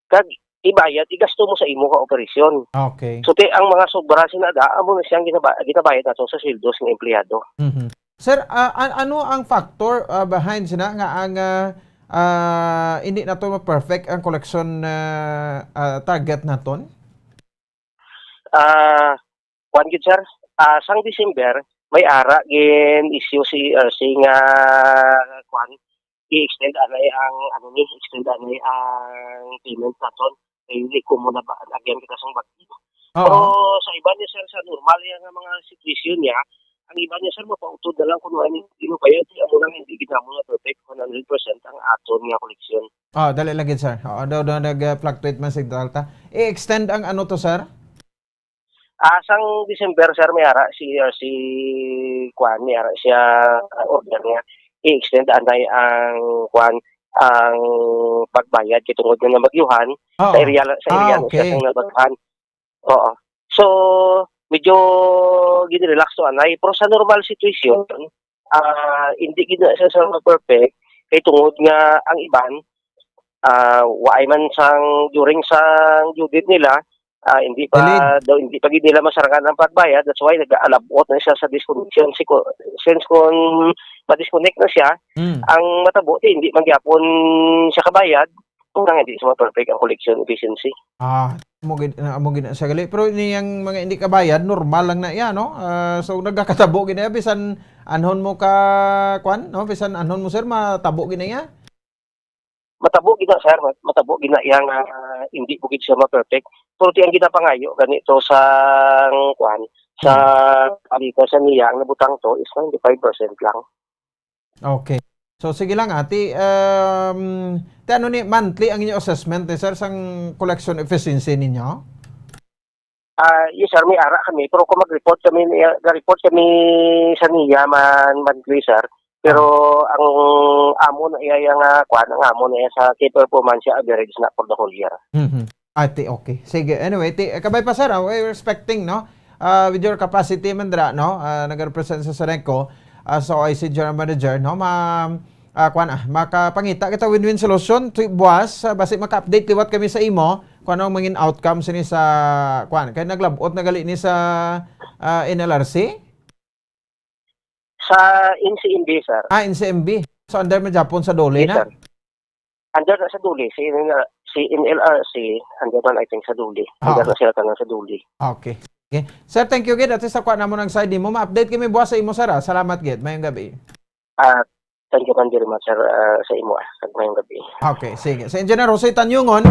kag ibayad, igasto mo sa imo nga operasyon. Okay. So, ti, ang mga sobra sina da, amo na siyang ginaba-, ginabayad nato sa sweldo sa empleyado. Mhm. Sir, ah, an-, ano ang factor, ah, behind sina nga ang, ah, ah, hindi nato ma-perfect ang collection, ah, ah, target naton? Ah, kuwan gid, sir. Ah, sang December, may ara gin-issue si R C nga, kuwan, i-extend anay ang, ano ni, extend anay ang payment naton. Kay hindi ko muna ba, lagyan kita sang bag-o. Oo. Pero sa iba niya, sir, sa normal niya nga mga sitwasyon niya, ang iba niya, sir, mapautod na lang kung ano yung bayad, di amo lang hindi gid namo na perfect one hundred percent ang aton nga koleksyon. Ah, dali lang gid, sir. Oo, daw, daw nag-fluctuate man sig delta. I-extend ang ano to, sir? Ah, sang December, sir, may ara si, ah, si Kwan, may ara siya, ah, order niya. I-extend anay ang, Kwan, ang pagbayad kay tungod nga nabagyuhan Oo. sa area, sa area Ah, na siya okay. sang nabagyuhan. Oo. So, medyo ginrelax to anay. Pero sa normal situation, ah, hindi gid na siya sa perfect. Kay tungod nga ang iban, ah, waay man sang, during sang due date nila, ah, hindi pa Delayed. daw, hindi pa gid nila masarangan ang pagbayad. That's why nag-alabot na siya sa disconnection. Si ko-, since kung ma-disconnect na siya, Mm. ang matabo, di, hindi man gyapon siya kabayad, kung nga hindi siya ma-perfect ang collection efficiency. Ah, amo gid, ah, amo gid na siya gali. Pero niyang mga hindi kabayad, normal lang na iya, no? Ah, so, nagakatabo gid na iya, bisan anhon mo ka, kwan, no? Bisan anhon mo, sir, matabo gid na iya? Matabo gid na, sir. Mat-, matabo gid na iya nga, ah, hindi po gid siya ma-perfect. Pero ti ang ginapangayo ganito sa, kwan, sa Hmm. palitan sa niya, ang nabutang to is ninety-five percent lang. Okay. So, sige lang, ati, um, ti ano ni, monthly ang inyo assessment ni, sir, sang collection efficiency ninyo? Ah, yes, sir, may ara kami. Pero kung mag-report kami niya, ga-report kami sa niya man monthly, sir. Pero Ah. ang amo na iya, iya nga, kwan, ang amo na iya sa key performance siya, average na for the whole year. Mhm. Ah, ti, okay. Sige, anyway, ti, eh, kabay pa, sir, ah, we're expecting, no? Ah, with your capacity man dira, no? Ah, nag-represent sa Seneco, ah, sa O I C General Manager, no? Ma-, ah, kwan, ah, makapangita kita win-win solution. Ti, buwas, ah, basi maka-update liwat kami sa imo kung ano ang mangin outcome sini sa, kwan. Kay naglabot na gali ni sa, ah, N L R C? Sa N C M B, sir. Ah, N C M B. So, under man gyapon sa DOLE Yes, na? sir. Under na sa DOLE. Si N L R, si N L R C, under man, I think, sa DOLE. Ah. Under na sila tanan sa DOLE. Okay. Okay. Sir, thank you gid. At least, sa kuha namon ang side nimo. Ma-update kami buwas sa imo, sir, ah. Salamat gid. Mayong gabi. Ah, thank you man diri man, sir, ah, sa imo, ah. Kag mayong gabi. Okay, sige. Si Engineer Jose Tanyungon,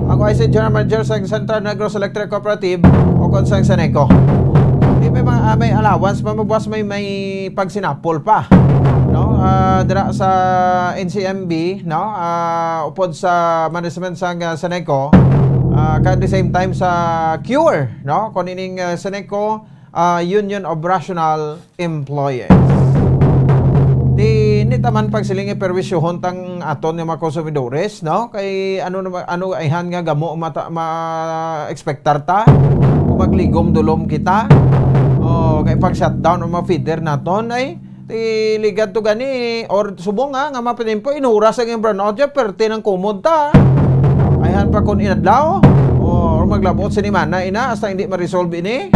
ako ay si General Manager sa Central Negros Electric Cooperative o kon sa Seneco. Di may mga, ah, may allowance pa, mabuwas may, may pagsinapol pa. No? ah, dira sa N C M B, no? Ah, upod sa management sang, ah, Seneco, ah, kag at the same time sa cure, no? Kung ining, ah, Seneco, ah, Union of Rational Employees. Di, hindi ta man pagsiling perwisyohon tang aton nga mga konsumidores, no? Kay ano naman, ano ayhan nga gamo mata-, ma-expectar ta? Kung magligom-dulom kita, o kay pag-shutdown ang mga feeder naton, ay, ti ligad to gani, or subong nga, nga mapatimpo, inura sa iyang brownout, ya, perte ng kumod ta. Ayhan pa kun inadlaw, o, or maglabot sinimana, ina, hasta hindi ma-resolve ini.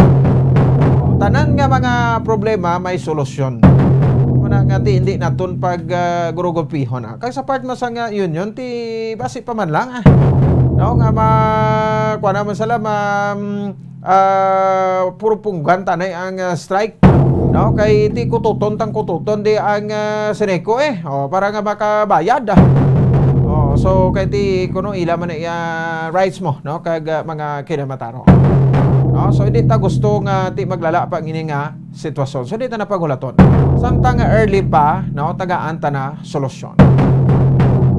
Tanan nga mga problema may solusyon. Muna nga ti, hindi naton pag, ah, gurugupihon, ah. Kag sa part mo sa nga union, ti, basi pa man lang, ah. No, nga ma-, kuha naman sila, ma-, ah, puro punggan tanay ang, ah, strike. No, kay ti kututon tang kututon di ang, ah, Seneco eh. O, para nga makabayad, ah. O, so, kay ti kuno ila man iya rights mo, no, kag, ah, mga kinamataro. No, so, hindi ta gusto nga ti maglala pa ang ini nga sitwasyon. So, di ta na paghulaton. Samtang nga early pa, no, tagaan ta na solusyon.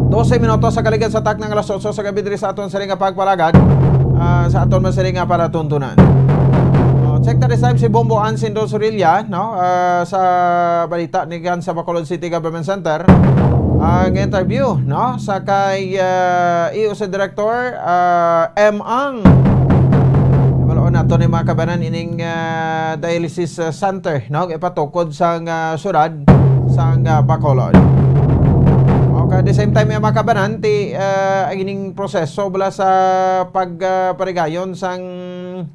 Dose minutos sa kaligad sa takna nga alas otso sa gabi diri sa aton sini nga pagpalagad, ah, sa aton man sini nga palatuntunan. Oh, check ta this time si Bombo Ansin Dos Orilla, no, ah, sa balita ni kan sa Bacolod City Government Center. Ang interview, no, sa kay, ah, E O C Director, ah, M Ang. Ibaloon nato ni mga kabanan ining, ah, dialysis, ah, center, no, ipatukod sang, ah, syudad sang, ah, Bacolod. Okay, at the same time, mga kabanan, ti, ah, ang ining proseso bala sa pag, ah, parigayon sang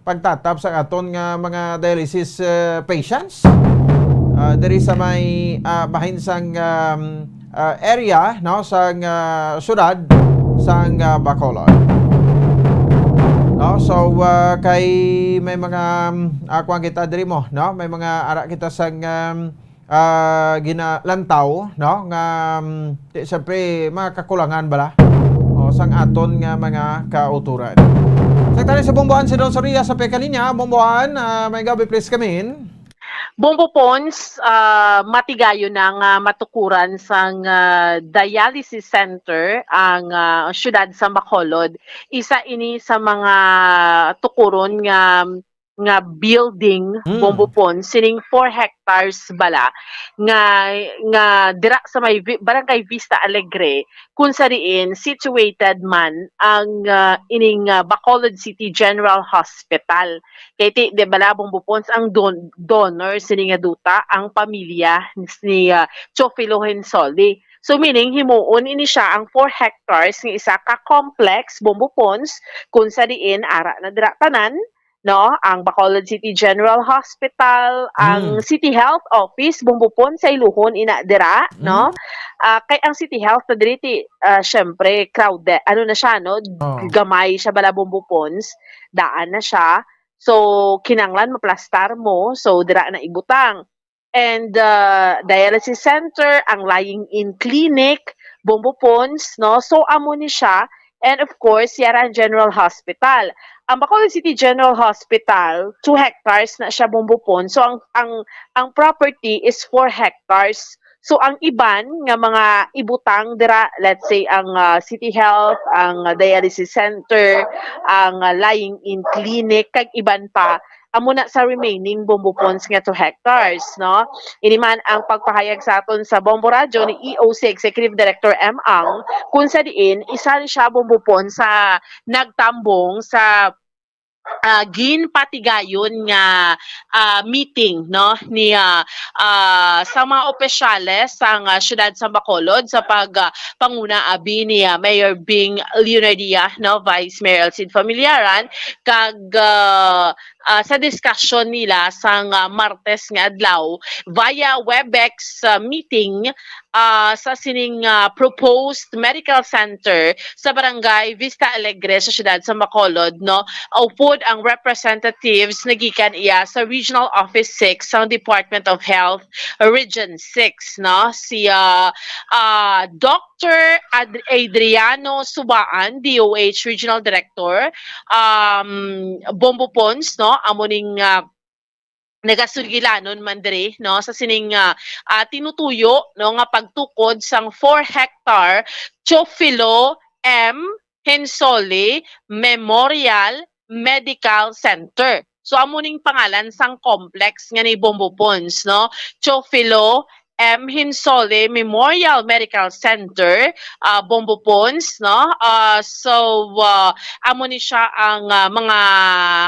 pagtatap sa aton nga mga dialysis, ah, patients, ah, diri sa may, ah, bahin sang, um, ah, area, no, sang, ah, syudad sang, ah, Bacolod. No, so, ah, kay may mga, um, ah, kuwan kita diri mo, no, may mga ara kita sang, um, ah, ginalantaw, no, nga, um, di, siyempre, mga kakulangan bala, o, sang aton nga mga kauturan. Secretary sa Bomboan, si Don Soria sa pekalinya. Bomboan, ah, may gabi, please come in. Bombo Pons, ah, matigayon na nga matukuran sang, ah, dialysis center ang, ah, siyudad sa Bacolod. Isa ini sa mga tukuron nga, nga building, Hmm. Bombo Pons, sining four hectares bala nga, nga dira sa may Vi-, Barangay Vista Alegre, kung sa diin situated man ang, ah, ining, ah, Bacolod City General Hospital. Kay ti, di bala, Bombo Pons, ang don-, donor sini nga duta, ang pamilya ni, ah, Teofilo Hensoli. So, meaning, himuon ini siya ang four hectares nga isa ka complex, Bombo Pons, kung sa diin ara na dira tanan, no, ang Bacolod City General Hospital, ang Mm. City Health Office, Bombo Pons, sa iluhon ina dira, no? Mm. Ah, kay ang City Health na diri ti, ah, syempre, crowded, ano na siya, no? Oh. Gamay siya bala, Bombo Pons, daan na siya. So, kinanglan maplastar mo. So, dira na ibutang. And, uh, dialysis center, ang lying-in clinic, Bombo Pons, no? So, amo ni siya. And of course, yara ang General Hospital. Ang Bacolod City General Hospital, two hectares na siya, Bombo Pons. So, ang, ang, ang property is four hectares. So, ang iban nga mga ibutang dira, let's say, ang, ah, City Health, ang, ah, dialysis center, ang, ah, lying-in clinic, kag iban pa, amo na sa remaining Bombo Pons nga two hectares, no? Ini man ang pagpahayag sa aton sa Bombo Radyo ni E O C Executive Director M Ang, kung sa diin, isa ni siya, Bombo Pons, sa nagtambong sa, ah, ginpatigayon nga, ah, meeting, no, ni, ah, ah, sa mga opisyales sang, ah, siyudad sa Bacolod sa pag, ah, panguna abi ni, ah, Mayor Bing Leonardia, no, Vice Mayor Elcid Familiaran, kag, ah, ah, sa discussion nila sang, ah, Martes nga adlaw via Webex, ah, meeting, ah, sa sining, ah, proposed medical center sa Barangay Vista Alegre sa siyudad sa Bacolod, no? Upod ang representatives nagikan iya sa Regional Office six sa Department of Health Region six, no? Si, ah, ah, Doctor Ad-, Adriano Subaan, D O H Regional Director, um, Bombo Pons, no? Amo ning, ah, nagasugilanon man diri, no, sa sining, ah, ah, tinutuyo, no, nga pagtukod sang four hectare Teofilo M. Hinsole Memorial Medical Center. So, amo ning pangalan sang complex nga ni Bombo Pons, no? Teofilo M. Hinsole Memorial Medical Center, ah, Bombo Pons, no? Ah, so, ah, amo ni siya ang, ah, mga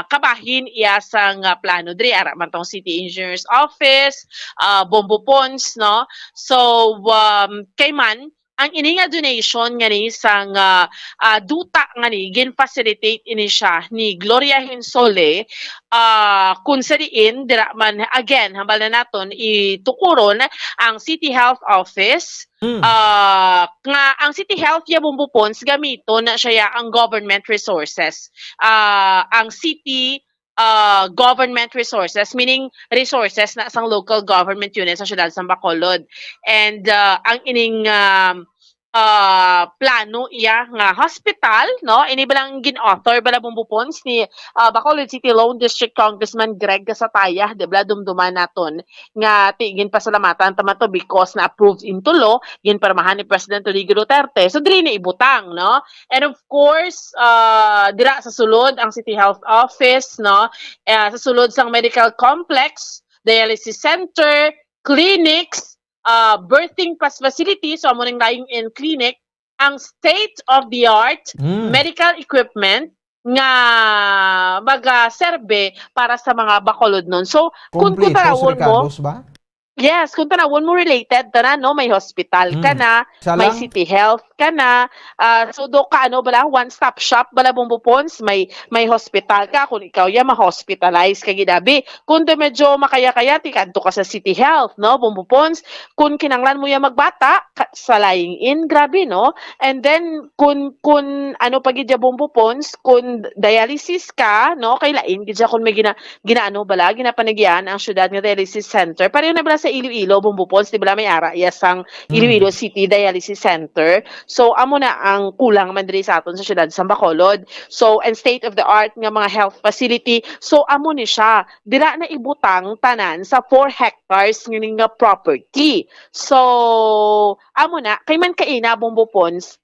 kabahin iya sang, ah, plano diri. Ara man tong City Engineers Office, ah, Bombo Pons, no? So, um, kay man, ang ini nga donation nga ni sang, ah, ah, duta nga ni gin-facilitate ini siya ni Gloria Hinsole, ah, kung sa diin dira man, again, hambal na naton, itukuron ang City Health Office, Mm. ah, nga ang City Health ya Bombo Pons gamiton na siya ya ang government resources. Ah, ang city, ah, government resources, meaning resources na sang local government unit sa siyudad sang Bacolod. And, ah, ang ining, um, ah, plano iya nga hospital, no? Ini balang gin-author bala, Bombo Pons, ni, ah, Bacolod City Lone District Congressman Greg Gasataya, di bala, dumduman naton nga ti ginpasalamatan ta man to because na-approved into law, ginpirmahan ni President Rodrigo Duterte. So, diri ni ibutang, no? And of course, ah, dira sa sulod ang City Health Office, no? Ah, sa sulod sang medical complex, dialysis center, clinics, ah, birthing pas-, facility, so amo ning lying-in clinic, ang state-of-the-art Mm. medical equipment nga magaserbe para sa mga Bacolodnon. So, kung, kung Kompleto sa tanawon mo, Ricardo's ba? Yes, kung tanawon mo, related tanan, no? May hospital ka Mm. na, Isa may lang? City Health ka na, ah, so do ka, ano bala, one-stop shop bala, Bombo Pons, may, may hospital ka, kung ikaw ya ma-hospitalize ka gid abi. Kung do medyo makaya-kaya, ti kadto ka sa City Health, no, Bombo Pons. Kung kinanglan mo ya magbata, ka, sa lying-in, grabe, no? And then, kung, kung ano pa gid ya, Bombo Pons, kung dialysis ka, no, kay lain gid siya kung may gina-, ginaano bala, ginapanagyan ang syudad nga dialysis center. Pareho na bala sa Iloilo, Bombo Pons, di bala may ara iya sang Mm. Iloilo City Dialysis Center. So, amo na ang kulang man diri sa aton sa syudad sa Bacolod. So, and state-of-the-art nga mga health facility. So, amo ni siya. Dira na ibutang tanan sa four hectares nga ni nga property. So, amo na, kay man kaina, Bombo Pons,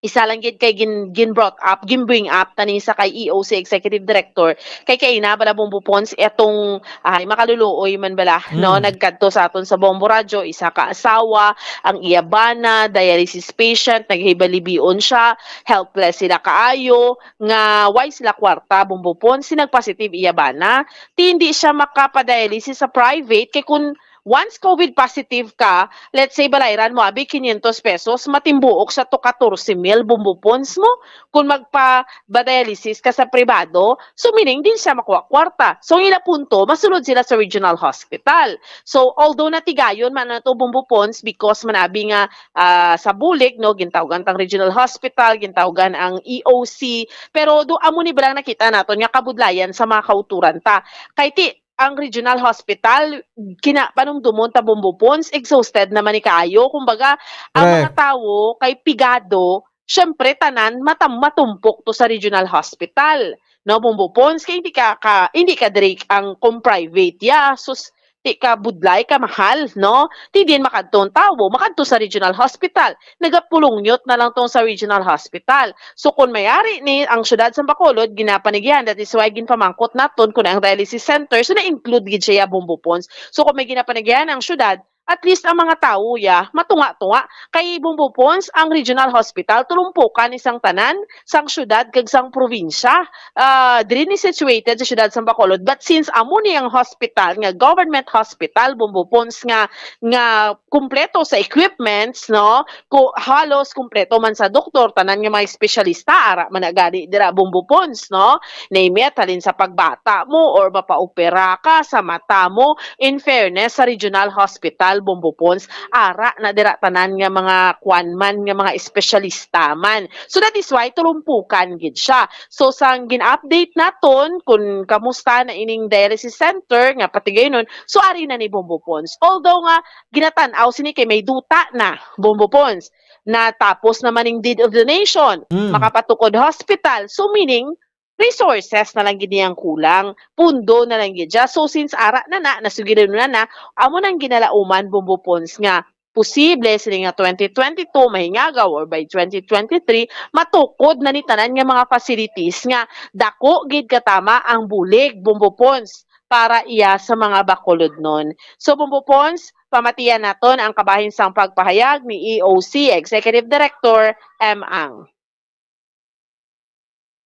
isa lang gid kay gin-, gin-brought up, gin-bring up tani sa kay E O C Executive Director, kay kaina bala, Bombo Pons, etong, ay, makaluluoy man bala, no, Mm. nagkadto sa aton sa Bombo Radyo, isa ka asawa, ang iya bana, dialysis patient, naghibalibion siya, helpless sila kaayo, nga way sila kwarta, Bombo Pons, si nag-positive iya bana, ti hindi siya makapadialysis sa private, kay kung once COVID positive ka, let's say, balayran mo, abi, quinientos pesos, matimbuok sa to katorse mil, Bombo Pons, mo, kung magpa-dialysis ka sa pribado. So, meaning, din siya makuha kwarta. So, ang ila punto, masulod sila sa regional hospital. So, although natigayon man na to, Bombo Pons, because man abi nga, ah, sa bulig, no, gintawgan tang regional hospital, gintawgan ang E O C, pero do, amo ni balang nakita naton nga kabudlayan sa mga kauturan ta. Kay ti, ang regional hospital, kina-, panumdumon ta, Bombo Pons, exhausted naman ni kaayo. Kumbaga, ang mga Correct. tawo kay pigado, syempre, tanan matam-, matumpok to sa regional hospital. No, Bombo Pons, kay hindi ka, ka, hindi ka diri ang kung private ya. Sus, ti ka budlay, ka mahal, no? Ti din makadto ang tawo, makadto sa regional hospital. Nagapulungyot na lang tong sa regional hospital. So, kung mayari ni ang syudad sa Bacolod, ginapanagyan, that is why ginpamangkot naton kung ang dialysis center, so na-include gid siya, Bombo Pons. So, kung may ginapanagyan ang syudad, at least ang mga tawo ya, matunga-tunga. Kay, Bombo Pons, ang regional hospital, tulumpukan ni sang tanan, sang syudad kag sang probinsya. Ah, diri ni situated sa syudad sa Bacolod. But since amo ni ang hospital, nga government hospital, Bombo Pons, nga, nga kumpleto sa equipments, no? Ku-, halos kumpleto man sa doktor, tanan nga mga espesyalista, ara man na gani dira, Bombo Pons, no? Name it, halin sa pagbata mo or mapaopera ka sa mata mo. In fairness, sa Regional Hospital, Bombo Pons, ara na dira tanan nga mga kwan man, nga mga espesyalista man. So that is why tulumpukan gid siya. So sang gin-update naton kung kamusta na ining dialysis center nga patigaynon, so ari na ni, Bombo Pons. Although nga ginatan-aw sini kay may duta na, Bombo Pons, na tapos naman ning deed of donation, Mm. makapatukod hospital. So meaning, resources na lang gid ang kulang, pundo na lang gid siya. So, since ara na na, nasugiran na na, amo nang ginalauman, Bombo Pons, nga posible sini nga twenty twenty-two mahingagaw or by twenty twenty-three, matukod na ni tanan nga mga facilities nga dako gid katama ang bulig, Bombo Pons, para iya sa mga Bacolodnon. So, Bombo Pons, pamatian naton ang kabahin sang pagpahayag ni E O C Executive Director M. Ang.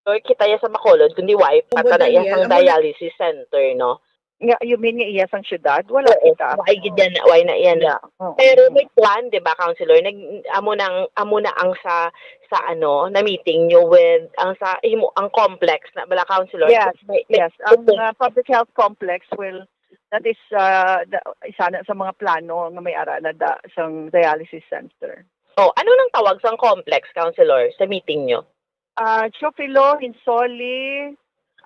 Or kita iya sa Bacolod, kundi why Ang pata na iya sang Bacolod, ang dialysis center, no? Nga, you mean nga iya sang syudad? Wala Oo, kita. Why gid yan, why na yan? Yeah. Oo. Pero may plan, di ba, Councilor? Nag, amo nang, amo na ang sa, sa ano, na meeting nyo with, ang sa, imo, ang complex na bala, Councilor? Yes, May, may yes. Ang, uh, public health complex will, that is, uh, the, isa na sa mga plano nga may ara na da sang dialysis center. Oh, ano nang tawag sang complex, Councilor, sa meeting nyo? Ah, Teofilo Insoli,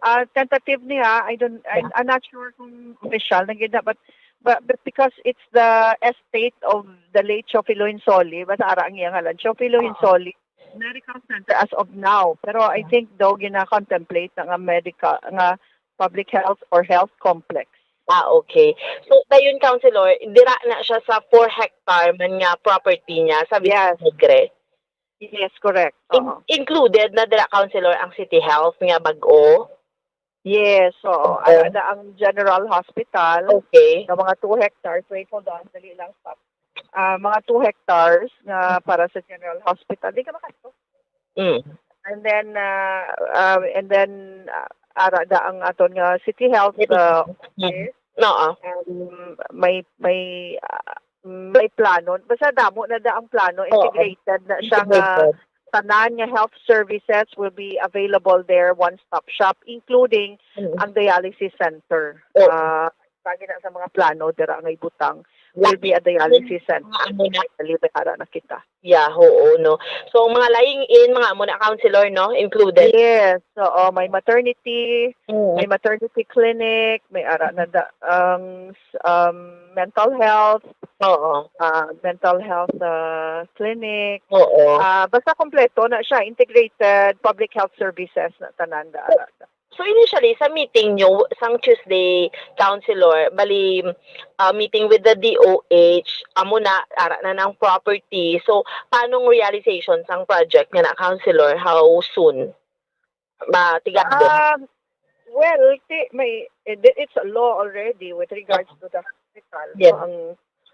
ah, tentative niya. I don't, I'm, I'm not sure kung official na gid na, but, but, but because it's the estate of the late Teofilo Insoli, basta ara ang iyang ngalan, Teofilo Oo. Insoli Medical Center as of now. Pero I Yeah. think daw gina-contemplate na nga medical, nga public health or health complex. Ah, okay. So, dayon, Councilor, dira na siya sa four hectare man nga property niya sa Yes. Vista Alegre. Yes, correct. In-, Oo. included na dira, Councilor, ang City Health nga bag-o? Yes, oo. Oo. Ara na ang General Hospital Okay. nga mga two hectares. Wait, hold on. Dali lang, stop. Ah, mga two hectares nga para sa General Hospital. Di ka makato? Mm. And then, ah, ah, and then, ah, ara da ang aton nga City Health, City ah, Health. Mm. Office. Oo. Um, may, may, ah, may plano. Basta damo na da ang plano. Oo. Integrated na siya nga Integrated. tanan nga health services will be available there, one-stop shop, including Mm. ang dialysis center. Oo. Ah, lagi na sa mga plano, dira nga ibutang, will be a dialysis center. Mga ano na. Deliver ara na kita. Yeah, oo, no. So, ang mga lying-in, mga amo na, Councilor, no? Included. Yes, oo. May maternity, Mm. may maternity clinic, may ara na da, ang s-, um, mental health, Oo. ah, mental health, ah, clinic. Oo. Ah, basta kompleto na siya, integrated public health services na tanan da ara da. So, initially, sa meeting nyo, sang Tuesday, Councilor, bali, ah, meeting with the D O H, amo na, ara na ng property. So, paanong realization sang project nga na, Councilor? How soon? Ba, tigado? Ah, well, ti-, may, eh, di-, it's a law already with regards to the hospital. Yes. So, ang,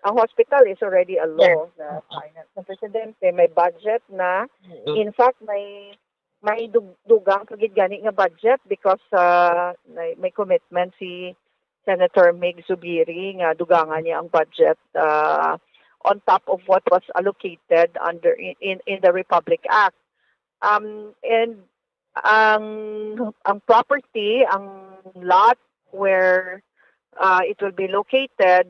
ang hospital is already a law Yes. na finance ng presidente. May budget na. Mm-mm. In fact, may, may dug-, dugang pa gid gani nga budget because, ah, may, may commitment si Senator Mig Zubiri nga dugangan niya ang budget, ah, on top of what was allocated under in, in, in the Republic Act. Um, and ang, ang property, ang lot where, ah, it will be located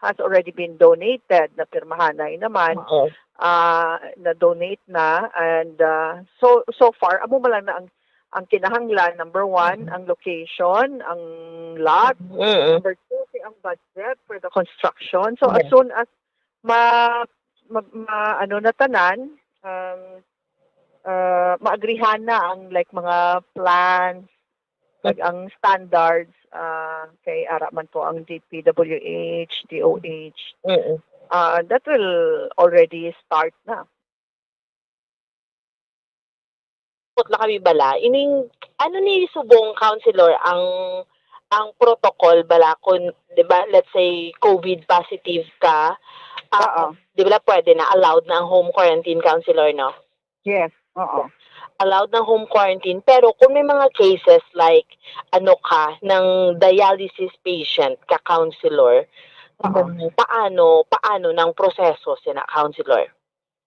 has already been donated, napirmahanay naman, Oo. ah, na-donate na, and, ah, so, so far, amo man lang na ang, ang kinahanglan, number one, Mm. ang location, ang lot, Mm. number two, si ang budget for the construction. So, as Yes. soon as ma-, ma-, ma-, ano na tanan, um, ah, maagrihan na ang, like, mga plans, like, ang standards, ah, kay ara man to ang D P W H, D O H. Mm. Ah, that will already start na. Put na kami bala. Ining, ano ni subong, Councilor, ang, ang protocol bala kung, di ba, let's say, COVID positive ka, ah, Oo. di ba, pwede na, allowed na ang home quarantine, Councilor, no? Yes, oo. Allowed ng home quarantine, pero kung may mga cases like, ano ka, ng dialysis patient ka, Councilor, Oo. paano, paano ng proseso sina, Councilor?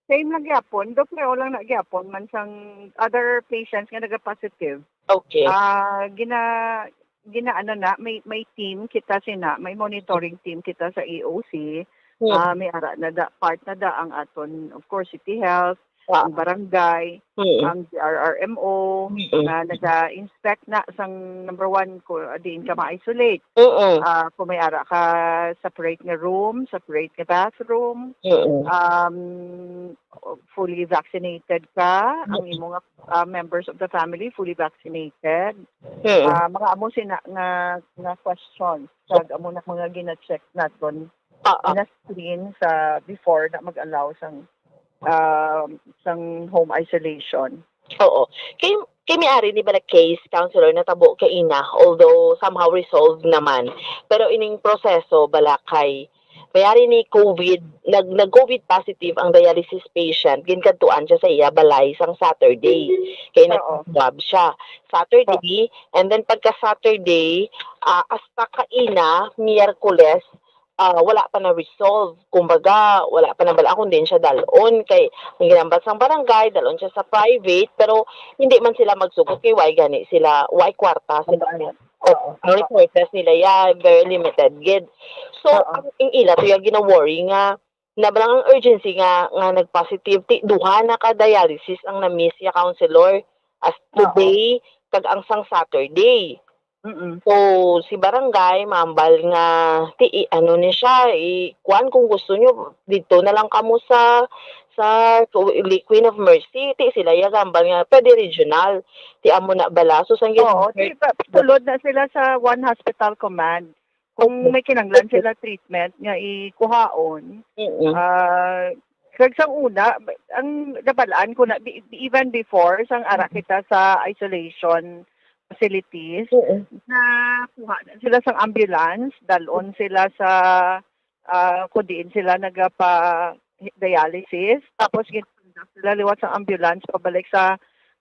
Same lang gyapon, do pareho lang na gyapon man sang other patients nga nagapositive. Okay. Ah, gina-, ginaano na, may, may team kita sina, may monitoring team kita sa E O C. Hmm. Ah, may ara na da, part na da ang aton, of course, City Health, Ah. ang barangay, Mm. ang D R R M O, Mm. nga naga-inspect na sang number one, kung diin ka ma-isolate. Mm. Ah, kung may ara ka separate nga room, separate nga bathroom, Mm. um, fully vaccinated ka, ang imo nga ah, members of the family fully vaccinated. Mm. Ah, mga amo sina nga nga questions kag amo na mga gina-check naton, Ah, ah. Gina-screen sa before na mag-allow sang ah, sang home isolation. Oo. Kay, kay may ari ni bala case, Councilor, natabo kaina, although somehow resolved naman. Pero ining proseso bala kay may ari ni COVID, nag, nag-COVID positive ang dialysis patient, ginkadtuan siya sa iya balay sang Saturday. Kay Oo. nag-swab siya. Saturday, and then pagka Saturday, ah, hasta kaina, Miyerkules, ah, wala pa na-resolve. Kumbaga, wala pa na bala kung diin siya dalon. Kay ang ginambal sang barangay, dalon siya sa private, pero hindi man sila magsugot kay why gani sila, why kwarta sila. Ang bayad. O, ang resources nila, yeah, very limited gid. So, Oo. Ang, ang ila to yung gina-worry nga, na lang ang urgency nga, nga nag-positive, ti, duha na ka dialysis ang na-miss ya, Councilor, as Oo. today, kag ang sang Saturday. Mm-mm. So, si barangay, maambal nga, ti, i, ano ni siya, i, kuan, kung gusto nyo, dito na lang kamo sa, sa Queen of Mercy, ti, sila ya gambal nga, pwede regional, ti, amo na bala. So, sang Oo, di ba, sulod na sila sa One Hospital Command. Kung may kinanglan sila treatment nga ikuhaon, Mm-mm. ah, kag sang una, ang nabalaan ko na, be-, even before, sang ara kita sa isolation facilities, Mm-mm. nakuha na sila sang ambulance, dalon sila sa, ah, kung diin sila nagapa-dialysis, tapos gin-conduct sila liwat sang ambulance pabalik sa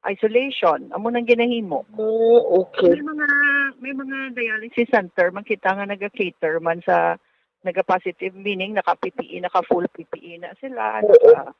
isolation. Amo nang ginahimo. Oh, okay. May mga, may mga dialysis center man kita nga naga-cater man sa, naga-positive, meaning naka-P P E, naka-full P P E na sila. Oo. Naka,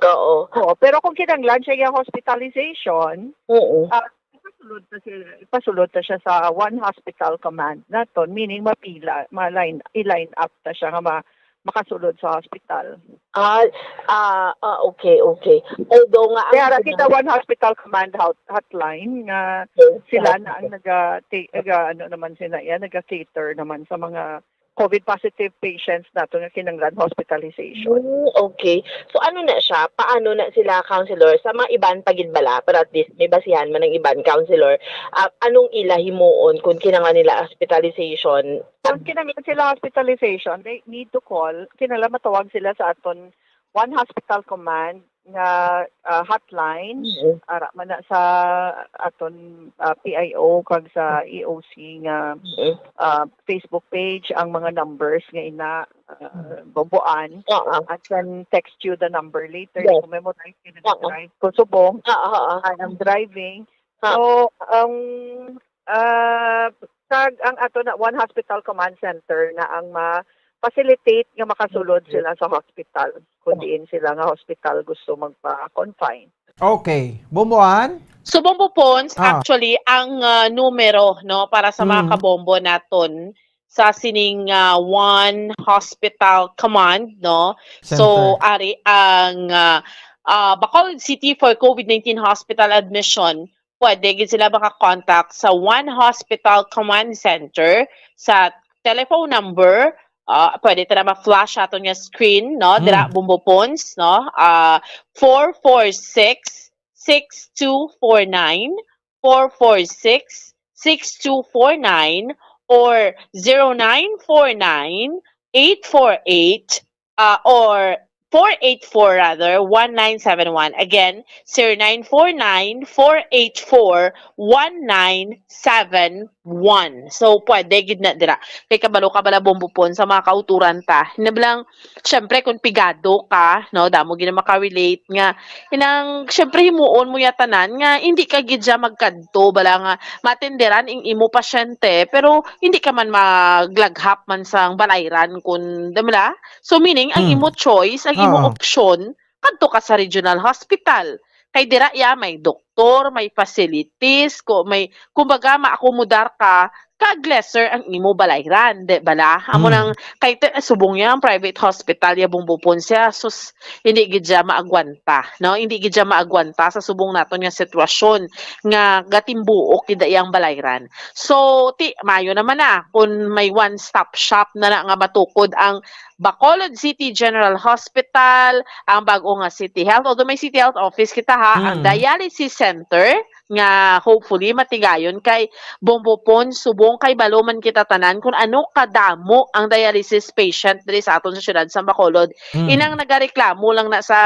Oo. Oo, pero kung kinanglan siya yung hospitalization, Oo. ah, ipasulod ta siya, ipasulod ta siya sa One Hospital Command naton, meaning mapila, ma-line, i-line up ta siya nga ma-, makasulod sa hospital. Ah, ah, ah, okay, okay. Although nga, Kaya ra kita One Hospital Command hot-, hotline nga Yes, sila yes. Na ang naga, ta-, naga, ano naman sila yan, naga-cater naman sa mga COVID positive patients nato nga kinanglan hospitalization. Mm, okay. So, ano na siya? Paano na sila, counselor? Sa mga iban pa gid bala, pero at least may basihan man ang iban, counselor. Ah, anong ila himuon kung kinanglan nila hospitalization? Kung kinanglan sila hospitalization, they need to call, kinala matawag sila sa aton One Hospital Command nga, ah, hotline, Mm. ara man na sa aton, ah, P I O kag sa E O C nga, Mm. ah, Facebook page ang mga numbers nga ina, ah, bubuan. Oo. I can text you the number later. Yes. Kung memorize ka, Oo. drive ko subong. Oo, oo. I am driving. Ah. So, ang, ah, kag ang ato na One Hospital Command Center na ang ma-facilitate nga makasulod sila sa hospital kung diin sila nga hospital gusto magpa-confine. Okay. Bumbuan? So, Bombo Pons, Ah. actually, ang ah, numero, no, para sa mga Mm. kabombo naton sa sining ah, One Hospital Command, no? So, Center. Ari, ang ah, ah, Bacolod City for COVID nineteen hospital admission, pwede gid sila maka-contact sa One Hospital Command Center sa telephone number, ah, pwede ta na ma-flash aton nga screen, no? Dira, Mm. Bombo Pons, no? Ah, four four six, six two four nine, four four six, six two four nine, or zero nine four nine, eight four eight, ah, or four eight four, rather, one nine seven one. Again, zero nine four nine, four eight four, one nine seven one. So, pwede gid na dira. Kay kabalo ka bala, Bombo Pons, sa mga kauturan ta. Hinabalang, syempre, kung pigado ka, no, damo gid na makarelate nga, inang, syempre, himuon mo ya tanan nga hindi ka gid siya magkadto, bala nga, matenderan ing imo pasyente, pero hindi ka man maglaghap man sang balayran kun, di ba? So, meaning, ang Hmm. imo choice, ang imo Oo. opsyon, kadto ka sa regional hospital. Kay dira ya may doktor, may facilities, ko may, kumbaga, maakomodar ka, pag lesser ang imo balayran, di bala? Amo Hmm. nang kay te-, subong niya ang private hospital, ya Bombo Pons siya, sus, hindi gid siya maagwanta, no? Hindi gid siya maagwanta sa subong naton nga sitwasyon nga gatimbuok gid iyang balayran. So, ti, mayo naman na kung may one-stop shop na, na nga matukod ang Bacolod City General Hospital, ang bag-o nga City Health. Although may City Health office kita, ha, ang Hmm. dialysis center nga hopefully matigayon kay Bombo Pons, subong kay balo man kita tanan kung ano kadamo ang dialysis patient diri sa aton sa siyudad sa Bacolod. Hmm. Inang nagareklamo lang na sa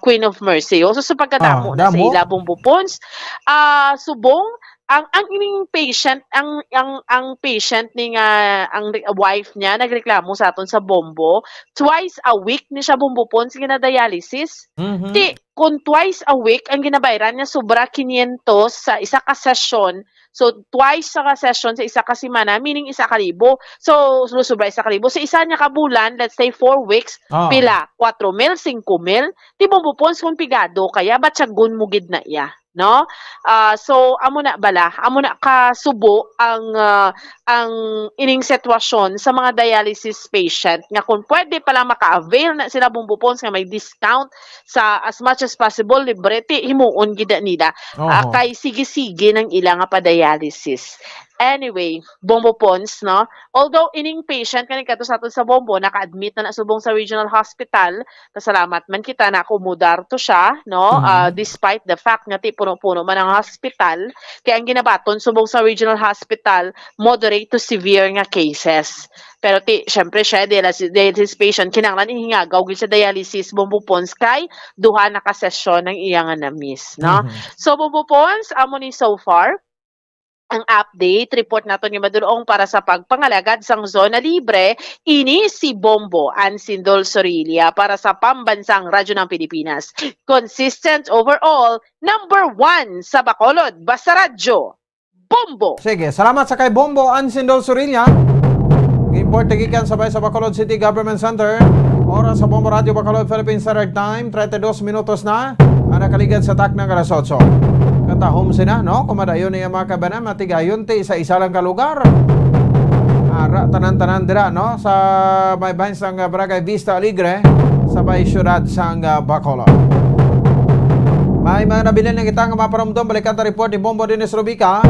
Queen of Mercy, oh. So, sa pagkadamo Ah, na sa damo. ila, Bombo Pons, ah, subong ang, ang ining patient, ang, ang, ang patient ni nga, ang re-, wife niya nagreklamo sa aton sa Bombo, twice a week ni siya, Bombo Pons, gina-dialysis. Mhm. Ti, kung twice a week ang ginabayaran niya, sobra quinientos sa isa ka session. So, twice sa ka session sa isa ka semana, meaning isa ka libo. So, sobra isa ka libo. Sa isa niya ka bulan, let's say four weeks, Ah. pila? Kwatro mil, singko mil? Ti, Bombo Pons, kung pigado kaya, batyagon mo gid na iya, no? Ah, so, amo na bala, amo na kasubo ang, ah, ang ining sitwasyon sa mga dialysis patient nga kung pwede pala maka-avail na sila, Bombo Pons, nga may discount sa as much as possible, libre, ti himuon gid na nila. Ah, Oho. kay sige-sige nang ila nga pa-dialysis. Anyway, Bombo Pons, no? Although ining patient nga nagkadto sa aton sa Bombo, naka-admit na na subong sa regional hospital, pasalamat man kita, naakomodar to siya, no? Mhm. Ah, despite the fact nga ti puno-puno man ang hospital, kay ang ginabaton subong sa regional hospital, moderate to severe nga cases. Pero ti, syempre siya, dahil, dahil his patient, kinahanglan ihingagaw gid sa dialysis, Bombo Pons, kay duha na ka sesyon ang iya nga na-miss, no? Mhm. So, Bombo Pons, amo ni so far ang update, report naton nga madul-ong para sa pagpangalagad sang zona libre, ini si Bombo Ansindol Sorilla para sa Pambansang Radyo ng Pilipinas. Consistent overall, number one sa Bacolod. Basta Radyo, Bombo! Sige, salamat sa kay Bombo Ansindol Sorilla. Report gikan sa bay sa Bacolod City Government Center. Oras sa Bombo Radyo Bacolod, Philippine Standard Time, treinta y dos minutos na ang nakaligad sa takna nga alas otso. Katahom sina, no? Kumadayon niya, mga kabanan, matigayon ti sa isa lang ka lugar. Ara, tanan-tanan dira, no? Sa may bahin sang, ah, Barangay Vista Alegre, sa may siyudad sang, ah, Bacolod. May mga nabilin na kita nga maparumdom, balikan ta report ni Bombo Dennis Rubica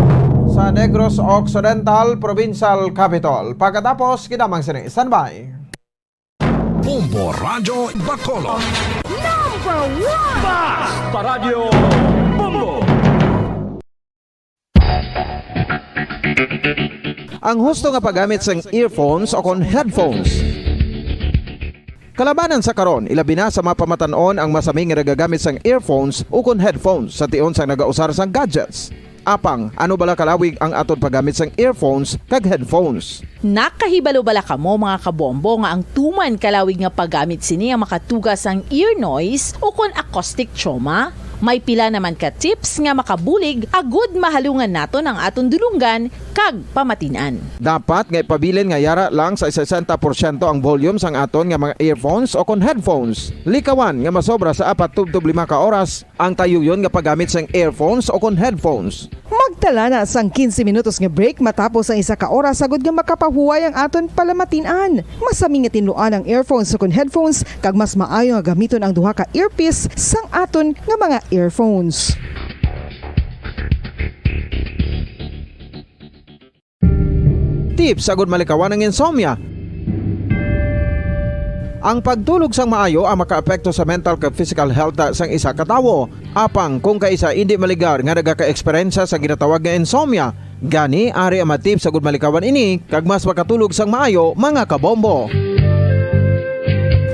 sa Negros Occidental Provincial Capitol. Pagkatapos, kita mang sini. Standby. Bombo Radyo Bacolod. Number one! Basta Radyo Bombo! Ang husto nga paggamit sang earphones o kon headphones. Kalabanan sa karon, ilabi na sa mga pamatan-on ang masami nga nagagamit sang earphones o kon headphones sa tion sang nagausar sang gadgets. Apang, ano bala kalawig ang aton paggamit sang earphones kag headphones? Nakahibalo bala kamo, mga kabombo, nga ang tuman kalawig nga paggamit sini ang makatuga sang ear noise o kon acoustic trauma? May pila naman ka tips nga makabulig agud mahalungan naton ang aton dulonggan kag pamatin-an. Dapat nga ipabilin nga yara lang sa sesenta porsyento ang volume sang aton nga mga earphones o kon headphones. Likawan nga masobra sa apat tubtob lima ka oras ang tayuyon nga paggamit sang earphones o kon headphones. Magtala na sang quince minutos nga break matapos ang isa ka oras agud nga makapahuway ang aton palamatin-an. Masami nga tinluan ang earphones o kon headphones, kag mas maayo nga gamiton ang duha ka earpiece sang aton nga mga earphones. Tips agud malikawan ang insomnia. Ang pagtulog sang maayo ang makaapekto sa mental kag physical health sang isa ka tawo. Apang kung kaisa indi maligar nga nagaka-eksperyensya sa ginatawag nga insomnia, gani ari ang mga tips agud malikawan ini kag mas makatulog sang maayo, mga kabombo.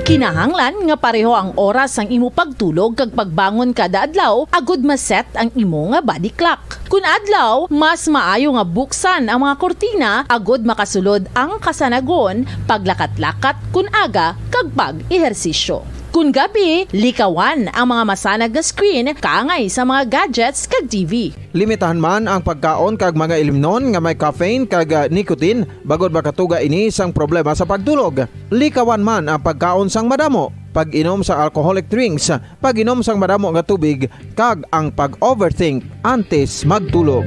Kinahanglan nga pareho ang oras sang imo pagtulog kag pagbangon kada adlaw agud ma-set ang imo nga body clock. Kun adlaw, mas maayo nga buksan ang mga kurtina agud makasulod ang kasanagon, paglakat-lakat kun aga, kag pag-ehersisyo. Kun gabi, likawan ang mga masanag nga screen kaangay sa mga gadgets kag T V. Limitahan man ang pagkaon kag mga ilimnon nga may caffeine kag, ah, nicotine, bangod makatuga ini sang problema sa pagtulog. Likawan man ang pagkaon sang madamo, pag-inom sa alcoholic drinks, pag-inom sang madamo nga tubig, kag ang pag-overthink antes magtulog.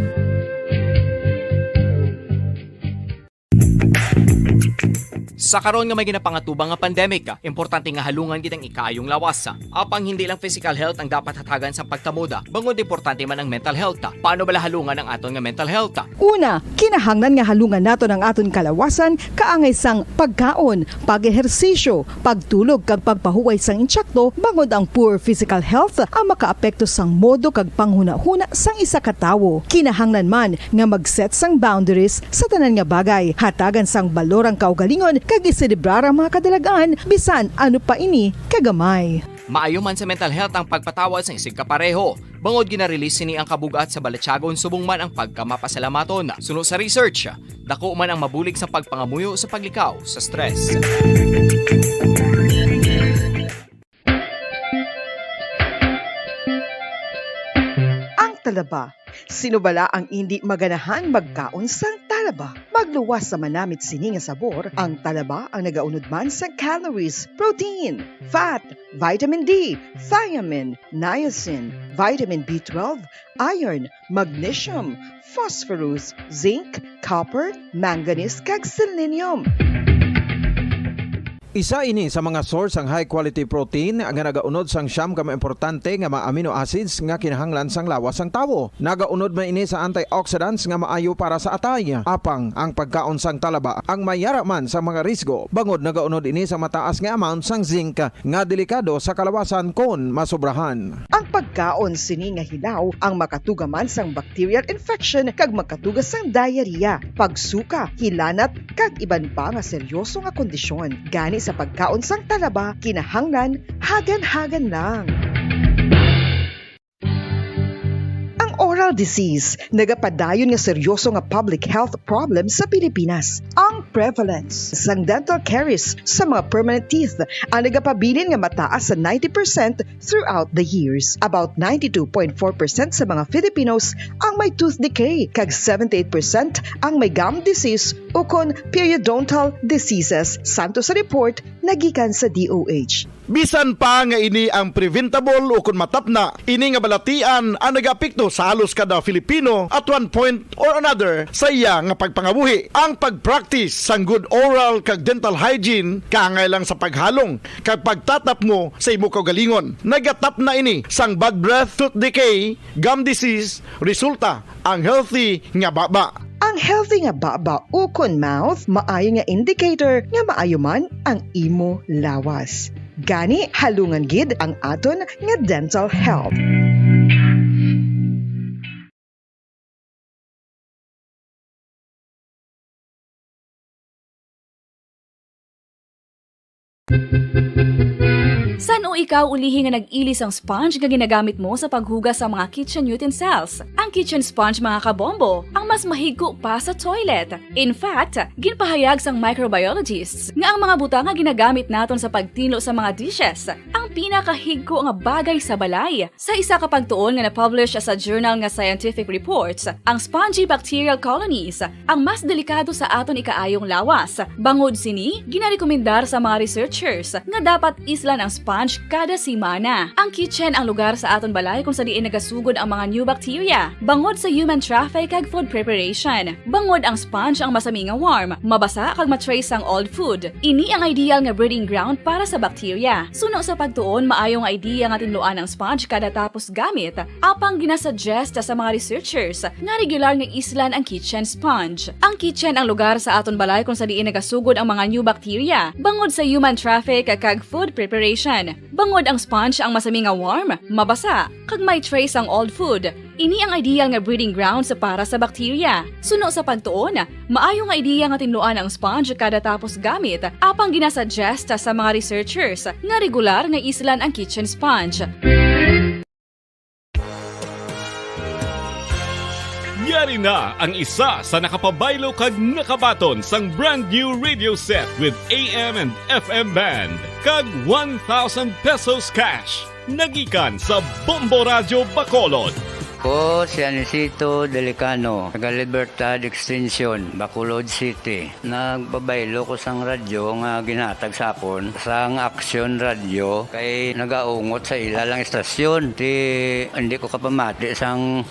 Sa karon nga may ginapangatubang nga pandemic, importante nga halungan gid ang ikaayong lawas. Apang hindi lang physical health ang dapat hatagan sang pagtamod, bangod importante man ang mental health. Paano bala halungan ang aton nga mental health? Una, kinahanglan nga halungan naton ang aton kalawasan kaangay sang pagkaon, pag-ehersisyo, pagtulog kag pagpahuway sang intsakto, bangod ang poor physical health ang makaapekto sang modo kag panghunahuna sang isa ka tawo. Kinahanglan man nga mag-set sang boundaries sa tanan nga bagay, hatagan sang balor ang kaugalingon kag iselebrar ang mga kadalag-an, bisan ano pa ini kagamay. Maayo man sa mental health ang pagpatawad sang isigkapareho, bangod gina-release sini ang kabug-at sa balatyagon subong man ang pagkamapasalamaton. Suno sa research, dako man ang mabulig sa pagpangamuyo sa paglikaw sa stress. Ang talaba. Sino bala ang indi maganahan magkaon sang talaba? Magluwas sa manamit sini nga sabor, ang talaba ang nagaunod man sang calories, protein, fat, vitamin D, thiamine, niacin, vitamin B twelve, iron, magnesium, phosphorus, zinc, copper, manganese, kag selenium. Isa ini sa mga source sang high quality protein nga nagaunod sang siyam ka mga importante nga mga amino acids nga kinahanglan sang lawas sang tawo. Nagaunod man ini sa antioxidants nga maayo para sa atay. Apang ang pagkaon sang talaba ang may yara man sa mga risgo, bangod nagaunod ini sa mataas nga amount sang zinc nga delikado sa kalawasan kon masobrahan. Ang pagkaon sini nga hilaw ang makatuga man sang bacterial infection kag makatuga sang diarrhea, pagsuka, hilanat, kag iban pa nga seryoso nga kondisyon. Gani sa pagkaon sang talaba, kinahanglan hagan-hagan lang. Ang oral disease nagapadayon nga seryoso nga public health problem sa Pilipinas. Ang prevalence sang dental caries sa mga permanent teeth ang nagapabilin nga mataas sa ninety percent throughout the years. About ninety-two point four percent sa mga Filipinos ang may tooth decay, kag seventy-eight percent ang may gum disease ukon periodontal diseases, santo sa report nga gikan sa D O H. Bisan pa nga ini ang preventable ukon matapna, ini nga balatian ang nagaapekto sa halos kada Filipino at one point or another sa iya nga pagpangabuhi. Ang pag-practice sang good oral kag dental hygiene kaangay lang sa paghalong kag pagtatapngo sa imo kaugalingon. Nagatapna ini sang bad breath, tooth decay, gum disease, resulta ang healthy nga baba. Ang healthy nga baba ukon mouth maayo nga indicator nga maayo man ang imo lawas. Gani, halungan gid ang aton nga dental health. San-o ikaw ulihi nga nag-ili sang sponge nga ginagamit mo sa paghugas sa mga kitchen utensils? Ang kitchen sponge, mga kabombo, ang mas mahigko pa sa toilet. In fact, ginpahayag sang microbiologists nga ang mga butang nga ginagamit naton sa pagtinlo sa mga dishes ang pinakahigko nga bagay sa balay. Sa isa ka pagtuon nga na-publish sa journal nga Scientific Reports, ang spongy bacterial colonies ang mas delikado sa aton ikaayong lawas. Bangod sini, ginarekomendar sa mga researchers nga dapat islan ang sponge kada semana. Ang kitchen ang lugar sa aton balay kung sa diin nagasugod ang mga new bacteria, bangod sa human traffic kag food preparation. Bangod ang sponge ang masami nga warm, mabasa kag ma-trace ang old food. Ini ang ideal nga breeding ground para sa bacteria. Suno sa pagtuon, maayo nga idea nga tinluan ang sponge kada tapos gamit, apang ginasuggest sa mga researchers nga regular nga islan ang kitchen sponge. Ang kitchen ang lugar sa aton balay kung sa diin nagasugod ang mga new bacteria, bangod sa human traffic kag food preparation. Bangod ang sponge ang masami nga warm, mabasa, kag may trace ang old food, ini ang ideal nga breeding grounds para sa bacteria. Suno sa pagtuon, maayo nga idea nga tinluan ang sponge kada tapos gamit, apang ginasuggest sa mga researchers nga regular nga islan ang kitchen sponge. Yari na ang isa sa nakapabaylo kag nakabaton sang brand new radio set with A M and F M band kag one thousand pesos cash. Nagikan sa Bombo Radyo Bacolod. Ko si Anisito Delicano, taga Libertad Extension, Bacolod City. Nagpabaylo ko sang radyo nga ginhatag sa akon sang Aksyon Radyo kay nagaungot sa ila lang istasyon. Ti, hindi ko kapamati sang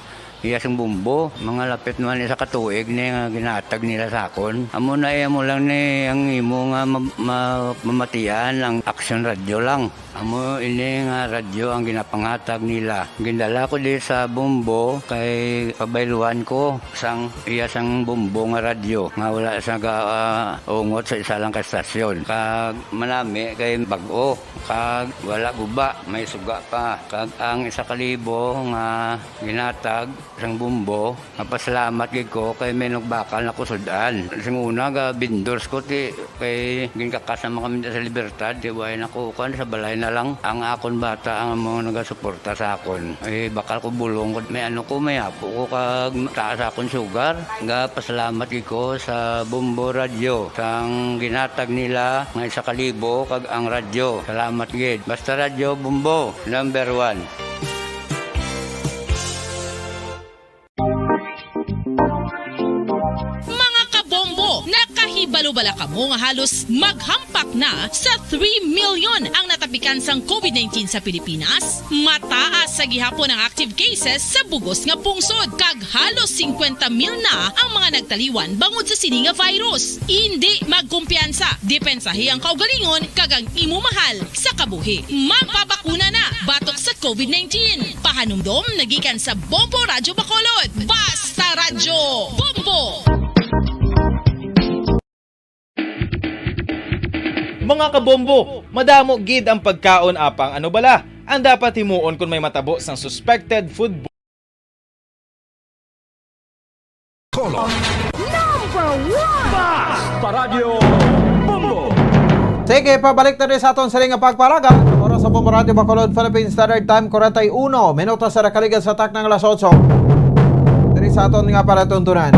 Iya sang Bombo, mga lapit man isa ka tuig ni nga ginahatag nila sa akon. Amo na, iya mo lang ni ang imo nga ma-, ma-, mamatian ang Aksyon Radyo lang. Amo ini nga radyo ang ginapangatag nila. Gindala ko di sa Bombo kay pabayluan ko sang iya sang Bombo nga radyo nga wala sa ga-, ah, ungot sa isa lang ka estasyon. Kag manami kay bag-o, kag wala guba, may suga pa. Kag ang isa ka libo nga ginatag sang Bombo, mapasalamat gid ko kay may nagbakal na kusud-an. Sing una, ga vendors ko, ti, kay ginkakasan man kami sa Libertad, ti, way na ko, kuwan, sa balay na lang. Ang akon bata ang mga nagasuporta sa akon. Eh, bakal ko bulong ko, may ano ko, may apo ko, kag taas akon sugar. Ga pasalamat gid ko sa Bombo Radyo, sang ginatag nila nga isa ka libo, kag ang radyo. Salamat gid. Basta Radyo Bombo, number one. Mga kabombo, nakahibalo bala kamo nga halos maghampak na sa three million ang natapikan sang COVID nineteen sa Pilipinas? Mataas sa gihapon ang active cases sa bugos nga pungsod, kag halos singkwenta mil na ang mga nagtaliwan bangod sa sini nga virus. Indi magkumpiyansa, depensahi ang kaugalingon kag ang imo mahal sa kabuhi. Magpabakuna na batok sa COVID nineteen. Pahanumdom nagikan sa Bombo Radyo Bacolod. Basta Radyo Bombo! Mga kabombo, madamo gid ang pagkaon apang ano bala ang dapat himuon kon may matabo sang suspected foodborne Color. Number one! Basta Radyo Bombo! Sige, pabalik na rin sa aton sila nga pagpalagan. Oras sa Bombo Radyo Bacolod, Philippine Standard Time, forty-one minutos sa nakaligad sa taknang alas otso. Diri sa aton nga palatuntunan,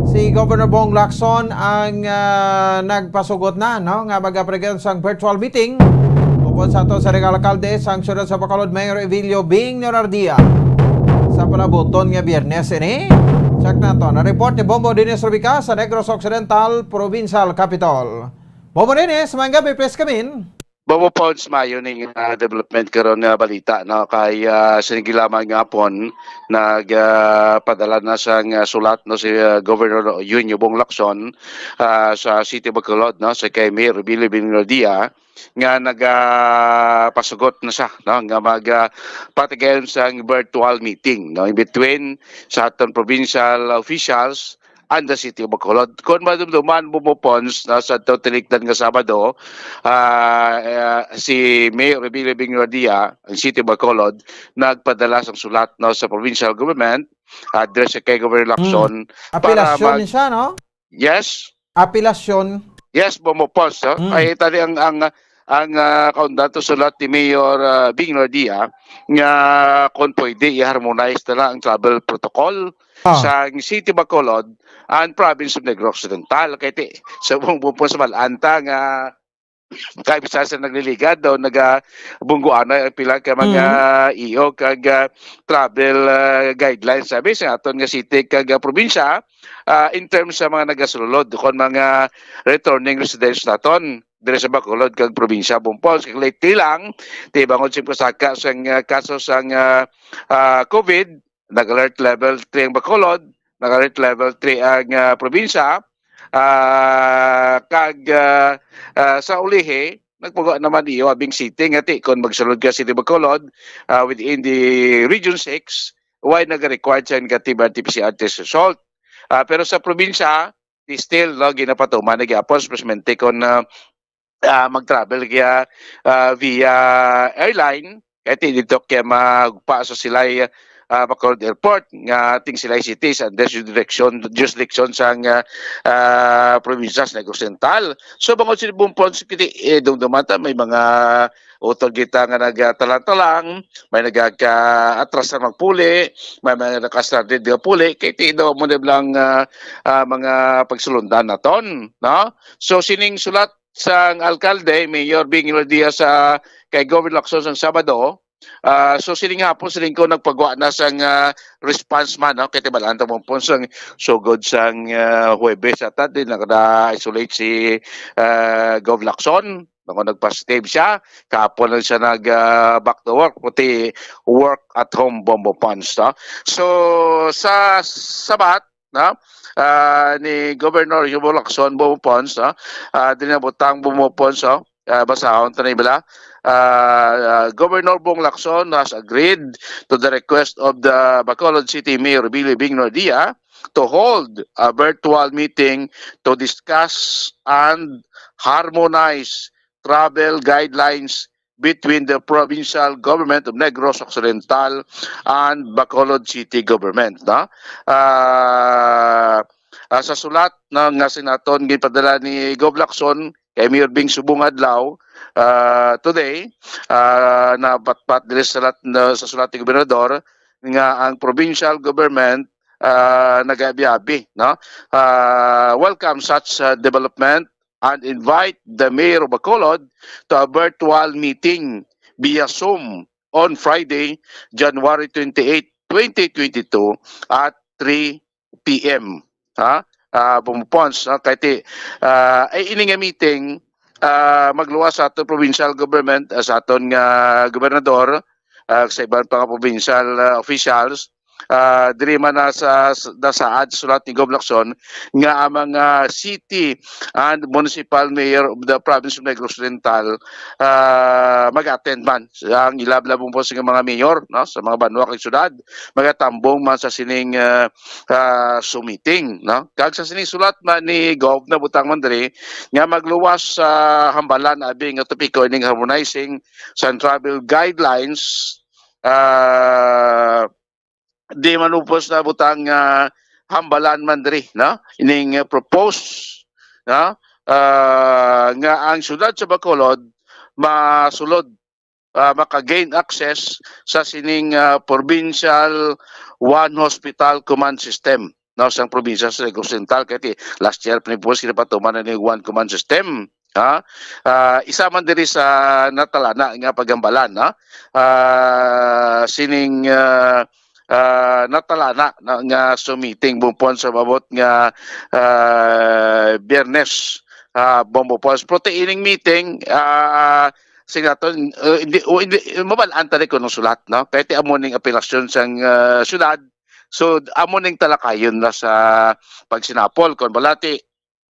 si Governor Bong Lacson ang, ah, nagpasugot na, no, nga mag-aplikasyon sang virtual meeting. Upod sa aton sa Regal Alcalde sang siyudad sa Bacolod, Mayor Evilio Bing Norardia, sa palabuton nga Biyernes ini. Check naton ang report ni Bombo Dennis Rubica sa Negros Occidental Provincial Capitol. Bombo Dennis, maayong gabi, please come in. Bombo Pons, mayo ning, ah, development karon nga balita, no? Kay, ah, sa gilaman nga hapon, nag, ah, padala na sang, ah, sulat, no, si, ah, Governor Eugenio Bong Lacson, ah, sa City of Bacolod, no, sa kay Mayor Billy Bing Norardia, nga nagapasugot na siya, no, nga mag, ah, patigayon sang virtual meeting, no, in between sa aton provincial officials and the City of Bacolod. Kung madumduman mo mo, Pons, no, sa to tinikdan nga Sabado, ah, ah, si Mayor Revilla Bing Guardia, ang City of Bacolod, nagpadala sang sulat, no, sa provincial government, address kay Governor Lacson, para Apelasyon mag- ni siya, no? Yes. Apelasyon. Yes, Bombo Pons, no? Mm. Ay, tali ang, ang, ang, ah, kaundan to sulat ni Mayor, ah, Bing Guardia nga kung pwede i-harmonize na lang ang travel protocol Ah. sa City Bacolod and Province of Negros Occidental. Kay ti, sa buong buong sa Malanta nga kay bisan sa nagliligad daw, nagabungguanay ang pila ka mga Mm. E O kag, ah, travel, ah, guidelines sabi sa aton nga city kag, ah, probinsya, ah, in terms sa mga nagasulod kon mga returning residents naton diri sa Bacolod kag probinsya, Bombo Pons. Kag lately lang, ti bangod sa pasaka sang, ah, kaso sang, ah, ah, COVID, nag-alert level three ang Bacolod, nag-alert level three ang, ah, probinsya, ah, kag, ah, ah, sa ulihi, nagpagawa naman iyo abing city nga ti kon magsulod ka City Bacolod, ah, within the Region six, why nag-required sa negative R T P C R test result? Ah, pero sa probinsya, di still, no, ginapatuman na gyapon, especially kon, ah, ah, mag-travel kaya, ah, via airline, kay ti dito kaya magpa sa Silay, ah, Bacolod Airport, nga ting Silay City sa under jurisdiction, jurisdiction sang, ah, ah, probinsya sa Negros Occidental. So, bangod sa Bombo Pons, kiti, eh, dumduman ta, may mga utol kita nga nagatalang-talang, may nagaka-atras na magpuli, may mga naka-stranded nga puli, kay ti daw mo na lang, ah, ah, mga pagsulundan naton, no? So, sining sulat sang alkalde, Mayor Bing Diaz, sa kay Governor Lacson sang Sabado, ah, so sining hapon, sining ko nagpagwa na sang, ah, response man, no? Kay tibalaan ta mo po sang sugod sang, ah, Huwebes ata, din nakada-isolate si, ah, Gov Lacson. Kung nag-positive siya, kahapon lang siya nag, ah, back to work, pati work at home, Bombo Pons, no? So, sa Sabat, no? Ah, ni Governor Hugo Lacson, Bombo Pons, no? Ah, dili na butang, Bombo Pons, no? Ah, basahon ta na ibala. Ah, ah, Governor Bong Lacson has agreed to the request of the Bacolod City Mayor Billy Bing Nordia to hold a virtual meeting to discuss and harmonize travel guidelines between the provincial government of Negros Occidental and Bacolod City government, no? Ah, ah, sa sulat, no, nga sa aton ginpadala ni Gov Lacson kay Mayor Bing subong adlaw, ah, today, ah, napatpat diri sa sulat, na, sa sulat ni Gobernador nga ang provincial government, ah, nagabi-abi, no? Ah, welcome such, ah, development and invite the Mayor of Bacolod to a virtual meeting via Zoom on Friday, January twenty-eight, twenty twenty-two at three P M. Ha? Ah, Bombo Pons, ha? Kay ti, ah, ay ini nga meeting, ah, magluwas sa aton provincial government, ah, sa aton nga gobernador, ah, sa iban pa nga provincial, ah, officials, ah, diri man na sa, sa, nasaad sa sulat ni Gov Lacson nga ang mga city and municipal mayor of the province of Negros Oriental, ah, mag-attend man. Ang ila-, labi na po sa mga mayor, no, sa mga banwa kag syudad, magatambong man sa sining, ah, ah, Zoom meeting, no? Kag sa sining sulat man ni Gov, nabutang man diri nga magluwas sa hambalan abi nga topiko ining harmonizing sa travel guidelines, ah, di man upos na butang, ah, hambalan man diri, no? Ining, ah, propose, no? Ah, nga ang syudad sa Bacolod masulod, ah, maka-gain access sa sining, ah, provincial one hospital command system, no, sang probinsya sa Negros Oriental. Kay ti last year pa ni, pulos ginapatuman na ni one command system, ha? Ah, isa man diri sa natalana nga paghambalan, ha? Ah, sining, ah, ah, natalana na nga Zoom meeting, Bombo Pons, sa maabot nga, ah, Biyernes, ah, Bombo Pons. Pero ti ining meeting, ah, sing naton, uh, hindi, o hindi, mabal-an ta ni kuno sulat, no? Kay ti amo ning apelasyon sang, ah, syudad. So, amo ning talakayon na sa pagsinapol. Kung balati,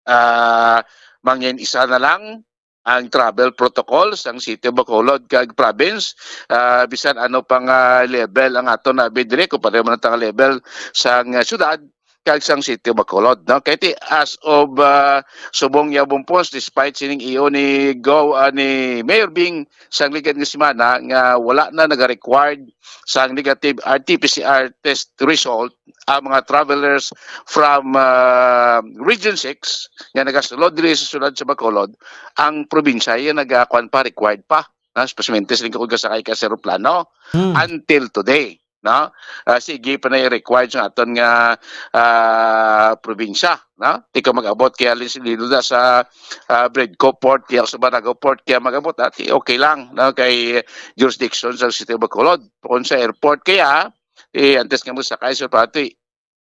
ah, mangin isa na lang ang travel protocol sang City of Bacolod kag province, ah, bisan ano pa nga level ang aton na dire, kung pareho man ang level sang, ah, syudad kag sang City of Bacolod, no? Kay ti, as of, ah, subong ya, Bombo Pons, despite sining E O ni Go, ah, ni Mayor Bing sang ligad nga semana nga wala na naga-required sang negative R T P C R test result ang mga travelers from, ah, Region six nga nagasulod diri sa syudad sa Bacolod, ang probinsya ya nagakuan pa, required pa, no? Especially sa lingkod nga sakay ka sa eroplano, Hmm. until today, no? Ah, sige pa na yung required sa aton nga, ah, probinsya, no? Ti kung mag-abot kaya Lido na sa, ah, Bredco Port, kaya sa Baragao Port, kaya mag-abot, ati, okay lang, no? Kay jurisdiction sa City of Bacolod. Kung sa airport kaya, eh, antes nga mo sakay sa pati,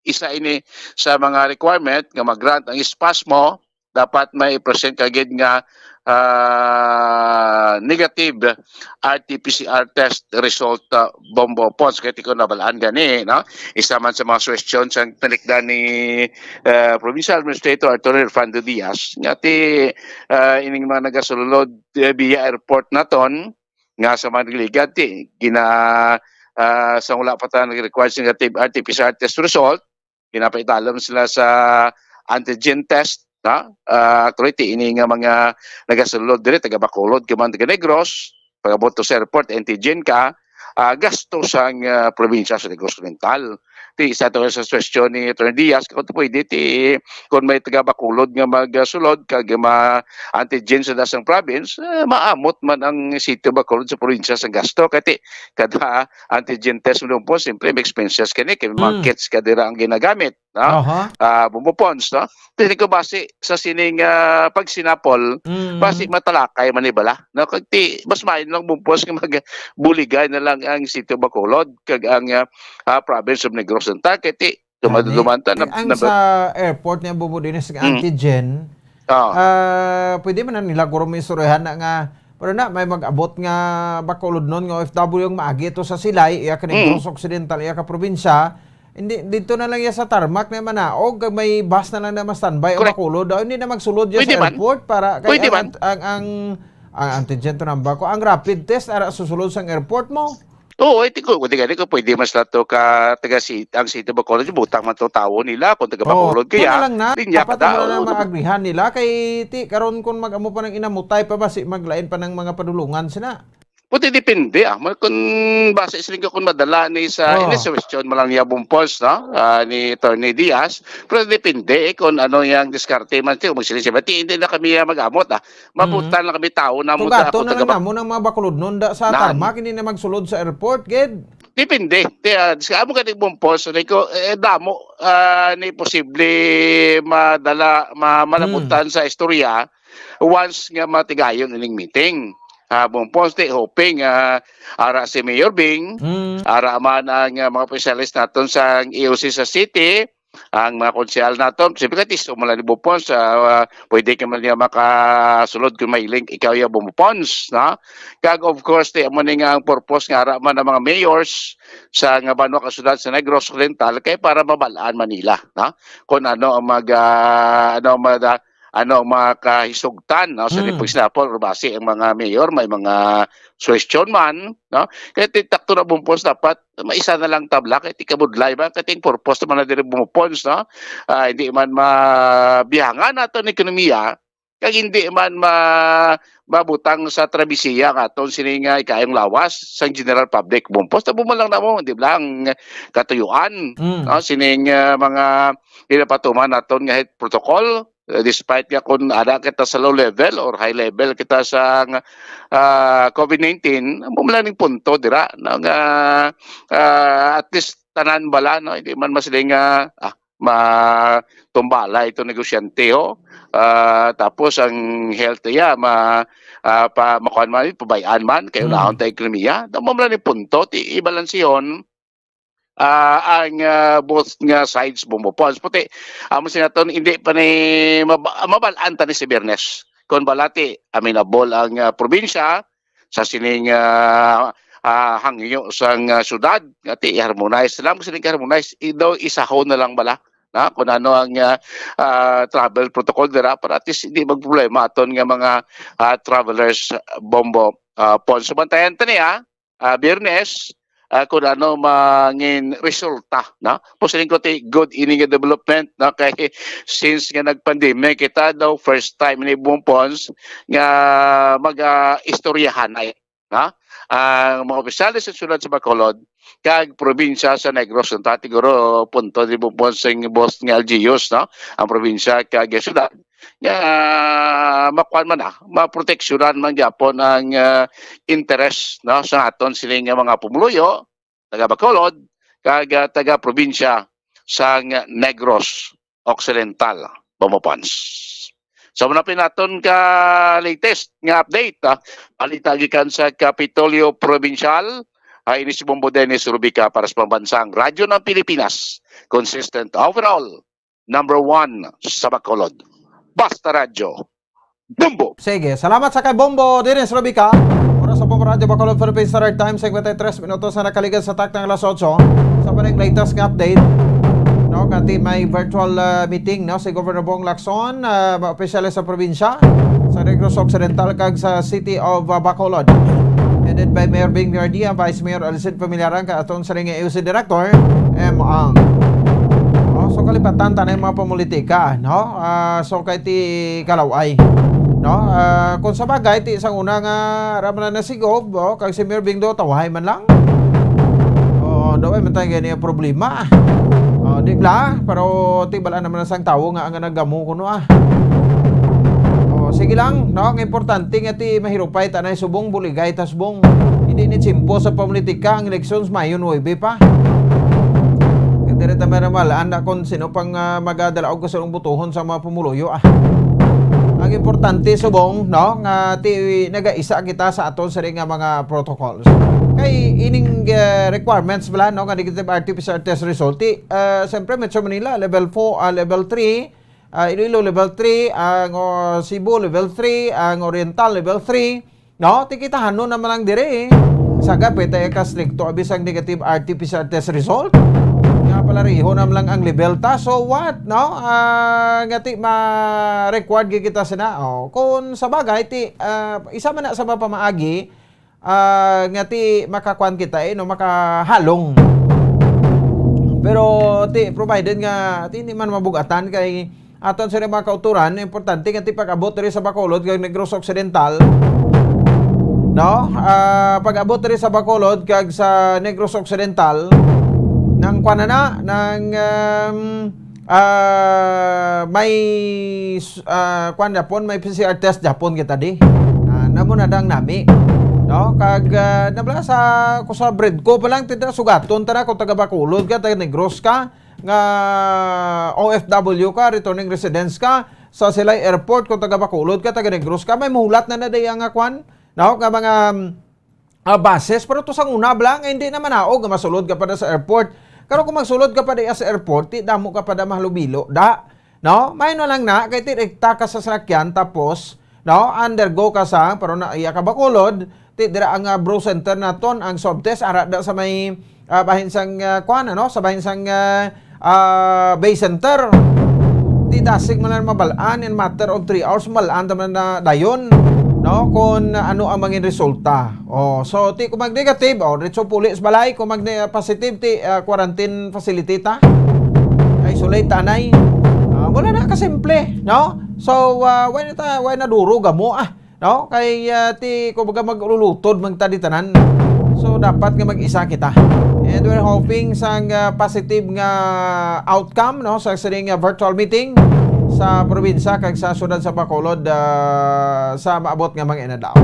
isa ini sa mga requirement nga mag-grant ang S PASMO, dapat may present ka gid nga, ah, negative R T P C R test result, ah, Bombo Pons. Kay ti ko nabalaan gani, no? Isa man sa mga suwestyon sang tinikdan ni, ah, Provincial Administrator Attorney Fernando Diaz, nga ti, ah, ining mga nagasulod, eh, via airport naton, nga sa mga nagligad, ti, gina-, ah, sa wala pa ta nag-require sa negative R T P C R test result, ginapaitalom sila sa antigen test, no? Ah, actually, ti, ini nga mga nagasulod diri, taga Bacolod, ka man, taga Negros, pag-abot to sa airport, antigen ka, ah, gasto sang, ah, probinsya sa Negros Oriental. Ti, sa to sa suwestyon ni Attorney Diaz, kung pwede, ti, kung may taga Bacolod nga magsulod, kag ma-antigen sa dasang province, eh, maamot man ang City of Bacolod sa probinsya sa gasto. Kay ti, kada antigen test mo po, siyempre, may expenses ka ni, kay mga Mm. kits ka dira ang ginagamit, no? Aha. Ah, Bombo Pons, no? Ti, ko base sa sining, ah, pagsinapol, Mm. base matalakay man ni bala, no? Kag ti, mas maayo lang, Bombo Pons, nga magbuligay na lang ang City of Bacolod, kag ang, ah, ah, province of Negros Oriental. Kay ti, Gani. Dumaduman ta na, Eh, ang na sa airport niya, Bombo Dines, ang Mm. antigen, Ah, pwede man na nila guro may istoryahan na nga, pero na, may mag-abot nga Bacolodnon nga O F W ang maagi to sa Silay, iya ka Mm. Negros Occidental, iya ka probinsya. Hindi, dito na lang iya sa tarmac na manaog, kag may bus na lang na ma-standby ang Correct. Bacolod. Daw, hindi na magsulod iya Pwede sa man. Airport para kay Pwede ang, man. ang, ang, ang antigen to nang bako, ang rapid test, ara susulod sang airport mo. Oo, I think ko, di gani ko pwede mas lato ka taga si-, ang City of Bacolod, butang man to tawo nila, kung taga Oo. Bacolod Kaya kaya, lang na, linya dapat ka na, wala na oo. Maagrihan nila, kay ti, karon kung mag-amo pa ng inamutay pa ba, si, maglain pa ng mga padulungan sila. Puti depende, ah. Mal-, kung base sila kung madala ni sa, Oh. ini sa question mo lang niya, Bumpos, no? Ah, ni Attorney Diaz. Pero depende, eh, kung ano yung diskarte man, ti, kung magsili siya, ti, hindi na kami, ah, mag-amot, ah. Mabutan Mhm. lang kami tao na Tugato muda ako na lang taga namo ng mga Bacolodnon da, sa Nan. Tarmac, hindi na magsulod sa airport, gid. Depende. Ti, ah, sa amo gani, Bumpos, ni ko, eh, damo, ah, ni posible madala, ma-, malabutan Hmm. sa istorya once nga matigayon ining meeting. Ah, Bumpos, ti, hoping, ah, ara si Mayor Bing, Hmm. ara man ang, ah, mga opisyalis naton sa E O C sa city, ang mga konsehal naton, siyempre, katiso mo lang ni Bumpons, ah, ah, pwede ka man niya makasulod kung may link, ikaw yung Bumpons, no? Kag, of course, ti, amo ni nga ang purpose nga ara man ang mga mayors sa nga banwa ka syudad sa Negros Occidental kay para mabalaan Manila, no? Kung ano ang mag, ah, ano ang mag, ah, ano ang mga kahisugtan, no? So, Mm. for example, basi ang mga mayor, may mga suwestyon man, no? Kaya ti-, takto na, Bumpons, dapat may isa na lang tabla, kay ti kabudlay ba, kay ting purpose naman na diri, Bumpons, no? Ah, hindi man mabihangan nato ang ekonomiya, kag hindi man ma-, mabutang sa trabisiya nga aton sini nga ikayong lawas sang general public, Bumpons. Tabo man lang namo, di ba, ang katuyuan, Mm. no? Sining, ah, mga ginapatuman naton nga health protocol, uh, despite nga kung ada kita sa low level or high level kita sa, ah, COVID nineteen, amo man lang ning punto dira, no, nga, ah, at least tanan bala, no, hindi man masiling nga, ah, matumbalay itong negosyante, ho. Ah, tapos ang health niya, ma-, ah, pa, makuan man, pabayaan man, kay Mm. unahon ta ekonomiya. Amo man lang ning punto, ti, ibalansihon, ah, ang, ah, both nga sides, Bumpons. Puti, amo sinaton, hindi pa ni mab-, mabal-an ta ni si Biyernes. Kung balati, amenable ang, ah, probinsya sa sining, ah, ah, hangyo sang, ah, syudad, nga ti i-harmonize lang, sining harmonize, i-, daw isahon na lang bala, na, kung ano ang, ah, ah, travel protocol dira, para at least hindi magproblema aton nga mga, ah, travelers, Bombo, ah, Pons. Subantayan ta niya, ah, Biyernes, ah, kung ano mangin resulta, no? Posiling ko ti good ini nga development, no? Kay since nga nag-pandemic kita daw, first time ni Bumpons nga mag, ah, istoryahan ay, no? Ang mga opisyales sa syudad sa Bacolod kag probinsya sa Negros, ang tati guro punto ni Bumpons sing boss nga Algius, no? Ang probinsya kag syudad nga makuan man na, maproteksyonan man gyapon ang, ah, interes, no, sa aton sining nga mga pumuluyo, taga Bacolod, kag, ah, taga probinsya sang Negros Occidental, Bombo Pons. So, muna pin naton ka latest nga update, ah, balita gikan sa Kapitolyo Provincial, ah, ini si Bombo Dennis Rubica para sa Pambansang Radyo ng Pilipinas, consistent overall, number one sa Bacolod. Basta Radyo, Bombo! Sige, salamat sa kay Bombo Dennis Rubica. Oras sa Bombo Radyo Bacolod Philippine Standard Time, singkwenta y tres minutos na nakaligas sa takna nga alas otso. Sa pa ning latest nga update, no, kati may virtual, ah, meeting, no, si Governor Bong Lacson, ah, mga opisyales sa probinsya, sa Negros Occidental kag sa City of, ah, Bacolod. Headed by Mayor Bing Verdia, Vice Mayor Alcid Familiaran, kag aton sa ring A O C Director, M. Ang. Oh, so kalipatan ta na yung mga pamulitika, no? Ah, so kay ti Kalaway, no? Ah, kung sa bagay, ti sang una nga raman na si Gov, oh, kag si Mayor Bing do, tawahay man lang. Oh, daw ay man tayo ganyan yung problema. Oh, di bla, pero ti bala naman ang sang tawo nga ang nagamo kuno, ah. Oh, sige lang, no? Ang importante nga ti mahirupay ta na subong, buligay ta subong. Hindi ni tsimpo sa pamulitika ang elections Mayo nuebe pa. Kaya diri ta may ramalaan na kung sino pang, ah, magadalaog ko sa ilang butuhon sa mga pumuluyo, ah. Ang importante subong, no, nga ti nagaisa kita sa aton sa nga mga protocols. Kay ining, ah, requirements bala, no, nga negative R T P C R test result, ti, ah, siyempre Metro Manila, level four, ah, level three, ah, Iloilo level three, ang, oh, Cebu level three, ang Oriental level three, no? Ti kita hanon naman lang diri, eh. Sagad pa tayo ka stricto, abi sang negative R T P C R test result. Nga pala, reho naman lang ang level ta. So what, no? Ah, nga ti ma-required gyud kita sina. Oh, kung sa bagay, ti, ah, isa man na sa mga pamaagi, ah, nga ti makakuan kita, eh, no, makahalong. Pero ti provided nga ti hindi man mabugatan kay aton sa mga kauturan, importante nga ti pag-abot diri sa Bacolod kag Negros Occidental, no? Ah, pag-abot diri sa Bacolod kag sa Negros Occidental, nang kuan na na, nang, um, ah, may s-, ah, kuan japon, may P C R test japon kita di. Ah, namo na dang nami. No? Kag, ah, nabla sa, ko sa bread ko pa lang, tita, sugaton ta na kung taga Bacolod ka, taga Negros ka, nga O F W ka, returning residents ka, sa Silay Airport, kung taga Bacolod ka, taga Negros ka, may mulat na na diya nga kwan, no? Nga mga, um, ah, buses, pero to sang una bala, nga hindi na manaog nga masulod ka pa da sa airport. Pero kung magsulod ka pa da sa airport, ti damo ka pa da mahalubilo, da. No? May no lang na, kay direkta ka sa sasakyan, tapos, no, undergo ka sa, pero na iya ka Bacolod, ti dira ang, ah, Bro Center naton, ang swab test, ara da sa may, ah, bahin sang, ah, kuan, ano, sa bahin sang, ah, ah, Bay Center. Ti dasig man lang mabal-an in matter of three hours, mabal-an ta man na dayon, no, kung ano ang mangin resulta. Oh, so ti kung mag-negative, oh, diretso puli sa balay, kung mag-positive, ti, ah, quarantine facility ta. Isolate ta anay. Ah, wala na, kasimple, no? So, ah, why na ta, why na duro gamo, ah? No? Kay, ah, ti, kumbaga, maglulutod man ta di tanan. So, dapat nga mag-isa kita. And we're hoping sang, ah, positive nga outcome, no, sa sining, ah, virtual meeting sa probinsya kag sa siyudad sa Bacolod, ah, sa maabot nga mga inadlaw.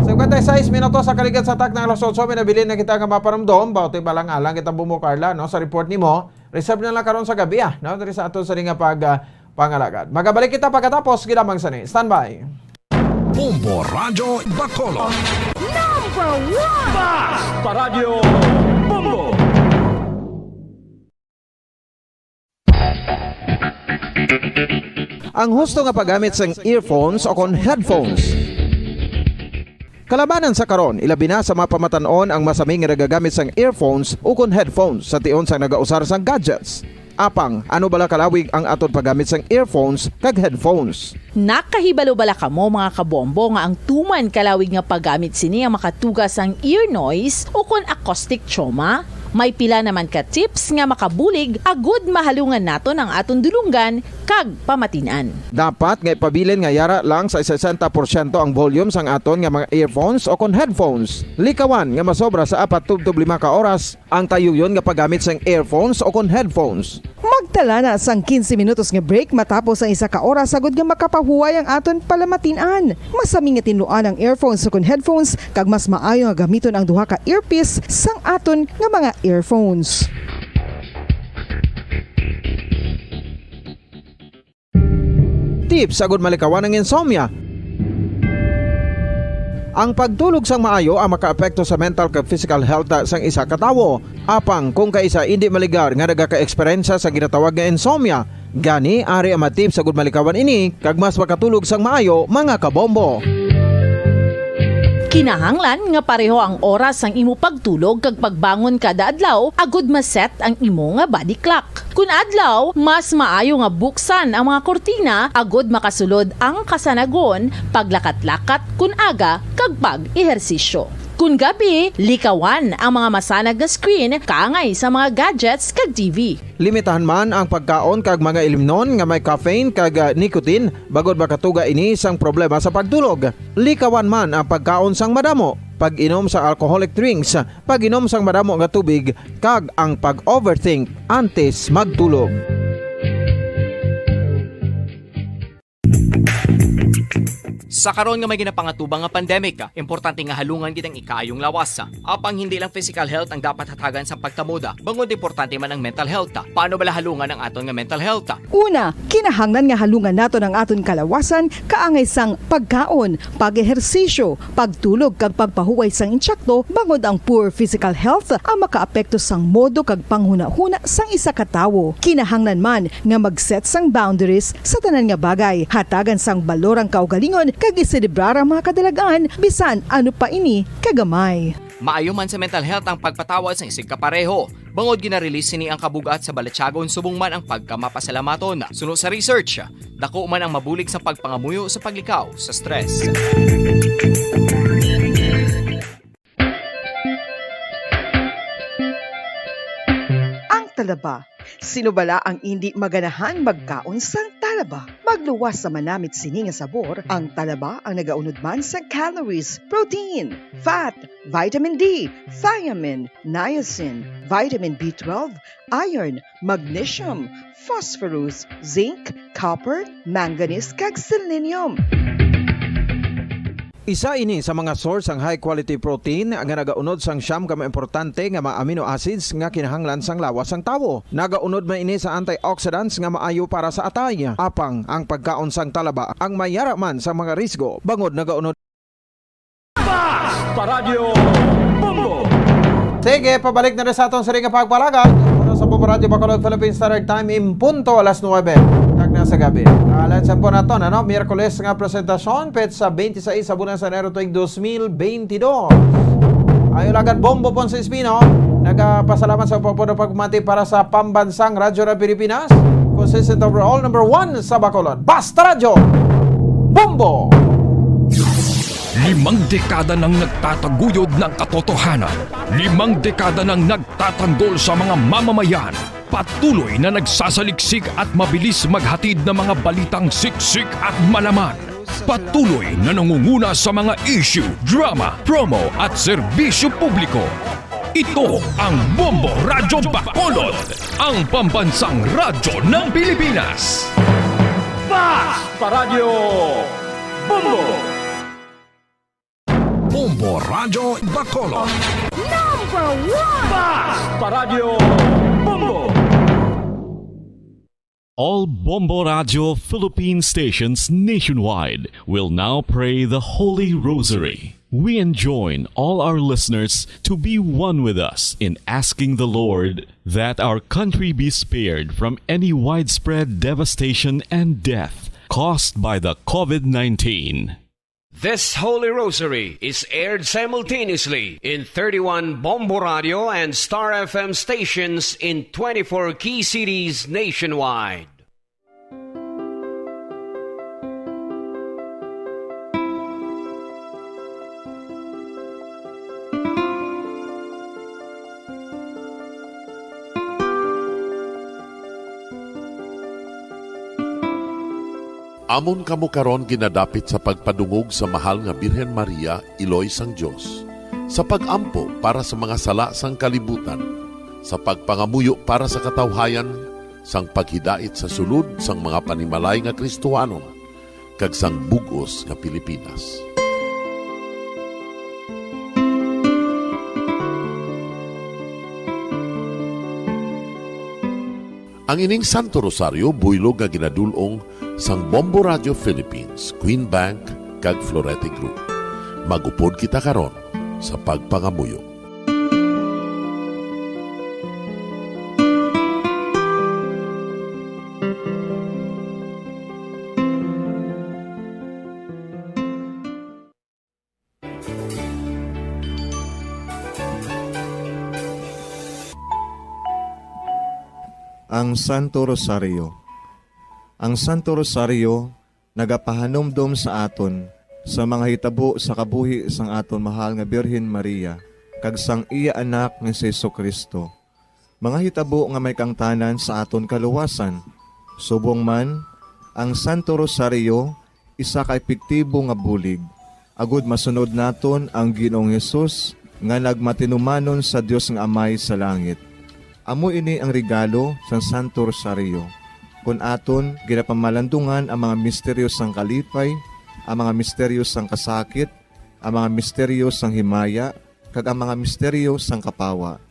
Cincuenta y seis minutos sa kaligat sa tak ng alas otso, may nabilin na kita nga mapanumdom, bauti'g alang-alang kita, Bombo Carla, no, sa report nimo. Reserve na lang karon sa gabi, ah, no, diri sa aton sa nga pag, ah, pangalagad. Magabalik kita pagkatapos, gilamang sa ni. Standby. Bombo Radyo Bacolod. Number one! Basta Radyo Bombo! Ang husto nga paggamit sang earphones o kon headphones. Kalabanan sa karon, ilabi na sa mga pamatan-on ang masami nga nagagamit sang earphones o kon headphones sa tion sang nagausar sang gadgets. Apang, ano bala kalawig ang aton paggamit sang earphones kag headphones? Nakahibalo bala kamo, mga kabombo, nga ang tuman kalawig nga paggamit sini ang makatuga sang ear noise o kon acoustic trauma? May pila naman ka tips nga makabulig agud mahalungan naton ang aton dulonggan kag pamatin-an. Dapat nga ipabilin nga yara lang sa sesenta porsyento ang volume sang aton nga mga earphones o kon headphones. Likawan nga masobra sa apat tubtob lima ka oras ang tayuyon nga paggamit sang earphones o kon headphones. Magtala na sang quince minutos nga break matapos ang isa ka oras, agud nga makapahuway ang aton palamatin-an. Masami nga tinluan ang earphones o kon headphones, kag mas maayo nga gamiton ang duha ka earpiece sang aton nga mga earphones. Tips agud malikawan ang insomnia. Ang pagtulog sang maayo ang makaapekto sa mental kag physical health sang isa ka tawo. Apang kung kaisa indi maligar nga nagaka-eksperyensya sa ginatawag nga insomnia, gani ari ang mga tips agud malikawan ini kag mas makatulog sang maayo, mga kabombo. Kinahanglan nga pareho ang oras sang imo pagtulog kag pagbangon kada adlaw agud ma-set ang imo nga body clock. Kun adlaw, mas maayo nga buksan ang mga kurtina agud makasulod ang kasanagon, paglakat-lakat kun aga, kag pag-ehersisyo. Kun gabi, likawan ang mga masanag nga screen kaangay sa mga gadgets kag T V. Limitahan man ang pagkaon kag mga ilimnon nga may caffeine kag, ah, nicotine, bangod makatuga ini sang problema sa pagtulog. Likawan man ang pagkaon sang madamo, pag-inom sa alcoholic drinks, pag-inom sang madamo nga tubig, kag ang pag-overthink antes magtulog. Sa karon nga may ginapangatubang nga pandemic, importante nga halungan gid ang ikaayong lawas. Apang hindi lang physical health ang dapat hatagan sang pagtamod, bangod importante man ang mental health. Paano bala halungan ang aton nga mental health? Una, kinahanglan nga halungan naton ang aton kalawasan kaangay sang pagkaon, pag-ehersisyo, pagtulog kag pagpahuway sang intsakto, bangod ang poor physical health ang makaapekto sang modo kag panghunahuna sang isa ka tawo. Kinahanglan man nga mag-set sang boundaries sa tanan nga bagay, hatagan sang balor ang kaugalingon, kag iselebrar ang mga kadalag-an, bisan ano pa ini kagamay. Maayo man sa mental health ang pagpatawad sang isigkapareho, bangod gina-release sini ang kabug-at sa balatyagon subong man ang pagkamapasalamaton. Suno sa research, dako man ang mabulig sa pagpangamuyo sa paglikaw sa stress. Ang talaba. Sino bala ang indi maganahan magkaon sang talaba? Magluwas sa manamit sini nga sabor, ang talaba ang nagaunod man sa calories, protein, fat, vitamin D, thiamine, niacin, vitamin B twelve, iron, magnesium, phosphorus, zinc, copper, manganese, kag selenium. Isa ini sa mga source sang high quality protein nga nagaunod sang siyam ka mga importante nga mga amino acids nga kinahanglan sang lawas sang tawo. Nagaunod man ini sa antioxidants nga maayo para sa atay. Apang ang pagkaon sang talaba ang mayara man sa mga risgo, bangod nagaunod. Basta Radyo Bombo! Sige, pabalik na rin sa aton sini nga pagpalagad. Oras sa Bombo Radyo Bacolod, Philippine Standard Time, in punto alas nuebe kag na sa gabi. Kalansan po naton, ano, Miyerkules nga presentasyon, petsa twenty-six sa bulan sa Enero tuig dos mil twenty-dos. Ayo lagad Bombo Ponce Espino, nagapasalamat sa pagpuno pagmati para sa pambansang radyo ng Pilipinas. Consistent overall, number one sa Bacolod. Basta Radyo Bombo! Limang dekada nang nagtataguyod ng katotohanan. Limang dekada nang nagtatanggol sa mga mamamayan. Patuloy na nagsasaliksik at mabilis maghatid ng mga balitang siksik at malaman. Patuloy na nangunguna sa mga issue, drama, promo at serbisyo publiko. Ito ang Bombo Radyo Bacolod, ang pambansang radyo ng Pilipinas. Basta Radyo Bombo! Bombo Radyo Bacolod. Number one! Basta Radyo Bombo! All Bombo Radyo Philippine stations nationwide will now pray the Holy Rosary. We enjoin all our listeners to be one with us in asking the Lord that our country be spared from any widespread devastation and death caused by the COVID nineteen. This Holy Rosary is aired simultaneously in thirty-one Bombo Radio and Star F M stations in twenty-four key cities nationwide. Amon kamo karon ginadapit sa pagpadungog sa Mahal nga Birhen Maria, Iloy sang Dios, sa pag-ampo para sa mga sala sang kalibutan, sa pagpangamuyo para sa katawhayan, sang paghidait sa sulod sang mga panimalay nga Kristohanon, kag sang bug-os nga Pilipinas. Ang ining Santo Rosario buylog nga ginadul-ong sang Bombo Radio Philippines, Queen Bank, kag Florete Group. Mag-upod kita karon sa pagpangamuyo. Ang Santo Rosario. Ang Santo Rosario nagapahanumdom sa aton sa mga hitabo sa kabuhi sang aton mahal nga Birhen Maria kag sang iya Anak nga si Jesu-Cristo, mga hitabo nga may kaangtanan sa aton kaluwasan. Subong man, ang Santo Rosario isa ka epektibo nga bulig, agud masunod naton ang Ginoong Hesus nga nagmatinumanon sa Dios nga Amay sa langit. Amo ini ang regalo sang Santo Rosario. Kon aton ginapamalandungan ang mga misteryo sang kalipay, ang mga misteryo sang kasakit, ang mga misteryo sang himaya, kag ang mga misteryo sang kapawa.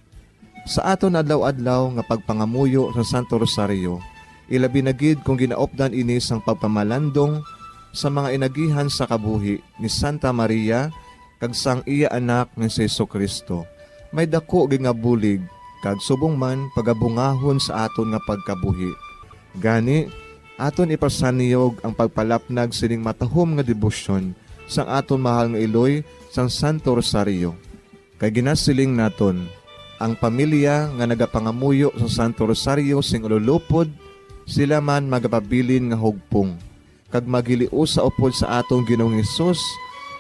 Sa aton adlaw-adlaw nga pagpangamuyo sa Santo Rosario, ilabi na gid kung ginaupdan ini sang pagpamalandong sa mga inagihan sa kabuhi ni Santa Maria kag sang iya Anak nga si Jesu-Cristo, may daku gid nga bulig kag subong man pagabungahon sa aton nga pagkabuhi. Gani, aton ipasanyog ang pagpalapnag sining matahom nga debosyon sang aton mahal nga iloy sang Santo Rosario. Kay ginasiling naton, ang pamilya nga nagapangamuyo sa Santo Rosario sing ululupod, sila man magapabilin nga hugpong, kag maghiliusa upod sa aton Ginoong Hesus,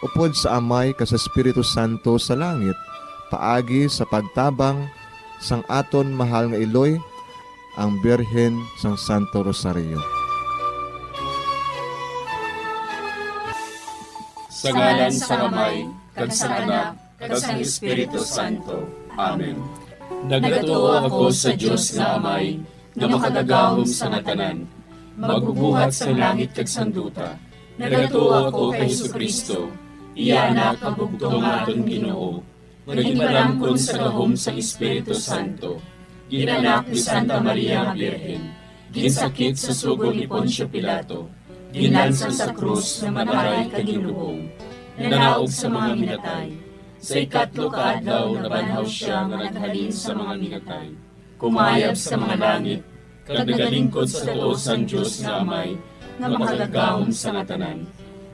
upod sa Amay kag sa Espiritu Santo sa langit, paagi sa pagtabang sang aton mahal nga iloy, ang Birhen sang Santo Rosario. Sa ngalan sang Amay, kag sang Anak, kag sang Espiritu Santo. Amen. Nagatuo ako sa Dios nga Amay, nga makagagahom sa nga tanan, magbubuhat sang langit kag sang duta. Nagatuo ako kay Jesu-Cristo, iya Anak nga bugtong nga aton Ginoo, nga ginpalamkon sa gahom sang Espiritu Santo, ginanak ni Santa Maria nga Birhen, ginsakit sa sugo ni Poncio Pilato, ginlansang sa krus, namatay kag ginlubong, nanaog sa mga minatay. Sa ikatlo ka adlaw nabanhaw sia nga naghalin sa mga minatay, kumayab sa mga langit, kag nagalingkod sa tuo sang Dios nga Amay, nga makagagahom sa nga tanan.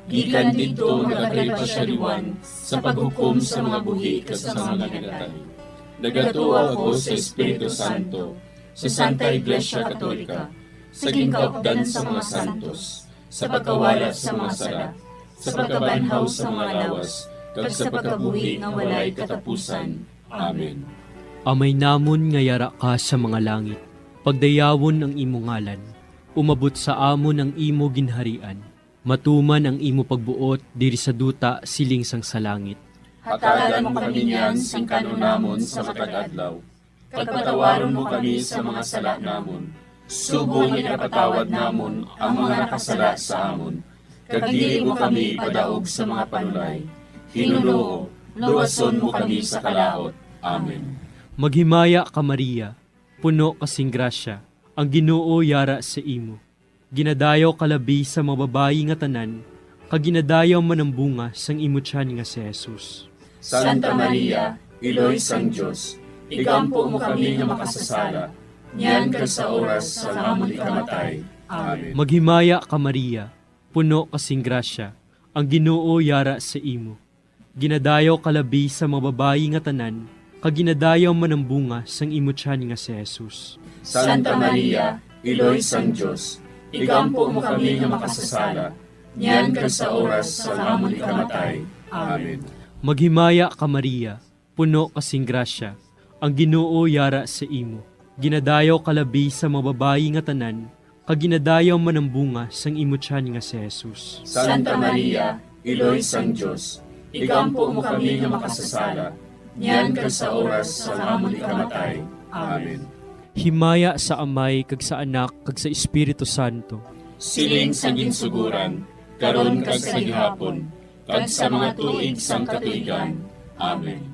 Gikan didto nagakari pa sia liwat sa paghukom sa mga buhi kag sa mga minatay. Nagatuo ako sa Espiritu Santo, sa Santa Iglesia Katolika, sa ginkaupdan sa mga santos, sa pagkawala sa mga sala, sa pagkabanhaw sa mga lawas, kag sa pagkabuhi nga walay katapusan. Amen. Amay namon nga yara ka sa mga langit, pagdayawon ang imo ngalan, umabot sa amon ang imo ginharian, matuman ang imo pagbuot diri sa duta siling sang sa langit. Hatagan mo kami niyan sing kan-on namon sa matag adlaw, kag patawaron mo kami sa mga sala namon, subong nga ginapatawad namon ang mga nakasala sa amon, kag dili mo kami ipadaog sa mga panulay. Hinunoo, luwason mo kami sa kalaut. Amen. Maghimaya ka, Maria, puno ka sing grasya, ang Ginoo yara sa imo. Ginadayaw ka labi sa mga babayi nga tanan, kag ginadayaw man ang bunga sang imo tiyan nga si Jesus. Santa Maria, Iloy sang Dios, igampo mo kami nga makasasala, niyan kag sa oras sang amon ikamatay. Amen. Maghimaya ka, Maria, puno ka sing grasya, ang Ginoo yara sa imo. Ginadayaw ka labi sa mga babayi nga tanan, kag ginadayaw man ang bunga sang imo tiyan nga si Jesus. Santa Maria, Iloy sang Dios, igampo mo kami nga makasasala, niyan kag sa oras sang amon ikamatay. Amen. Maghimaya ka, Maria, puno ka sing grasya, ang Ginoo yara sa imo. Ginadayaw ka labi sa mga babayi nga tanan, kag ginadayaw man ang bunga sang imo tiyan nga si Jesus. Santa Maria, Iloy sang Dios, igampo mo kami nga makasasala, niyan kag sa oras sang amon ikamatay. Amen. Himaya sa Amay kag sa Anak kag sa Espiritu Santo. Siling sa ginsugoran, karon kag sa gihapon, kag sa mga tuig sang katuigan. Amen.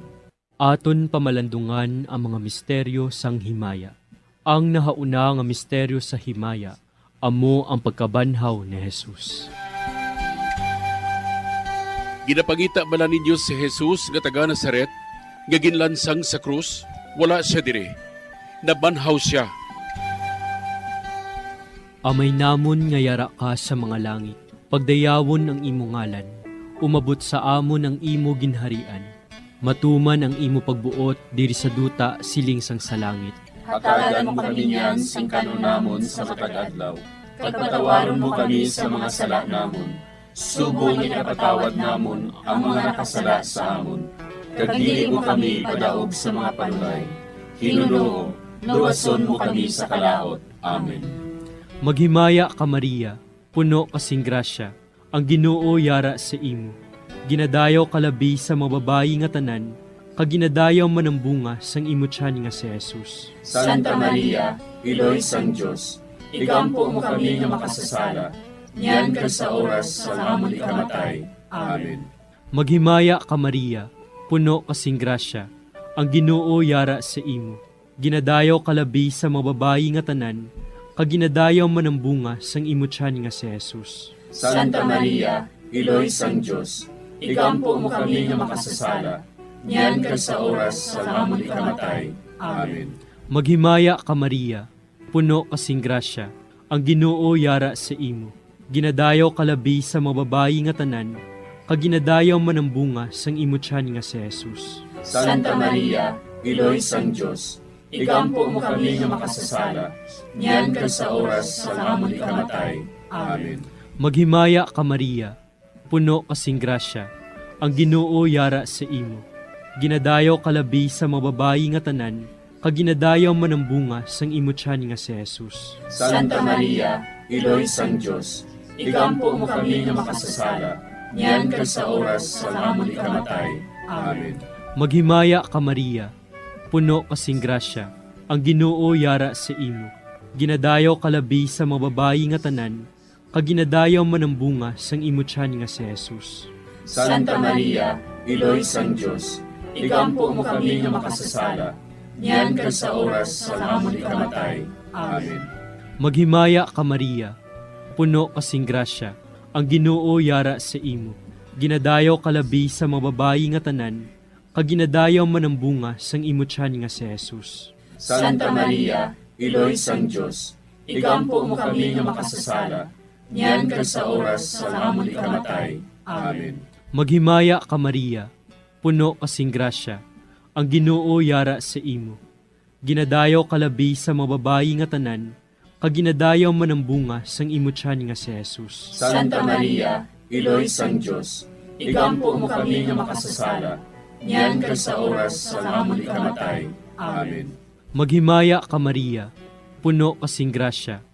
Aton pamalandungan ang mga misteryo sang himaya. Ang nahauna nga misteryo sa himaya amo ang pagkabanhaw ni Jesus. Ginapangita bala ninyo si Jesus nga taga Nazaret nga ginlansang sa krus? Wala sia diri. Nabanhaw sia. Amay namon nga yara ka sa mga langit, pagdayawon ang imo ngalan. Umabot sa amon ang imo ginharian. Matuman ang imo pagbuot diri sa duta siling sang sa langit. Hatagan mo kami niyan sing kan-on namon sa matag adlaw, kag patawaron mo kami sa mga sala namon, subong nga ginapatawad namon ang mga nakasala sa amon, kag dili mo kami ipadaog sa mga panulay. Ginoo, luwason mo kami sa kalaut. Amen. Maghimaya ka, Maria, puno ka sing grasya, ang Ginoo yara sa imo. Ginadayaw ka labi sa mga babayi nga tanan, kag ginadayaw man ang bunga sang imo tiyan nga si Jesus. Santa Maria, Iloy sang Dios, igampo mo kami nga makasasala, niyan kag sa oras sang amon ikamatay. Amen. Maghimaya ka, Maria, puno ka sing grasya, ang Ginoo yara sa imo. Ginadayaw ka labi sa mga babayi nga tanan, kag ginadayaw man ang bunga sang imo tiyan nga si Jesus. Santa Maria, Iloy sang Dios, igampo mo kami nga makasasala, niyan kag sa oras sang amon ikamatay. Amen. Maghimaya ka, Maria, puno ka sing grasya, ang Ginoo yara sa imo. Ginadayaw ka labi sa mga babayi nga tanan, kag ginadayaw man ang bunga sang imo tiyan nga si Jesus. Santa Maria, Iloy sang Dios, igampo mo kami nga makasasala, niyan kag sa oras sang amon ikamatay. Amen. Maghimaya ka, Maria, puno ka sing grasya, ang Ginoo yara sa imo. Ginadayaw ka labi sa mga babayi nga tanan, kag ginadayaw man ang bunga sang imo tiyan nga si Jesus. Santa Maria, Iloy sang Dios, igampo mo kami nga makasasala, niyan kag sa oras sang amon ikamatay. Amen. Maghimaya ka, Maria, puno ka sing grasya, ang Ginoo yara sa imo. Ginadayaw ka labi sa mga babayi nga tanan, kag ginadayaw man ang bunga sang imo tiyan nga si Jesus. Santa Maria, Iloy sang Dios, igampo mo kami nga makasasala, niyan kag sa oras sang amon ikamatay. Amen. Maghimaya ka, Maria, puno ka sing grasya, ang Ginoo yara sa imo. Ginadayaw ka labi sa mga babayi nga tanan, kag ginadayaw man ang bunga sang imo tiyan nga si Jesus. Santa Maria, Iloy sang Dios, igampo mo kami nga makasasala, niyan kag sa oras sang amon ikamatay. Amen. Maghimaya ka, Maria, puno ka sing grasya, ang Ginoo yara sa imo. Ginadayaw ka labi sa mga babayi nga tanan, kag ginadayaw man ang bunga sang imo tiyan nga si Jesus. Santa Maria, Iloy sang Dios, igampo mo kami nga makasasala, niyan kag sa oras sang amon ikamatay. Amen. Maghimaya ka, Maria, puno ka sing grasya,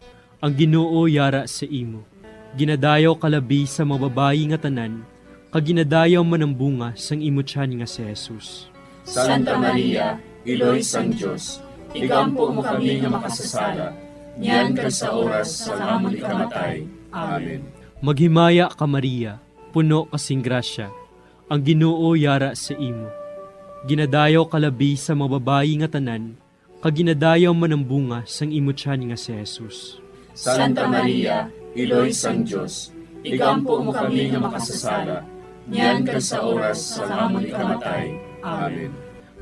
ang Ginoo yara sa imo. Ginadayaw ka labi sa mga babayi nga tanan, kag ginadayaw man ang bunga sang imo tiyan nga si Jesus. Santa Maria, Iloy sang Dios, igampo mo kami nga makasasala, niyan kag sa oras sang amon ikamatay. Amen. Maghimaya ka, Maria, puno ka sing grasya, ang Ginoo yara sa imo. Ginadayaw ka labi sa mga babayi nga tanan, kag ginadayaw man ang bunga sang imo tiyan nga si Jesus. Santa Maria, Iloy sang Dios, igampo mo kami nga makasasala, niyan kag sa oras sang amon ikamatay. Amen.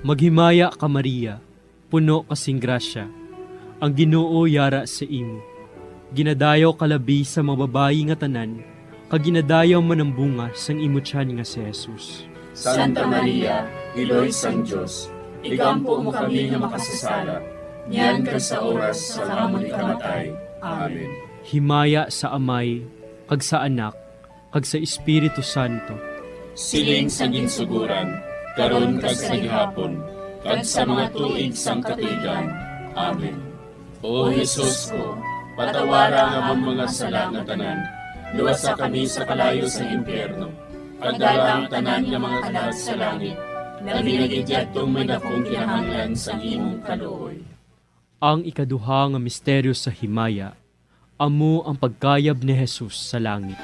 Maghimaya ka, Maria, puno ka sing grasya, ang Ginoo yara sa imo. Ginadayaw ka labi sa mga babayi nga tanan, kag ginadayaw man ang bunga sang imo tiyan nga si Jesus. Santa Maria, Iloy sang Dios, igampo mo kami nga makasasala, niyan kag sa oras sang amon ikamatay. Amen. Himaya sa Amay, kag sa Anak, kag sa Espiritu Santo. Siling sa ginsuguran, karon kag sa gihapon, kag sa mga tuig sang katuigan. Amen. O Jesus ko, patawara ang amon mga sala nga tanan, luwasa kami sa kalayo sang impyerno, pagdala ang tanan nga mga kalag sa langit, labi na gid yadtong may dakong kinahanglan sang imong kaluoy. Ang ikaduha nga misteryo sa himaya, amo ang pagkayab ni Jesus sa langit.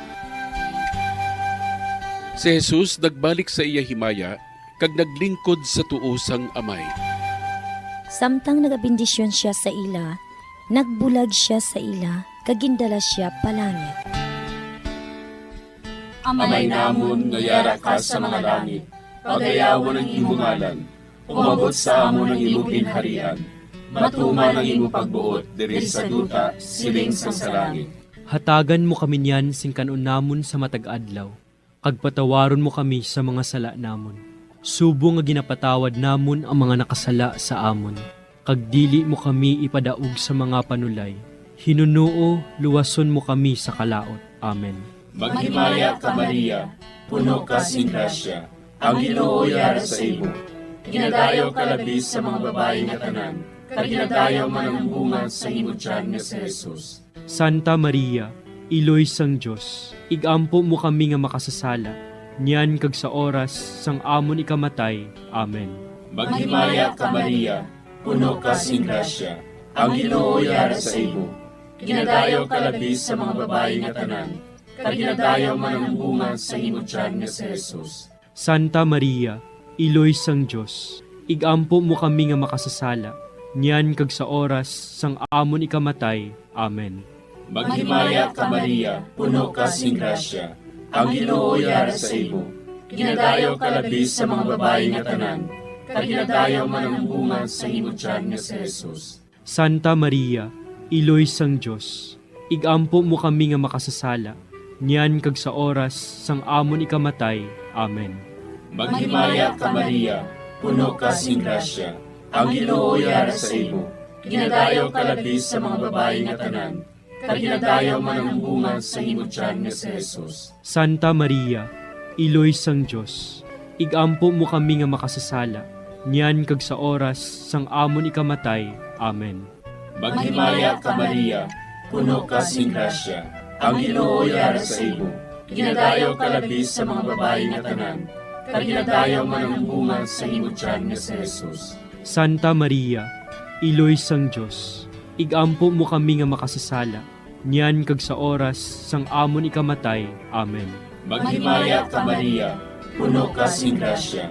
Si Jesus nagbalik sa iya himaya kag naglingkod sa tuo sang Amay. Samtang nagabendisyon sia sa ila, nagbulag sia sa ila, kag gindala sia pa langit. Amay namon nga yara ka sa mga langit, pagayawon ang imo ngalan. Umabot sa amon ang imo ginharian. Matuman ang imo pagbuot diri sa duta, siling sang sa langit. Hatagan mo kami niyan sing kan-on namon sa matag adlaw, kag patawaron mo kami sa mga sala namon, subong nga ginapatawad namon ang mga nakasala sa amon. Kag dili mo kami ipadaog sa mga panulay. Hinunoo, luwason mo kami sa kalaut. Amen. Maghimaya ka, Maria, puno ka sing grasya, ang Ginoo yara sa imo. Ginadayaw ka labi sa mga babayi nga tanan, kag ginadayaw man ang bunga sa imo tiyan nga si Jesus. Santa Maria, Iloy sang Dios, igampo mo kami nga makasasala, niyan kag sa oras sang amon ikamatay. Amen. Maghimaya ka, Maria, puno ka sing grasya, ang Ginoo yara sa imo. Ginadayaw ka labi sa mga babayi nga tanan, kag ginadayaw man ang bunga sang imo tiyan nga si Jesus. Santa Maria, Iloy sang Dios, igampo mo kami nga makasasala, niyan kag sa oras sang amon ikamatay. Amen. Maghimaya ka, Maria, puno ka sing grasya. Ang Ginoo yara sa imo. Ginadayaw ka labi sa mga babayi nga tanan, kag ginadayaw man ang bunga sang imo tiyan nga si Jesus. Santa Maria, Iloy sang Dios, igampo mo kami nga makasasala, niyan kag sa oras sang amon ikamatay. Amen. Maghimaya ka, Maria, puno ka sing grasya. Ang Ginoo yara sa imo. Ginadayaw ka labi sa mga babayi nga tanan, kag ginadayaw man ang bunga sang imo tiyan nga si Jesus. Santa Maria, Iloy sang Dios, igampo mo kami nga makasasala, niyan kag sa oras sang amon ikamatay. Amen. Maghimaya ka, Maria, puno ka sing grasya. Ang Ginoo yara sa imo. Ginadayaw ka labi sa mga babayi nga tanan, kag ginadayaw man ang bunga sang imo tiyan nga si Jesus. Santa Maria, Iloy sang Dios, igampo mo kami nga makasasala, niyan kag sa oras sang amon ikamatay. Amen. Maghimaya ka, Maria, puno ka sing grasya.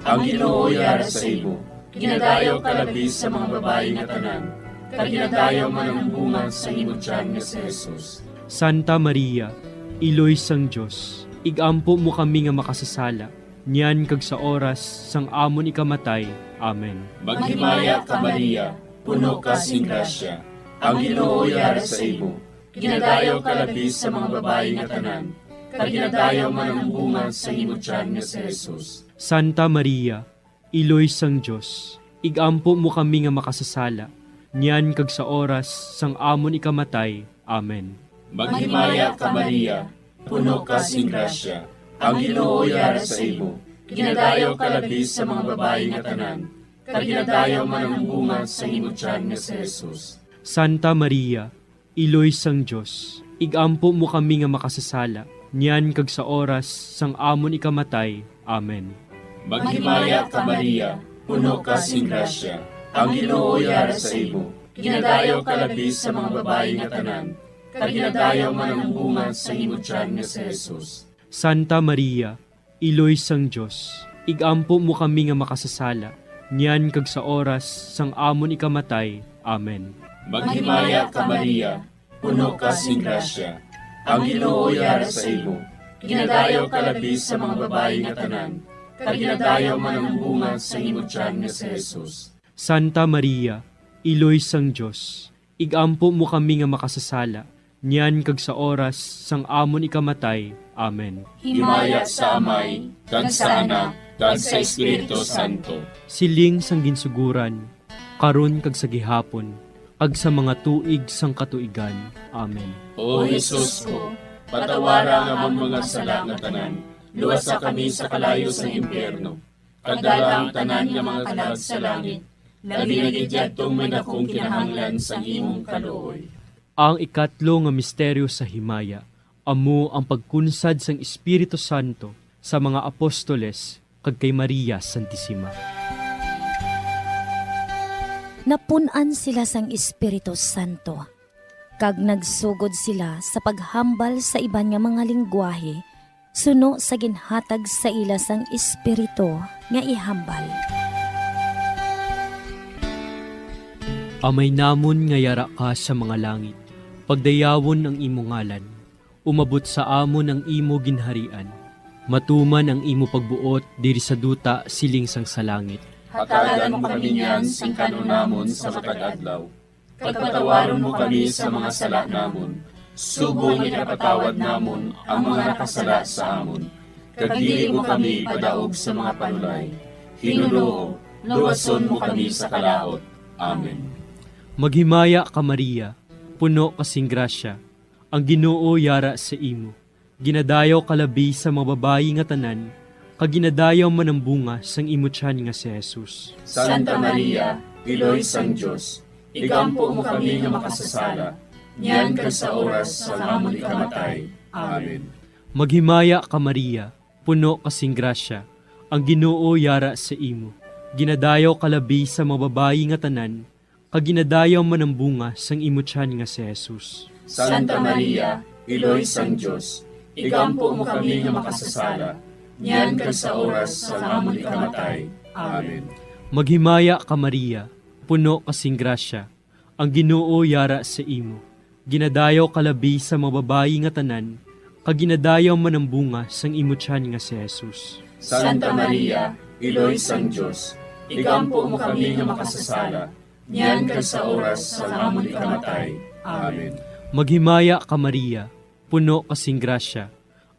Ang Ginoo yara sa imo. Ginadayaw ka labi sa mga babayi nga tanan, kag ginadayaw man ang bunga sang imo tiyan nga si Jesus. Santa Maria, Iloy sang Dios, igampo mo kami nga makasasala, niyan kag sa oras sang amon ikamatay. Amen. Maghimaya ka, Maria, puno ka sing grasya. Ang Ginoo yara sa imo. Ginadayaw ka labi sa mga babayi nga tanan, kag ginadayaw man ang bunga sang imo tiyan nga si Jesus. Santa Maria, Iloy sang Dios, igampo mo kami nga makasasala, niyan kag sa oras sang amon ikamatay. Amen. Maghimaya ka, Maria, puno ka sing grasya. Ang Ginoo yara sa imo. Ginadayaw ka labi sa mga babayi nga tanan, kag ginadayaw man ang bunga sang imo tiyan nga si Jesus. Santa Maria, Iloy sang Dios, igampo mo kami nga makasasala, niyan kag sa oras sang amon ikamatay. Amen. Maghimaya ka, Maria, puno ka sing grasya. Ang Ginoo yara sa imo. Ginadayaw ka labi sa mga babayi nga tanan, kag ginadayaw man ang bunga sang imo tiyan nga si Jesus. Santa Maria, Iloy sang Dios, igampo mo kami nga makasasala, niyan kag sa oras sang amon ikamatay. Amen. Maghimaya ka, Maria, puno ka sing grasya. Ang Ginoo yara sa imo. Ginadayaw ka labi sa mga babayi nga tanan, kag ginadayaw man ang bunga sang imo tiyan nga si Jesus. Santa Maria, Iloy sang Dios, igampo mo kami nga makasasala, niyan kag sa oras sang amon ikamatay. Amen. Himaya sa Amay, kag sa Anak, kag sa Espiritu Santo. Siling sang ginsuguran, karon kag sa gihapon, kag sa mga tuig sang katuigan. Amen. O Jesus ko, patawara ang amon mga sala nga tanan, luwasa kami sa kalayo sang impyerno, kag dala ang tanan nga mga kalag sa langit, labi na gid yadtong may dakong kinahanglan sang imong kaluoy. Ang ikatlo nga misteryo sa himaya amo ang pagkunsad sang Espiritu Santo sa mga apostoles kag kay Maria Santisima. Napun-an sila sang Espiritu Santo, kag nagsugod sila sa paghambal sa iban nga mga linggwahe suno sa ginhatag sa ila sang Espiritu nga ihambal. Amay namon nga yara ka sa mga langit, pagdayawon ang imo ngalan. Umabot sa amon ang imo ginharian. Matuman ang imo pagbuot diri sa duta siling sang sa langit. Hatagan mo kami niyan sing kan-on namon sa matag adlaw. Kag patawaron mo kami sa mga sala namon, subong nga ginapatawad namon ang mga nakasala sa amon. Kag dili mo kami ipadaog sa mga panulay. Ginoo, luwason mo kami sa kalaut. Amen. Maghimaya ka, Maria, puno ka sing grasya, ang Ginoo yara sa imo. Ginadayaw ka labi sa mga babayi nga tanan, kag ginadayaw man ang bunga sang imo tiyan nga si Jesus. Santa Maria, Iloy sang Dios, igampo mo kami nga makasasala, niyan kag sa oras sang amon ikamatay. Amen. Maghimaya ka, Maria, puno ka sing grasya, ang Ginoo yara sa imo. Ginadayaw ka labi sa mga babayi nga tanan, kag ginadayaw man ang bunga sang imo tiyan nga si Jesus. Santa Maria, Iloy sang Dios, igampo mo kami nga makasasala, niyan kag sa oras sang amon ikamatay. Amen. Maghimaya ka, Maria, puno ka sing grasya, ang Ginoo yara sa imo. Ginadayaw ka labi sa mga babayi nga tanan, kag ginadayaw man ang bunga sang imo tiyan nga si Jesus. Santa Maria, Iloy sang Dios, igampo mo kami nga makasasala, niyan kag sa oras sang amon ikamatay. Amen. Maghimaya ka, Maria, puno ka sing grasya,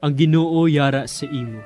ang Ginoo yara sa imo.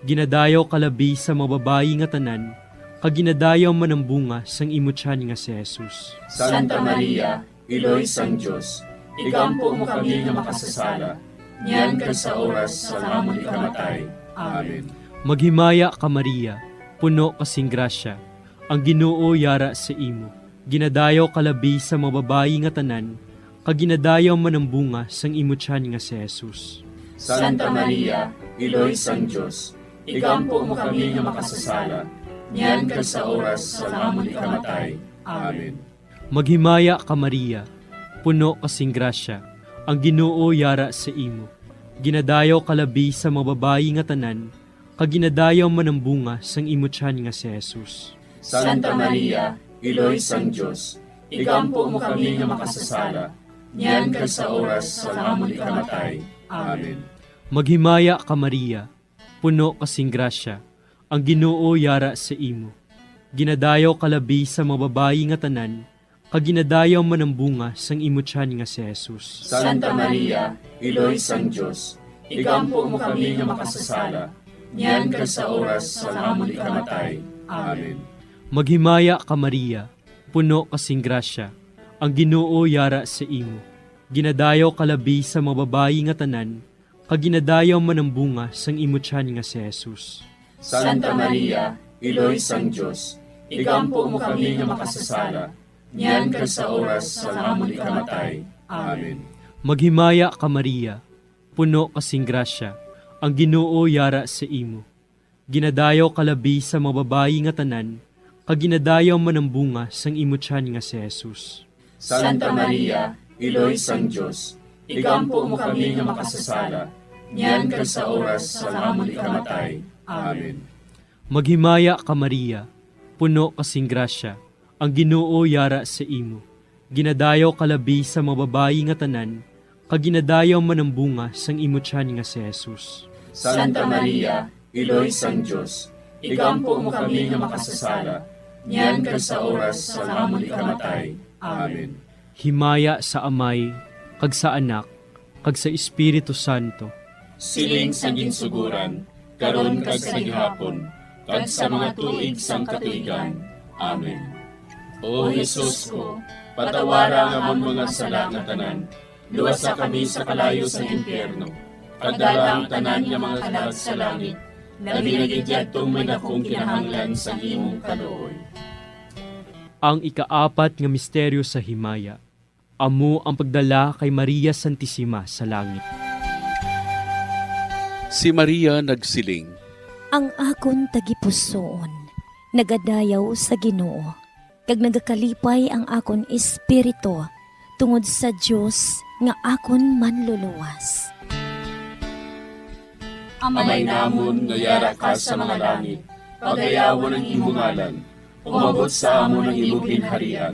Ginadayaw ka labi sa mga babayi nga tanan, kag ginadayaw man ang bunga sang imo tiyan nga si Jesus. Santa Maria, Iloy sang Dios, igampo mo kami nga makasasala, niyan kag sa oras sang amon ikamatay. Amen. Maghimaya ka, Maria, puno ka sing grasya, ang Ginoo yara sa imo. Ginadayaw ka labi sa mga babayi nga tanan, kag ginadayaw man ang bunga sang imo tiyan nga si Jesus. Santa Maria, Iloy sang Dios, igampo mo kami nga makasasala, niyan kag sa oras sang amon ikamatay. Amen. Maghimaya ka, Maria, puno ka sing grasya, ang Ginoo yara sa imo. Ginadayaw ka labi sa mga babayi nga tanan, kag ginadayaw man ang bunga sang imo tiyan nga si Jesus. Santa Maria, Iloy sang Dios, igampo mo kami nga makasasala, niyan kag sa oras sang amon ikamatay. Amen. Maghimaya ka, Maria, puno ka sing grasya, ang Ginoo yara sa imo. Ginadayaw ka labi sa mga babayi nga tanan, kag ginadayaw man ang bunga sang imo tiyan nga si Jesus. Santa Maria, Iloy sang Dios, igampo mo kami nga makasasala, niyan kag sa oras sang amon ikamatay. Amen. Maghimaya ka, Maria, puno ka sing grasya, ang Ginoo yara sa imo. Ginadayaw ka labi sa mga babayi nga tanan, kag ginadayaw man ang bunga sang imo tiyan nga si Jesus. Santa Maria, Iloy sang Dios, igampo mo kami nga makasasala, niyan kag sa oras sang amon ikamatay. Amen. Maghimaya ka, Maria, puno ka sing grasya, ang Ginoo yara sa imo. Ginadayaw ka labi sa mga babayi nga tanan, kag ginadayaw man ang bunga sang imo tiyan nga si Jesus. Santa Maria, Iloy sang Dios, igampo mo kami nga makasasala, niyan kag sa oras sang amon ikamatay. Amen. Maghimaya ka, Maria, puno ka sing grasya, ang Ginoo yara sa imo. Ginadayaw ka labi sa mga babayi nga tanan, kag ginadayaw man ang bunga sang imo tiyan nga si Jesus. Santa Maria, Iloy sang Dios, igampo mo kami nga makasasala, niyan kag sa oras sang amon ikamatay. Amen. Himaya sa Amay, kag sa Anak, kag sa Espiritu Santo. Siling sa ginsuguran, karon kag sa gihapon, kag sa mga tuig sang katuigan. Amen. O Jesus ko, patawara ang amon mga sala nga tanan, luwasa kami sa kalayo sa impyerno, kag dala ang tanan nga mga kalag sa langit, labi na gid yadtong may dakong kinahanglan sang imong kaluoy. Ang ikaapat nga misteryo sa himaya, amo ang pagdala kay Maria Santisima sa langit. Si Maria nagsiling, Ang akon tagipusoon nagadayaw sa Ginoo, kag nagakalipay ang akon espiritu tungod sa Dios nga akon Manluluwas. Amay namon nga yara ka sa mga langit, pagayawon ang imo ngalan. Umabot sa amon ang imo ginharian.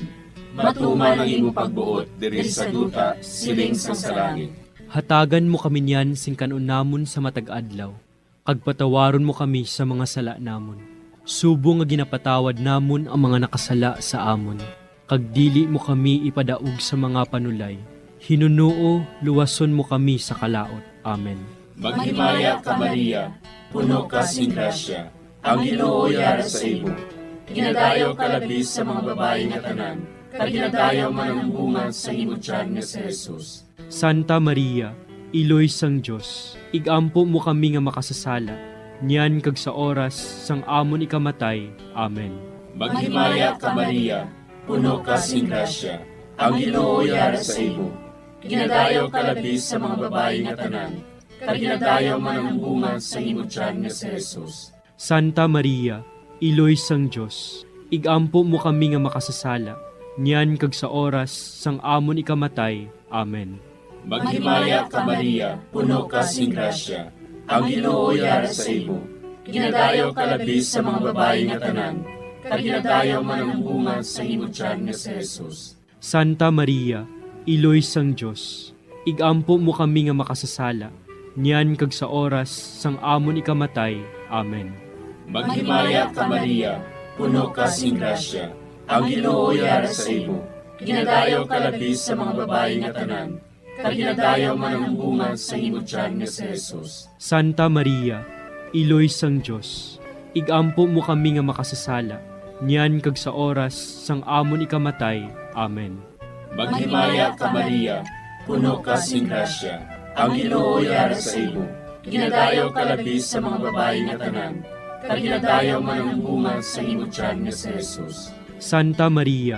Matuman ang imo pagbuot diri sa duta, siling sang sa langit. Hatagan mo kami niyan sing kan-on namon sa matag adlaw, kag patawaron mo kami sa mga sala namon, subong nga ginapatawad namon ang mga nakasala sa amon. Kag dili mo kami ipadaog sa mga panulay. Hinunoo, luwason mo kami sa kalaut. Amen. Maghimaya ka, Maria, puno ka sing grasya, ang Ginoo yara sa imo. Ginadayaw ka labi sa mga babayi nga tanan, kag ginadayaw man ang bunga sa imo tiyan nga si Jesus. Santa Maria, Iloy sang Dios, igampo mo kami nga makasasala, niyan kag sa oras sang amon ikamatay. Amen. Maghimaya ka, Maria, puno ka sing grasya, ang Ginoo yara sa imo. Ginadayaw ka labi sa mga babayi nga tanan, kag ginadayaw man ang bunga sa imo tiyan nga si Jesus. Santa Maria, Iloy sang Dios, igampo mo kami nga makasasala, niyan kag sa oras sang amon ikamatay. Amen. Maghimaya ka, Maria, puno ka sing grasya. Ang Ginoo yara sa imo. Ginadayaw ka labi sa mga babayi nga tanan, kag ginadayaw man ang bunga sa imo tiyan nga si Jesus. Santa Maria, Iloy sang Dios, igampo mo kami nga makasasala, niyan kag sa oras sang amon ikamatay. Amen. Maghimaya ka, Maria, puno ka sing grasya. Ang Ginoo yara sa imo. Ginadayaw ka labi sa mga babayi nga tanan, kag ginadayaw man ang bunga sa imo tiyan nga si Jesus. Santa Maria, Iloy sang Dios, igampo mo kami nga makasasala, niyan kag sa oras sang amon ikamatay. Amen. Maghimaya ka, Maria, puno ka sing grasya. Ang Ginoo yara sa imo. Ginadayaw ka labi sa mga babayi nga tanan, kag ginadayaw man ang bunga sa imo tiyan nga si Jesus. Santa Maria,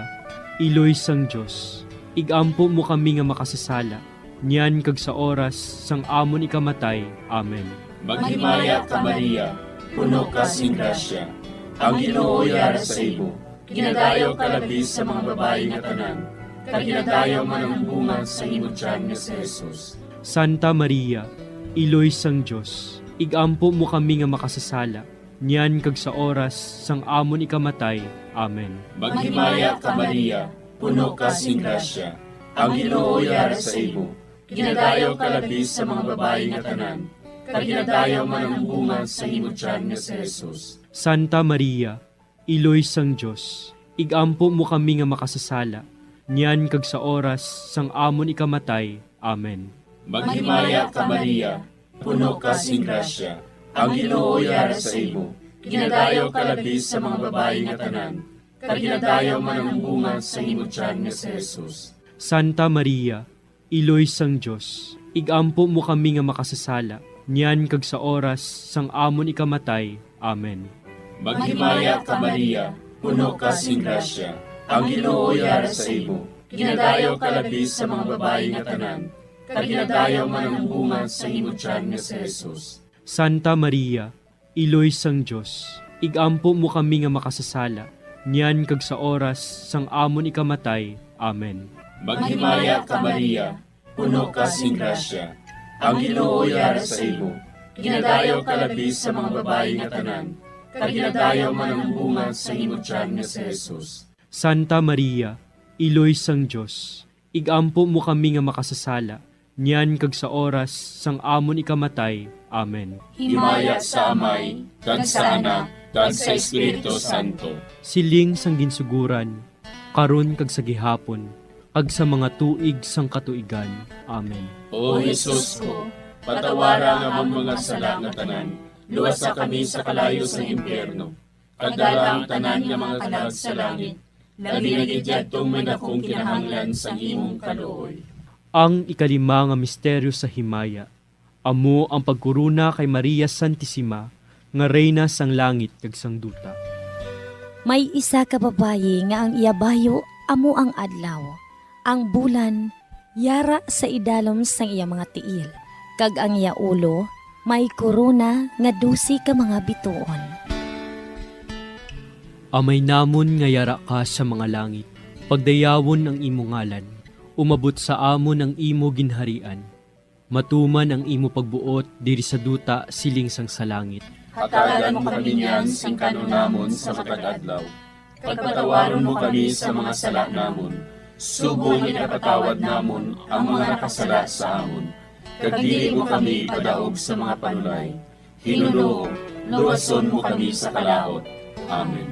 Iloy sang Dios, igampo mo kami nga makasasala, niyan kag sa oras sang amon ikamatay. Amen. Maghimaya ka, Maria, puno ka sing grasya. Ang Ginoo yara sa imo. Ginadayaw ka labi sa mga babayi nga tanan, kag ginadayaw man ang bunga sa imo tiyan nga si Jesus. Santa Maria, Iloy sang Dios, igampo mo kami nga makasasala, niyan kag sa oras sang amon ikamatay. Amen. Maghimaya ka, Maria, puno ka sing grasya. Ang Ginoo yara sa imo. Ginadayaw ka labi sa mga babayi nga tanan, kag ginadayaw man ang bunga sa imo tiyan nga si Jesus. Santa Maria, Iloy sang Dios, igampo mo kami nga makasasala, niyan kag sa oras sang amon ikamatay. Amen. Maghimaya ka, Maria, puno ka sing grasya. Ang Ginoo yara sa imo. Ginadayaw ka labi sa mga babayi nga tanan, kag ginadayaw man ang bunga sa imo tiyan nga si Jesus. Santa Maria, Iloy sang Dios, igampo mo kami nga makasasala, niyan kag sa oras sang amon ikamatay. Amen. Maghimaya ka, Maria, puno ka sing grasya. Ang Ginoo yara sa imo. Ginadayaw ka labi sa mga babayi nga tanan, kag ginadayaw man ang bunga sa imo tiyan nga si Jesus. Santa Maria, Iloy sang Dios, igampo mo kami nga makasasala, niyan kag sa oras sang amon ikamatay. Amen. Maghimaya ka, Maria, puno ka sing grasya. Ang Ginoo yara sa imo. Ginadayaw ka labi sa mga babayi nga tanan, kag ginadayaw man ang bunga sa imo tiyan nga si Jesus. Santa Maria, Iloy sang Dios, igampo mo kami nga makasasala, niyan kag sa oras sang amon ikamatay. Amen. Himaya sa Amay, kag sa Anak, kag sa Espiritu Santo. Siling sang ginsuguran, karon kag sa gihapon, kag sa mga tuig sang katuigan. Amen. O Jesus ko, patawara ang amon mga sala nga tanan, luwasa kami sa kalayo sang impyerno, kag dala ang tanan nga mga kalag sa langit, labi na gid yadtong may dakong kinahanglan sang imong kaluoy. Ang ikalima nga misteryo sa himaya, amo ang pagkorona kay Maria Santisima nga Reyna sang langit kag sang duta. May isa ka babayi nga ang iya bayo amo ang adlaw, ang bulan yara sa idalom sang iya mga tiil, kag ang iya ulo may korona nga dose ka mga bituon. Amay namon nga yara ka sa mga langit, pagdayawon ang imo ngalan, umabot sa amon ang imo ginharian. Matuman ang imo pagbuot diri sa duta siling sang sa langit. Hatagan mo kami niyan sing kan-on namon sa matag adlaw. Pagpatawaron mo kami sa mga sala namon, subong nga ginapatawad namon ang mga nakasala sa amon. Kag dili mo kami ipadaog sa mga panulay. Ginoo, luwason mo kami sa kalaut. Amen.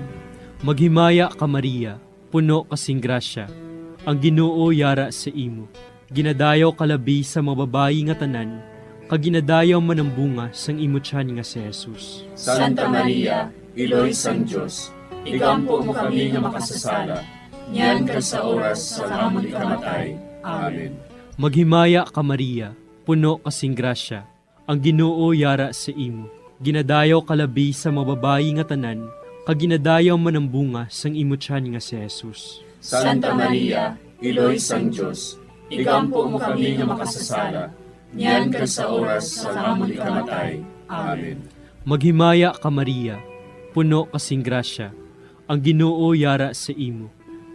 Maghimaya ka, Maria, puno ka sing grasya. Ang Ginoo yara sa imo. Ginadayaw ka labi sa mga babayi nga tanan, kag ginadayaw man ang bunga sang imo tiyan nga si Jesus. Santa Maria, Iloy sang Dios, igampo mo kami nga makasasala, niyan kag sa oras sang amon ikamatay. Amen. Maghimaya ka, Maria, puno ka sing grasya. Ang Ginoo yara sa imo. Ginadayaw ka labi sa mga babayi nga tanan, kag ginadayaw man ang bunga sang imo tiyan nga si Jesus. Santa Maria, Iloy sang Dios, igampo mo kami nga makasasala, niyan kag sa oras sang amon ikamatay. Amen. Maghimaya ka, Maria, puno ka sing grasya, ang Ginoo yara sa imo.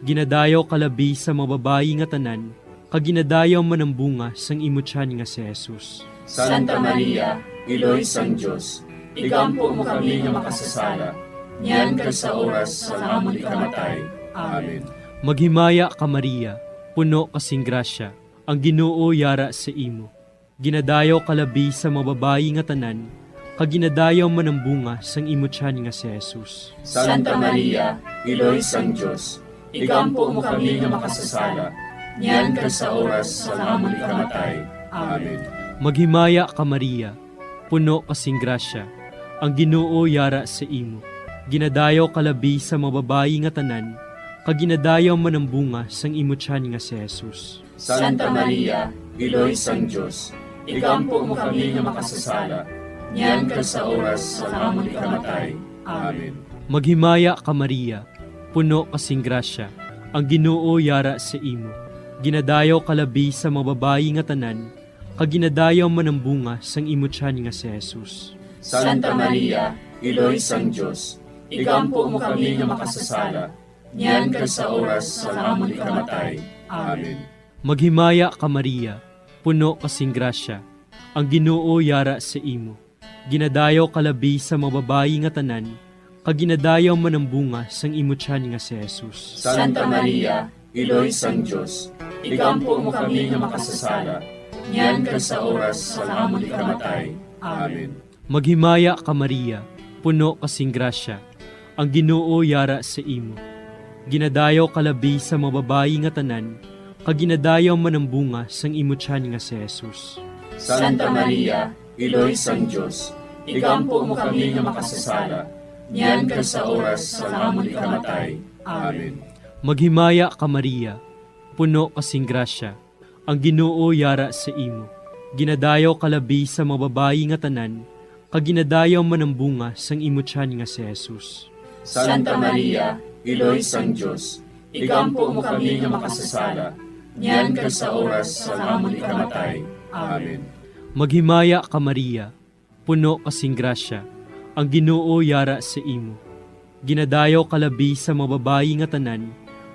Ginadayaw ka labi sa mga babayi nga tanan, kag ginadayaw man ang bunga sang imo tiyan nga si Jesus. Santa Maria, Iloy sang Dios, igampo mo kami nga makasasala, niyan kag sa oras sang amon ikamatay. Amen. Maghimaya ka, Maria, puno ka sing grasya, ang Ginoo yara sa imo. Ginadayaw ka labi sa mga babayi nga tanan, kag ginadayaw man ang bunga sang imo tiyan nga si Jesus. Santa Maria, Iloy sang Dios, igampo mo kami nga makasasala, niyan kag sa oras sang amon ikamatay. Amen. Maghimaya ka, Maria, puno ka sing grasya, ang Ginoo yara sa imo. Ginadayaw ka labi sa mga babayi nga tanan, kag ginadayaw man ang bunga sang imo tiyan nga si Jesus. Santa Maria, Iloy sang Dios, igampo mo kami nga makasasala, niyan kag sa oras sang amon ikamatay. Amen. Maghimaya ka, Maria, puno ka sing grasya, ang Ginoo yara sa imo. Ginadayaw ka labi sa mga babayi nga tanan, kag ginadayaw man ang bunga sang imo tiyan nga si Jesus. Santa Maria, Iloy sang Dios, igampo mo kami nga makasasala, niyan kag sa oras sang amon ikamatay. Amen. Maghimaya ka, Maria, puno ka sing grasya, ang Ginoo yara sa imo. Ginadayaw ka labi sa mga babayi nga tanan, kag ginadayaw man ang bunga sang imo tiyan nga si Jesus. Santa Maria, Iloy sang Dios, igampo mo kami nga makasasala, niyan kag sa oras sang amon ikamatay. Amen. Maghimaya ka, Maria, puno ka sing grasya, ang Ginoo yara sa imo. Ginadayaw ka labi sa mga babayi nga tanan, kag ginadayaw man ang bunga sang imo tiyan nga si Jesus. Santa Maria, Iloy sang Dios, igampo mo kami nga makasasala, niyan kag sa oras sang amon ikamatay. Amen. Maghimaya ka, Maria, puno ka sing grasya, ang Ginoo yara sa imo. Ginadayaw ka labi sa mga babayi nga tanan, kag ginadayaw man ang bunga sang imo tiyan nga si Jesus. Santa Maria, Iloy sang Dios, igampo mo kami nga makasasala, niyan kag sa oras sang amon ikamatay. Amen. Maghimaya ka, Maria, puno ka sing grasya, ang Ginoo yara sa imo. Ginadayaw ka labi sa mga babayi nga tanan,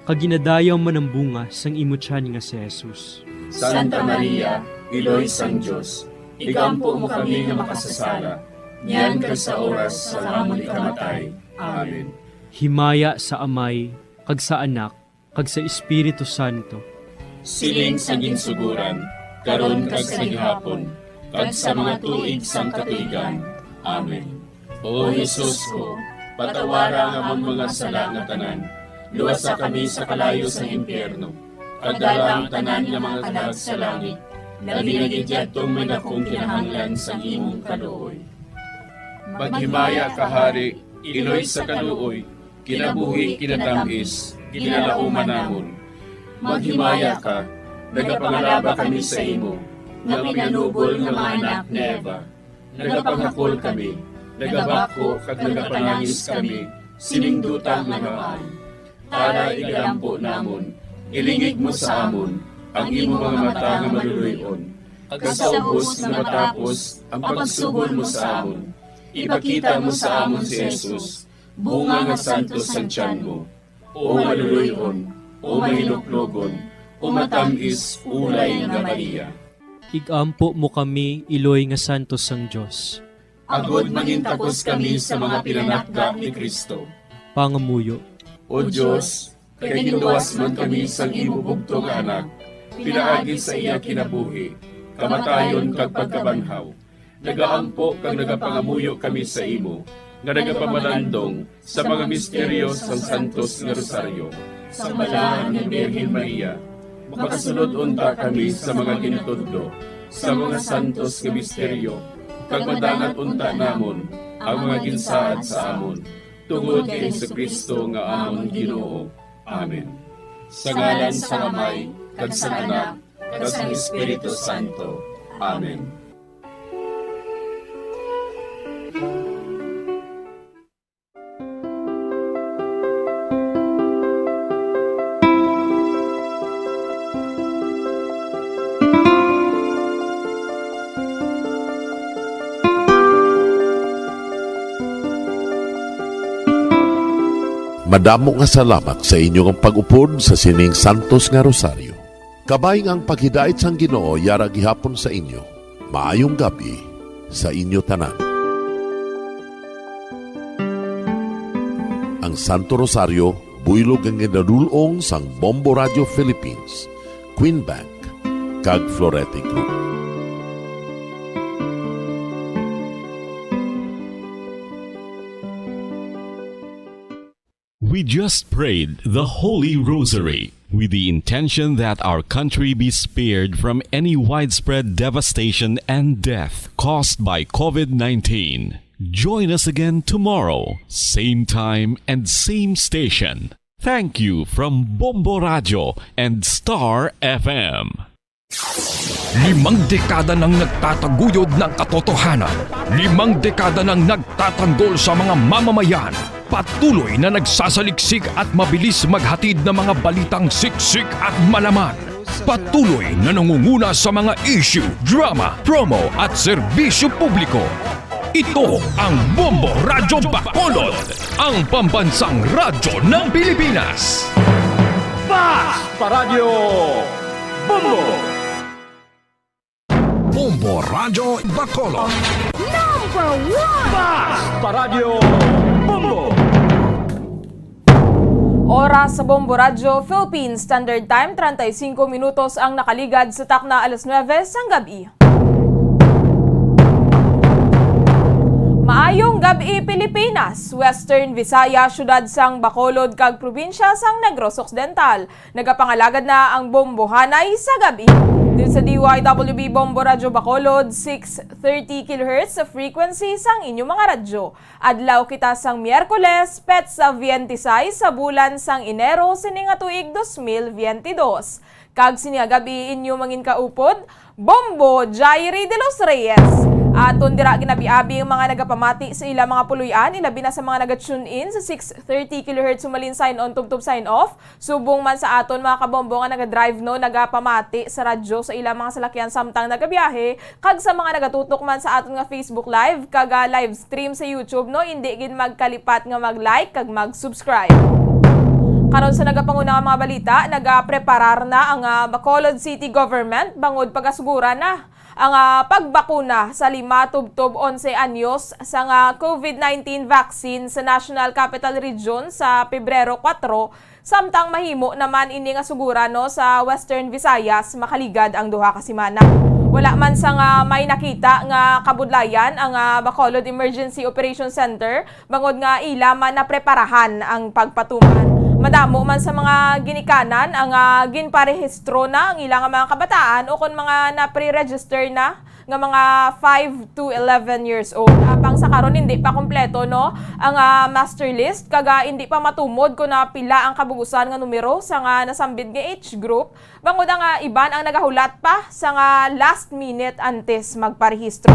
kag ginadayaw man ang bunga sang imo tiyan nga si Jesus. Santa Maria, Iloy sang Dios, igampo mo kami nga makasasala, niyan kag sa oras sang amon ikamatay. Amen. Himaya sa Amay, kag sa Anak, kag sa Espiritu Santo. Siling sa ginsugoran, karon kag sa gihapon, kag sa mga tuig sang katuigan. Amen. O Jesus ko, patawara ang amon mga sala nga tanan, luwasa kami sa kalayo sang impyerno, kag dala ang tanan nga mga kalag sa langit, labi na gid yadtong may dakong kinahanglan sang imong kaluoy. Maghimaya ka, Hari, Iloy sa kaluoy, kinabuhi, kinatamis, ginalauman namon. Maghimaya ka, nagapangalaba kami sa imo, nga pinanubol nga mga anak ni Eva. Nagapanghakol kami, nagabakho kag nagapanangis kami sining duta nga namaan. Tara, igalampo namon, ilingig mo sa amon ang imo mga mata nga maluloy-on, kag sa ubos nga matapos ang pagsugol mo sa amon, ipakita mo sa amon si Jesus, bunga nga santos sang tiyan mo. O maluloy-on, o mahinuklogon, o matam-is ulay nga Maria. Igampo mo kami, iloy nga santos sang Dios. Agod mangintakos kami sa mga pinanakda ni Cristo. Pangamuyo. O Dios, kay ginluwas man kami sang imo bugtong nga Anak, pinaagi sa iya kinabuhi, kamatayon, kag pagkabanhaw, nagaampo kag nagapangamuyo kami sa imo, nga nagapamalandong sa mga misteryo sang Santos nga Rosaryo. Sang Balaan nga Birhen Maria, makasulod unta kami sa mga gintudlo sa mga santos nga misteryo, kag madangat unta namon ang mga ginsaad sa amon, tungod kay Jesu-Cristo nga amon Ginoo. Amen. Sa ngalan sang Amay, kag sang Anak, kag sang Espiritu Santo. Amen. Madamo nga salamat sa inyo nga pag-upod sa sining santos nga rosaryo. Kabay nga ang paghidait sang Ginoo yara gihapon sa inyo. Maayong gab-i sa inyo tanan. Ang Santo Rosario, buylog nga ginadul-ong sang Bombo Radio Philippines, Queen Bank, kag Florete Group. We just prayed the Holy Rosary with the intention that our country be spared from any widespread devastation and death caused by COVID nineteen. Join us again tomorrow, same time and same station. Thank you from Bombo Radio and Star F M. Limang dekada nang nagtataguyod ng katotohanan. Limang dekada nang nagtatanggol sa mga mamamayan. Patuloy na nagsasaliksik at mabilis maghatid ng mga balitang siksik at malaman. Patuloy na nangunguna sa mga issue, drama, promo at serbisyo publiko. Ito ang Bombo Radyo Bacolod, ang pambansang radyo ng Pilipinas. Fast Paradyo Bombo! Bombo Radyo Bacolod. Number one! Fast Paradyo Bombo! Oras sa Bombo Radyo Philippines Standard Time, treinta y cinco minutos ang nakaligad sa takna alas nuebe sang gab-i. Maayong gab-i, Pilipinas, Western Visayas, siyudad sang Bacolod kag probinsya sang Negros Occidental. Nagapangalagad na ang bombohanay sa gab-i. Diri sa D Y W B Bombo Radyo Bacolod, six thirty kilohertz sa frequency sang inyo mga radyo. Adlaw kita sang Miyerkules, petsa veinte y seis sa bulan sang Enero sini nga tuig dos mil veinte dos. Kag sini nga gab-i inyo manginkaupod, Bombo Jairi de los Reyes. Aton dira ginabi-abi ang mga nagapamati sa ila mga puloy-an, ilabi na sa mga naga-tune in sa six thirty kilohertz sumalin sign on tubtob sign off. Subong man sa aton mga kabombo nga naga-drive, no, nagapamati sa radyo sa ila mga salakyan samtang nagabiyahe, kag sa mga nagatutok man sa aton nga Facebook Live kag, ah, live stream sa YouTube, no, indi gid magkalipat nga mag-like kag mag-subscribe. Karon sa nagapanguna nga mga balita, nagapreparar na ang, ah, Bacolod City Government bangod pag-asugura na ang, ah, pagbakuna sa lima tubtob onse anyos sa nga COVID nineteen vaccine sa National Capital Region sa Pebrero kuwatro, samtang mahimo naman ini nga sugura, no, sa Western Visayas makaligad ang duha ka semana. Wala man sang may nakita nga kabudlayan ang, ah, Bacolod Emergency Operation Center bangod nga ila man napreparahan ang pagpatuman. Madamo man sa mga ginikanan ang, ah, ginparehistro na ang ila nga mga kabataan o kon mga napre-register na nga mga five to eleven years old. Apang sa karon, hindi pa kompleto, no, ang, ah, master list, kag, ah, hindi pa matumod kon, ah, pila ang kabugusan nga numero sa nga nasambit nga age group, bangod ang, ah, iban ang nagahulat pa sa nga last minute antes magparehistro.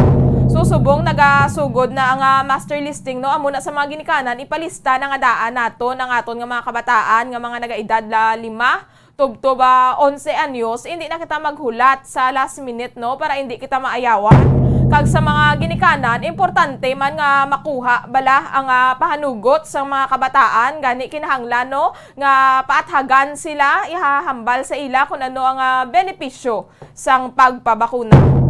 So, subong nagasugod na ang, ah, master listing, no, amo na sa mga ginikanan, ipalista na nga daan naton ang aton nga mga kabataan nga mga nagaedad la lima tubtob, ah, onse anyos, hindi na kita maghulat sa last minute, no, para hindi kita maayawan. Kag sa mga ginikanan, importante man nga makuha bala ang, ah, pahanugot sa mga kabataan, gani kinahanglan, no, nga paathagan sila, ihahambal sa ila kung ano ang, ah, benepisyo sang pagpabakuna.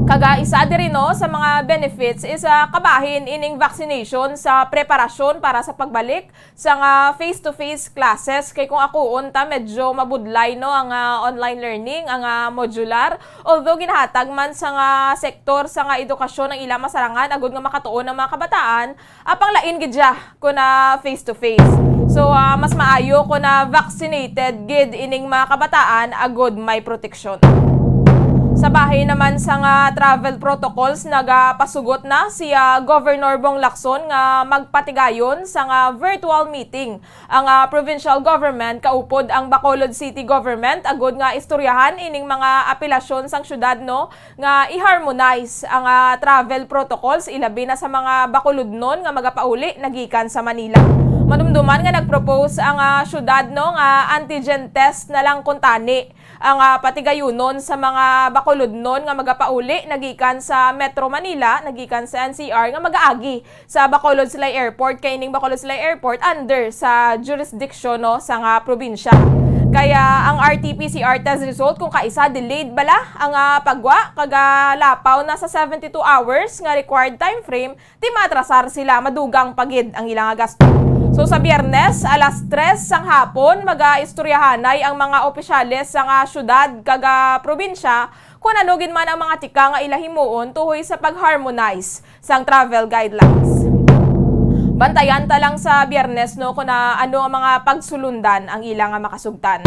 Kag, ah, isa diri, no, sa mga benefits is, ah, kabahin ining vaccination sa preparasyon para sa pagbalik sa nga face-to-face classes, kay kung akuon ta, medyo mabudlay, no, ang, ah, online learning, ang, ah, modular. Although ginahatag man sa nga sektor sa nga edukasyon ang ila masarangan agud nga makatuon ang mga kabataan, apang lain gid siya kun, ah, face-to-face. So, ah, mas maayo kun, ah, vaccinated gid ining mga kabataan agud may proteksyon. Sa bahin naman sa nga travel protocols, nagapasugot na si, ah, Governor Bong Lacson nga magpatigayon sa nga virtual meeting ang, ah, provincial government kaupod ang Bacolod City Government agud nga istoryahan ining mga apelasyon sang syudad, no, nga i-harmonize ang, ah, travel protocols, ilabi na sa mga Bacolodnon nga magapauli nagikan sa Manila. Madumduman nga nag-propose ang, ah, syudad, no, nga antigen test na lang kuntani ang, ah, patigayunon sa mga Bacolodnon nga magapauli nagikan sa Metro Manila, nagikan sa N C R, nga magaagi sa Bacolod Silay Airport, kay ining Bacolod Silay Airport under sa jurisdiction, no, sa nga probinsya. Kaya ang R T P C R test result, kung kaisa, delayed bala ang, ah, pagwa, kag, ah, lapaw na sa seventy-two hours nga required time frame, ti maatrasar sila, madugang pa gid ang ila nga gasto. So, sa Biyernes, alas tres sang hapon, magaistoryahanay ang mga opisyales sa nga syudad kag, ah, probinsya kung ano gid man ang mga tika nga ila himuon tuhoy sa pag-harmonize sang travel guidelines. Bantayan ta lang sa Biyernes, no, kung na ano ang mga pagsulundan ang ila nga makasugtan.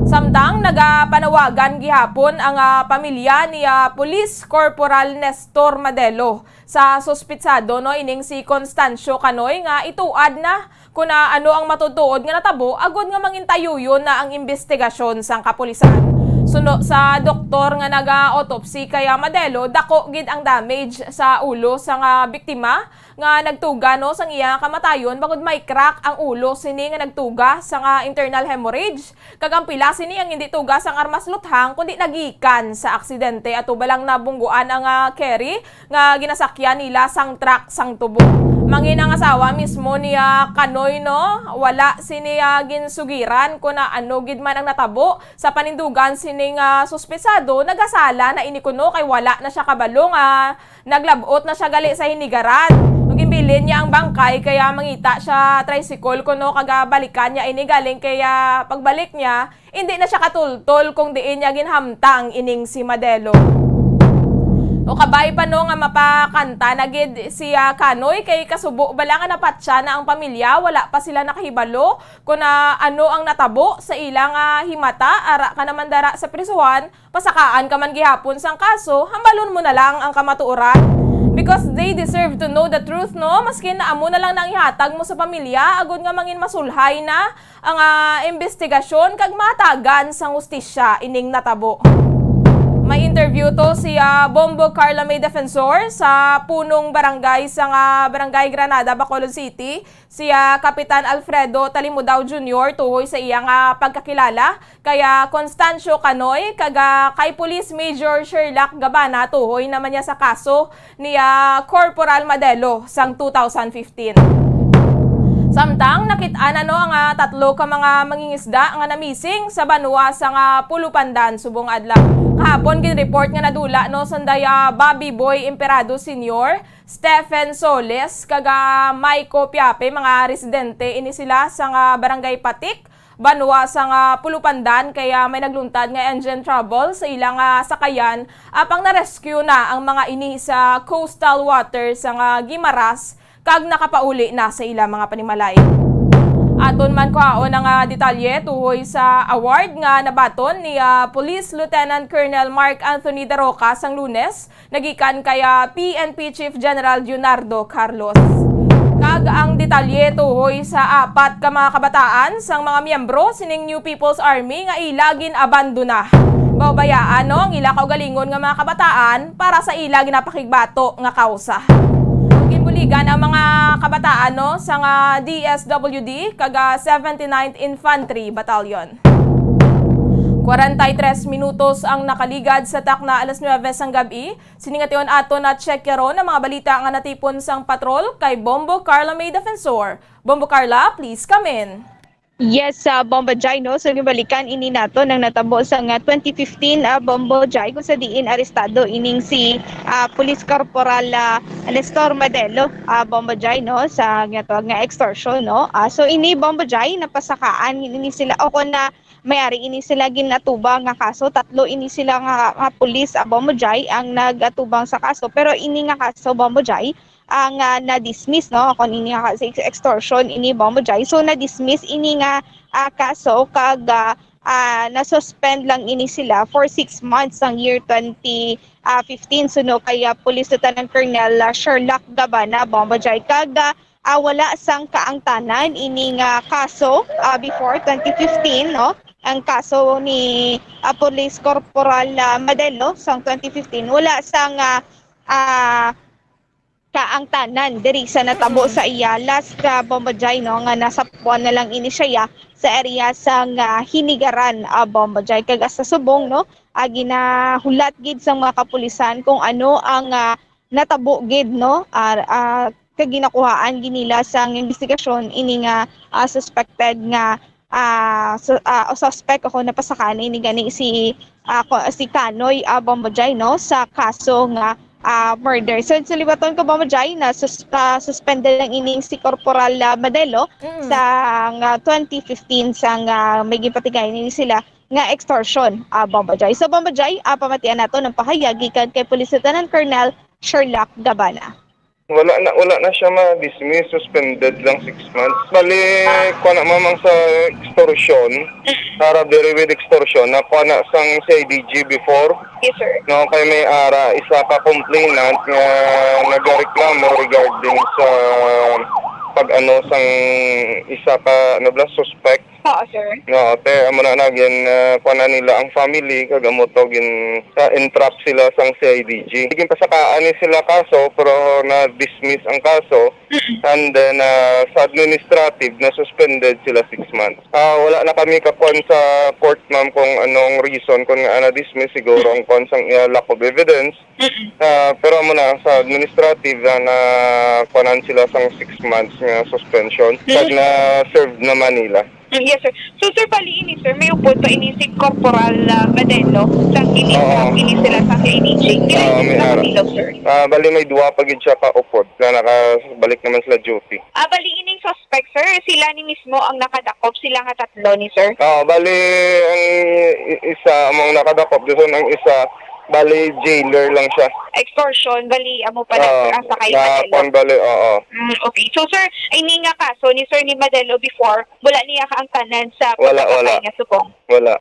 Samtang nagapanawagan gihapon ang, ah, pamilya ni, ah, Police Corporal Nestor Madelo sa suspitsado, no, ining si Constancio Canoy, nga ituad na kung, ah, ano ang matutuod nga natabo, agod nga mangintayuyon na ang imbestigasyon sang kapulisan. Suno sa doktor nga naga-autopsy kay, ah, Madelo, dako gid ang damage sa ulo sang, ah, biktima nga nagtuga, no, sang iya kamatayon, bangod may crack ang ulo sini nga nagtuga sang, ah, internal hemorrhage. Kag ang pila sini ang hindi tuga sang armas luthang, kundi nagikan sa aksidente. Ato ba lang nabungguan ang, ah, carry nga ginasakyan nila sang truck sang tubo. Mangin ang asawa mismo ni, ah, Canoy, no, wala sini, ah, ginsugiran kung na ano gid man ang natabo. Sa panindugan sining, ah, suspetsado, nagasala na ini kuno kay wala na siya kabalo nga naglab-ot na siya gali sa hinigaran. Ug ginbilin niya ang bangkay, kaya mangita siya tricycle kuno, kag, ah, balikan niya ini galing kay, ah, pagbalik niya, hindi na siya katultol kung diin niya ginhamtang ining si Madelo. O kabay pa, no, nga mapakanta na gid si, ah, Canoy, kay kasubo bala nga napatya na ang pamilya, wala pa sila nakahibalo kung, ah, ano ang natabo sa ila nga himata, ara ka naman dara sa prisuhan, pasakaan ka man gihapon sang kaso, hambalon mo na lang ang kamatuoran. Because they deserve to know the truth, no? Maskin na amo na lang nang ihatag mo sa pamilya, agod nga mangin masulhay na ang, ah, imbestigasyon kag matagan sang hustisya ining natabo. May interview to si, ah, Bombo Carla May Defensor sa punong barangay sa nga Barangay Granada, Bacolod City, si, ah, Kapitan Alfredo Talimudao Junior tuhoy sa iya nga pagkakilala kay, ah, Constancio Canoy, kag, ah, kay Police Major Sherlock Gabana tuhoy naman niya sa kaso ni, ah, Corporal Madelo sang two thousand fifteen. Samtang nakit-an, ano, ang, ah, tatlo ka mga mangingisda nga namising sa banwa sa nga Pulupandan subong adlaw. Kahapon, ginreport nga nadula, no, sanday, ah, Bobby Boy Emperado Senior, Stephen Soles, kag, ah, Maiko Piape, mga residente ini sila sa nga Barangay Patik, banwa sa nga Pulupandan, kaya may nagluntad nga engine trouble sa ilang, ah, sakayan, apang na-rescue na ang mga ini sa coastal water sa nga Guimaras kag nakapauli na sa ila mga panimalay. Aton man kuhaon ang, ah, detalye tuhoy sa award nga nabaton ni, ah, Police Lieutenant Colonel Mark Anthony Daroca sang Lunes, nagikan kay, ah, P N P Chief General Leonardo Carlos. Kag ang detalye tuhoy sa apat ka mga kabataan sang mga miyembro sining New People's Army nga ila gin-abandona. Babayaan, no, ang ila kaugalingon nga mga kabataan para sa ila ginapakigbato nga kausa. Ginbuligan ang mga kabataan, no, sa nga D S W D kag, ah, seventy-ninth Infantry Battalion. Kwarenta y tres minutos ang nakaligad sa takna alas nuebe sang gab-i. Sini nga tion ato na check karon ang mga balita nga natipon sang patrol kay Bombo Carla May Defensor. Bombo Carla, please come in. Yes, sa Bombo Jai, no? So, gibalikan ini nato nang natabo sa nga twenty fifteen, ah, Bombo Jai, kung sa diin arestado ining si, ah, Police Corporal, ah, Nestor Madelo, ah, Bombo Jai, no? Sa nga tawag nga extortion, no? Ah, so, ini Bombo Jai, napasakaan ini sila, o kung na may ari ini sila ginatubang nga kaso. Tatlo ini sila nga, nga pulis, ah, Bombo Jai, ang nagatubang sa kaso. Pero ini nga kaso, Bombo Jai, ang, ah, na-dismiss, no? Kung ini nga si extortion, ini Bombo Jai. So, na-dismiss ini nga, ah, kaso kag, ah, ah, na-suspend lang ini sila for six months sang year twenty fifteen. Suno kay, ah, Police Lieutenant Colonel, ah, Sherlock Gabana, Bombo Jai. Kag, ah, ah, wala sang kaangtanan ini nga kaso, ah, before twenty fifteen, no? Ang kaso ni, ah, Police Corporal, ah, Madelo sang twenty fifteen, wala sang, ah, ah, kaangtanan diri sa natabo sa iya last, ah, Bombo Jai, no, nga nasapuan na lang ini siya sa area sang, ah, Hinigaran, ah, Bombo Jai. Kag hasta subong, no, ah, ginahulat gid sang mga kapulisan kung ano ang, ah, natabo gid, no, ah, ah, kag ginakuhaan gid nila sang investigasyon ini nga, ah, suspected nga, ah, su-, ah, o suspect ako napasakan ini gani si, ah, ko-, si Kanoy, ah, Bombo Jai, no, sa kaso nga, ah, murder. So, sa liwaton ko, Bombo Jai, na sus-, ah, suspended lang ining si Corporal, ah, Madelo Mm. sa nga twenty fifteen sang, ah, may gipatigayon ini sila nga extortion, ah, Bombo Jai. So, Bombo Jai, ah, pamatian nato ang pahayag gikan kay Police Lieutenant Colonel Sherlock Gabana. Wala na, wala na siya ma-dismiss, suspended lang six months. Bali, kuha na, ma'am, ang sa extortion, sa robbery with extortion, nakuha na sang C I D G before. Yes, sir. No, kay may ara, isa ka complainant nga nagareklamo regarding sa pag-ano sang isa ka, ano bala, suspect. Oo, sir. No, te, amo na nagin, ah, kuha na nila ang family, kag amo to gin, ah, entrap sila sang C I D G. Gin pasakaan ni sila kaso, pero na-dismiss ang kaso. Mm-mm. And then, ah, sa administrative, na-suspended sila six months. Ah, wala na kami kakuan sa court, ma'am, kung anong reason kung nga na-dismiss. Siguro ang kuan sang, ah, lack of evidence. Mm-mm. Ah, pero amo na, sa administrative, ah, na kuanan sila sang six months nga suspension. Kag Mm. na-serve naman nila. Mm, yes, sir. So, sir, bali ini, sir, may upod pa ini si Corporal, ah, Madelo, sang ini, Oo. ini sila sa C I D G. Pila Oo, ini may sila ara. kabilog, sir? Ah, bali may duha pa gid siya ka upod na nakabalik naman sila duty. Ah, bali ining suspect, sir, sila ni mismo ang nakadakop, sila nga tatlo ni sir? Ah, bali ang i-, isa among nakadakop, dason ang isa, bali jailer lang siya. Extortion, bali amo pala, Ah, sir, ang sakay na Madelo. Kuan, bali, oo. Mm, okay. So, sir, ini nga kaso ni sir ni Madelo before, wala niya kaangtanan sa Wala, pagkakasakay wala. nga subong? Wala.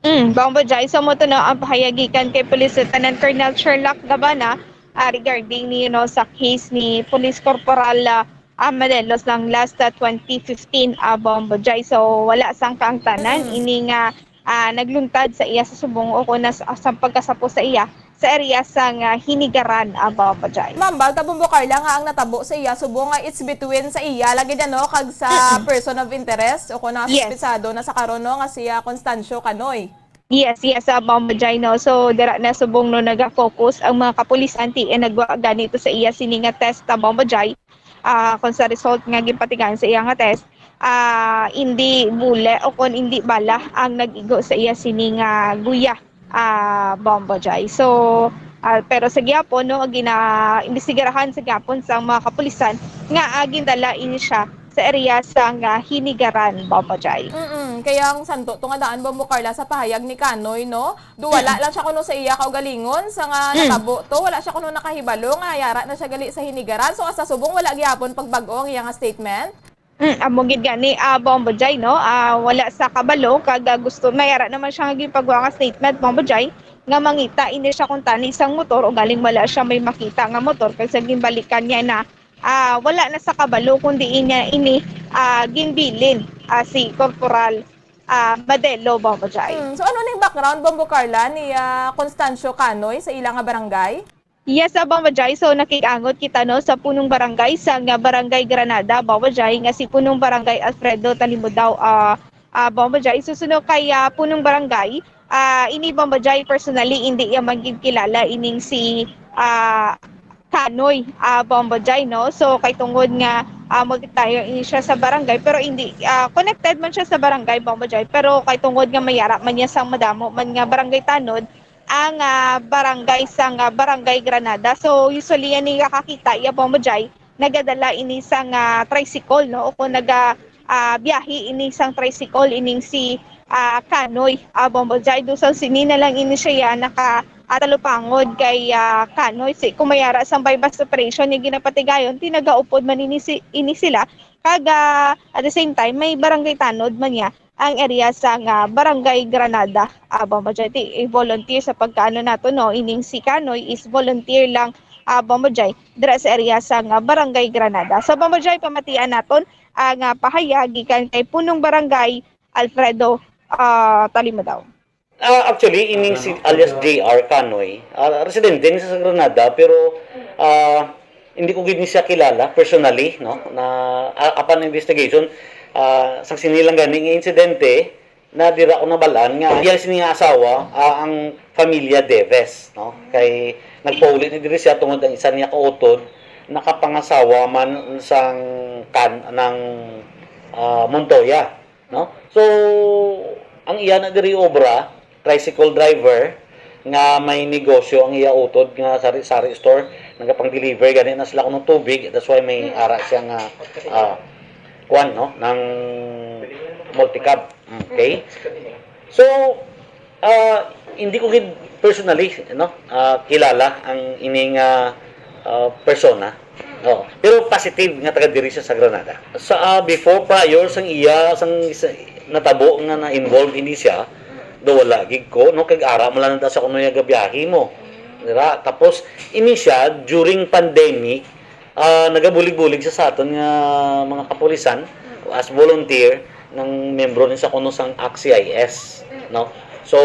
Mm, Bombo Jai, so mo to, no, ang pahayag gikan kay Police Lieutenant Colonel Sherlock Gabana, ah, regarding ni, you know, sa case ni Police Corporal, ah, ah, Manelos lang last, ah, twenty fifteen, ah, Bombo Jai. So, wala sang kaangtanan Mm. ini nga, ah, nagluntad sa iya sa subong o kung nas-, sa pagkasapo sa iya sa area sang, ah, Hinigaran, ah, Bombo Jai. Ma'am, balta, Bombo Carla, nga ang natabo sa iya subong nga it's between sa iya lagi na, no, kag sa Mm-mm. person of interest o kung Yes. nasuspitsado na sa karon, no, nga si, ah, Constancio Canoy. Yes, yes, ah, Bombo Jai, no. So, dira na subong, no, naga-focus ang mga kapulisan, ti, eh, nagwa ganito sa iya sini nga test, ah, Bombo Jai. Ah, kung sa result nga ginpatigayon sa iya nga test, ah, indi bule o kon indi bala ang nag-igo sa iya sini nga guya, ah, Bombo Jai. So, ah, pero sa gihapon, no, gina-imbestigarahan sa gihapon sang mga kapulisan nga, ah, gindala ini siya sa area sang, ah, Hinigaran, Bombo Jai. Mm-mm. Kaya ang santo to nga daan, Bombo Carla, sa pahayag ni Kanoy, no? Do wala Mm. lang siya kuno sa iya kaugalingon, sa nga Mm. natabo to, wala siya kuno nakahibalo nga yara na siya gali sa Hinigaran. So, hasta subong wala gihapon pagbag-o ang iya nga statement? Mm, amo gid gani, ah, Bombo Jai, no? Ah, wala sa kabalo, kag, ah, gusto, may ara naman siya nga ginpagwa nga statement, Bombo Jai, nga mangita ini siya kung tani sang motor, o galing wala siya may makita nga motor, kag sa ginbalikan niya na, ah, wala na sa kabalo, kundi niya ini, ah, ginbilin, ah, si Corporal, ah, Madelo, Bombo Jai. Mm, so, ano ning background, Bombo Carla, ni, ah, Constancio Canoy sa ila nga barangay? Yes, ah, Bombo Jai. So, nakig-angot kita, no, sa punong barangay sa nga Barangay Granada, Bombo Jai, nga si punong barangay Alfredo Talimudao, ah, ah, Bombo Jai. Susunod kay, ah, punong barangay, ah, ini, Bombo Jai, personally, hindi iya man gid kilala ining si, ah, Kanoy, ah, Bombo Jai, no? So, kay tungod nga, ah, multiplier ini siya sa barangay, pero hindi, ah, connected man siya sa barangay, Bombo Jai, pero kay tungod nga mayara man niya sang madamo man nga barangay tanod, ang, ah, barangay sang, ah, Barangay Granada. So, usually, yan yung nakakita, iya, Bombo Jai, nagadala ini sang, ah, tricycle, no? O kung naga, ah, biyahe ini sang tricycle, ining si, ah, Kanoy, ah, Bombo Jai. Do sang sini na lang ini siya, ya, naka, ah, talupangod kay, ah, Kanoy. Si, kung mayara sang buy-bust operation, yung ginapatigayon, ti nagaupod man ini, si, ini sila. Kag, ah, at the same time, may barangay tanod man niya ang area sa nga Barangay Granada, ah, Bombo Jai. Ti, i-volunteer sa pagkaano nato, no? Ining si Kanoy is volunteer lang, ah, Bombo Jai, dira sa area sa nga Barangay Granada. So, Bombo Jai, pamatian naton ang, ah, pahayag gikan kay Punong Barangay Alfredo, ah, Talimadaw. Ah, actually, ining si alias J R Kanoy, ah, residente ni sa Granada, pero, ah, Hindi ko gid ni siya kilala personally, no? Na, a-, apan investigation, ah, sa sini lang gani nga insidente, na dira ko nabal-an nga iya sini nga asawa, ah, ang pamilya Deves, no? Kay nagpauli ni diri siya tungod ang isa niya ka utod nakapangasawa man sang kan-, nang, ah, Montoya, no? So, ang iya na diri obra, tricycle driver, nga may negosyo ang iya utod nga sari-sari store, nagapang-deliver gani na sila kuno tubig, that's why may ara siya nga, ah, kuan, no, nang multicab. Okay? So, ah, hindi ko gid personally, no, ah, kilala ang ining, ah, ah, persona. Oh, pero positive nga taga diri siya sa Granada. Sa, ah, before, prior sang iya, sang, sa natabo nga na-involve ini siya, do wala gid ko, no, kag ara mo lang sa kuno nga gabiyahe mo. Dira, tapos ini siya during pandemic, ah, nagabulig-bulig siya sa aton nga mga kapulisan as volunteer, nang membro ni sa kuno sang ACT-CIS, no? So,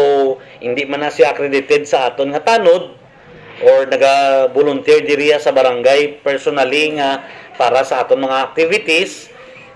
hindi man na siya accredited sa aton nga tanod or naga-volunteer diriya sa barangay personally nga para sa aton mga activities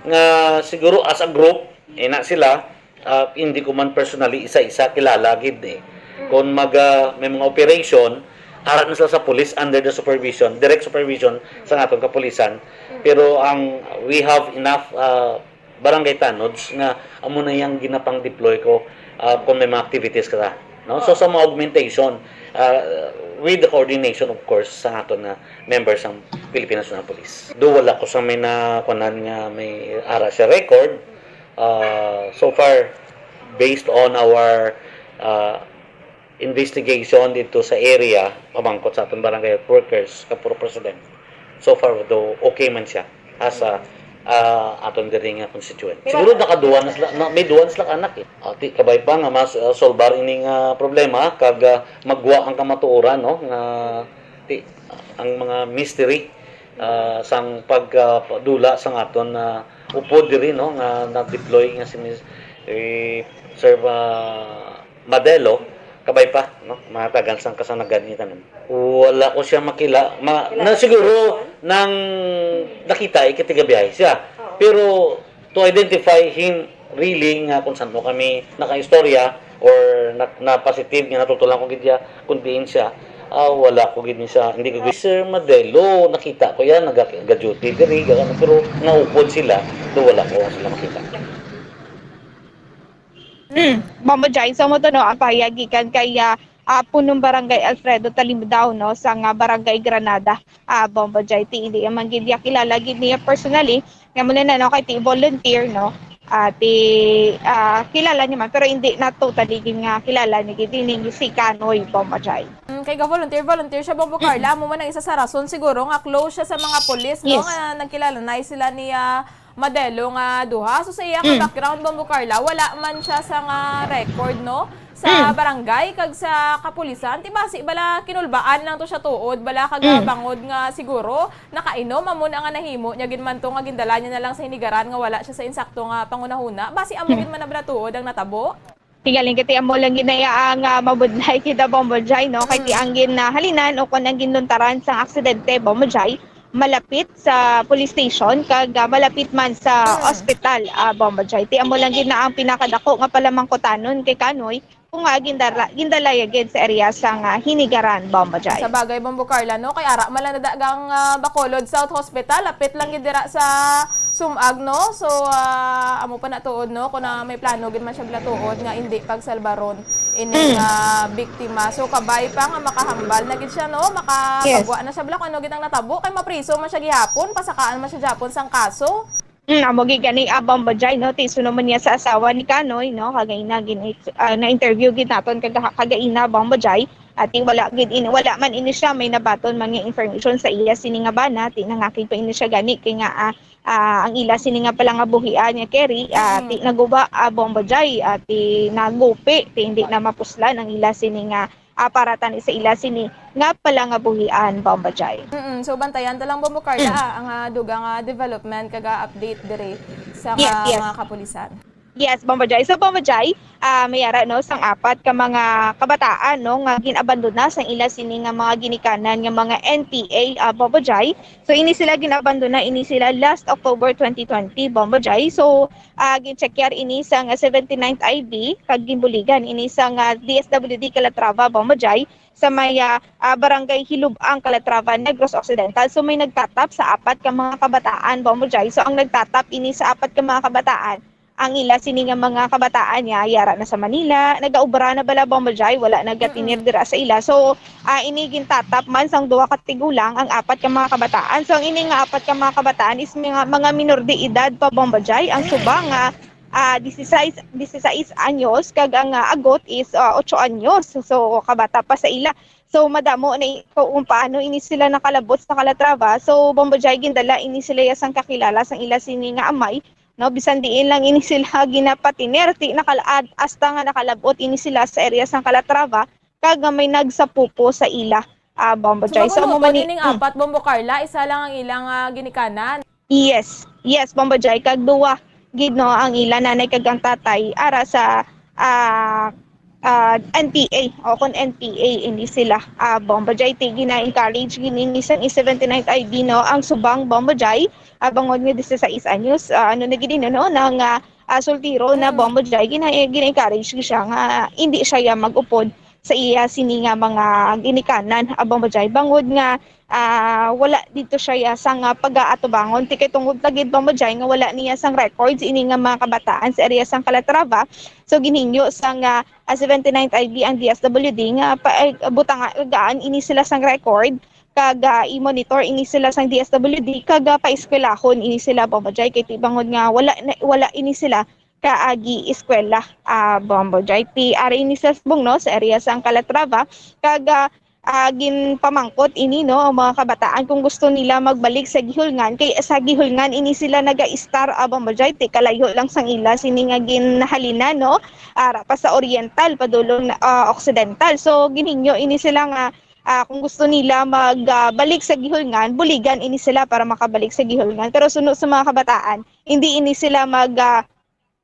nga siguro as a group, ina sila, ah, hindi ko man personally isa-isa kilala gid eh. Kung mag, ah, may mga operation, ara na sila sa police under the supervision, direct supervision sa aton kapulisan. Pero ang, we have enough, ah, barangay tanods nga amo na yang ginapang-deploy ko, ah, kung may mga activities ka, no? So, sa mga augmentation, ah, with the coordination, of course, sa aton nga members sang Philippine National Police. Do wala ko sa may nakuanan nga may ara sa record. Ah, so far, based on our, ah, investigation dito sa area, pamangkot sa aton barangay health workers, ka puro president. So far, do okay man siya as a, ah, aton diri nga constituent. Siguro nakaduwa na sila, na, may duwa na sila ka anak eh. Ah, ti, kabay pa nga mas, ah, solbar ini nga problema, kag, ah, magwa ang kamatuoran, no, nga ti, ang mga mystery, ah, sang pagdula sang aton, ah, upod diri, no, nga na-deploy nga si Miss, eh, Sir, ah, Madelo, kabay pa, no, matagal sang kasanagan ni tanan. Wala ko siya makila, ma-, na siguro nang nakita, ikatigabiyahe siya. Pero to identify him really nga kung saan mo kami nakaistorya or na, na positive nga natutulan ko gid siya, convince siya, ah, wala ko gid ni siya, hindi ko gid. Sir Madelo, nakita ko yan, naga-, nag-duty diri, gano'n, pero naupod sila, do wala ko sila makita. Mm, Bombo Jai, so mo to, no, ang pahayag gikan kay, ah, ah, punong barangay Alfredo Talimdaw, no, sa nga barangay Granada. Ah, Bombo Jai, ti hindi man gid niya kilala gid niya personally, nga muna na, no, kay ti volunteer, no, ah, ti, ah, kilala niya man, pero hindi na totally gid nga kilala niya gid ini si Kanoy, Bombo Jai. Mm, kay ga-volunteer, volunteer siya, Bombo Carla, amo man ang isa sa rason siguro nga close siya sa mga pulis, no, yes, nga nagkilala na sila ni, ah, Madelo nga duha. So, sa iya nga background, Bombo Carla, wala man siya sa nga record, no? Sa barangay kag sa kapulisan. Ti basi bala kinulbaan lang to siya tuod, bala kag, ah, bangod nga siguro nakainom, amo na nga nahimo niya gid man to nga gindala niya na lang sa Hinigaran nga wala siya sa insakto nga panghunahuna. Basi amo gid man na bala tuod ang natabo. Ti galing kay ti amo lang gid na iya ang, ah, mabudlay kita, Bombo Jai, no? Kay ti ang ginhalinan o kon ang ginluntaran sang aksidente, Bombo Jai, malapit sa police station kag, ah, malapit man sa ospital, ah, Bombo Jai. Ti amo lang gid na ang pinakadako nga palamangkutanon kay Kanoy kung, ah, gindara-, gindala ya gid sa area sang, ah, Hinigaran, Bombo Jai. Sa bagay, Bombo Carla, no? Kay ara man lang nadagang, ah, Bacolod South Hospital, lapit lang gid dira sa Sumag, no? So, ah, amo pa na tuod, no? Kung na may plano gid man siya bala tuod nga hindi pagsalbaron ining, ah, biktima. So, kabay pa nga makahambal na gid siya, no? Yes. Makakagwa na siya bala kung ano gid ang natabo, kay mapriso man siya gihapon, pasakaan man siya gihapon sang kaso. Mm, amo gid gani, ah, Bombo Jai, no? Ti suno man niya sa asawa ni Kanoy, no? Kagaina gin-, ah, na-interview gid naton kaga-, kagaina, Bombo Jai. Ati wala gid in-, wala man ini siya may nabaton man nga information sa iya sini nga bana. Ti nangakig pa ini siya gani kay nga, ah, ah, ang ila sini nga palangabuhian nga Kerry, ah, ti naguba, ah, Bombo Jai, ah, ti nagupi, ti hindi na mapuslan ang ila sini nga, ah, para tani sa ila sini nga palangabuhian, Bombo Jai. Mm-mm. So, bantayan ta lang, Bombo Carla, ah, ang, ah, dugang, ah, development kag, ah, update diri sa, yes, ah, yes, mga kapulisan. Yes, Bombo Jai. So, Bombo Jai, ah, may ara, no, sang apat ka mga kabataan, no, nga gin-abandona sang ila sini nga mga ginikanan nga mga N P A, ah, Bombo Jai. So, ini sila gin-abandona, ini sila last October twenty twenty, Bombo Jai. So, ah, gin-check yar ini sang seventy-ninth I B, kag ginbuligan ini sang D S W D Calatrava, Bombo Jai, sa may, ah, ah, barangay Hilubang, Calatrava, Negros Occidental. So, may nagtatap sa apat ka mga kabataan, Bombo Jai. So, ang nagtatap ini sa apat ka mga kabataan, ang ila sini nga mga kabataan niya, yara na sa Manila, nagaubra na bala, Bombo Jai, wala nagatinir Mm-mm. dira sa ila. So, ah, ini gintatap man sang duha ka tigulang ang apat ka mga kabataan. So, ang ini nga apat ka mga kabataan is mga, mga minor de edad pa, Bombo Jai. Ang subang nga, ah, disisais, disisais anyos, kag ang, ah, agot is, ah, otso anyos. So, kabata pa sa ila. So, madamo na i-, kung paano ini sila nakalabot sa Calatrava. So, Bombo Jai, gindala ini sila ya sang kakilala sang ila sini nga amay, no? Bisan diin lang ini sila ginapatiner, ti nakalaad, hasta nga nakalabot ini sila sa area sang Calatrava, kag nga may nagsapupo sa ila, ah, Bombo So, Jai. So, amo mabunuton man ni-, ining mm. apat, Bombo Carla, isa lang ang ilang, ah, ginikanan. Yes, yes, Bombo Jai, kag duwa gid, no, ang ila nanay kag ang tatay ara sa, ah, ah, N P A, o kon N P A ini sila, ah, Bombo Jai. Ti gina-encourage gini ni sang seventy-ninth I B, no, ang subang, Bombo Jai, ah, bangod nga disisais anyos, ah, ano na gid, no, no, nang, ah, ah, soltero na, Mm. Bombo Jai, gina-, gina-encourage siya nga hindi siya ya mag-upod sa iya sini nga mga ginikanan, ah, Bombo Jai, bangod nga, ah, wala dito siya ya sang, ah, pag-aatubangon. Ti kay tungod pa gid, Bombo Jai, nga wala niya sang records ini nga mga kabataan sa area sang Calatrava. So, ginhingyo sang, ah, ah, seventy-ninth I B ang D S W D nga pa, eh, butanga-, gaan ini sila sang record, kag, ah, i-monitor ini sila sang D S W D, kag, ah, paeskwelahon ini sila, Bombo Jai, kay ti bangod nga wala na, wala ini sila kaagi eskwela, ah, Bombo Jai. Ti ari ini sa Sibong, no, sa area sang Calatrava, kag, ah, ah, ginpamangkot ini, no, ang mga kabataan kung gusto nila magbalik sa Guihulngan, kay sa Guihulngan ini sila naga-estar, ah, Bombo Jai, ti kalayo lang sang ila sini nga ginhalinan, no, ara pa sa Oriental, padulong na, ah, Occidental. So, ginhingyo ini sila nga, ah, kung gusto nila mag, ah, balik sa Guihulngan, buligan ini sila para makabalik sa Guihulngan. Pero suno sa mga kabataan, hindi ini sila mag, ah,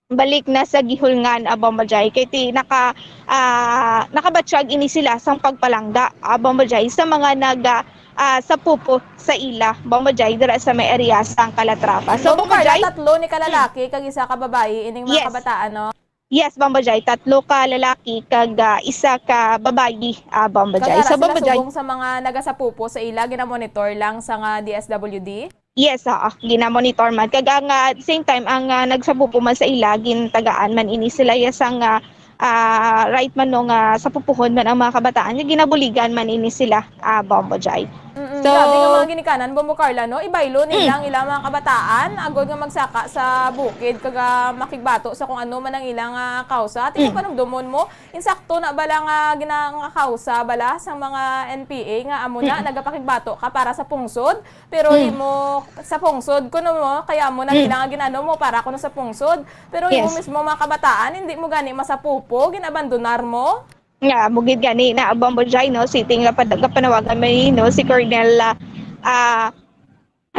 balik na sa Guihulngan, ah, Bombo Jai. Kay ti naka, ah, nakabatyag ini sila sang pagpalangga, ah, Bombo Jai, sa mga nag, ah, ah, sapupo sa ila, Bombo Jai, dira sa may area sang Calatrava. So, Bombo Bombo Carla, Jai, tatlo ni ka lalaki kag isa ka babayi ining mga Yes. kabataan, no? Yes, Bombo Jai, tatlo ka lalaki kag, ah, isa ka babayi, ah, Bombo Kag Jai. ara So, sila Bombo Jai, subong sa mga nagasapupo sa ila, ginamonitor lang sa nga D S W D? Yes, oo, ginamonitor man. Kag ang, ah, same time, ang, ah, nagsapupo man sa ila, gintagaan man ini sila ya sang, ah, ah, right man, no, nga sapupuhon man ang mga kabataan, nga ginabuligan man ini sila, ah, Bombo Jai. Mm-mm. So, grabe nga mga ginikanan, Bombo Carla, no? Ibaylo Mm. nila ang ilang mga kabataan, agod nga magsaka sa bukid, kag, ah, makigbato sa kung ano man ang ilang, ah, kausa. Ati Mm. panumdomon mo, insakto na bala nga gina-, nga kausa bala sang mga N P A nga amo na, Mm. nagapakigbato ka para sa pungsod, pero Mm. imo sa pungsod kuno mo, kaya amo na Mm. kailangan ginano mo para kuno sa pungsod, pero imo Yes. mismo mga kabataan, hindi mo gani masapupo, ginabandonar mo? Nga, amo gid gani na, Bombo Jai, no, sitting nga pad-, kapanawagan man ni, no, si Colonel, ah, ah,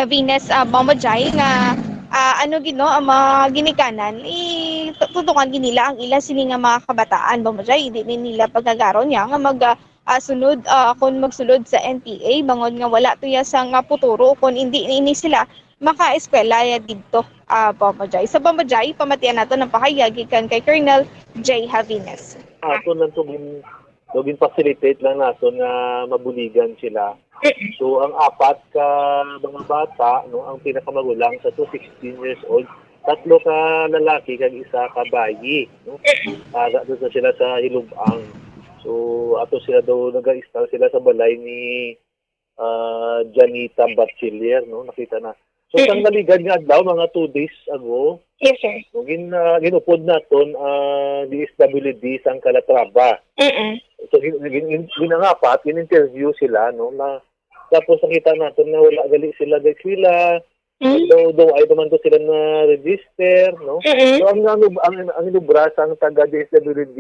Venus, ah, Bombo Jai, nga, ah, ano gid, no, ang mga ginikanan, i-, tu-, tutungan gid nila ang ila sini nga mga kabataan, Bombo Jai, hindi ni nila pagagaron niya nga mag, ah, ah, sunod, ah, kung magsulod sa N P A, bangod nga wala to ya sang, ah, puturo kung hindi ni, ni sila makaeskwela ya didto, ah, Bombo Jai. Sa Bombo Jai, pamatian nato ng pahayag gikan kay Colonel Jay Javines. Ato lang to gin-, to gin-facilitate lang nato nga mabuligan sila. Mm-mm. So, ang apat ka mga bata, no, ang pinakamagulang sa to, sixteen years old, tatlo ka lalaki kag isa ka bayi, no? Mm-mm. Ah, da-, doon na sila sa Hilubang. So, ato sila daw, nag-a-stay sila sa balay ni, ah, Janita Bachiller, no? Nakita na. So, Mm-mm. sang naligad nga adlaw, mga two days ago, Yes, sir. no, gin-, ah, ginupod naton, ah, D S W D sang Calatrava. Mm-mm. So, gin-, gin-, gin-, ginangapat, gin-interview sila, no, na, tapos nakita naton na wala gali sila, guys, sila. Mm. Daw, daw, ay naman to sila na register, no? Mm-mm. So, ang, ang, ang, ang inubra sang taga D S W D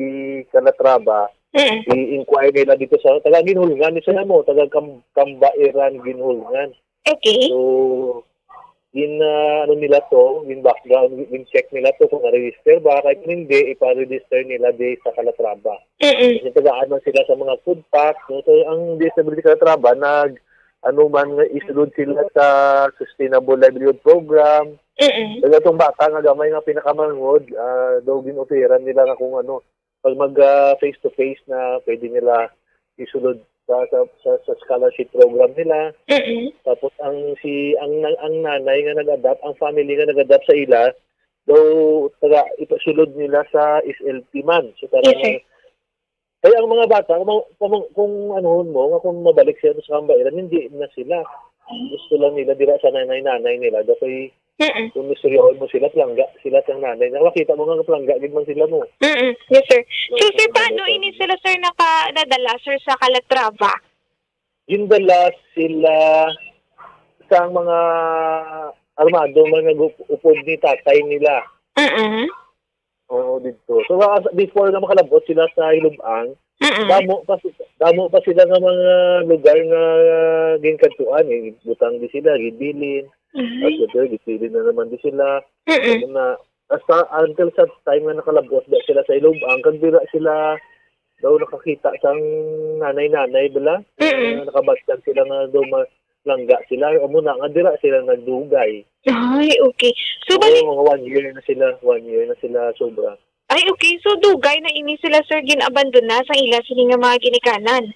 Calatrava, Mm-mm. i-inquire nila dito sa taga Ginhulngan, isa na mo, taga Kam-, Cambairan, Ginhulngan. Okay. So, in, ah, ano nila to, in background, in check nila to kung na-register ba, kay kung hindi, ipa-register nila di sa Calatrava. Mm-mm. Kasi tagaan man sila sa mga food pack, no? So, ang D S W D Calatrava, nag, ano man, nga isulod sila sa Sustainable Livelihood Program. Mm-mm. Kaya itong bata nga gamay nga pinakamanghod, ah, daw gin-offeran nila nga kung ano, pag mag, ah, face to face na pwede nila isulod sa, sa, sa, sa scholarship program nila. Mm-mm. Tapos ang si, ang na-, ang nanay nga nag-adopt, ang family nga nag-adopt sa ila, daw taga ipasulod nila sa S L P man. So, para Yes, sir. Kaya ang mga bata, kung, kung, kung anuhon mo, nga kung mabalik sila sa kambairan, hindi na sila. Gusto lang nila dira sa nanay-nanay nila. Daw kay Mm-mm. kung istoryahan mo sila, palangga sila sang nanay. Nakakita mo nga palangga gid man sila mo. Mm-mm. Yes, sir. So, So, sir, sa paano mga ini sila, sir, naka-, nadala, sir, sa Calatrava? Gindala sila sa mga armado man nga gup-, upod ni tatay nila. Mm-mm. Oo, didto. So, ah, before nga makalabot sila sa Hilubang, Mm-mm. damo pa si-, damo pa sila nga mga lugar nga ginkadtuan, eh. Butang di sila, gibilin. Ay. Tapos, syempre, gibilin na naman di sila. Mm-mm. Ano na, hasta until sa time nga nakalabot na sila sa Hilubang, kag dira sila daw nakakita sang nanay-nanay bala. Mm-mm. Nga nakabatyan sila nga daw ma-, langga sila. Amo na nga dira sila nagdugay. Ay, okay. So, Oo, bali mga one year na sila, one year na sila sobra. Ay, okay. So, dugay na ini sila, sir, gin-abandona sa ila sini nga mga ginikanan?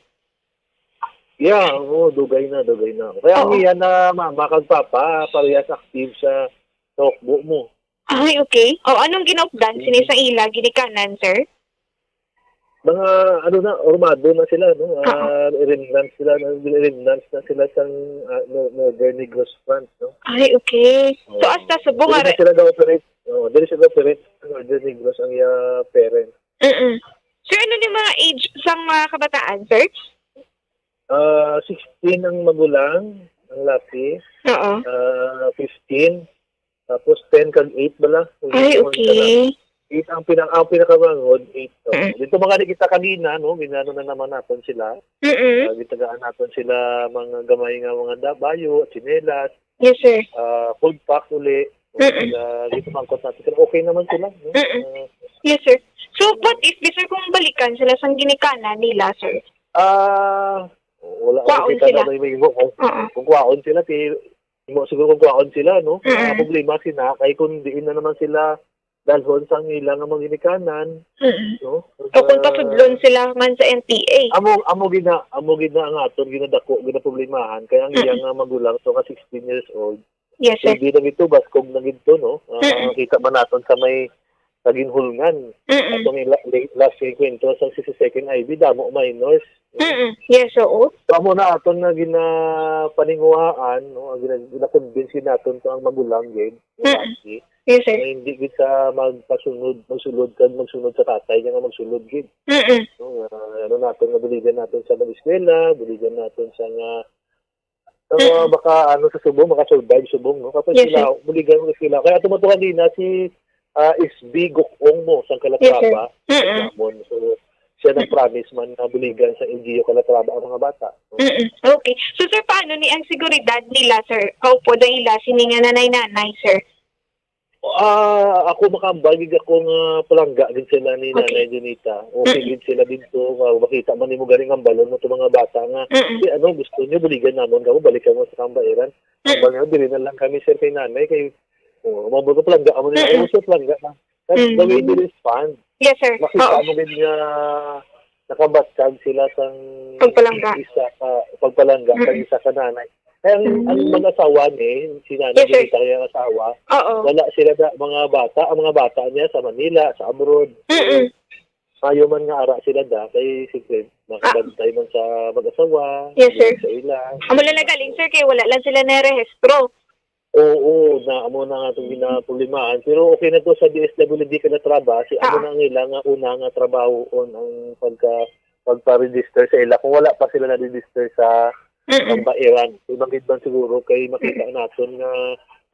Yeah, oo, dugay na, dugay na. Kaya ang Oo. iya na mama kag papa, parehas active sa, sa hukbo mo. Ay, okay. O, anong ginaupdan sini Mm. sa ila ginikanan, sir? Mga, ano na, armado na sila, no? Oo. Ah, remnants sila, no? Remnants na sila sang, ah, no-, Northern Negros Front, no? Ay, okay. So, Oo. hasta subong Dili nga na re- sila ga-operate, oo, dili sila operate sa Northern Negros ang iya parents. Mm-mm. Sir, ano ni mga age sang mga kabataan, sir? Ah, sixteen ang magulang, ang laki. Oo. Ah, fifteen. Tapos ten kag eight bala. Ay, Kung okay. Eight ang pinaka-, ang pinakamanghod, eight to. Mm. Dito mga di kita kanina, no? Ginano na naman naton sila. Mm-mm. Ah, gitagaan naton sila mga gamay nga mga da-, bayo, tsinelas, Yes, sir. ah, food pack uli. Mm-mm. Ah, dito mangkot natin sila. Okay naman sila, no? Mm-mm. Ah, Yes, sir. So, what if, sir, kung balikan sila sang ginikanan nila, sir? Ah, wala Kwaon kita sila. na may, may, kung, Oo. kung kwaon sila, ti-, mo siguro kung kwaon sila, no? Mm. Ah, problema sila, kay kung diin na naman sila dalhon sa ila nga mga ginikanan, Mm. no? O kung Ah, pasudlon sila man sa N P A. amo, amo gina-, amo gina ang aton ginadako, ginaproblemahan, kay ang Mm. iya nga magulang, so nga sixteen years old, Yes, sir. Hindi na gito, baskog na gito, no? Ah, Mm-mm. kita man naton sa may Taginhulngan. Mm-mm. Atong ila-, la-, last encuentro sa sixty-second I B, damo minors. Mm-mm. Yes, oo. So, amo na aton nga ginapaninguhaan, no? Ang gina-, gina-convince naton to ang magulang, gid, Mm-mm. lagi, Yes, sir. na hindi kita magpasunod, magsulod kag magsunod sa tatay niya nga magsulod, gid. Mm-mm. No? Nga, ano naton, nga buligan naton sa mag-eskwela, buligan naton sa nga Pero Mm. baka, ano, sa subong, maka-survive subong, no? Kapag Yes, sila, sir. buligan mo sila. Kaya tumatukan din na si, ah, S B Gukong mo, sang Yes, sir. Calatrava, Mm-mm. Namon. So, siya nang promise man na buligan sa L G U Calatrava ang mga bata, no? Mm-mm. Okay. So, sir, paano ni ang seguridad nila, sir? Kaupo na ila, sini nga nanay-nanay, sir? Ah, ako makambal gid ako nga palangga gid sila ni Mm. Nanay Junita. Okay Mm. gid sila didto, nga makita man nimo galing ang balon mo to mga bata nga, Mm. "Si ano, gusto niyo buligan namon kamo, balikan mo sa kambairan." Mm. Ang balon, "Diri na lang kami, sir, kay nanay, kay, oh, mabot ko palangga kamo nila." Mm. "Oo, sir, palangga na." That's the way Mm. they respond. Yes, sir. Makita Oo. mo gid nga nakabaskag sila sang Pagpalangga. isa ka, pagpalangga kag Mm-mm. isa ka nanay. Kaya ang, ang Mm. mag-asawa ni, si Nanay Yes, sir. Benita kaya ang asawa, Oo. wala sila da, mga bata, ang mga bata niya sa Manila, sa abroad. Mm-mm. Maayo man nga ara sila da, kay siyempre, Ah. makabantay man sa mag-asawa, Yes, sir. sa ila. Amo lang nagaling, sir, kay wala lang sila narehistro. Oo, na amo na nga itong ginaproblemahan. Pero okay na to sa D S W D Calatrava, si amo Ah. na ang ila nga una nga trabahoon ang pagka-, pagpa-register sa ila. Kung wala pa sila na-register sa Mm-mm. Pambairan. Ibang gid man siguro kay makita Mm-mm. naton nga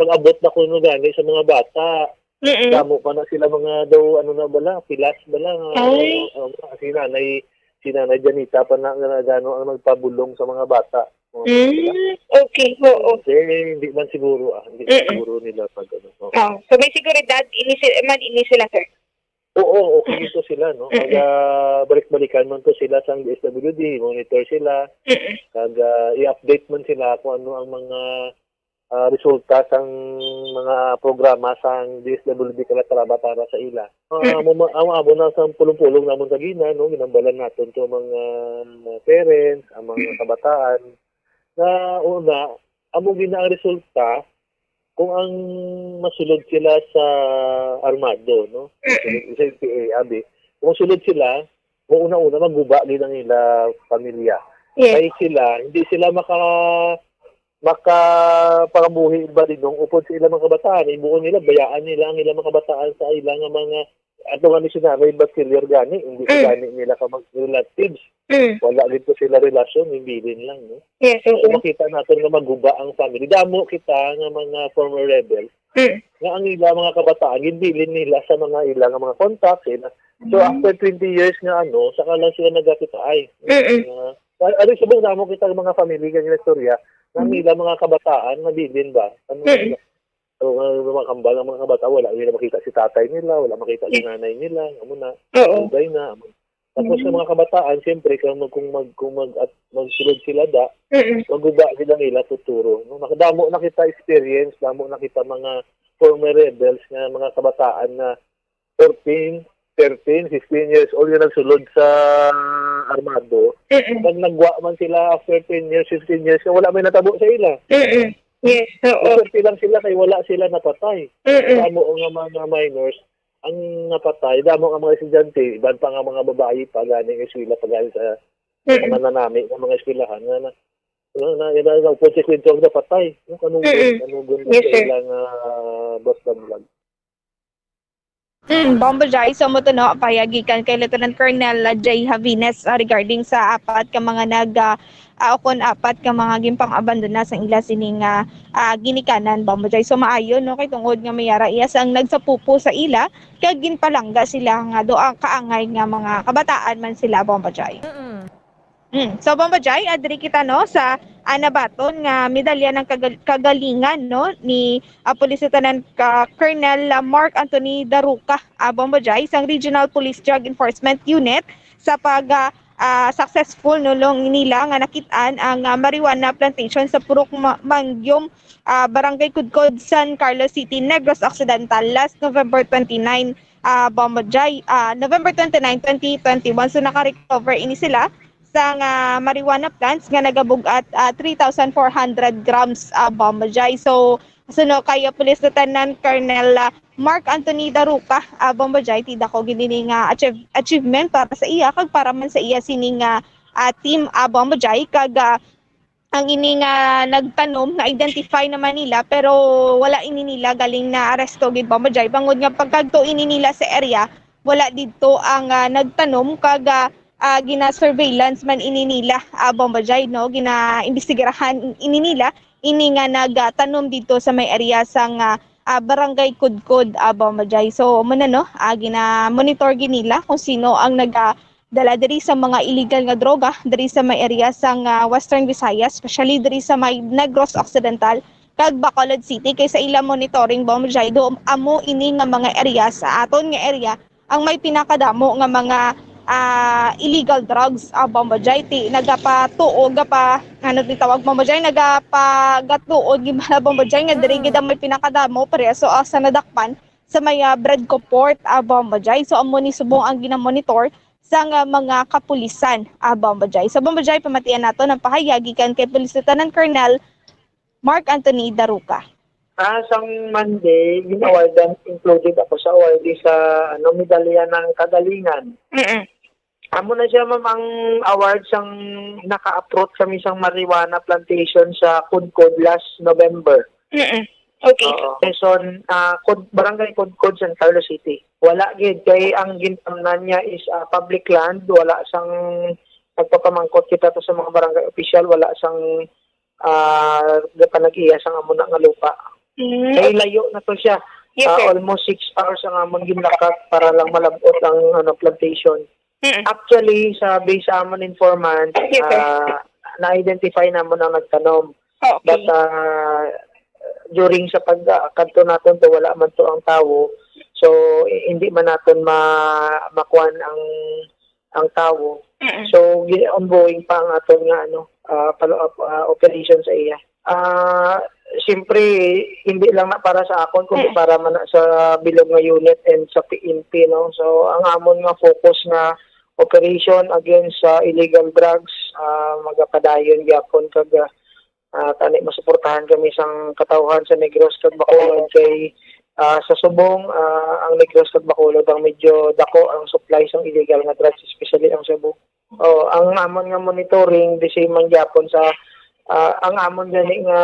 pag-abot na kuno gani sa mga bata. Mm-mm. Damo pa na sila mga daw, ano na bala, pilas bala nga, Ay. um, si nanay, si Nanay Janita pa na nga gano ang nagpabulong sa mga bata. Mga Mm, okay, oo. Hindi, hindi man siguro, ah, hindi man Mm. siguro nila pag ano, oo. Oh, so may seguridad ini si-, man ini sila, sir? Oo, okay ito sila, no? Mm. Kag, ah, balik-balikan man to sila sang D S W D, monitor sila, Mm. kag, ah, i-update man sila kung ano ang mga, ah, resulta sang mga programa sang D S W D Calatrava para sa ila. Ah, Mm. amo, amo, amo na sa pulong-pulong namon kagina, no? Ginambalan naton to mga parents, ang mga Mm. kabataan, na una, amo gina ang resulta kung ang masulod sila sa armado, no? Mm. Sa N P A, abi. Kung masulod sila, kung una-una, maguba gid ang ila pamilya. Yes. Kay sila, hindi sila maka-, makapangabuhi ba dinong upod sa ilang mga kabataan. Ibuon nila, bayaan nila ang ilang mga kabataan sa ilang mga, ato nga missionary, bachelor gani, hindi Mm. gani nila ka mag-relatives. Mm. Wala gid ko sila relasyon, nibilin lang, no? Yes, So, oo. makita naton nga maguba ang family. Damo kita nga mga former rebels Mm. nga ang ila mga kabataan, ginbilin nila sa mga ila nga mga contact, ila. So, Mm. after twenty years nga ano, saka lang sila nagkakita ay. Mm. Nga, a-, ano, subong damo kita nga mga family nga istorya, nga ang Mm. ila mga kabataan, nabilin ba? Ano Mm. nila? So, nga mga kambal ang mga kabataan, wala nila makita si tatay nila, wala makita si Mm. nanay nila, amo na, Oo. ubay na, amo. Tapos sa Mm. mga kabataan, siyempre, kung mag-, kung mag-, kung mag-, at magsulod sila da, Mm. maguba gid ang ila futuro, no? Nakadamo na kita experience, damo na kita mga former rebels nga mga kabataan nga fourteen, thirteen, fifteen years old nga nagsulod sa armado. Mm. Pag nagwa man sila after ten years, fifteen years, wala may natabo sa ila. Mm. Yes, oo. Maswerte lang sila kay wala sila napatay. Mm. Damo nga mga minors ang napatay, damo nga mga estudyante, iban pa nga mga babayi pa ganing eskwela, pa galing sa Mm. mga nanami nga mga eskwelahan nga na, na, na, na, na, konsekwento ang napatay. No, kanugon, Mm. kanugon Yes, sa sir. ilang, ah, boss na vlog. Mm, Bombo Jai, so mo to, no, pahayagikan kay Lieutenant Colonel, ah, Jay Javines, ah, regarding sa apat ka mga nag, ah, ah, ukon apat ka mga ginpang-abandona sa ila sining, ah, ah, ginikanan, Bombo Jai. So maayo, no, kay tungod nga may ara iya sang nagsapupo sa ila, kag ginpalangga sila nga do ang kaangay nga mga kabataan man sila, Bombo Jai. Mm. Mm. So, Bombo Jai, adri kita, no, sa, ah, nabaton nga medalya ng kagal-, kagalingan, no, ni, ah, Police Lieutenant, ah, Colonel, ah, Mark Anthony Daruca, ah, Bombo Jai, sang Regional Police Drug Enforcement Unit sa pag, ah, ah, successful, no, long nila nga nakit-an ang, ah, marijuana plantation sa Purok Ma-, Mangyom, ah, Barangay Kudkod, San Carlos City, Negros Occidental, last November twenty-nine, ah, Bombo Jai, ah, November twenty-nine, twenty twenty-one. So, naka-recover ini sila sang, ah, marijuana plants nga nagabug-at, ah, three thousand four hundred grams, ah, Bombo Jai. So, suno kay, ah, Police Lieutenant Colonel, ah, Mark Anthony Daruca, ah, Bombo Jai, ti dako gid ini nga achieve-, achievement para sa iya kag para man sa iya sining, ah, ah, team, ah, Bombo Jai, kag, ah, ang ini nga nagtanom, na-identify naman nila, pero wala ini nila galing na aresto gid, Bombo Jai, bangod nga pagkadto ini nila sa area, wala didto ang, ah, nagtanom, kag, ah, ah, gina-surveillance man ini nila, ah, Bombo Jai, no? Gina-imbestigarahan ini nila, ini nga nagtanom didto sa may area sang, ah, ah, Barangay Kudkod, ah, Bombo Jai. So, mo na, no? Ah, gina-monitor gid nila kung sino ang naga-, dala diri sa mga illegal nga droga diri sa may area sang, ah, Western Visayas, especially diri sa may Negros Occidental kag Bacolod City, kay sa ila monitoring, Bombo Jai, do amo ini nga mga area sa aton nga area ang may pinakadamo nga mga, ah, illegal drugs, ah, Bombo Jai, ti nagapatuod, gapa-, ano ni tawag, Bombo Jai, nagapagatuod gid bala, Bombo Jai, nga diri Mm. gid ang may pinakadamo, pareha so, ah, sa nadakpan sa may, ah, Bredco Port, ah, Bombo Jai. So, amo ni subong ang ginamonitor sang, ah, mga kapulisan, ah, Bombo Jai. So, Bombo Jai, pamatian nato ang pahayag gikan kay Police Lieutenant Colonel Mark Anthony Daruca. Ah, sang Monday, gin-awardan, included ako sa awardee sa, ano, medalya ng kagalingan. Mm-mm. Amo na siya, ma'am, ang award sang naka-uproot kami sang marijuana plantation sa Kudkod last November. Mm-mm. Okay. Oo, Quezon, ah, Cod-, Barangay Kudkod, San Carlos City. Wala gid, kay ang gintamnan niya is, ah, public land, wala sang, nagpapamangkot kita to sa mga barangay official, wala sang, ah, gapanag-iya sang amo na nga lupa. Mm. Kay layo na to siya. Yes, Ah, sir. Almost six hours ang amon ginlakat para lang malab-ot ang, ano, plantation. Mm. Actually, sa base sa amon informant, Yes, sir. ah, na-identify namon ang nagtanom. Okay. But, ah, during sa pag, ah, kadto naton to, wala man to ang tawo. So, i-, hindi man naton ma-, makuan ang, ang tawo. Mm-mm. So, gi-, ongoing pa ang aton nga, ano, ah, follow-up, ah, operation sa iya. Ah, siyempre, hindi lang na para sa akon, kundi Mm. para man na sa bilog nga unit and sa P N P, no? So, ang amon nga focus nga operation against sa illegal drugs, ah, magapadayon gyapon kag, ah, ah, tani masuportahan kami sang katawhan sa Negros kag Bacolod kay, ah, sa subong, ah, ang Negros kag Bacolod ang medyo dako ang supply sang illegal nga drugs, especially ang shabu. Oh, ang amon nga monitoring, the same man gyapon sa, ah, ang amon gani nga,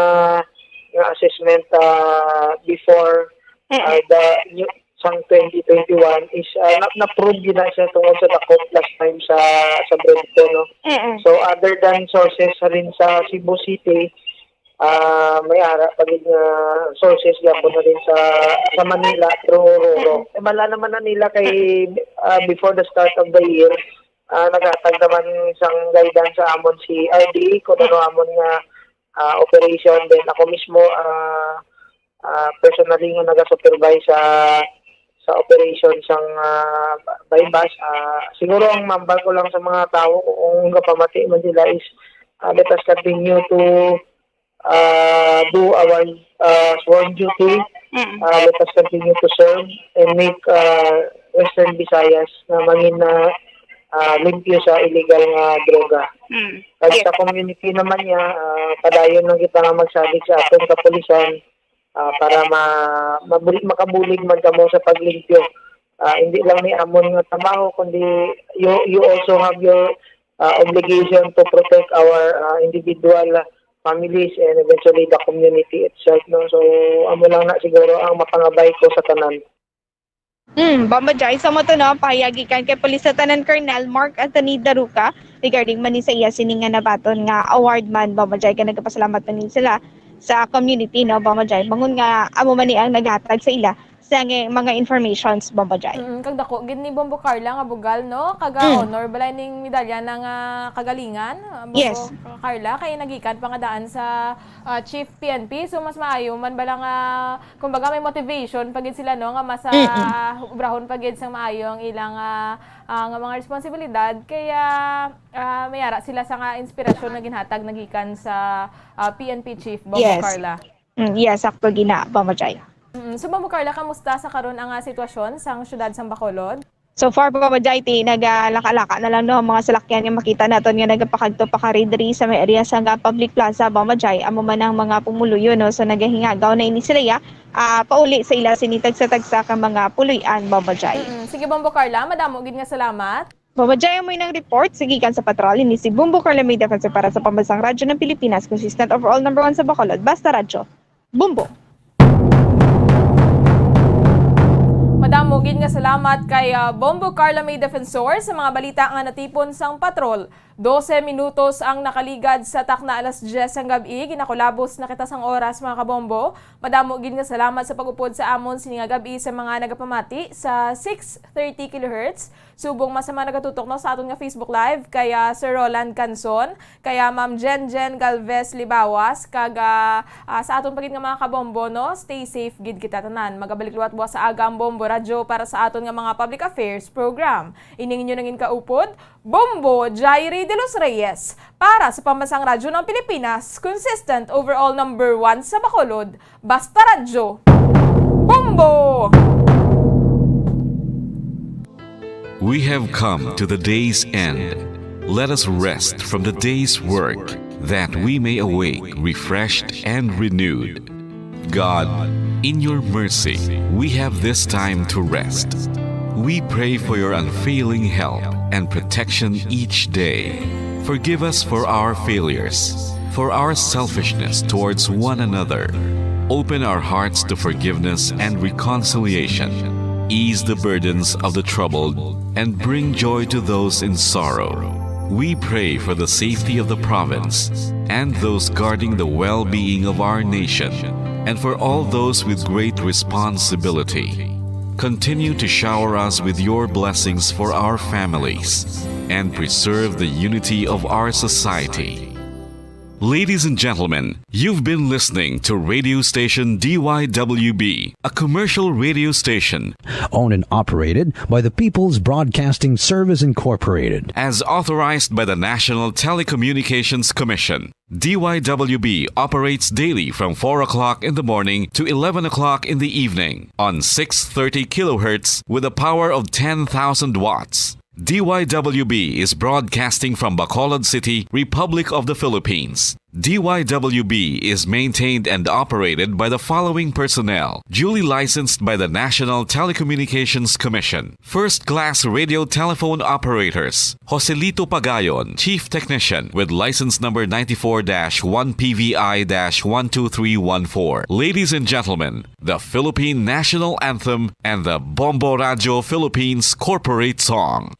nga assessment, ah, before, Mm-mm. ah, the new, sang twenty twenty-one is, ah, na, na-prove gyud na siya tungod sa dakop last time sa, sa Bredco, no? Mm-mm. So, other than sources rin sa Cebu City, ah, may ara pa gid nga sources gyapon na rin sa, sa Manila through Roro. Mm-mm. Eh, bala naman na nila kay, ah, before the start of the year, ah, naghatag naman sang guidance sa amon si R D A kung ano amon nga, ah, operation. Then ako mismo, ah, ah, personally nga naga-supervise sa, sa operation sang, ah, buy-bust. Ah, siguro ang mambal ko lang sa mga tawo kung gapamati man sila is, ah, let us continue to, ah, do our, ah, sworn duty. Mm. Ah, let us continue to serve and make, ah, Western Visayas na mangin na, ah, limpyo sa illegal nga droga. Mm. Kag Yes. sa community naman niya, ah, padayon lang kita nga magsalig sa aton kapulisan, ah, para ma-, mabul-, makabulig man kamo sa paglimpyo. Ah, hindi lang ni amon nga trabaho, kundi you, you also have your, ah, obligation to protect our, ah, individual, ah, families and eventually the community itself, no? So, amo lang na siguro ang mapangabay ko sa tanan. Hmm, Bombo Jai, sa mo to, no? Pahayag gikan kay Police Lieutenant Colonel Mark Anthony Daruca regarding man ni sa iya sini nga nabaton nga award man, Bombo Jai, kay nagpasalamat man ni sila sa community, no, Bombo Jai? Bangon nga amo man ni ang naghatag sa ila sa nga mga informations, Bombo Jai. Mm, kag dako gid ni Bombo Carla nga bugal, no? Kag, ah, Mm. honor balay ning medalya na nga kagalingan, ah, Bombo Yes. Carla, kay nagikan pa nga daan sa, ah, Chief P N P. So, mas maayo man bala nga, kumbaga, may motivation pa gid sila, no, nga mas, ah, Mm-mm. obrahon pa gid sang maayo ang ilang, ah, ah, nga mga responsibilidad. Kaya, ah, may ara sila sa nga inspirasyon nga ginhatag nagikan sa, ah, P N P Chief, Bombo Yes. Carla. Mm, yes, sakto gina, Bombo Jai. Mm, so, Bombo Carla, kamusta sa karon ang, ah, sitwasyon sang siyudad sang Bacolod? So far, Bombo Jai, ti nagalaka-laka na lang, no, ang mga salakyan nga makita naton nga nagapakadto pakari diri sa may area sang, ah, public plaza, Bombo Jai. Amo man ang mga pumuluyo, no, so nagahingagaw na ini sila, ya, ah, pauli sa ila sini tagsa-tagsa ka mga puloy-an, Bombo Jai. Mm-mm. Sige, Bombo Carla, madamo gid nga salamat. Bombo Jai, amo inang report sa gikan sa patrol. Ini si Bombo Carla May Defensor para sa Pambansang Radyo ng Pilipinas, consistent overall number one sa Bacolod. Basta Radyo, Bombo. Madamo gid nga salamat kay, ah, Bombo Carla May Defensor sa mga balita nga natipon sang patrol. Dose minutos ang nakaligad sa takna alas dyes sang gab-i. Ginakulabos na kita sang oras, mga kabombo. Madamo gid nga salamat sa pag-upod sa amon sini nga gab-i sa mga nagapamati sa six thirty kilohertz. Subong man sa mga nagatutok, no, sa aton nga Facebook Live, kay, ah, Sir Roland Canson, kay, ah, Ma'am Jen Jen Galvez Libawas, kag, ah, ah, sa aton pa gid nga mga kabombo, no, stay safe gid kita tanan. Magabalik liwat buwas sa aga ang Bombo Radyo para sa aton nga mga public affairs program. Ining inyo nangin kaupod, Bombo Jairi de los Reyes, para sa Pambansang Radyo ng Pilipinas, consistent overall number one sa Bacolod, Basta Radyo, Bombo! We have come to the day's end. Let us rest from the day's work, that we may awake refreshed and renewed. God, in your mercy, we have this time to rest. We pray for your unfailing help and protection each day. Forgive us for our failures, for our selfishness towards one another. Open our hearts to forgiveness and reconciliation. Ease the burdens of the troubled and bring joy to those in sorrow. We pray for the safety of the province and those guarding the well-being of our nation, and for all those with great responsibility. Continue to shower us with your blessings for our families and preserve the unity of our society. Ladies and gentlemen, you've been listening to radio station D Y W B, a commercial radio station owned and operated by the People's Broadcasting Service Incorporated, as authorized by the National Telecommunications Commission. D Y W B operates daily from four o'clock in the morning to eleven o'clock in the evening on six thirty kilohertz with a power of ten thousand watts. D Y W B is broadcasting from Bacolod City, Republic of the Philippines. D Y W B is maintained and operated by the following personnel, duly licensed by the National Telecommunications Commission. First class radio telephone operators, Joselito Pagayon, Chief Technician, with license number ninety-four dash one P V I dash one two three one four. Ladies and gentlemen, the Philippine National Anthem and the Bombo Radio Philippines Corporate Song.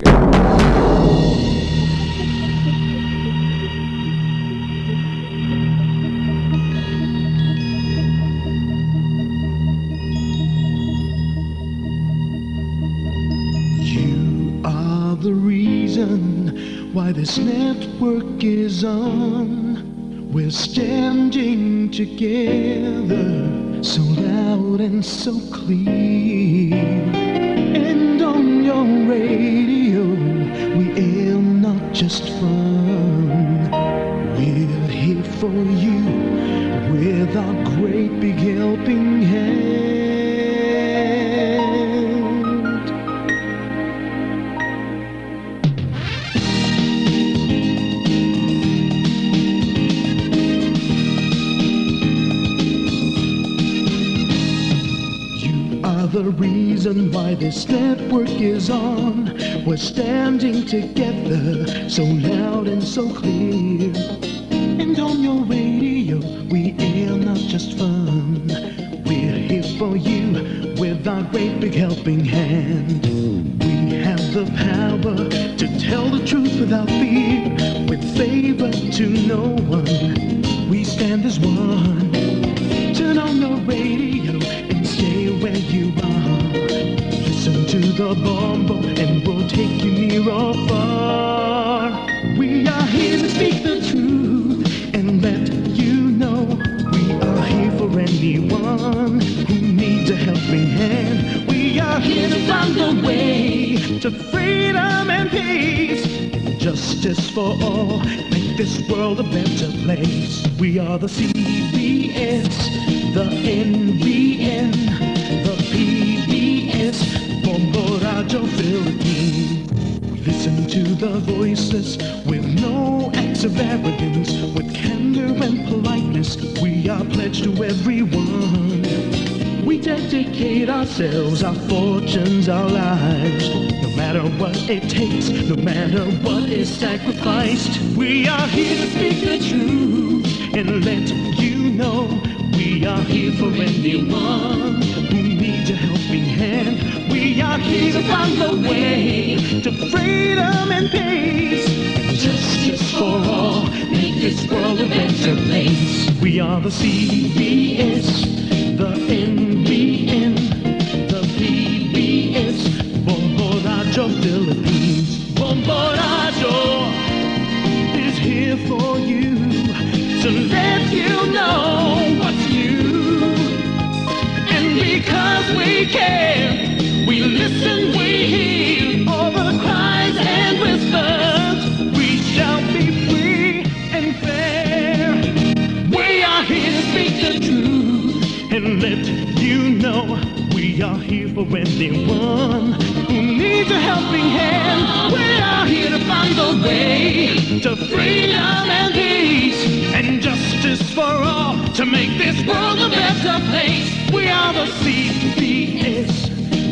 You are the reason why this network is on. We're standing together, so loud and so clear. And on your radio, we air not just fun. We're here for you with our great big helping hand. You are the reason why this network is on. We're standing together, so loud and so clear. And on your radio, we air not just fun. We're here for you with our great big helping hand. We have the power to tell the truth without fear, with favor to no one. We stand as one. Turn on your radio and stay where you are. Listen to the Bombo and we'll take you near or far. We are here to speak the truth and let you know we are here for anyone who needs a helping hand. We are here to find a way to freedom and peace and justice for all. Make this world a better place. We are the C B S, the N B N, the P B S, Bombo Radio Philippines. Listen to the voices with no acts of arrogance, with candor and politeness. We are pledged to everyone. We dedicate ourselves, our fortunes, our lives. No matter what it takes, no matter what is sacrificed, we are here to speak the truth and let you know we are here for anyone who needs a helping hand. We are here to find the way to freedom and peace and justice for all. Make this world a better place. We are the C B S, the N B N, the P B S, Bombo Radio Philippines. Bombo Radio is here for you to let you know what's new. And because we care, we listen, we hear all the cries and whispers. We shall be free and fair. We are here to speak the truth and let you know we are here for anyone who needs a helping hand. We are here to find the way to freedom and peace and justice for all to make this world a better place. We are the C B S,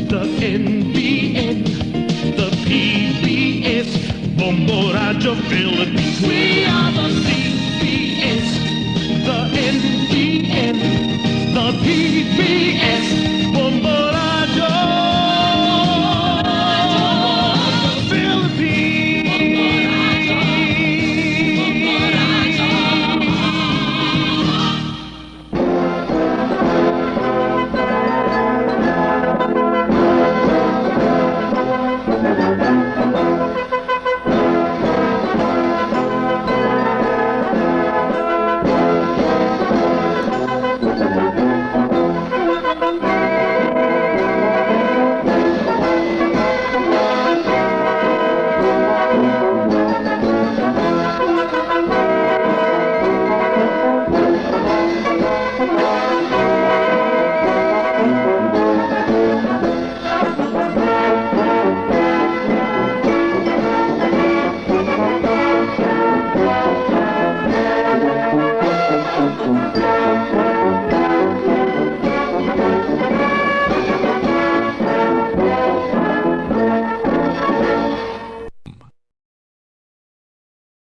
the N B N, the P B S, Bombo Radio Philippines. We are the C B S, the N B N, the P B S, Bombo Radio Philippines.